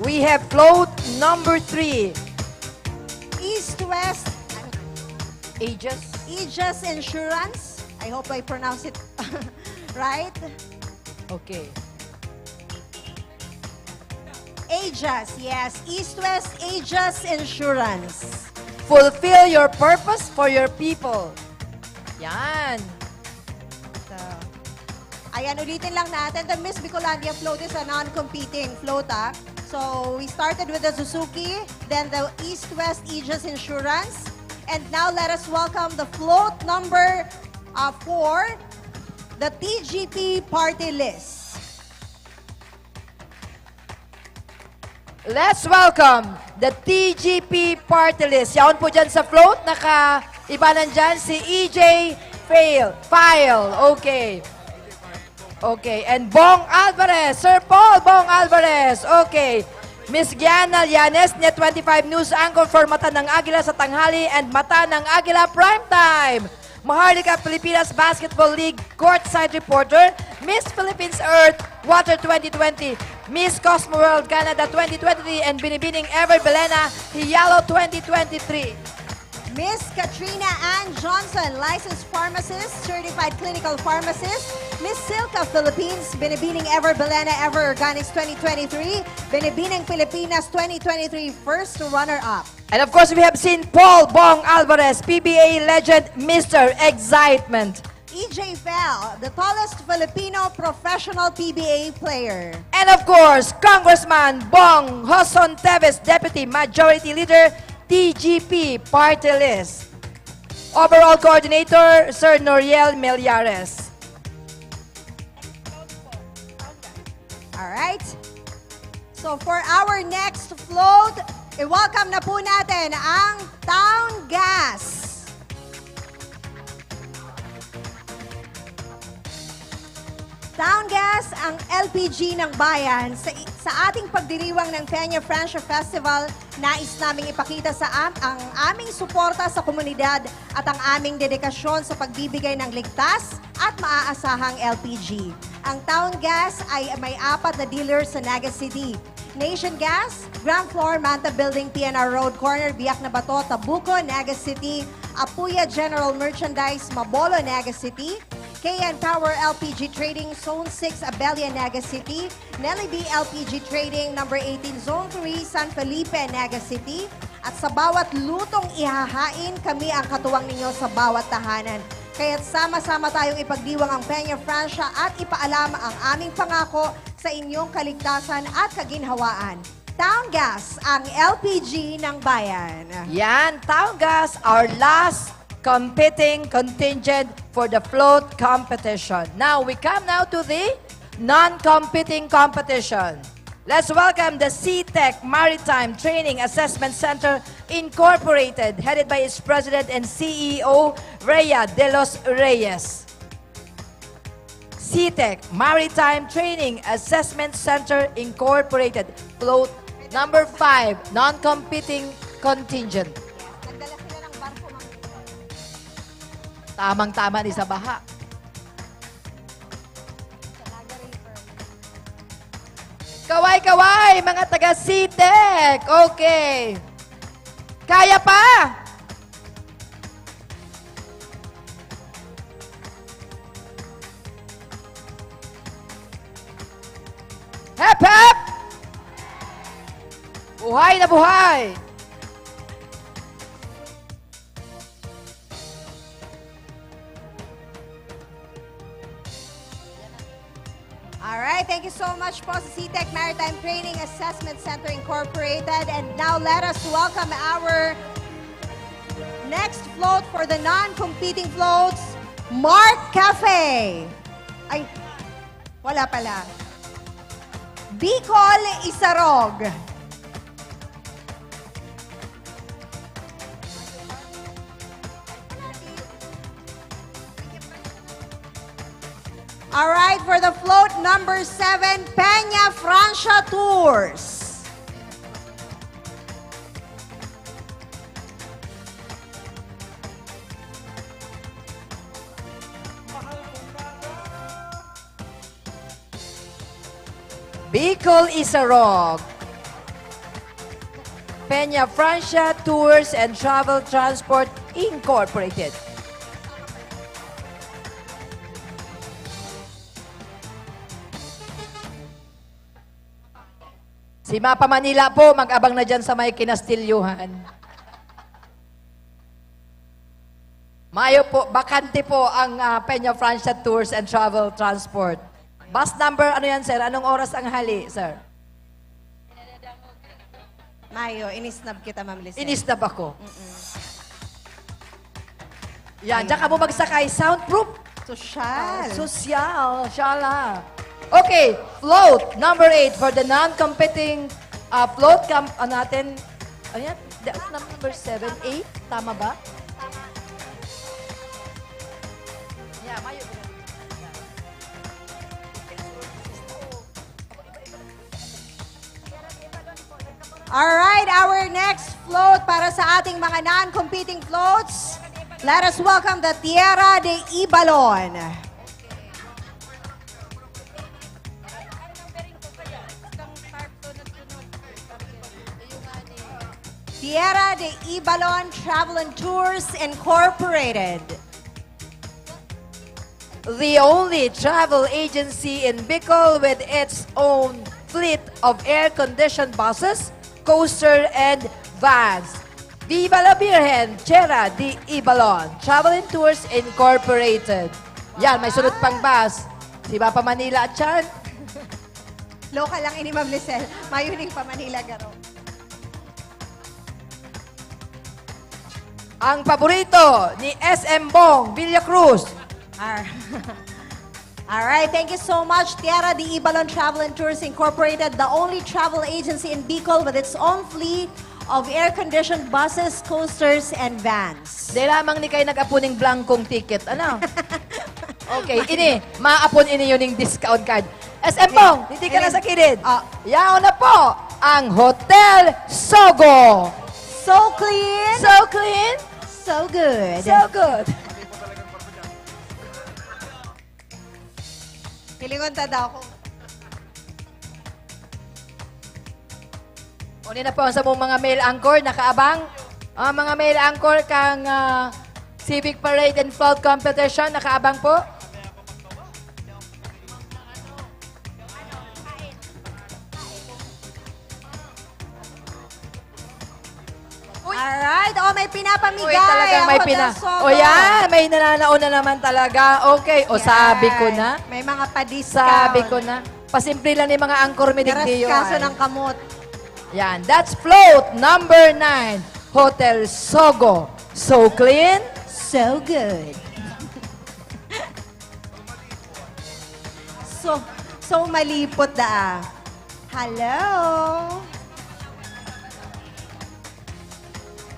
We have float number three. East West Aegis. Aegis Insurance. I hope I pronounce it right. Okay. Aegis, yes. East West Aegis Insurance. Fulfill your purpose for your people. Yan. So, ayan, ulitin lang natin. The Miss Bicolandia float is a non-competing float, ah. So, we started with the Suzuki, then the East West Aegis Insurance, and now let us welcome the float number uh, four, the T G P Party List. Let's welcome the T G P Party List. Yaon po dyan sa float, naka-ibanan dyan si E J Fail, File. Okay. Okay, and Bong Alvarez, Sir Paul Bong Alvarez. Okay. Miss Gianna Llanes, Net twenty-five News Anchor for Mata ng Agila sa Tanghali and Mata ng Agila Primetime. Maharlika Pilipinas Basketball League Courtside Reporter, Miss Philippines Earth Water twenty twenty, Miss Cosmo World Canada twenty twenty-three, and Binibining Ever Belena Hialo twenty twenty-three. Miss Katrina Ann Johnson, licensed pharmacist, certified clinical pharmacist. Miss Silka Philippines, Binibining Ever Belena Ever Organics twenty twenty-three, Binibining Pilipinas twenty twenty-three first runner-up. And of course, we have seen Paul Bong Alvarez, P B A legend, Mister Excitement. E J Fel, the tallest Filipino professional P B A player. And of course, Congressman Bong Joson Teves, Deputy Majority Leader, T G P Party List. Overall Coordinator, Sir Noriel Millares. Alright. So for our next float, i-welcome na po natin ang Town Gas. Town Gas, ang L P G ng bayan. Sa, sa ating pagdiriwang ng Peña Francia Festival, nais naming ipakita sa am-, ang aming suporta sa komunidad at ang aming dedikasyon sa pagbibigay ng ligtas at maaasahang L P G. Ang Town Gas ay may apat na dealer sa Naga City. Nation Gas, ground floor, Manta Building, P N R Road, corner, Biak na Bato, Tabuco, Naga City, Apuya General Merchandise, Mabolo, Naga City, K N Power L P G Trading, Zone six, Abella, Naga City, Nelly B L P G Trading, Number eighteen, Zone three, San Felipe, Naga City, at sa bawat lutong ihahain, kami ang katuwang ninyo sa bawat tahanan. Kaya't sama-sama tayong ipagdiwang ang Peña Francia at ipaalam ang aming pangako sa inyong kaligtasan at kaginhawaan. Town Gas, ang L P G ng bayan. Yan, Town Gas, our last competing contingent for the float competition. Now, we come now to the non-competing competition. Let's welcome the C-Tech Maritime Training Assessment Center Incorporated, headed by its President and C E O, Rhea De Los Reyes. C-Tech Maritime Training Assessment Center Incorporated, float number five, non-competing contingent. Nagdala sila ng barko, ma'am. Tamang-tama ni sa baha. Kaway-kaway, mga taga C-Tech. Okay. Kaya pa! Hep, hep! Buhay na buhay! Alright, thank you so much po sa C-Tech Maritime Training Assessment Center Incorporated. And now let us welcome our next float for the non-competing floats, Mark Cafe. Ay, wala pala. Bicol Isarog. Alright, for the float number seven, Peña Francia Tours. Bicol Isarog. Peña Francia Tours and Travel Transport Incorporated. Si Mapa Manila po, mag-abang na dyan sa may Kinastilyuhan. Mayo po, bakante po ang, ah, Peña Francia Tours and Travel Transport. Bus number, ano yan, sir? Anong oras ang hali, sir? Mayo, inisnab kita, Ma'am Lisel. Inisnab ako. Mm-mm. Yan, diyan ka mo magsakay. Soundproof. Sosyal. Ah, sosyal. Shala. Okay, float number eight for the non-competing, ah, float camp, ano natin? Ayan, the, number seven, eight, tama ba? Yeah, mayo. Alright, our next float para sa ating mga non-competing floats. Let us welcome the Tierra de Ibalon. Tierra de Ibalon Travel and Tours Incorporated. The only travel agency in Bicol with its own fleet of air-conditioned buses, coaster, and vans. Viva la Virgen! Tierra de Ibalon Travel and Tours Incorporated. Yan, may sunod pang bus. Di ba pa Manila at yan? Local lang ini, Ma'am Lisel. Mayuning pa Manila, garo. Ang paborito ni S M Bong Villacruz. Ar- Alright, thank you so much, Tierra de Ibalon Travel and Tours Incorporated, the only travel agency in Bicol with its own fleet of air-conditioned buses, coasters, and vans. Di lamang ni kayo nag-apo ning blankong ticket, ano? Okay, ini, maapon ini yun yung discount card. S M Bong, hindi ka na sa kilid. Ah. Yaon na po ang Hotel Sogo. So clean. So clean. So good. So good. Hilingon ta daw kung Uni na po ang samong mga male anchor, nakaabang. Ang mga male anchor kang, ah, Civic Parade and Float Competition, nakaabang po. Uy! Alright. Oh, may pinapamigay Uy, talagang ang may Hotel pina-, Sogo. O yan, may nananaon na naman talaga. Okay, o Yan. sabi ko na. May mga pa-discount. Sabi ko na. Pasimple lang ni mga anchor mi digdi yun. Narasikaso ng kamot. Yan. That's float number nine, Hotel Sogo. So clean. So good. So, so malipot daa. Hello?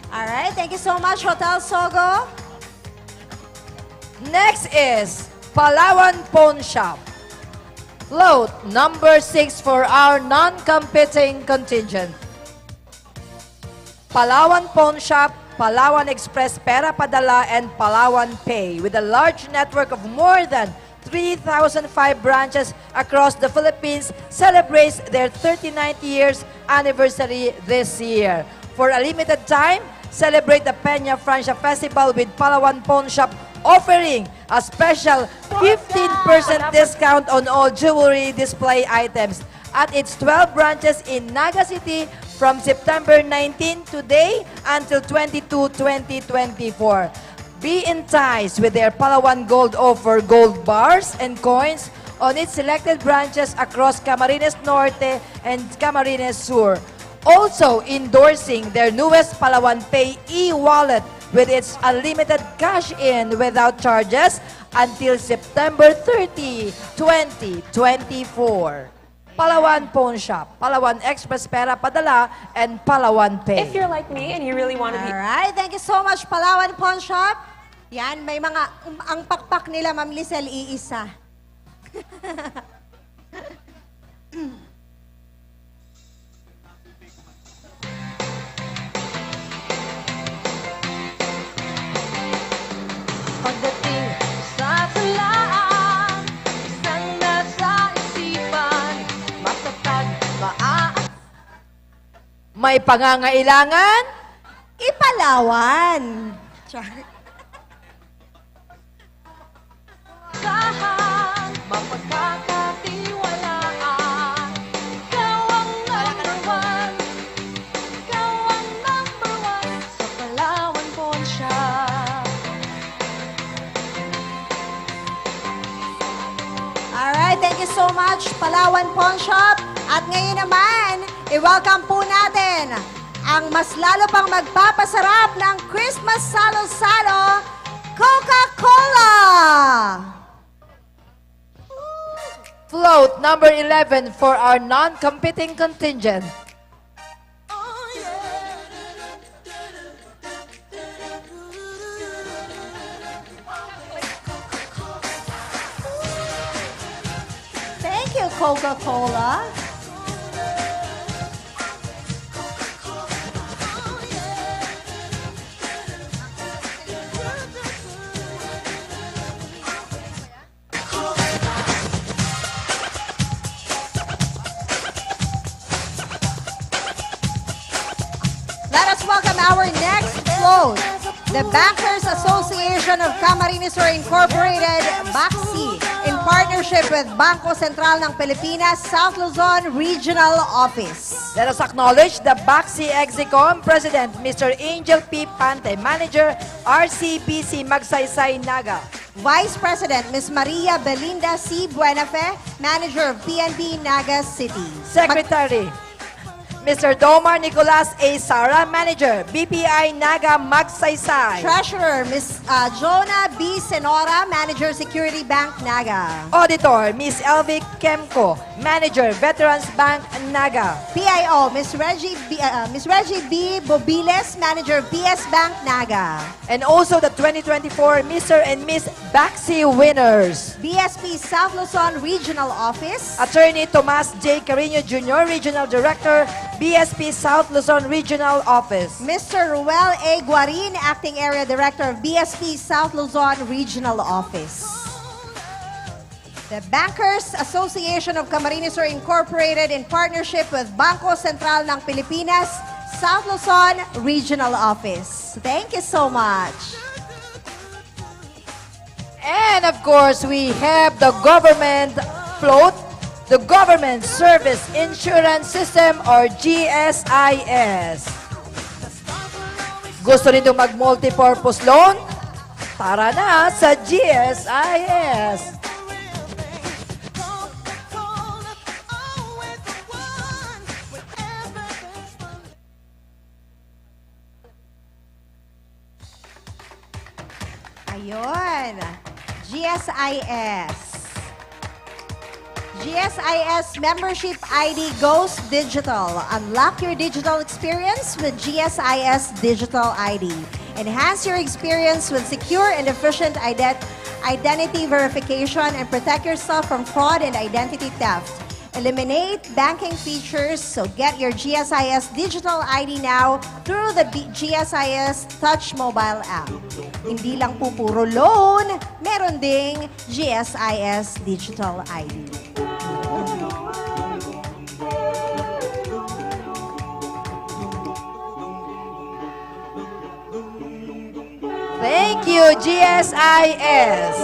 Alright, thank you so much, Hotel Sogo. Next is Palawan Pawn Shop. Float number six for our non-competing contingent. Palawan Pawn Shop, Palawan Express Pera Padala, and Palawan Pay, with a large network of more than three thousand five branches across the Philippines, celebrates their thirty-ninth year's anniversary this year. For a limited time, celebrate the Peña Francia Festival with Palawan Pawn Shop offering a special fifteen percent discount on all jewelry display items at its twelve branches in Naga City from September nineteen today until twenty-two, twenty twenty-four. Be enticed with their Palawan Gold Offer gold bars and coins on its selected branches across Camarines Norte and Camarines Sur. Also endorsing their newest Palawan Pay e-wallet with its unlimited cash-in without charges until September thirty, twenty twenty-four. Palawan Pawn Shop, Palawan Express Pera Padala, and Palawan Pay. If you're like me and you really wanna be Alright, thank you so much, Palawan Pawn Shop. Yan, may mga, um, ang pakpak nila, Ma'am Lisel, iisa. Pagdating sa talaan, isang nasa isipan, matatag, maa- May pangangailangan? Ipalawan. Char. Asahan, mapagkakatiwalaan. Ikaw ang number one. Ikaw ang number one sa Palawan Pawn Shop. Alright, thank you so much, Palawan Pawn Shop. At ngayon naman, i-welcome po natin ang mas lalo pang magpapasarap ng Christmas salo-salo, Coca-Cola! Float number eleven for our non-competing contingent. Thank you, Coca-Cola. Let us welcome our next float, the Bankers Association of Camarines Sur Incorporated, BACSI, in partnership with Bangko Sentral ng Pilipinas, South Luzon Regional Office. Let us acknowledge the BACSI Execom President, Mister Angel P. Pante, Manager, R C B C Magsaysay, Naga. Vice President, Miss Maria Belinda C. Buenafe, Manager of P N B Naga City. Secretary, Mister Domar Nicolas A. Sara, Manager, B P I Naga Magsaysay. Treasurer, Miss, ah, Jonah B. Senora, Manager, Security Bank Naga. Auditor, Miss Elvic Kemco, Manager, Veterans Bank Naga. P I O, Miss Reggie B, ah, Miss Reggie B. Bobiles, Manager, P S Bank Naga. And also the twenty twenty-four Mister and Miss Baxi winners. B S P South Luzon Regional Office. Attorney Tomas J. Carino Junior, Regional Director, B S P South Luzon Regional Office. Mister Ruel A. Guarin, Acting Area Director of B S P South Luzon Regional Office. The Bankers Association of Camarines Sur Incorporated, in partnership with Bangko Sentral ng Pilipinas, South Luzon Regional Office. Thank you so much. And of course, we have the government float, the Government Service Insurance System or G S I S. Gusto nindo mag-multipurpose loan? Tara na sa G S I S. Ayun. G S I S. G S I S membership I D goes digital. Unlock your digital experience with G S I S digital I D. Enhance your experience with secure and efficient ident-, identity verification and protect yourself from fraud and identity theft. Eliminate banking features, so get your G S I S digital I D now through the B-, G S I S Touch mobile app. Hindi lang po puro loan, meron ding G S I S digital I D. Thank you, G S I S.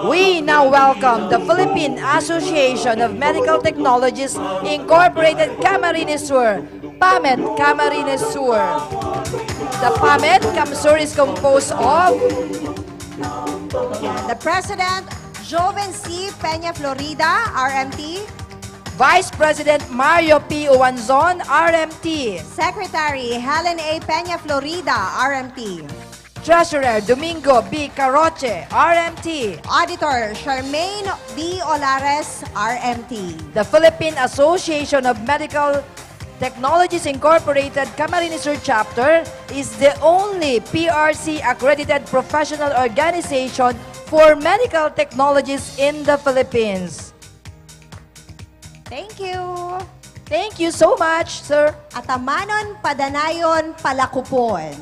We now welcome the Philippine Association of Medical Technologists Incorporated, Camarines Sur, PAMET Camarines Sur. The PAMET CamSur is composed of the President, Joven C. Peña Florida, R M T. Vice President Mario P. Uanzon, R M T. Secretary Helen A. Peña Florida, R M T. Treasurer Domingo B. Caroche, R M T. Auditor Charmaine B. Olares, R M T. The Philippine Association of Medical Technologies Incorporated Camarines Sur Chapter is the only P R C accredited professional organization for medical technologies in the Philippines. Thank you. Thank you so much, sir. Atamanon, padanayon, palakupon.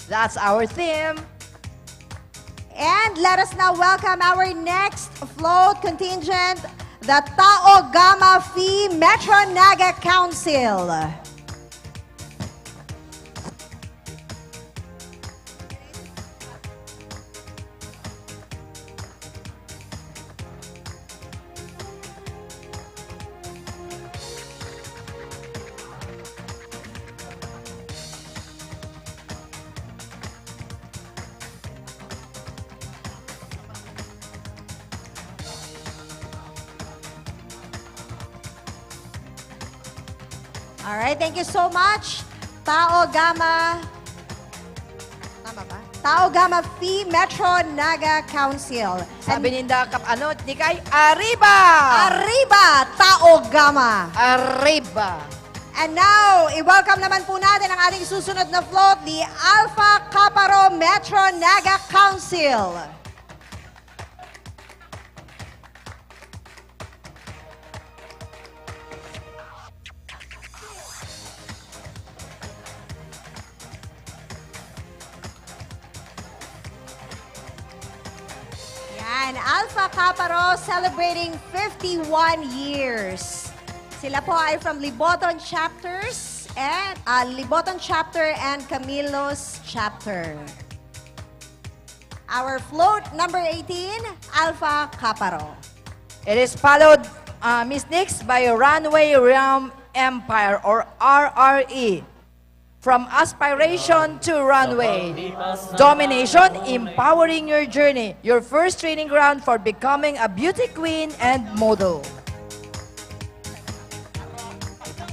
That's our theme. And let us now welcome our next float contingent, the Tao Gama Phi Metro Naga Council. Alright, thank you so much, Tao Gama. Tama ba? Tao Gama Phi Metro Naga Council. Sabi ninda, kap-, ano, di kay, "Arriba!" Arriba, Tao Gama! Arriba! And now, i-welcome naman po natin ang ating susunod na float, the Alpha Kappa Rho Metro Naga Council. Yan, Alpha Kappa Rho celebrating fifty-one years. Sila po ay from Liboton Chapters and, ah, Liboton Chapter and Camilos Chapter. Our float number eighteen, Alpha Caparo. It is followed, uh, Miss Nix, by Runway Realm Empire or R R E. From aspiration to runway. Domination, empowering your journey. Your first training ground for becoming a beauty queen and model.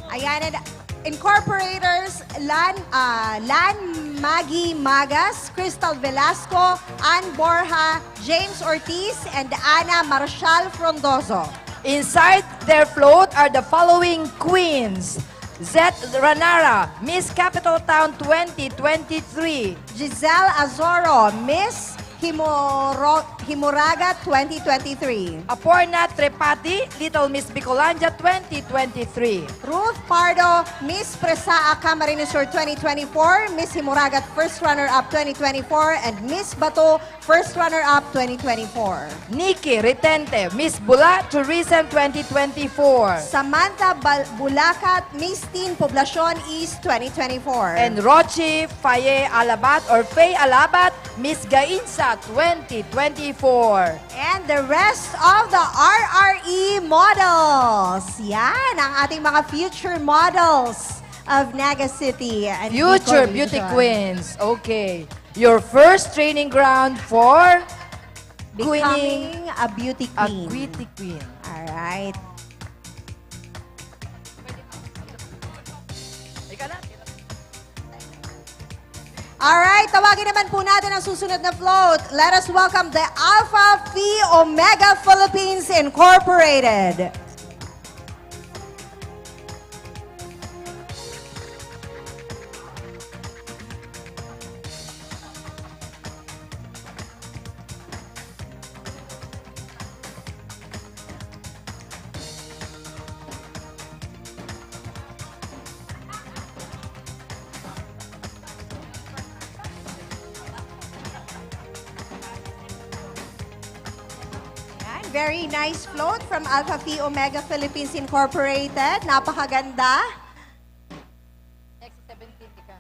Ayan, and incorporators, Lan, ah, Lan Maggie Magas, Crystal Velasco, Ann Borja, James Ortiz, and Ana Marshall Frondoso. Inside their float are the following queens: Zeth Ranara, Miss Capital Town twenty twenty-three. Giselle Azoro, Miss Himoro-, Himuraga twenty twenty-three. Aporna Trepati, Little Miss Bicolandia twenty twenty-three. Ruth Pardo, Miss Presaa Camarines Sur twenty twenty-four, Miss Himuragat First Runner-Up twenty twenty-four, and Miss Bato First Runner-Up twenty twenty-four. Nikki Ritente, Miss Bula Tourism twenty twenty-four. Samantha Bal-, Bulacat, Miss Teen Poblacion East twenty twenty-four. And Rochi Faye Alabat or Faye Alabat, Miss Gainsa twenty twenty-four. And the rest of the R R E models. Yan ang ating mga future models of Naga City and Future Bicol Beauty Region. Queens. Okay. Your first training ground for Becoming queening a beauty a queen. Beauty queen. Alright. Alright, tawagin naman po natin ang susunod na float. Let us welcome the Alpha Phi Omega Philippines Incorporated. Yan, very nice float from Alpha Phi Omega Philippines Incorporated. Napakaganda. X seven fifty ka.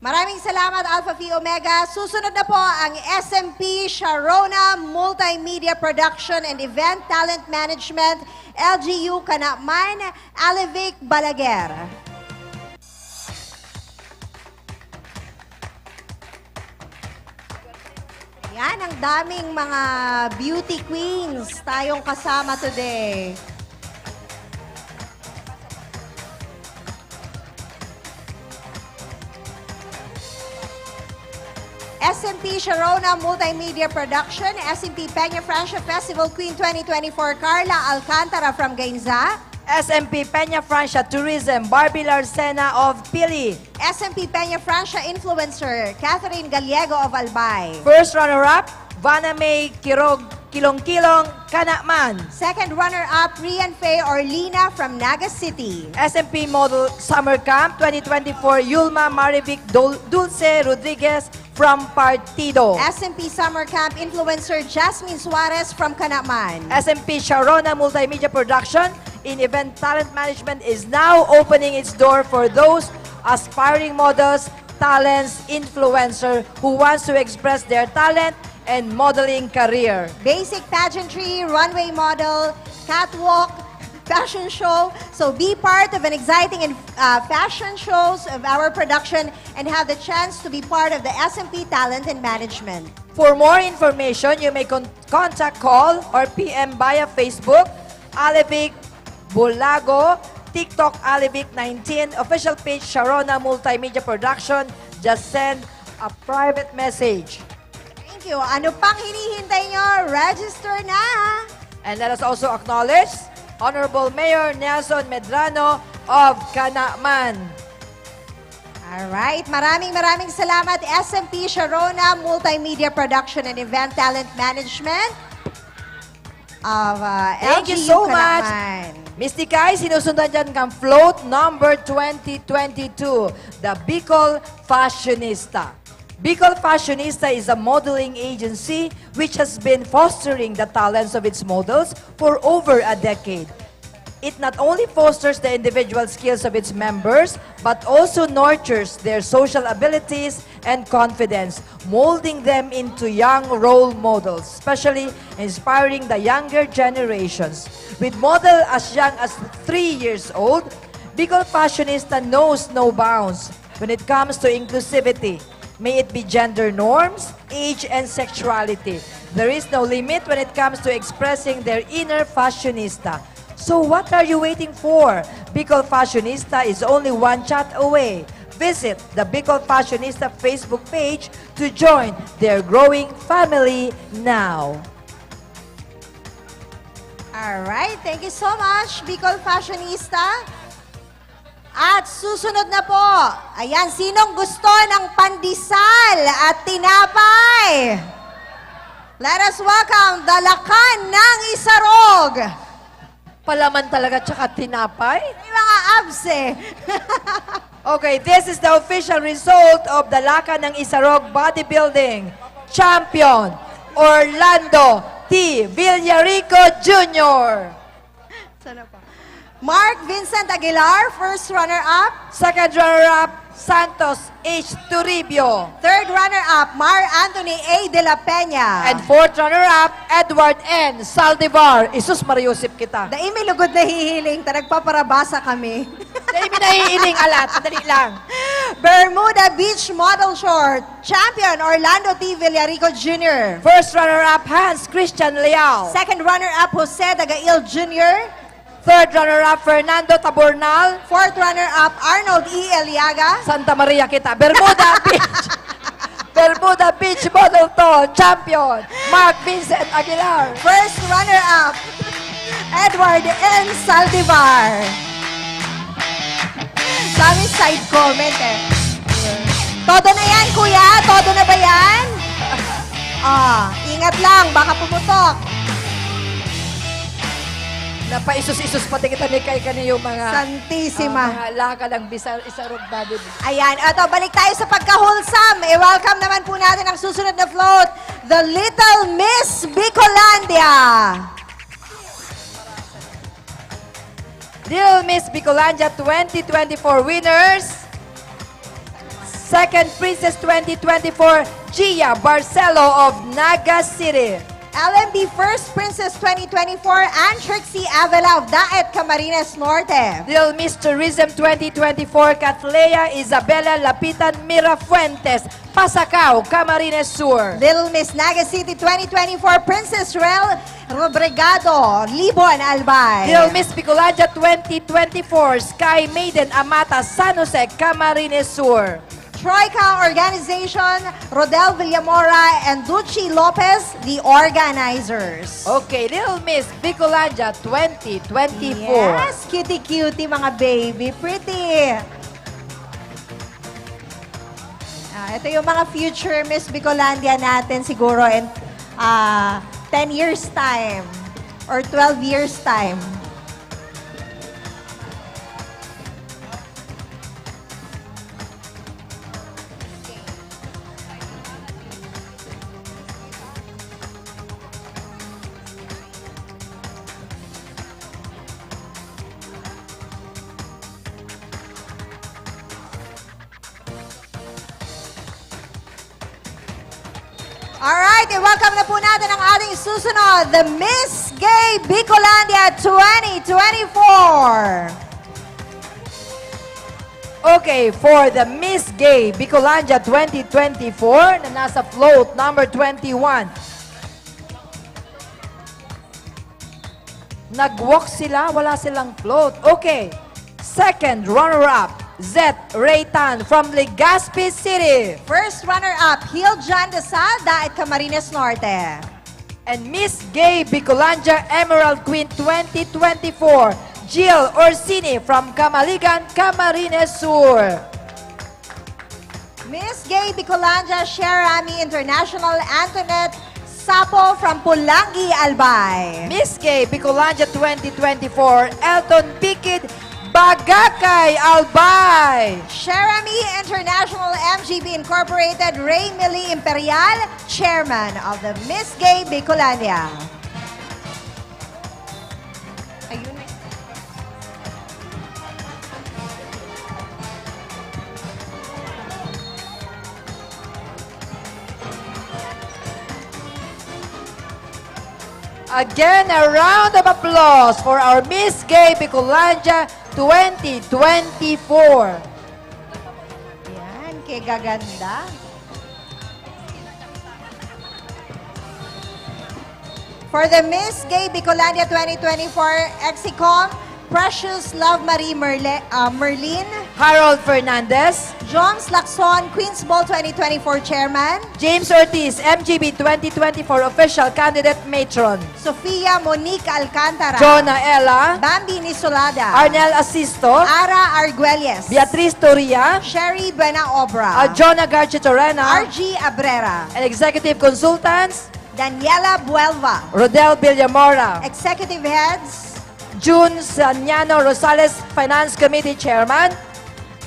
Maraming salamat, Alpha Phi Omega. Susunod na po ang S M P Sharona Multimedia Production and Event Talent Management, L G U Kanakman, Alevic Balaguer. Yan, ang daming mga beauty queens tayong kasama today. S M P Sharona Multimedia Production, S M P Peña Francia Festival Queen twenty twenty-four, Carla Alcantara from Gainza. S M P Peña Francia Tourism, Barbie Larcena of Pili. S M P Peña Francia Influencer, Catherine Gallego of Albay. First runner-up, Vana May Kirog, Kilong-Kilong, Kanakman. Second runner-up, Rian Faye Orlina from Naga City. S M P Model Summer Camp twenty twenty-four, Yulma Marivic Dul-, Dulce Rodriguez from Partido. S M P Summer Camp Influencer, Jasmine Suarez from Kanakman. S M P Sharona Multimedia Production in Event Talent Management is now opening its door for those aspiring models, talents, influencer who wants to express their talent and modeling career. Basic pageantry, runway model, catwalk, fashion show. So be part of an exciting and, uh, fashion shows of our production and have the chance to be part of the S M P Talent and Management. For more information, you may con-, contact, call, or P M via Facebook, Alevic Bulago, TikTok, Alevic nineteen, official page, Sharona Multimedia Production. Just send a private message. Thank you. Ano pang hinihintay nyo? Register na! And let us also acknowledge Honorable Mayor Nelson Medrano of Kanakman. Alright. Maraming, maraming salamat, S M P Sharona Multimedia Production and Event Talent Management of, uh, Thank you L G U so much, Kanakman. Miss Dikay. Sinusundan dyan kang float number twenty twenty-two, the Bicol Fashionista. Bicol Fashionista is a modeling agency which has been fostering the talents of its models for over a decade. It not only fosters the individual skills of its members, but also nurtures their social abilities and confidence, molding them into young role models, especially inspiring the younger generations. With model as young as three years old, Bicol Fashionista knows no bounds when it comes to inclusivity, may it be gender norms, age, and sexuality. There is no limit when it comes to expressing their inner fashionista. So what are you waiting for? Bicol Fashionista is only one chat away. Visit the Bicol Fashionista Facebook page to join their growing family now. Alright, thank you so much, Bicol Fashionista. At susunod na po, ayan, sinong gusto ng pandesal at tinapay? Let us welcome the Lakan ng Isarog. Palaman talaga tsaka tinapay? May mga abs eh. Okay, this is the official result of the Lakan ng Isarog Bodybuilding Champion, Orlando T. Villarico Junior. Sana pa. Mark Vincent Aguilar, first runner-up. Second runner-up, Santos H. Toribio. Third runner-up, Mar Anthony A. de la Peña. And fourth runner-up, Edward N. Saldivar. Isus, mariusip kita. Dai may lugod na hihiling, ta nagpaparabasa kami. Dai may nahihiling, alat. Madali lang. Bermuda Beach Model Short, champion Orlando T. Villarico Junior. First runner-up, Hans Christian Leal. Second runner-up, Jose Dagail Junior. Third runner-up, Fernando Tabornal. Fourth runner-up, Arnold E. Eliaga. Santa Maria kita. Bermuda Beach. Bermuda Beach Model Ton champion, Mark Vincent Aguilar. First runner-up, Edward N. Saldivar. Dami side comment eh. Todo na yan, kuya? Todo na ba yan? Ah, ingat lang, baka pumutok. Napaisus-isus pati kita ni kay kaniyo mga Santisima. ah, mga laka ng bisal isarog body. Ayan, eto, balik tayo sa pagka-wholesome. I-welcome naman po natin ang susunod na float, the Little Miss Bicolandia. Little Miss Bicolandia twenty twenty-four winners. Second Princess twenty twenty-four, Gia Barcelo of Naga City. L M B First Princess twenty twenty-four, Ann Trixie Avila of Daet, Camarines Norte. Little Miss Tourism twenty twenty-four, Kathleya Isabela Lapitan Mirafuentes, Pasacao, Camarines Sur. Little Miss Naga City twenty twenty-four, Princess Rel Robregado, Libon, Albay. Little Miss Bicolandia twenty twenty-four, Sky Maiden Amata, San Jose, Camarines Sur. Troika Organization, Rodel Villamora and Duchy Lopez, the organizers. Okay, Little Miss Bicolandia twenty twenty-four. Yes, cutie-cutie mga baby. Pretty. Ah, ito yung mga future Miss Bicolandia natin siguro in ah, ten years time or twelve years time. Alright, i-welcome na po natin ang ating susunod, the Miss Gay Bicolandia twenty twenty-four. Okay, for the Miss Gay Bicolandia twenty twenty-four na nasa float number twenty-one. Nag-walk sila, wala silang float. Okay. Second runner-up, Zet Raytan from Legazpi City. First runner-up, Hiljan de Salda at Camarines Norte. And Miss Gay Bicolandia Emerald Queen twenty twenty-four, Jill Orsini from Camaligan, Camarines Sur. Miss Gay Bicolandia Sherami International, Antoinette Sapo from Pulangi, Albay. Miss Gay Bicolandia twenty twenty-four, Elton Bikid, Bagakay, Albay. Sherami International M G B Incorporated, Ray Mili Imperial, Chairman of the Miss Gay Bicolandia. Ayun eh. Again, a round of applause for our Miss Gay Bicolandia twenty twenty-four. Yan, kay gaganda. For the Miss Gay Bicolandia twenty twenty-four Exicom, Precious Love Marie Merle-, ah, Merlin. Harold Fernandez. Joms Lacson, Queens Ball twenty twenty-four Chairman. James Ortiz, M G B twenty twenty-four Official Candidate Matron. Sofia Monique Alcantara. Jonah Ella. Bambi Nisolada. Arnel Asisto. Ara Arguelles. Beatriz Toria. Sherry Buenaobra. Aljona Garcia Torena. R G Abrera. And executive consultants. Daniela Buelva. Rodel Villamora. Executive heads. Jun Saniano Rosales, Finance Committee Chairman.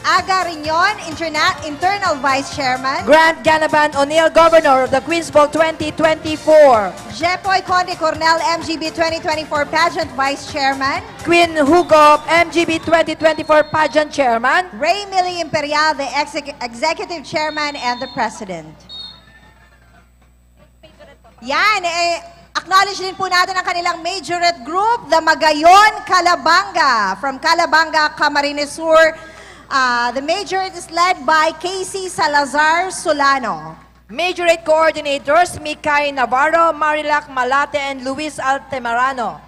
Aga Riñon, Interna-, Internal Vice Chairman. Grant Ganaban O'Neil, Governor of the Queens Ball twenty twenty-four. Jepoy Conde Cornel, M G B twenty twenty-four Pageant Vice Chairman. Queen Hugo, M G B twenty twenty-four Pageant Chairman. Ray Millie Imperial, the Exec-, Executive Chairman and the President. Yan, eh, acknowledge din po natin ang kanilang majorette group, the Magayon Calabanga, from Calabanga, Camarines Sur. Ah, the majorette is led by Casey Salazar Solano. Majorette coordinators, Mikay Navarro, Marilac Malate, and Luis Altemarano.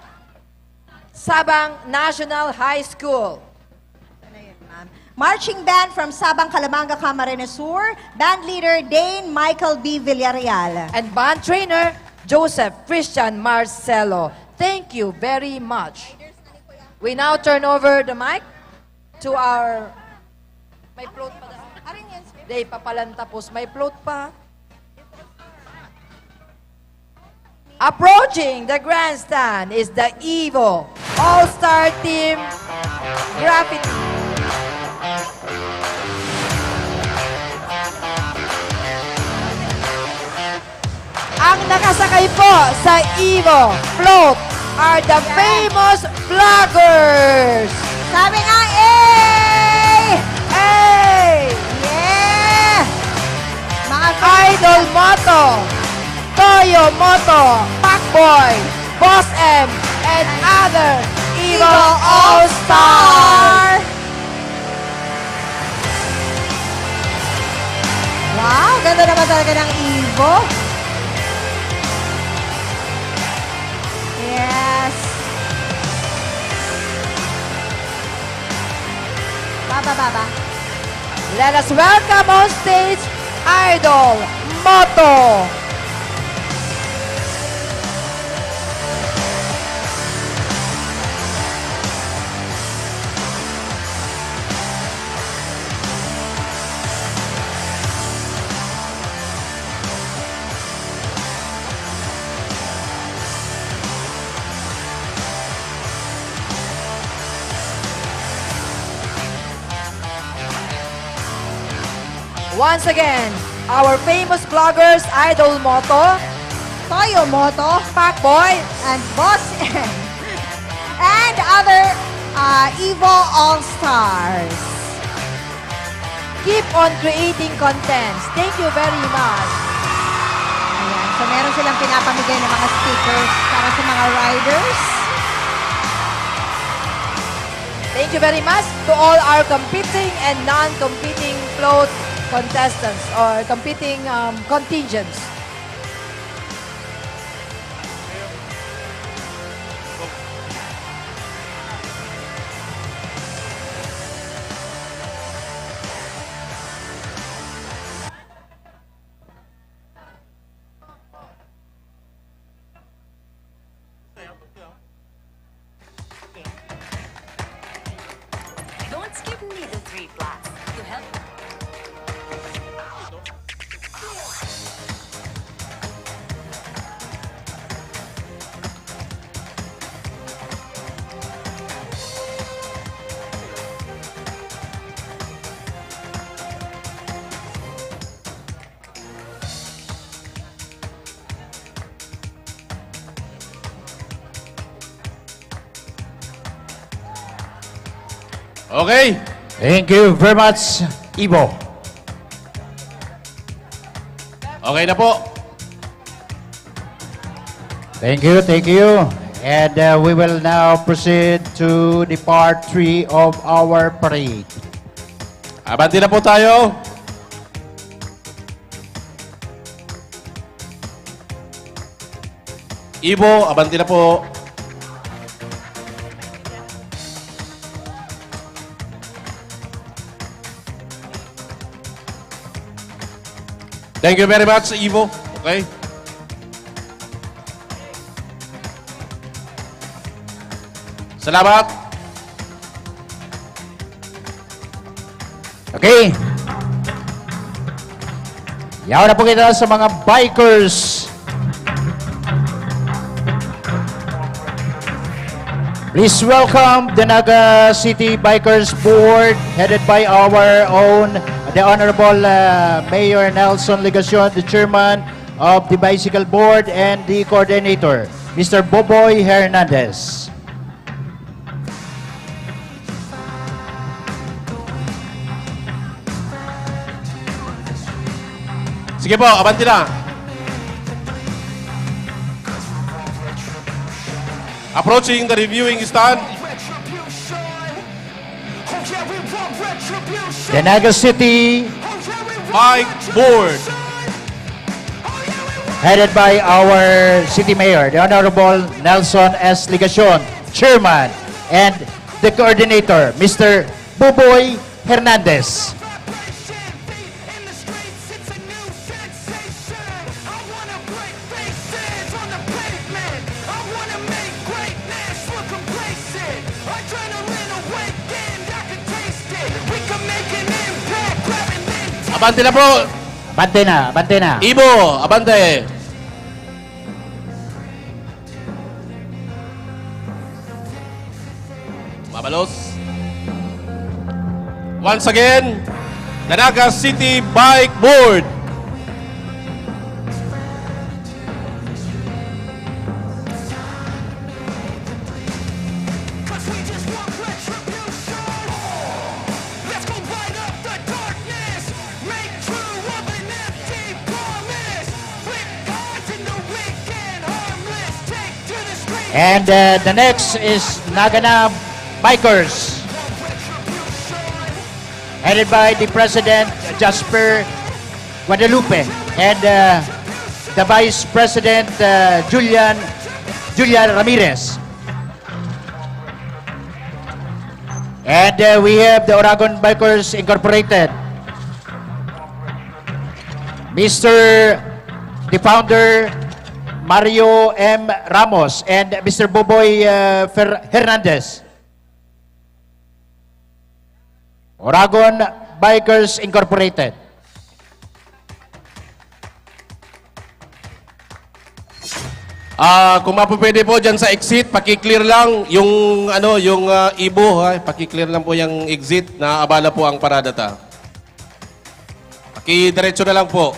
Sabang National High School. Ano yun, ma'am? Marching band from Sabang, Calabanga, Camarines Sur. Band leader, Dane Michael B. Villarreal. And band trainer, Joseph Christian Marcelo. Thank you very much. We now turn over the mic to our, may float pa daw. Arin yan, sir. Day, papalantapos. May float pa. Approaching the grandstand is the Evo All-Star Team Graffiti. Ang nakasakay po sa Evo Float are the famous vloggers. Sabi nga, eh! Hey! Yeah! Mga Idol Moto, Toyo Moto, Pacboy, Boss M, and other Evo Evo All-Star. All-Star. Wow, ganda naman talaga ng Evo. Yes. Baba, baba. Let us welcome on stage Idol Moto. Once again, our famous vloggers, Idol Moto, Toyo Moto, Pacboy, and Boss M, and other, uh, Evo All-Stars. Keep on creating contents. Thank you very much. Ayan. So, meron silang pinapamigay ng mga stickers para sa mga riders. Thank you very much to all our competing and non-competing float contestants or competing, um, contingents. Don't skip needle three plus to help. Okay. Thank you very much, Evo. Okay na po. Thank you, thank you. And uh, we will now proceed to the part three of our parade. Abante na po tayo. Ibo, abante na po. Thank you very much, Ibo. Okay. Salamat. Okay. Yaon na po kita sa mga bikers. Please welcome the Naga City Bikers Board, headed by our own, the Honorable uh, Mayor Nelson Legacion, the chairman of the bicycle board, and the coordinator, Mister Boboy Hernandez. Sige po, abante na. Approaching the reviewing stand. The Naga City Bike Board, headed by our City Mayor, the Honorable Nelson S. Legacion, Chairman, and the Coordinator, Mister Buboy Hernandez. Abante na po! Abante na, abante na. Ibo, abante! Mabalos. Once again, the Naga City Bike Board. And uh, the next is Nagana Bikers, headed by the President Jasper Guadalupe and uh, the Vice President uh, Julian Julia Ramirez. And uh, we have the Oragon Bikers Incorporated. Mister the founder, Mario M. Ramos, and Mister Boboy uh, Fer- Hernandez. Oragon Bikers Incorporated. Ah, kung mapupwede po diyan sa exit, paki-clear lang yung ano, yung ah, ibo, ha. Paki-clear lang po yung exit, naabala po ang parada ta. Pakidiretso na lang po.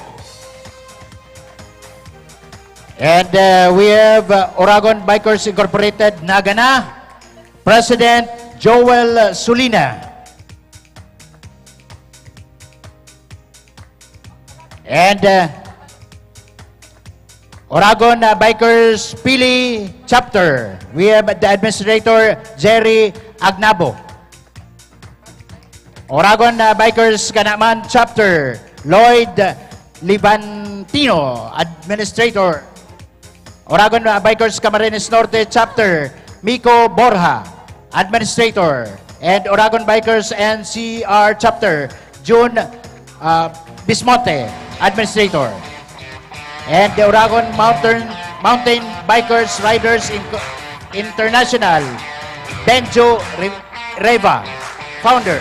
And uh, we have uh, Oragon Bikers Incorporated, Nagana, President Joel Sulina. And uh, Oragon uh, Bikers Pili Chapter, we have the Administrator Jerry Agnabo. Oragon uh, Bikers Kanaman Chapter, Lloyd Levantino, Administrator. Oragon uh, Bikers Camarines Norte Chapter, Miko Borja, Administrator. And Oragon Bikers N C R Chapter, June uh, Bismonte, Administrator. And the Oragon Mountain, Mountain Bikers Riders Inc- International, Benjo Re- Reva, founder.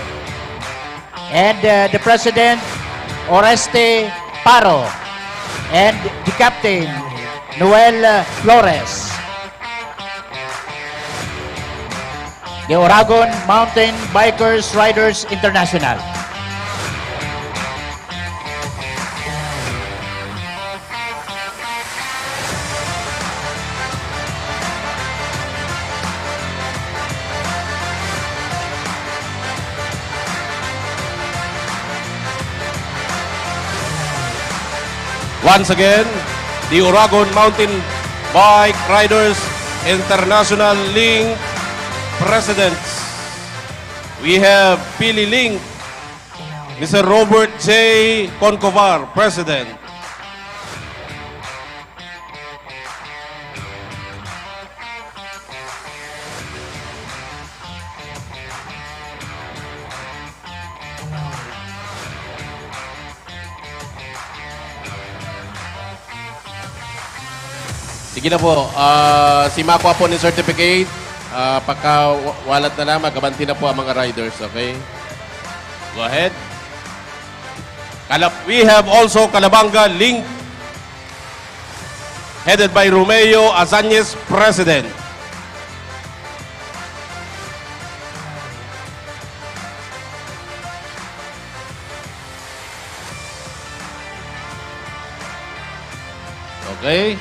And uh, the president, Oreste Paro. And the captain, Noel uh, Flores. The Oragon Mountain Bikers Riders International. Once again, the Oragon Mountain Bike Riders International Link Presidents. We have Pili Link, Mister Robert J Concovar, President. Sige na po. Ah, si makua po nin certificate, ah, pagka wa-, walat na lang, magabanti na po ang mga riders, okay? Go ahead. Kalab-, we have also Calabanga Link, headed by Romeo Azañez, President. Okay.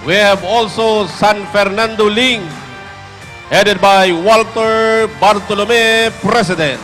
We have also San Fernando Link, headed by Walter Bartolome, President.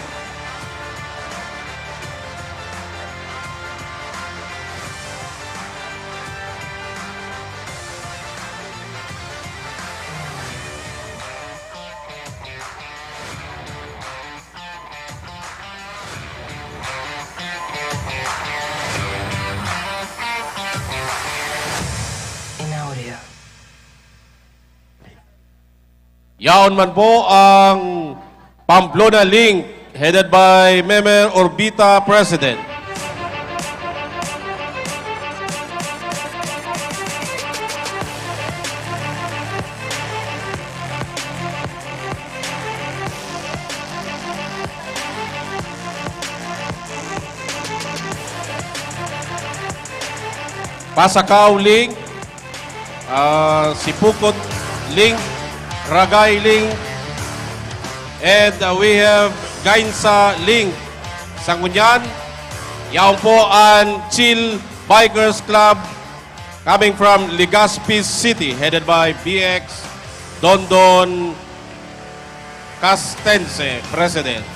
Yaon man po ang Pamplona Link, headed by Memer Orbita, President. Pasacao Link, ah, Sipocot Link, Ragay Link, and, ah, we have Gainsa Link. Sa ngunyan, yaon po an Chill Bikers Club coming from Legazpi City, headed by B X Dondon Castense, President.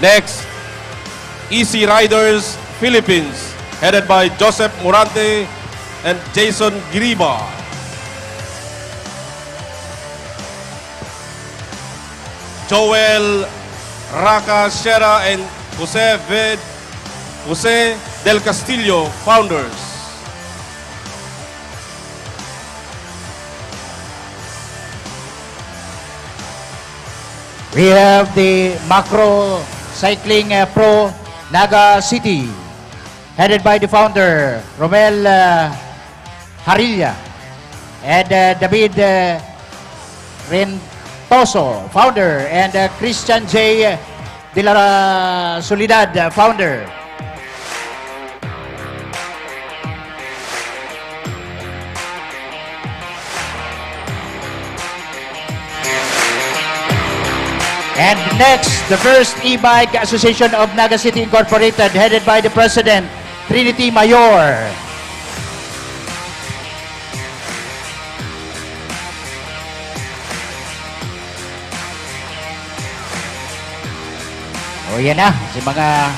Next, Easy Riders Philippines, headed by Joseph Morante and Jason Griba. Joel Raca Sierra and Jose Ved-, Jose Del Castillo, founders. We have the Macro Cycling, uh, Pro Naga City, headed by the founder, Romel, uh, Harilla, and, uh, David, uh, Rentoso, founder, and, uh, Christian J de la Soledad, uh, founder. And next, the First E-Bike Association of Naga City Incorporated, headed by the president, Trinity Mayor. O, yan na. Si mga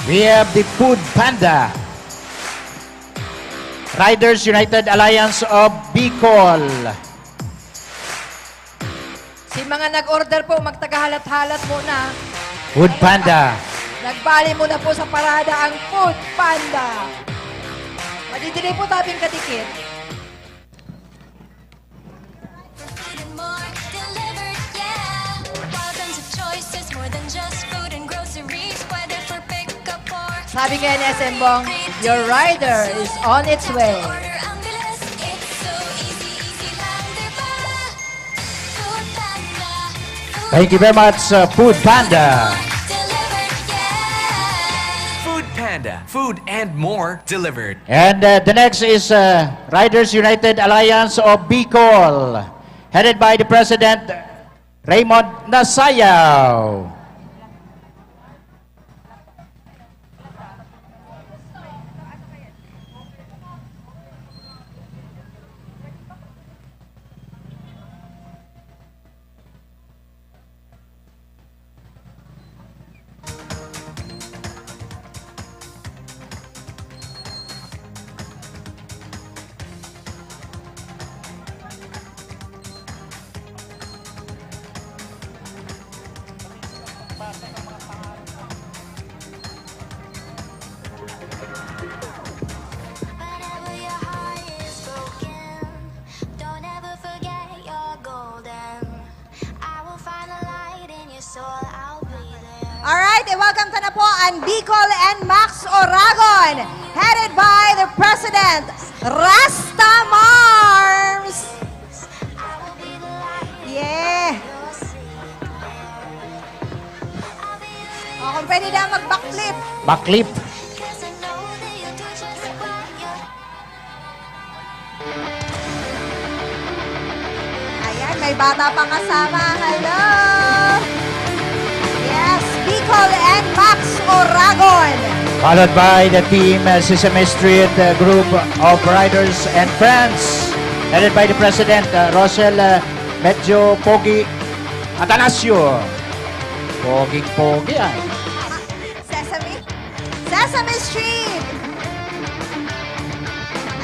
We have the Food Panda. Riders United Alliance of Bicol. Si mga nag-order po, magtagahalat-halat muna. Food Panda. Nagbali muna po sa parada ang Food Panda. Madidili po tabing kadikit. Food and more delivered, yeah. Thousands of choices, more than just food and groceries. Whether for pickup or sabi kaya ni S M Bong, "Your rider is on its way." Order ang bilis. It's so easy, easy lang, di ba? Food Panda. Thank you very much, uh, Food Panda. Delivered, yeah. Food Panda, food and more delivered. And, uh, the next is, uh, Riders United Alliance of Bicol, headed by the President, Raymond Nasayaw. Welcome ta na po an Bicol NMAX Oragon, headed by the President, Rasta Marms! Yeah! O, kung pwede daw mag-backflip. Backflip. Ayan, may bata pang kasama. Hello! Yes, Bicol NMAX Oragon. Followed by the team, uh, Sesame Street, uh, group of riders and friends, headed by the president, uh, Rosel, uh, Medyo Pogi Atanasio. Poging-pogi, ay. Sesame, Sesame Street!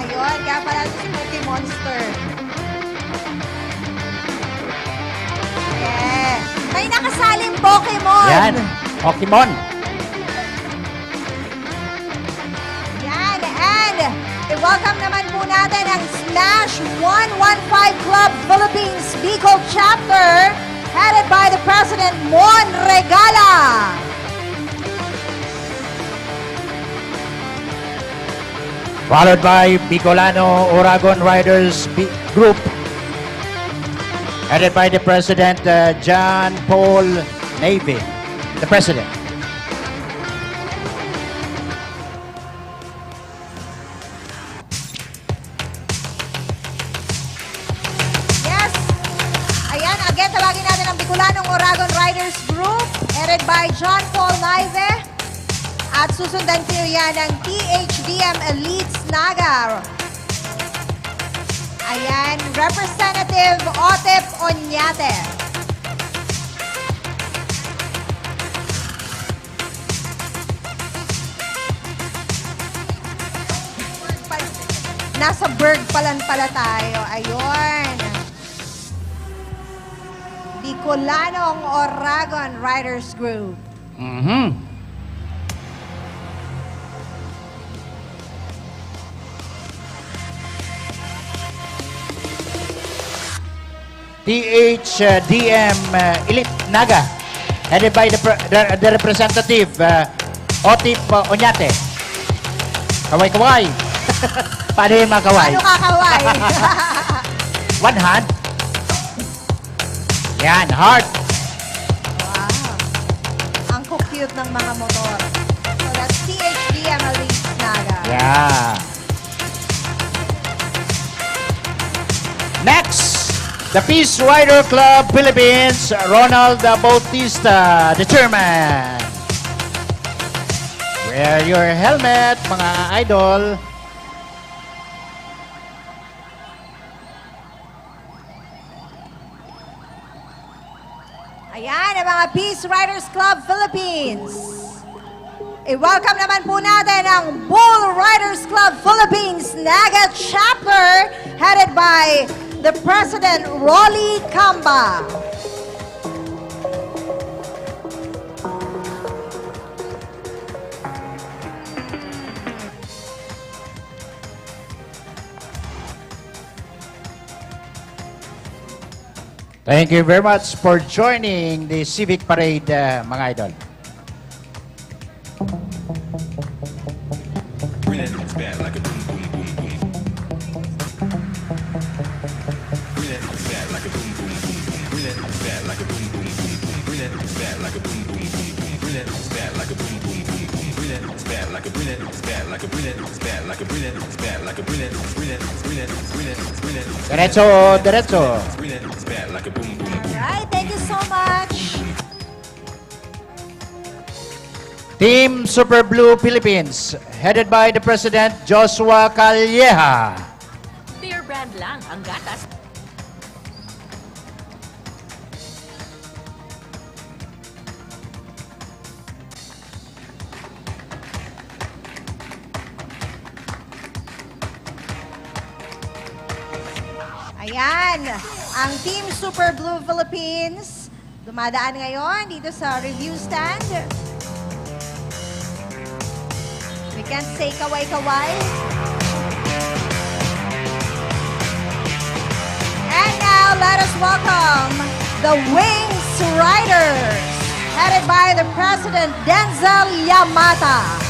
Ayun, kaya pala si Cookie Monster. Yeah. May nakasaling Pokemon. Yan. Pokemon. Yan. And i-welcome naman po natin ang Smash one one five Club Philippines Bicol Chapter, headed by the President Mon Regala. Followed by Bicolano Oragon Riders Bi-, Group, headed by the President, uh, John Paul Navy, the President. Yes! Ayan, again, tawagin natin ang Bicolanong Oragon Riders Group, headed by John Paul Naive. At susundan po yan ng T H D M Elites Naga. Ayan, Representative Otep Oñate. Nasa Berg pa lang pala tayo. Ayun. Bicolanong Oragon Riders Group. Mhm. T H D M, uh, Elite Naga, headed by the pre-, the, the representative, uh, Otip, uh, Oñate. Kaway-kaway. Paano yung mga kaway? Paano kakaway? One hand. Yan, heart. Wow. Ang cute ng mga motor. So that's T H D M Elite Naga. Yeah. Next, the Peace Rider Club Philippines, Ronald Bautista, the chairman. Wear your helmet, mga idol. Ayan, ang mga Peace Riders Club Philippines. I-welcome naman po natin ang Bull Riders Club Philippines Naga Chapter, headed by the President Rolly Camba. Thank you very much for joining the Civic Parade, uh, mga idol. Brilliant, it's bad like a boom, boom, boom, boom. Brilliant, it's bad like a boom, boom, boom, boom. Brilliant, it's bad like a boom, boom, boom, boom. Brilliant, it's bad like a boom, boom, boom, boom. Brilliant, it's bad like a boom, boom, boom, boom. Brilliant, it's bad like a brilliant, it's bad like a brilliant, it's bad like a brilliant, it's bad like a brilliant, it's brilliant, it's brilliant, it's brilliant, it's brilliant, it's brilliant. Diretso, diretso. It's brilliant, it's bad like a boom, boom, boom. Alright, thank you so much. Team Super Blue Philippines, headed by the President Joshua Calleja. Bear Brand lang ang gatas. Ayan, ang Team Super Blue Philippines dumadaan ngayon dito sa review stand. We can't say kaway-kaway. And now, let us welcome the Wings Riders. headed by the president, Denzel Yamata.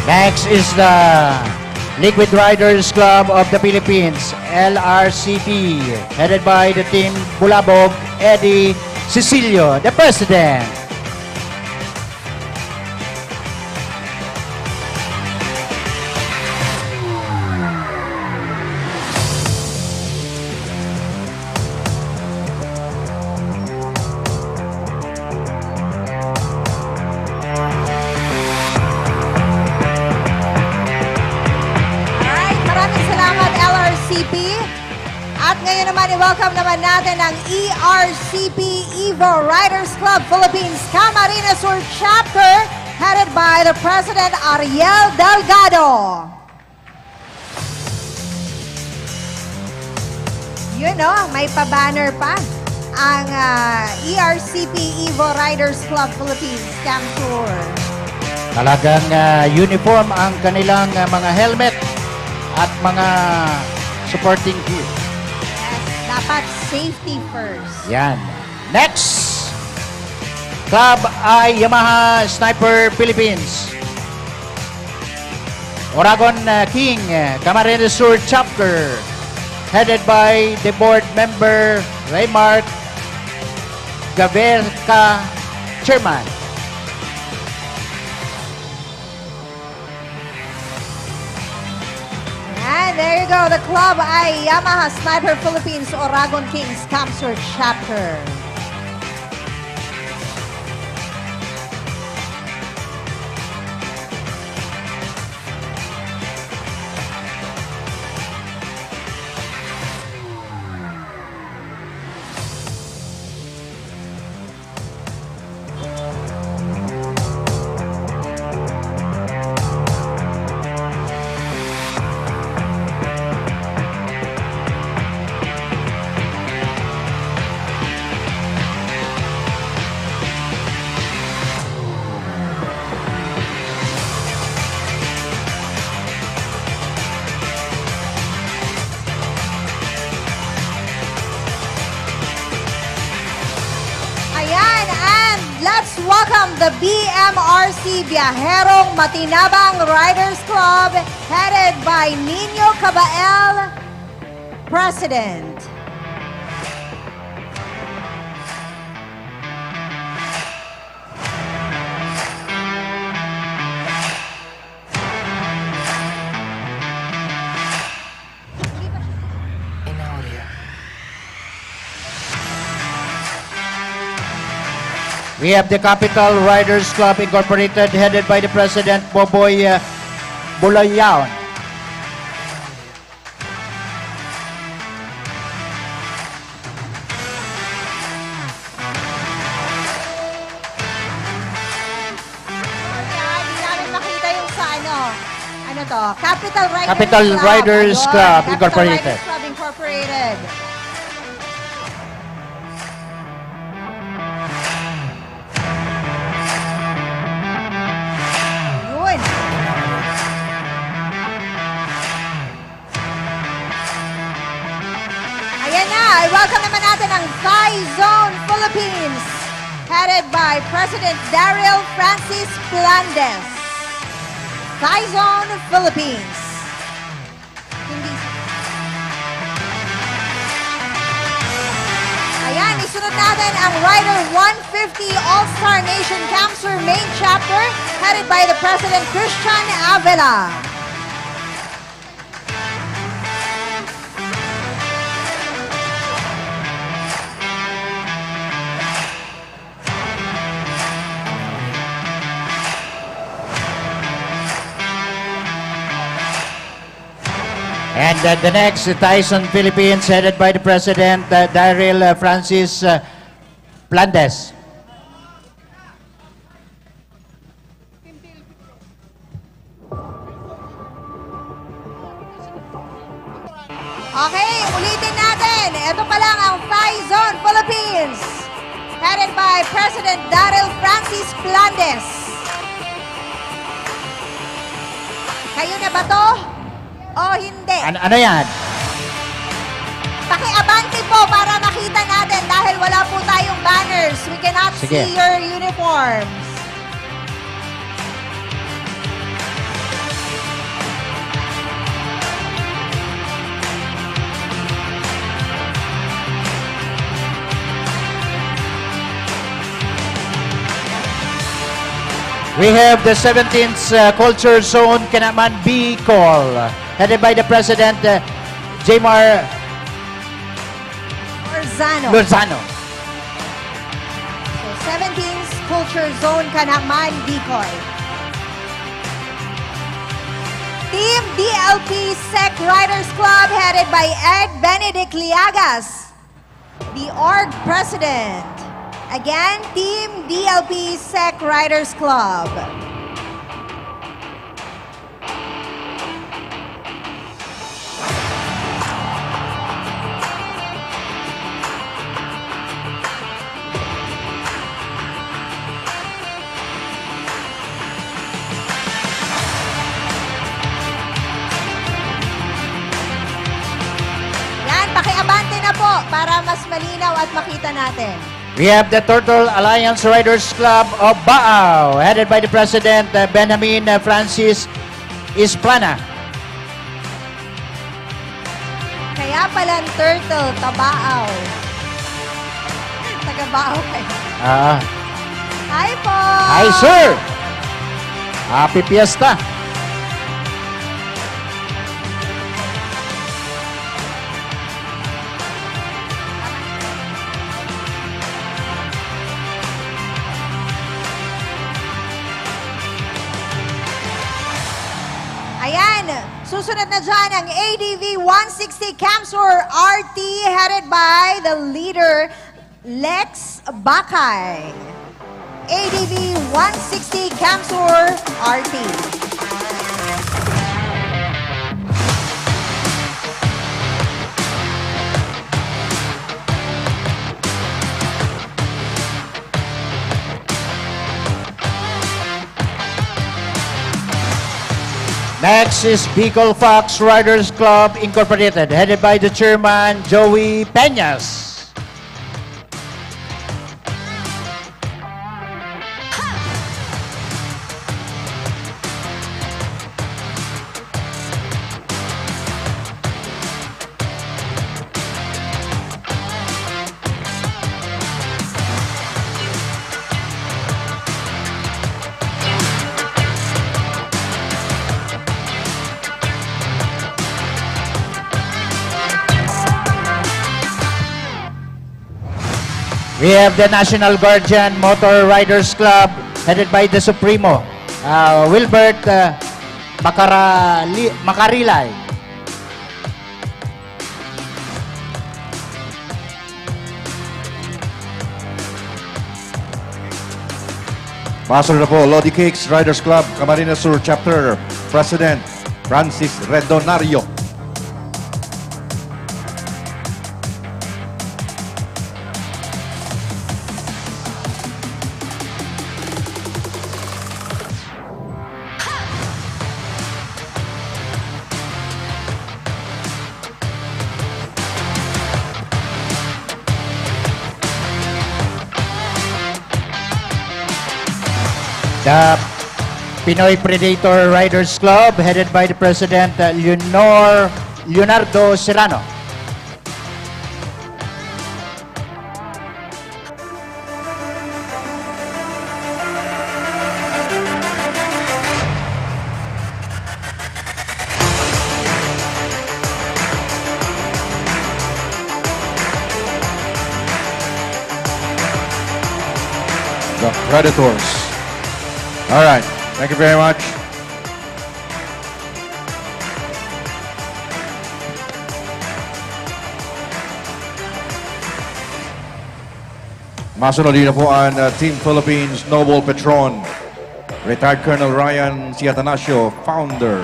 Next is the Liquid Riders Club of the Philippines, L R C P, headed by the Team Bulabog, Eddie Cecilio, the president. Alright, maraming salamat, L R C P. At ngayon naman, i-welcome naman natin ang E R C P Evo Riders Club Philippines Camarines Sur Chapter, headed by the President Ariel Delgado. Yun, no? May pa-banner pa ang, ah, E R C P Evo Riders Club Philippines, Camp Tour. Talagang, ah, uniform ang kanilang, ah, mga helmet at mga supporting gear. Yes, dapat safety first. Yan. Next, Club I Yamaha Sniper Philippines. Oragon, uh, King, uh, Camarines Sur Chapter, headed by the board member Raymark Gaverca, chairman. And there you go, the Club I Yamaha Sniper Philippines, Oragon Kings, Camp Sur Chapter. Ayan, and let's welcome the B M R C Biyaherong Matinabang Riders Club, headed by Nino Cabael, President. We have the Capital Riders Club Incorporated, headed by the President, Boboy, uh, Bulayaon. Sorry, ah, di namin makita yung sa ano. Ano to? Capital Riders Capital Club. Riders Ayun, Club Capital Incorporated. Riders Club Incorporated. Yun. Ayan na, i-welcome naman natin ang Thai Zone Philippines, headed by President Daryl Francis Plandes. Thai Zone Philippines. Hindi. Ayan, isunod natin ang Rider one fifty All-Star Nation Camp Sur Main Chapter, headed by the President Christian Avila. And, uh, the next, Thai Zone Philippines, headed by the President, uh, Daryl, uh, Francis, uh, Plandes. Okay, ulitin natin. Ito pa lang ang Thai Zone Philippines, headed by President Daryl Francis Flandes. Kayo na ba to? O hindi? An- ano yan? Pakiabante po para makita natin dahil wala po tayong banners. We cannot Sige. see your uniforms. We have the seventeenth uh, Culture Zone, Kanaman, Bicol, headed by the President, uh, Jmar Lozano. Lozano. So, seventeenth Culture Zone, Kanaman, Bicol. Team D L P Sec Riders Club, headed by Ed Benedict Liagas, the org president. Again, Team D L P Sec Riders Club. Yan, pakiabante na po para mas malinaw at makita natin. We have the Turtle Alliance Riders Club of Baao, headed by the President, uh, Benjamin, uh, Francis Isplana. Kaya pala ang turtle, tabaaw. Taga Baao kayo. Ah. Hi po! Hi, sir! Happy Fiesta! Ayan, susunod na dyan ang A D V one sixty Camsur R T, headed by the leader, Lex Bakay. A D V one sixty Camsur R T. Next is Bicol Fox Riders Club Incorporated, headed by the chairman, Joey Peñas. We have the National Guardian Motor Riders Club, headed by the Supremo, uh, Wilbert, uh, Macarali-, Macarilay. Pastor na po, Lodi Cakes Riders Club, Camarines Sur Chapter, President Francis Redonario. The Pinoy Predator Riders Club, headed by the President, uh, Leonor, Leonardo Serrano. The Predators. All right. Thank you very much. Masunod din po ang, uh, Team Philippines Noble Patron, Retired Colonel Ryan C. Atanasio, founder.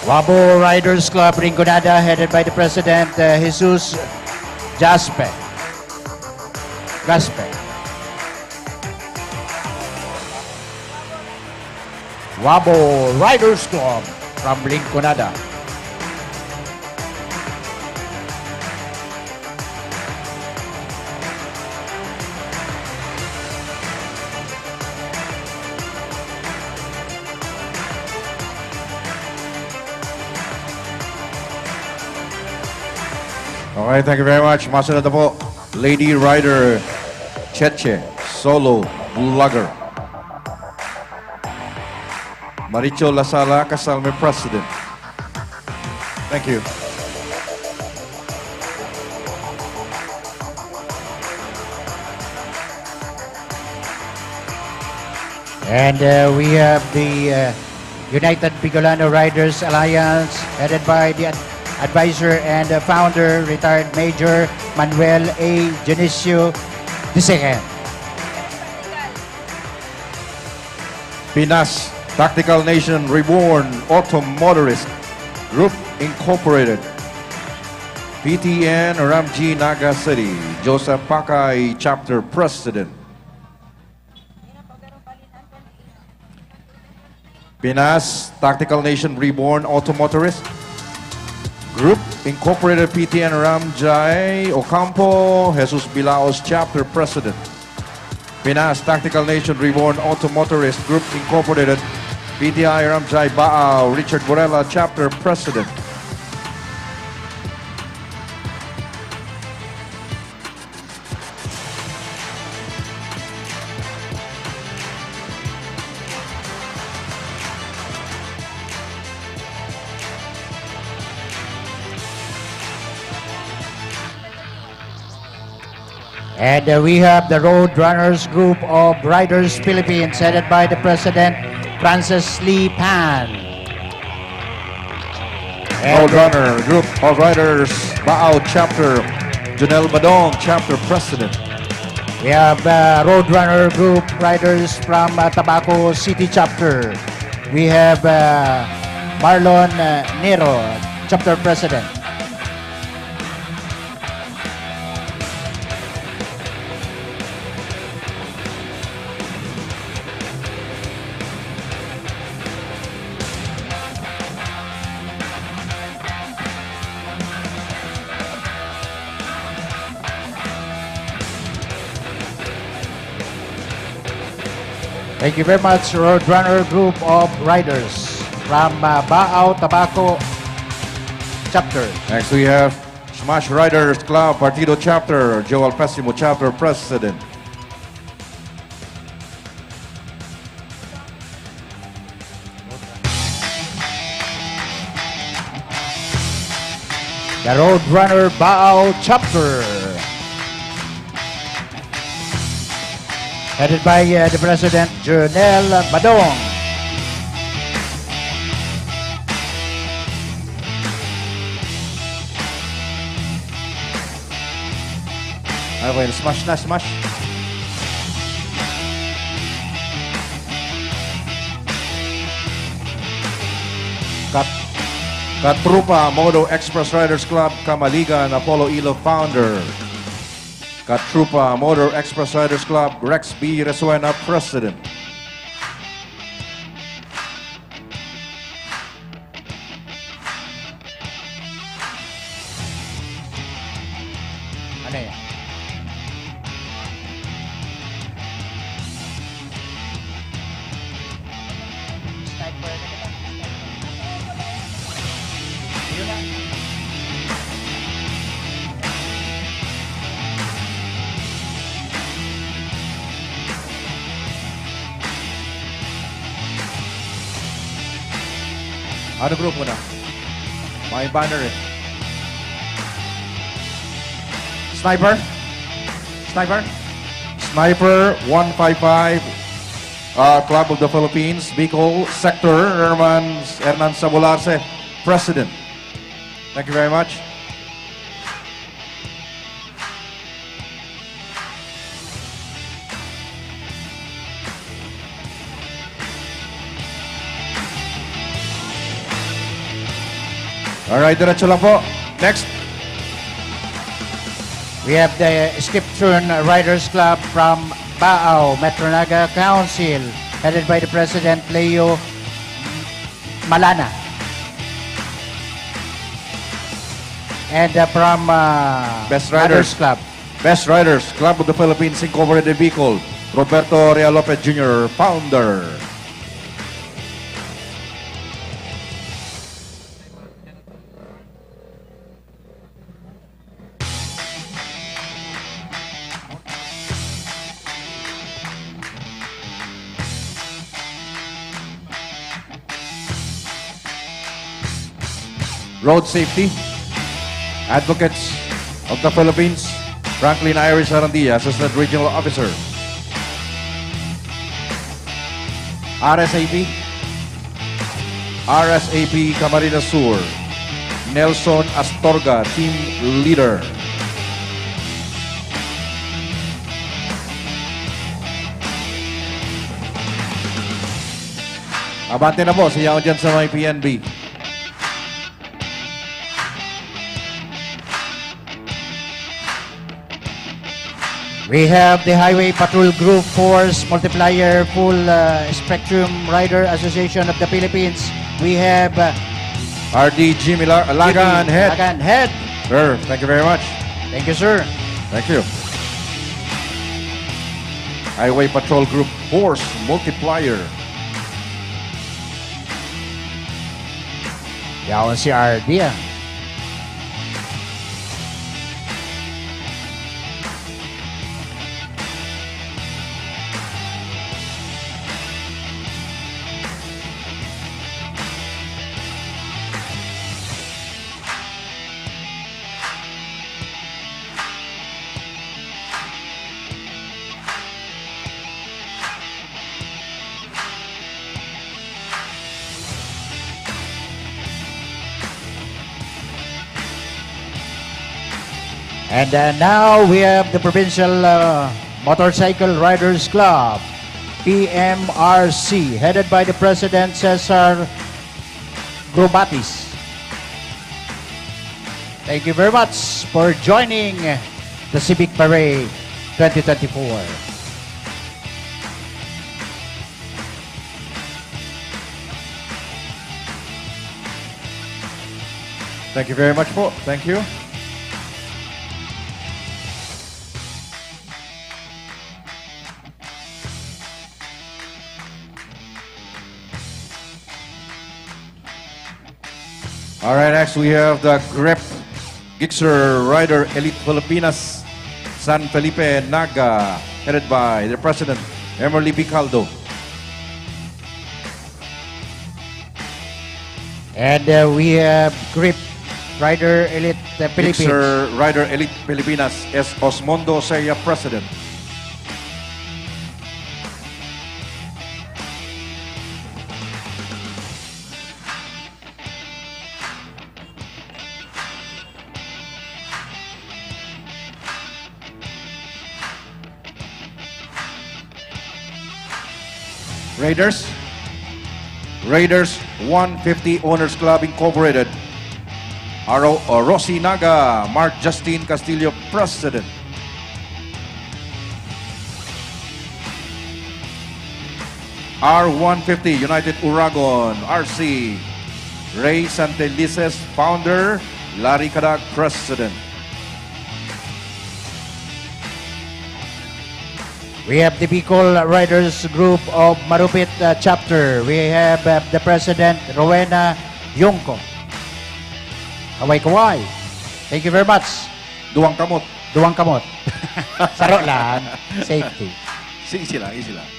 Wabo Riders Club Rinconada, headed by the president, uh, Jesus Jaspe. Gaspe. Wabo Riders Club from Rinconada. Okay, thank you very much. Masunod na po, Lady Rider Cheche, solo vlogger. Maricho Lasala, Kasalme President. Thank you. And, uh, we have the, uh, United Bicolano Riders Alliance, headed by the ad-, advisor and, uh, founder, retired Major Manuel A. Dionisio the second. Pinas, Tactical Nation Reborn Automotorist Group Incorporated. P T N Ramji Naga City, Joseph Pakay, Chapter President. Pinas, Tactical Nation Reborn Automotorist Group Incorporated, P T N Ramjay Ocampo, Jesus Bilaos, Chapter President. Pinas, Tactical Nation Reborn Automotorist Group Incorporated, P T I Ramjay Baao, Richard Borella, Chapter President. And, uh, we have the Road Runners Group of Riders Philippines, headed by the President, Francis Lee Pan. And, uh, Roadrunner Group of Riders, Baao Chapter, Junel Badong, Chapter President. We have, uh, Roadrunner Group Riders from, uh, Tabaco City Chapter. We have, uh, Marlon, uh, Nero, Chapter President. Thank you very much, Roadrunner Group of Riders from, uh, Baao, Tabaco Chapter. Next, we have Smash Riders Club, Partido Chapter, Joel Pesimo, Chapter President. The Roadrunner Baao Chapter. Headed by, uh, the President, Jonel Badong. Ano ba yun? Smash na, smash. Kat-, Katrupa Moto Express Riders Club, Kamaligan, Apollo Ilo, founder. Katrupa Motor Express Riders Club, Rex B. Resuena, President. Ano yan? Ano grupo na? May banner eh. Sniper? Sniper? Sniper one five five, uh, Club of the Philippines, Bicol Sector, Herman, Hernan Sabularse, President. Thank you very much. Alright, diretso lang po. Next. We have the Skip Turn Riders Club from Baao, Metro Naga Council, headed by the President Leo Malana. And, uh, from, uh, Best Riders. Riders Club. Best Riders Club of the Philippines Incorporated Bicol, Roberto Real Lopez Junior, founder. Road Safety Advocates of the Philippines, Franklin Iris Arandia, Assistant Regional Officer. R S A P, R S A P Camarines Sur, Nelson Astorga, Team Leader. Abante na po, siya dyan sa may P N B. We have the Highway Patrol Group Force Multiplier Full, uh, Spectrum Rider Association of the Philippines. We have, uh, R D Jimmy La-, Lagan Jimmy Head. Lagan Head. Sir, thank you very much. Thank you, sir. Thank you. Highway Patrol Group Force Multiplier. Yaon si R D, ah. And, uh, now we have the Provincial, uh, Motorcycle Riders Club, P M R C, headed by the President Cesar Grobatis. Thank you very much for joining the Civic Parade twenty twenty-four. Thank you very much po. Thank you. All right, next we have the Grip Gixxer Rider Elite Filipinas, San Felipe, Naga, headed by the president, Emerly Bicaldo. And, uh, we have Grip Rider Elite, uh, Philippines. Gixxer Rider Elite Filipinas, S. Osmondo Saya, president. Raiders. Raiders one fifty Owners Club Incorporated. Aro-, uh, Rosie Naga, Mark Justin Castillo, President. R one fifty United Uragon, R C. Ray Santelices, founder. Larry Cadag, president. We have the Bicol Riders Group of Marupit, uh, Chapter. We have, uh, the president, Rowena Yungco. Kaway-kaway. Thank you very much. Duwang kamot. Duwang kamot. Saro lang. Safety. Easy lang, easy lang.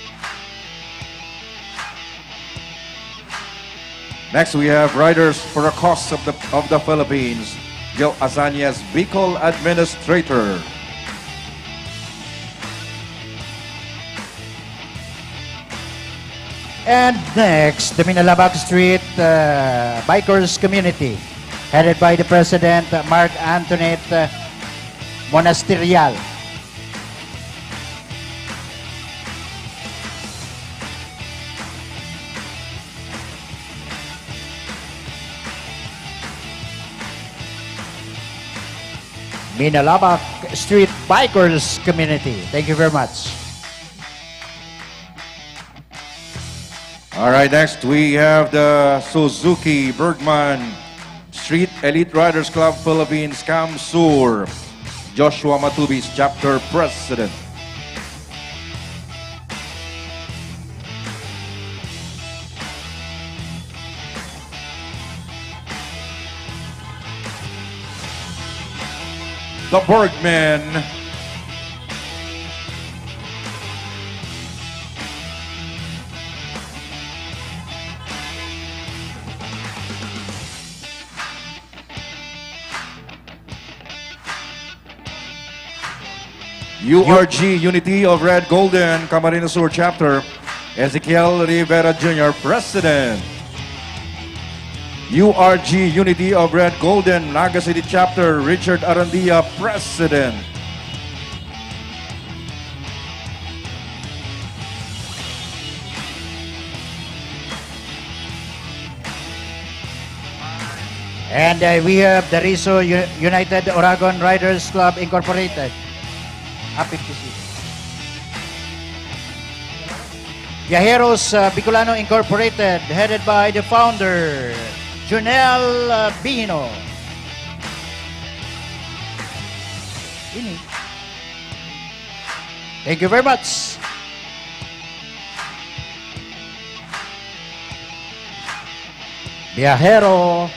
Next, we have Riders for a Cause of the, of the Philippines, Joe Azañez, Bicol Administrator. And next, the Minalabag Street, uh, Bikers Community, headed by the President, uh, Mark Antoinette, uh, Monasterial. Minalabac Street Bikers Community. Thank you very much. All right, next we have the Suzuki Bergman Street Elite Riders Club Philippines, CamSur. Joshua Matubis, Chapter President. The Bergman. U R G Unity of Red Golden, Camarines Sur Chapter, Ezekiel Rivera Junior, President. U R G Unity of Red Golden, Naga City Chapter, Richard Arandia, President. And uh, we have the Riso U- United Oragon Riders Club Incorporated. Happy to see you. Viajeros uh, Bicolano Incorporated, headed by the founder, Junel uh, Bino. Ini. Thank you very much. Viajero.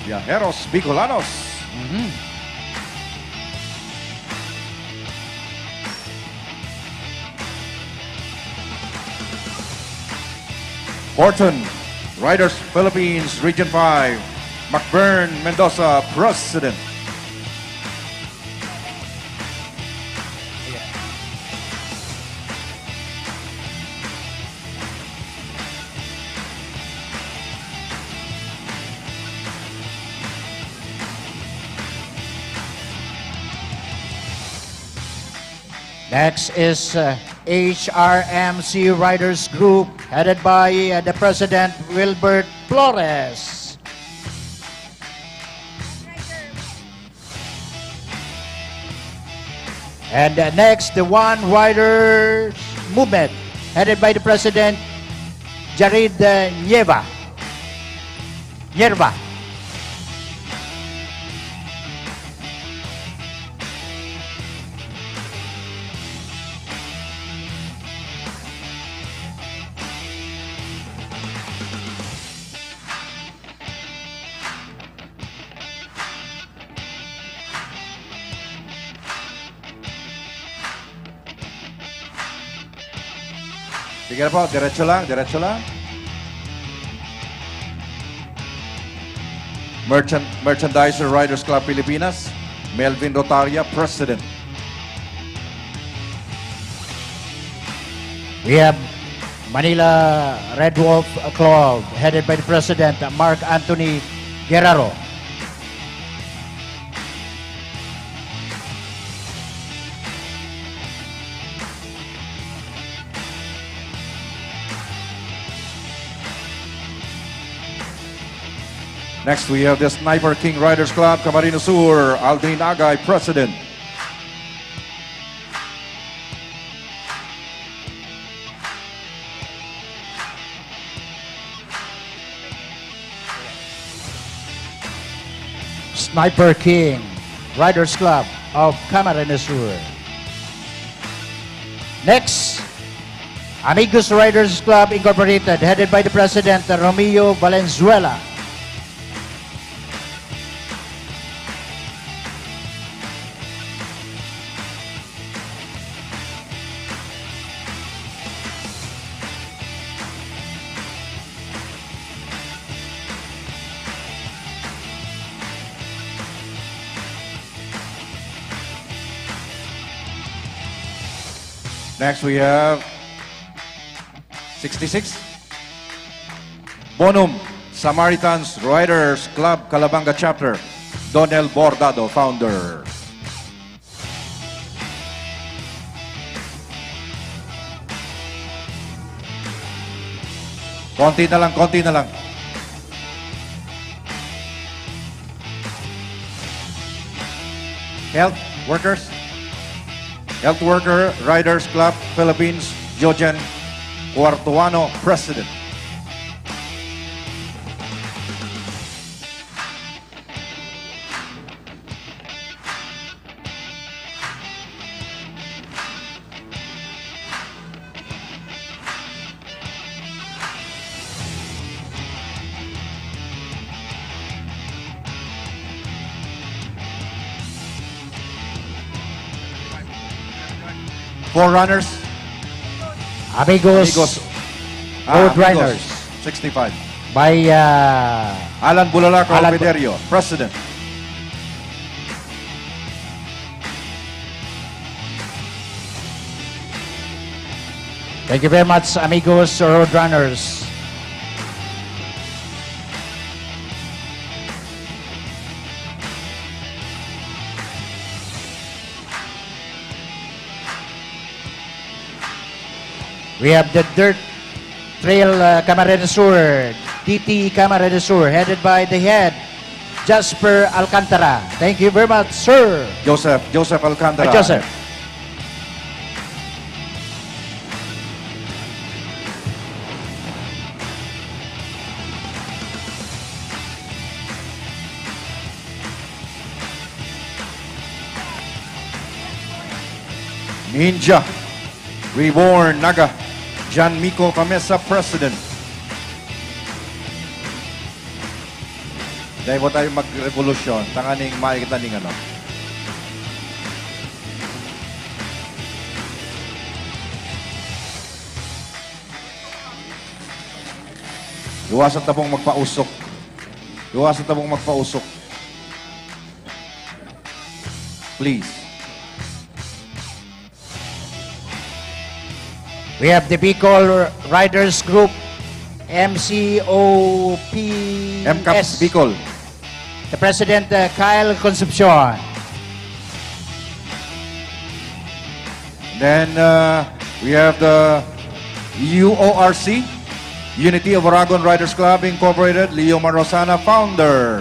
Viajeros Bicolanos. Mhm. Horton, Riders Philippines Region five, McBern Mendoza, President. Next is uh, H R M C Riders Group, headed by uh, the President Wilbert Flores. And uh, next, the One Riders Movement, headed by the President, Jared uh, Nieva. Nieva. Sige na po, diretso lang, diretso lang. Merchant, Merchandiser Riders Club Pilipinas, Melvin Rotaria, President. We have Manila Red Wolf Club, headed by the President, Mark Anthony Guerrero. Next, we have the Sniper King Riders Club, Camarines Sur, Aldrin Agay, President. Sniper King Riders Club of Camarines Sur. Next, Amigos Riders Club Incorporated, headed by the President, Romeo Valenzuela. Next, we have sixty-six. Bonum, Samaritans Riders Club, Calabanga Chapter. Donel Bordado, founder. Konti na lang, konti na lang. Health workers. Health Worker Riders Club Philippines, Jojen Cuartuano, President. Forerunners. Amigos, Amigos. Ah, Road Amigos. Runners. Sixty-five. By, ah, Alan Bulalaco Alan Bu- Fiderio, President. Thank you very much, Amigos Road Runners. We have the Dirt Trail, uh, Camarines Sur, D T Camarines Sur, headed by the head, Jasper Alcantara. Thank you very much, sir. Joseph, Joseph Alcantara. Ah, Joseph. Ninja. Reborn Naga, John Mico Famesa, President. Dai po tayo magrevolusyon, tanganing makikita ning ano. Iwasan ta pong magpausok. Iwasan ta pong magpausok. Please. We have the Bicol Riders Group, M C O P S. M C O P S Bicol. The President, uh, Kyle Concepcion. Then, uh, we have the U O R C, Unity of Oragon Riders Club Incorporated, Leo Marosana, founder.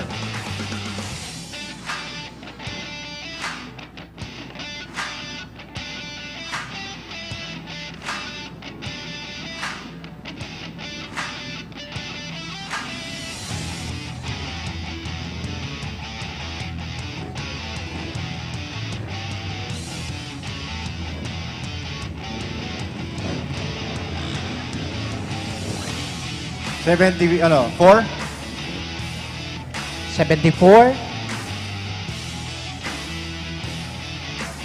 Seventy, ano, four? Seventy-four?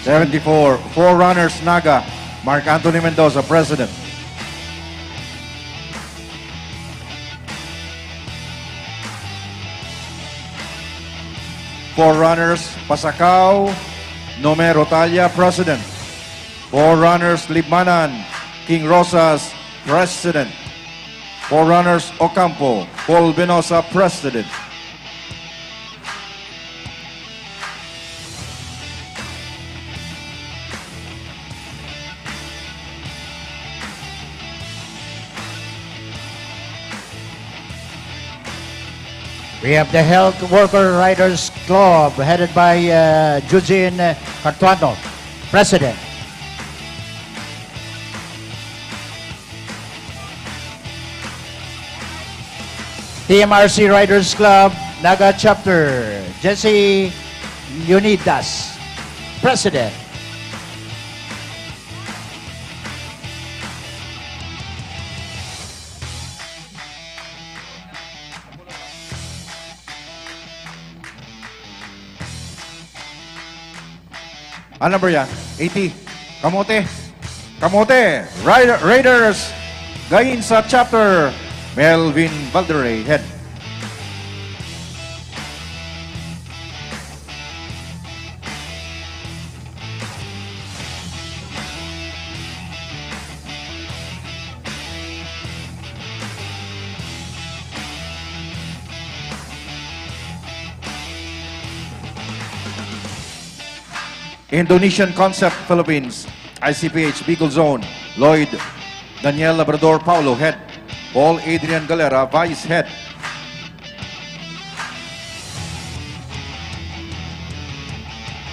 Seventy-four, Forerunners Naga, Mark Anthony Mendoza, President. Forerunners Pasacao, Numero Talla, President. Forerunners Libmanan, King Rosas, President. Forerunners Ocampo, Paul Venosa, President. We have the Health Worker Riders Club headed by, uh, Eugene Cartuano, President. T M R C Riders Club, Naga Chapter, Jesse Leonidas, President. Ano number yan? Eighty. Kamote. Kamote. Rider, Raiders. Gainsa Chapter. Melvin Valderay, head. Indonesian Concept Philippines, I C P H, Bicol Zone, Lloyd Daniel Labrador Paulo, head. Paul Adrian Galera, vice head.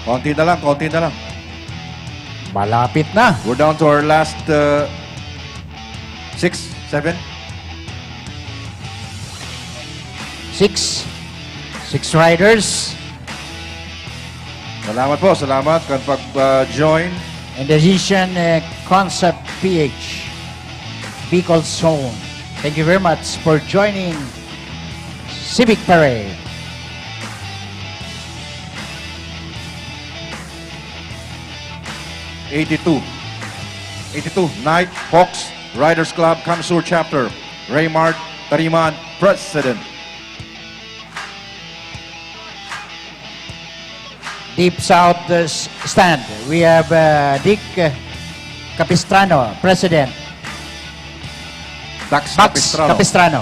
Konti na lang, konti na lang. Malapit na. We're down to our last, uh, six, seven. Six. Six riders. Salamat po, salamat kan pag, uh, join. And the Asian, uh, Concept P H, Bicol Zone. Thank you very much for joining Civic Parade. Eighty-two. Eighty-two, Night Hawks Riders Club, CamSur Chapter. Raymart Tariman, President. Deep South, uh, s-, stand. We have, uh, Dick, uh, Capistrano, President. Dax Max Capistrano. Capistrano.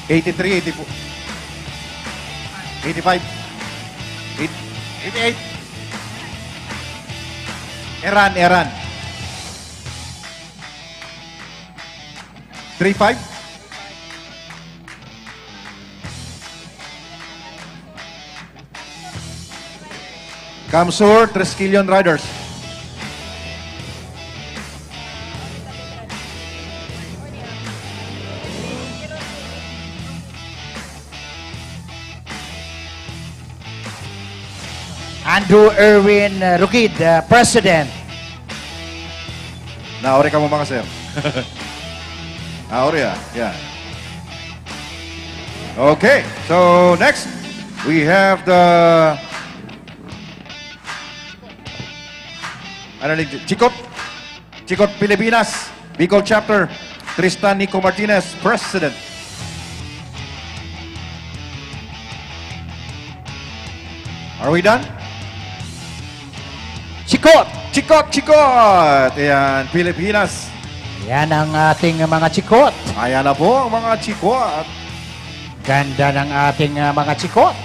Eighty-three, eighty-four, eighty-five, eight-, eighty-eight. Eran, Eran. Three five. CamSur, Triskelion Riders. Andrew Erwin, uh, Rukid, uh, President. Naori kamo, mga sir. Naori, ah. Yeah. Okay. So, next, we have the, ano ni, Chikot? Chikot Pilipinas, Bicol Chapter, Tristan Nico Martinez, President. Are we done? Chikot! Chikot, Chikot! Ayan, Pilipinas. Yan ang ating mga Chikot. Ayan na po ang mga Chikot. Ganda ng ating, ah, mga Chikot.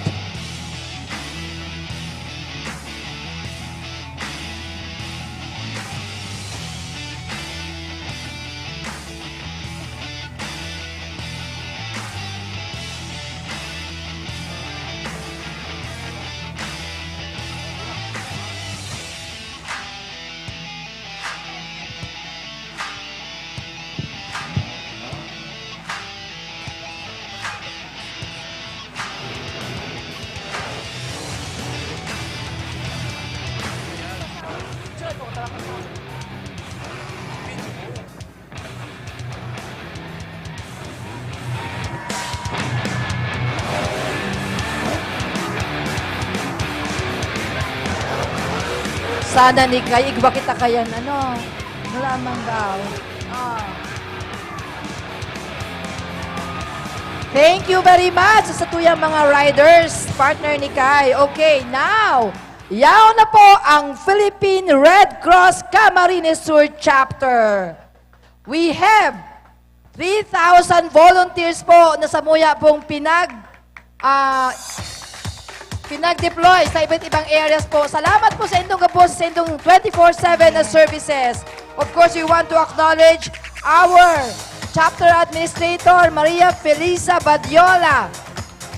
Sana ni Kai, igwa kita kayan, ano? Wala man daw. Ah. Thank you very much sa tuyang mga riders, partner ni Kai. Okay, now, yaon na po ang Philippine Red Cross Camarines Sur Chapter. We have three thousand volunteers po na samuya pong pinag-, ah, pinag-deploy sa iba't ibang areas po. Salamat po sa indong gabos, sa indong twenty-four seven na services. Of course, we want to acknowledge our chapter administrator, Maria Felisa Badiola.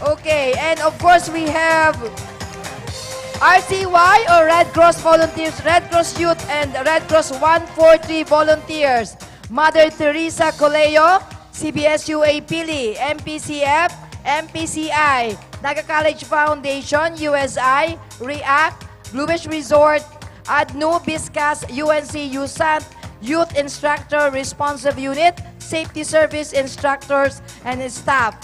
Okay, and of course, we have R C Y or Red Cross Volunteers, Red Cross Youth, and Red Cross one four three Volunteers. Mother Teresa Coleo, C B S U A Pili, M P C F, M P C I, Naga College Foundation, U S I, REACT, Blue Witch Resort, ADNU, BISCAS, U N C, USANT, Youth Instructor Responsive Unit, Safety Service Instructors, and staff.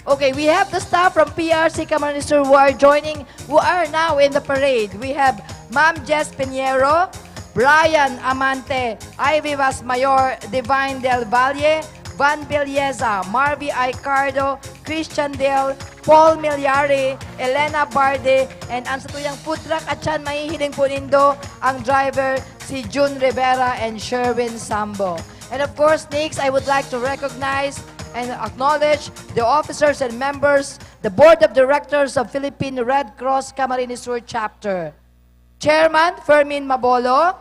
Okay, we have the staff from P R C Camarines Sur who are joining, who are now in the parade. We have Ma'am Jess Pinheiro, Brian Amante, Ivy Vasmayor, Divine Del Valle, Van Belleza, Marvy Aicardo, Christian Del, Paul Milyari, Elena Barde, and ang satuyang food truck at siyan mahihiling po nindo, ang driver, si Jun Rivera and Sherwin Sambo. And of course, next, I would like to recognize and acknowledge the officers and members, the Board of Directors of Philippine Red Cross Camarines Sur Chapter. Chairman Fermin Mabolo,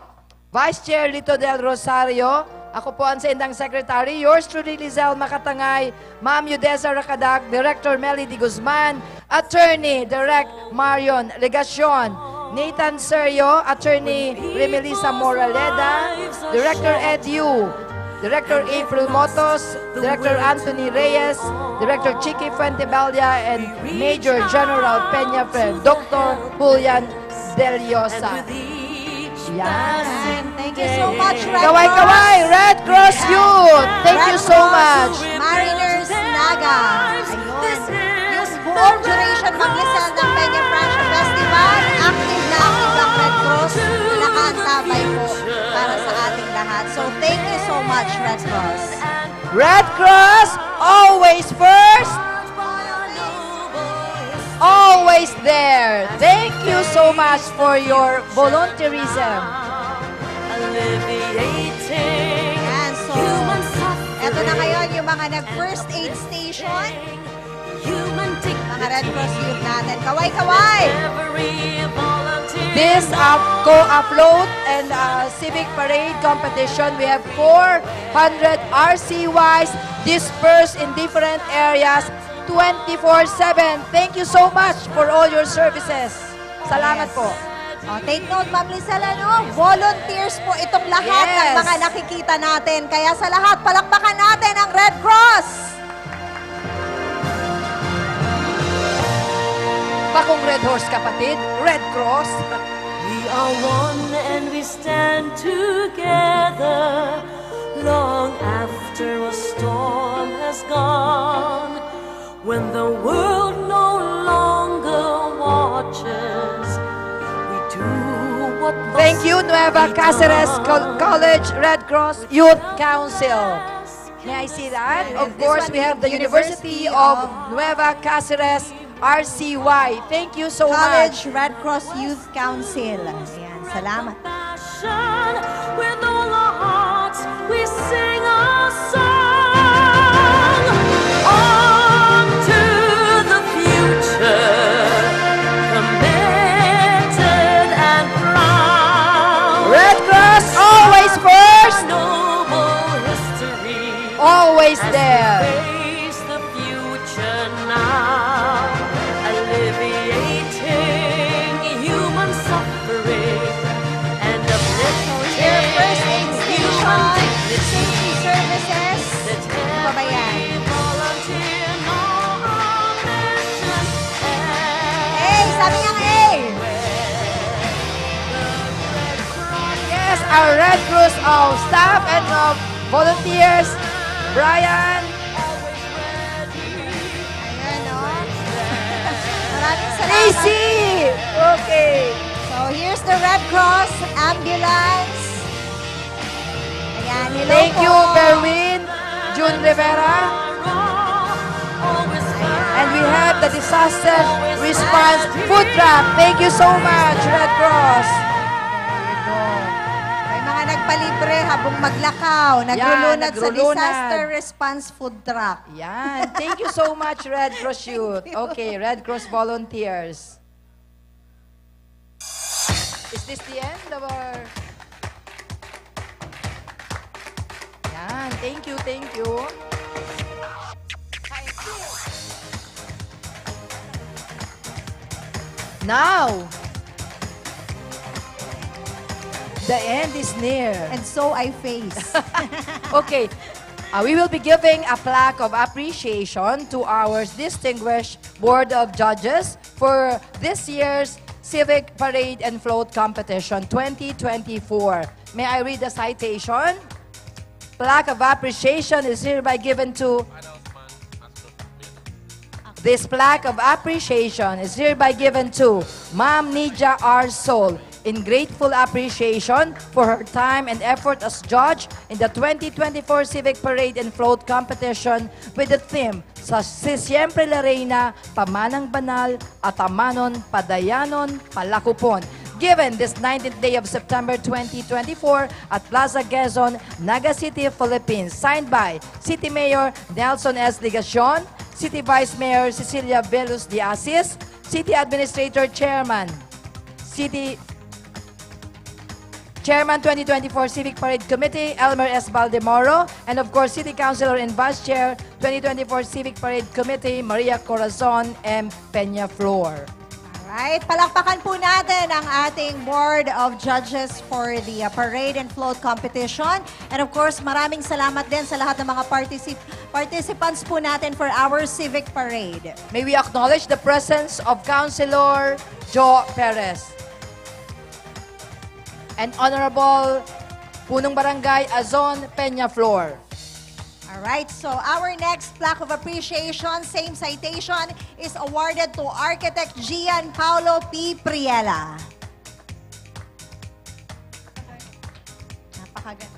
Vice Chair Lito Del Rosario, ako po ang saindang secretary, yours truly, Lizelle Makatangay, Ma'am Yudeza Rakadag, Director Melly Di Guzman, Attorney Direk Marion Legacion, Nathan Sergio, Attorney Remelisa Moraleda, Director Edu, Director April Motos, Director Anthony Reyes, Director Chicky Fuentebella, and Major General Peña Friend, Doctor Julian Deliosa. Yan. Thank you so much, Red Kaway-kaway, Cross. Red Cross Youth. Thank you Red so Cross much. Mariners Naga. Ayun. Yung buong duration, Ma'am Lizelle, ng Peña Francia Festival, active na active ang Red Cross na nakaantabay po para sa ating lahat. So, thank you so much, Red Cross. Red Cross, always first, always there. Thank you so much for your volunteerism. Yan, so, eto na ngayon yung mga nag-first aid station. Mga Red Cross Youth natin. Kaway-kaway! This uh, co-afloat and uh, civic parade competition, we have four hundred R C Ys dispersed in different areas twenty-four seven. Thank you so much for all your services. Salamat Yes. po. Oh, take note, Ma'am Lizelle, ano? Volunteers po itong lahat ng Yes. mga nakikita natin. Kaya sa lahat, palakpakan natin ang Red Cross! Bakong Red Horse, kapatid. Red Cross. We are one and we stand together long after a storm has gone. When the world no longer watches, we do what Thank must you, Nueva be Caceres done. Col- College Red Cross Youth Council. May I see that? Of This course, one we have the University University of of Nueva Caceres R C Y. Thank you so College much. Red Cross Youth Council. Ayan, salamat. Passion, with all our hearts, we sing a song. On to the future, committed and proud. Red Cross, always first. Noble history. Always As we there. Face the future now, alleviating human suffering and uplifting Your first aid human station, dignity. Safety services. Ano ba yan? Hey, sabi niya nga, hey! Yes, our Red Cross, uh, staff and, uh, volunteers. Brian. Ayan, oh. Maraming salamat. Tracy! Okay. So, here's the Red Cross ambulance. Ayan, hello Thank po. you, Berwin, Jun Rivera. And we have the disaster response food truck. Thank you so much, Red Cross. There you go. May mga nagpalibre habang maglakaw, naglulunad sa naglulunad. Disaster response food truck. Yan. Thank you so much, Red Cross Youth. Thank you. Okay, Red Cross volunteers. Is this the end of our Yan. Thank you, thank you. Now, the end is near. And so I face. Okay. Uh, we will be giving a plaque of appreciation to our distinguished Board of Judges for this year's Civic Parade and Float Competition twenty twenty-four. May I read the citation? Plaque of appreciation is hereby given to This plaque of appreciation is hereby given to Ma'am Nidia R. Sol in grateful appreciation for her time and effort as judge in the twenty twenty-four Civic Parade and Float Competition with the theme, Sa Si Siempre La Reina, Pamanang Banal, Atamanon, Padayanon, Palakopon. given this nineteenth day of September twenty twenty-four at Plaza Quezon, Naga City, Philippines. Signed by City Mayor Nelson S. Legacion, City Vice Mayor Cecilia Velus de Asis, City Administrator Chairman, City Chairman twenty twenty-four Civic Parade Committee, Elmer S. Baldemoro, and of course, City Councilor and Vice Chair twenty twenty-four Civic Parade Committee, Maria Corazon M. Peñaflor. Alright, palakpakan po natin ang ating Board of Judges for the uh, Parade and Float Competition. And of course, maraming salamat din sa lahat ng mga particip- participants po natin for our Civic Parade. May we acknowledge the presence of Councilor Joe Perez and Honorable Punong Barangay Azon Peñaflor. Alright, so our next plaque of appreciation, same citation, is awarded to Architect Gian Paulo P. Priela. Napakaganda.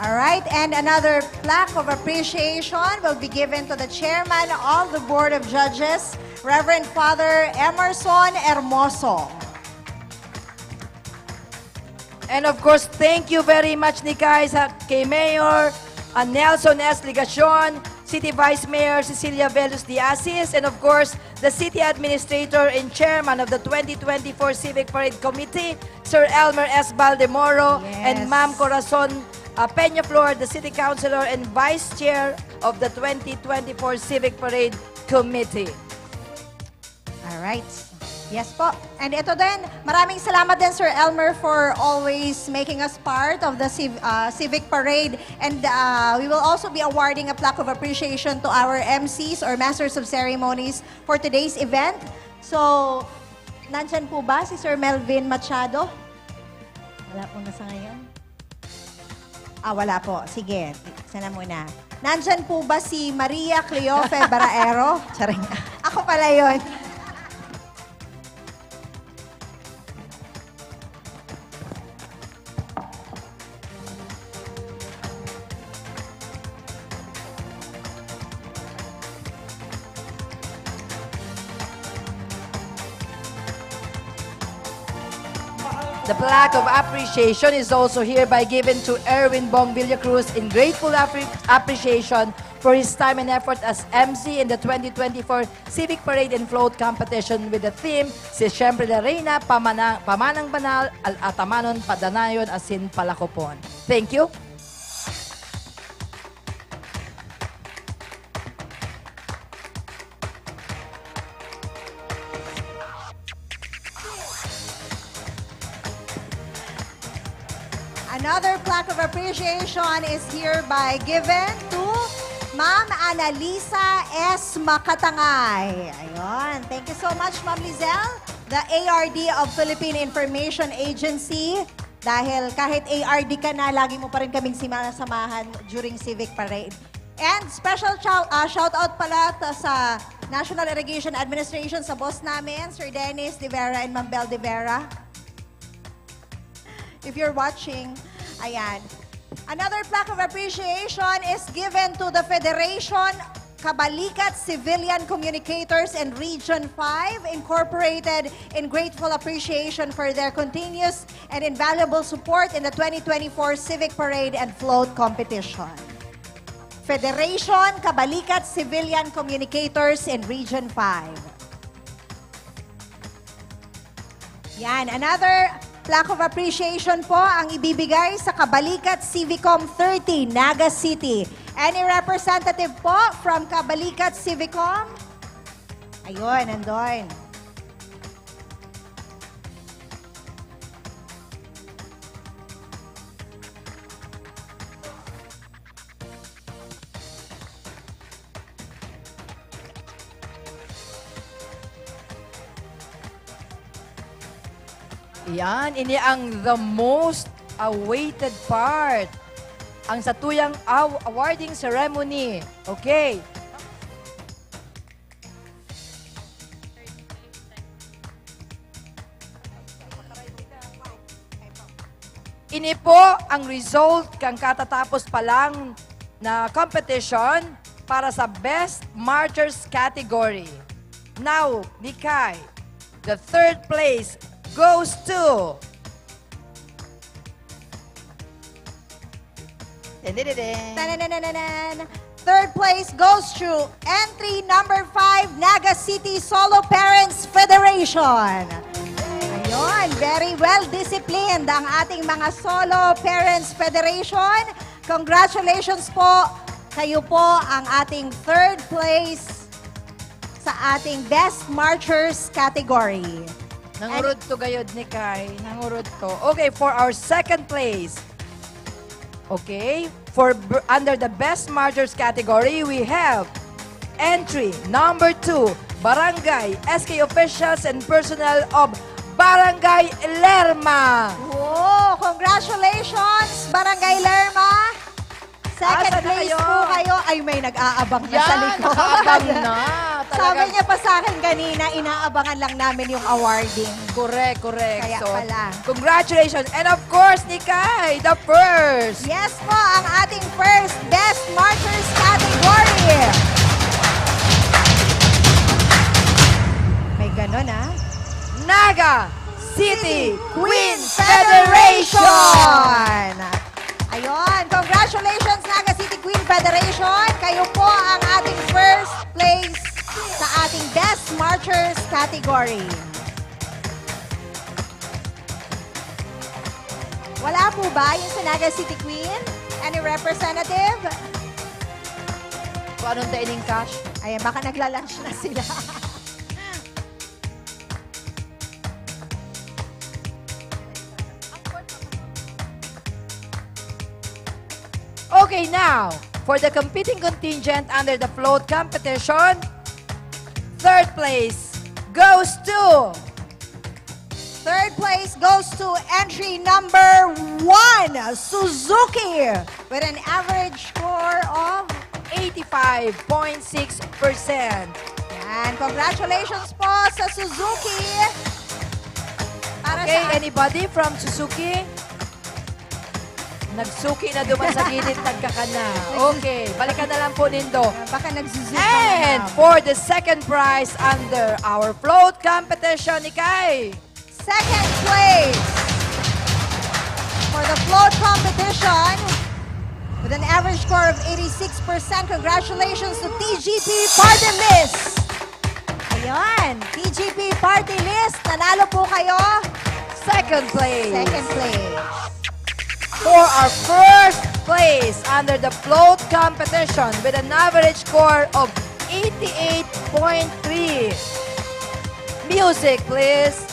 All right, and another plaque of appreciation will be given to the chairman of the Board of Judges, Reverend Father Emerson Hermoso. And of course, thank you very much, Nikay, sa kay Mayor, uh, Nelson S. Legacion, City Vice Mayor Cecilia Velus de Asis, and of course, the City Administrator and Chairman of the twenty twenty-four Civic Parade Committee, Sir Elmer S. Baldemoro, and Yes. Ma'am Corazon, uh, Peñaflor, the City Councilor and Vice Chair of the twenty twenty-four Civic Parade Committee. Alright. Yes po. And ito din, maraming salamat din, Sir Elmer, for always making us part of the civ- uh, civic parade. And uh, we will also be awarding a plaque of appreciation to our M Cs or Masters of Ceremonies for today's event. So, nandyan po ba si Sir Melvin Machado? Wala po na sa ngayon. Ah, wala po. Sige, sana muna. Nandyan po ba si Maria Cleofe Baraero? Charing. Ako pala yon. The plaque of appreciation is also hereby given to Erwin Bong Villacruz in grateful appre- appreciation for his time and effort as M C in the twenty twenty-four Civic Parade and Float Competition with the theme, Si Siempre la Reina, Pamana- Pamanang Banal, Al- Atamanon, Padanayon, asin Palakopon. Thank you. Another plaque of appreciation is hereby given to Ma'am Annalisa S. Makatangay. Ayun. Thank you so much, Ma'am Lizelle. The A R D of Philippine Information Agency. Dahil kahit A R D ka na, lagi mo pa rin kaming sinasamahan during Civic Parade. And special shout, ah, shout out pala ta- sa National Irrigation Administration, sa boss namin, Sir Dennis De Vera and Ma'am Bel De Vera. If you're watching, ayan. Another plaque of appreciation is given to the Federation Kabalikat Civilian Communicators and Region five Incorporated in grateful appreciation for their continuous and invaluable support in the twenty twenty-four Civic Parade and Float Competition. Federation Kabalikat Civilian Communicators in Region five. Yan, another plaque of appreciation po ang ibibigay sa Kabalikat Civicom thirty, Naga City. Any representative po from Kabalikat Civicom? Ayun, nandun. Yan, ini ang the most awaited part. Ang satuyang aw- awarding ceremony. Okay. Ini po ang result kan katatapos pa lang na competition para sa Best Marchers category. Now, Nikay, the third place goes to Din, din, din, din. Tananananan. Third place goes to entry number five, Naga City Solo Parents Federation. Ayun, very well disciplined ang ating mga Solo Parents Federation. Congratulations po. Kayo po ang ating third place sa ating Best Marchers category. Nangurudto gayod ni Kai. Nangurudto. Okay, for our second place. Okay, for b-, under the Best Marchers category, we have entry number two, Barangay S K officials and personnel of Barangay Lerma. Wow! Congratulations, Barangay Lerma! Second Asa na place kayo? po kayo. Ay, may nag-aabang na sa Yan, likod. nakaabang na. Sabi Talagang niya pa sa akin kanina, inaabangan lang namin yung awarding. Correct, correct. Kaya So, pala. congratulations. And of course, Nikay, the first. Yes po, ang ating first Best Marchers category. May ganon, ah. Naga City Queen Federation! Ayun, congratulations, Naga City Queen Federation. Kayo po ang ating first place sa ating Best Marchers category. Wala po ba yung sa Naga City Queen? Any representative? Kung anong training cash? Ayan, baka nagla-lunch na sila. Okay, now, for the competing contingent under the float competition, third place goes to Third place goes to entry number one, Suzuki, with an average score of eighty-five point six percent. Yan. Congratulations po sa Suzuki. Para Okay, sa anybody from Suzuki? Nagsuki na duman sa gilid, nagkakana. Okay, balikan na lang po nindo. Ah, baka nagsusuka And na. for the second prize under our float competition, Nikay. Second place for the float competition with an average score of eighty-six percent. Congratulations to T G P Party List. Ayun, T G P Party List, nanalo po kayo. Second place. Second place. For our first place under the float competition with an average score of eighty-eight point three. Music, please.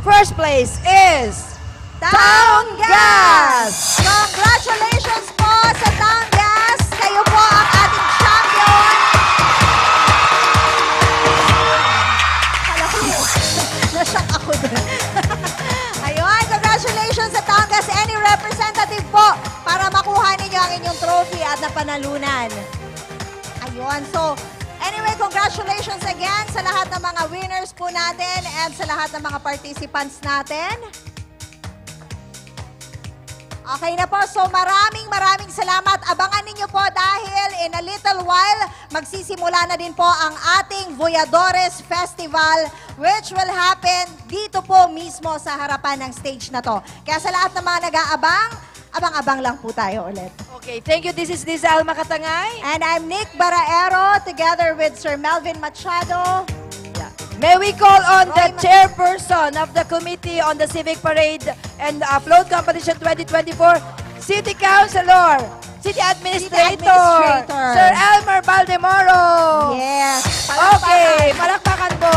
First place is Taong Gas! Congratulations po sa Taong Gas! Kayo po ang ating champion! Kala ko, na-shock ako dun. Ayun, congratulations sa Taong Gas! Any representative po para makuha ninyo ang inyong trophy at napanalunan. Ayun, so, anyway, congratulations again sa lahat ng mga winners po natin and sa lahat ng mga participants natin. Okay na po. So, maraming, maraming salamat. Abangan ninyo po dahil in a little while, magsisimula na din po ang ating Voyadores Festival, which will happen dito po mismo sa harapan ng stage na 'to. Kaya sa lahat ng mga nag-aabang, abang-abang lang po tayo ulit. Okay, thank you. This is Liza Alma Katangay. And I'm Nick Baraero, together with Sir Melvin Machado. Yeah. May we call on the Roy Ma- chairperson of the Committee on the Civic Parade and, uh, Float Competition twenty twenty-four, City Councilor, City Administrator, City Administrator. Sir Elmer Baldemoro. Yes. Okay, palakpakan po.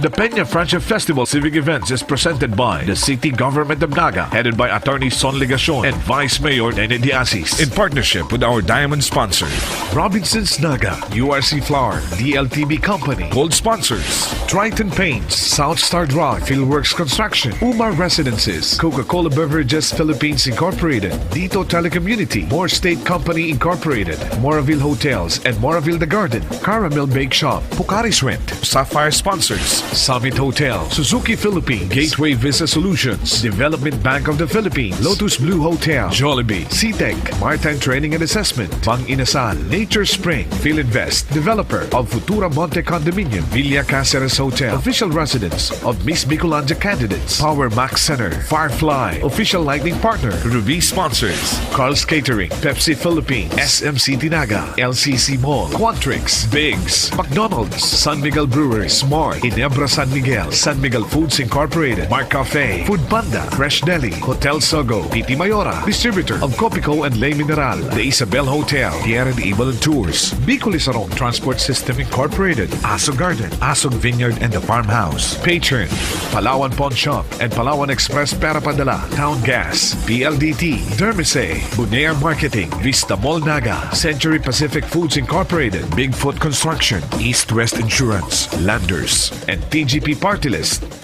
The Peña Friendship Festival Civic Events is presented by the City Government of Naga, headed by Attorney Son Legacion and Vice Mayor Nene Diasis, in partnership with our diamond sponsor, Robinson's Naga, U R C Flour, D L T B Company, gold sponsors, Triton Paints, South Star Drive, Fieldworks Construction, Umar Residences, Coca-Cola Beverages Philippines Incorporated, Dito Telecommunity, More State Company Incorporated, Moraville Hotels and Moraville The Garden, Caramel Bake Shop, Pocari Shrimp, Sapphire Sponsors, Summit Hotel, Suzuki Philippines, Gateway Visa Solutions, Development Bank of the Philippines, Lotus Blue Hotel, Jollibee, C tech, Maritime Training and Assessment, Bang Inasal, Nature Spring, Filinvest, developer of Futura Monte Condominium, Villa Caceres Hotel, official residence of Miss Bicolandia candidates, Power Max Center, Firefly, official lighting partner, Ruby Sponsors, Carl's Catering, Pepsi Philippines, S M City Naga, L C C Mall, Quantrix, Biggs, McDonald's, San Miguel Brewery, Smart, Ginebra San Miguel, San Miguel Foods Incorporated, Mark Cafe, Food Panda, Fresh Deli, Hotel Sogo, P T Mayora, distributor of Copico and Le Mineral, The Isabel Hotel, Pierre and Ibon Tours, Bicol Isarong Transport System Incorporated, Aso Garden, Asog Vineyard and the Farmhouse, Patron, Palawan Pawn Shop, and Palawan Express Pera Padala, Town Gas, P L D T, Dermise, Bonaire Marketing, Vista Mall Naga, Century Pacific Foods Incorporated, Bigfoot Construction, East West Insurance, Landers, and T G P Party List.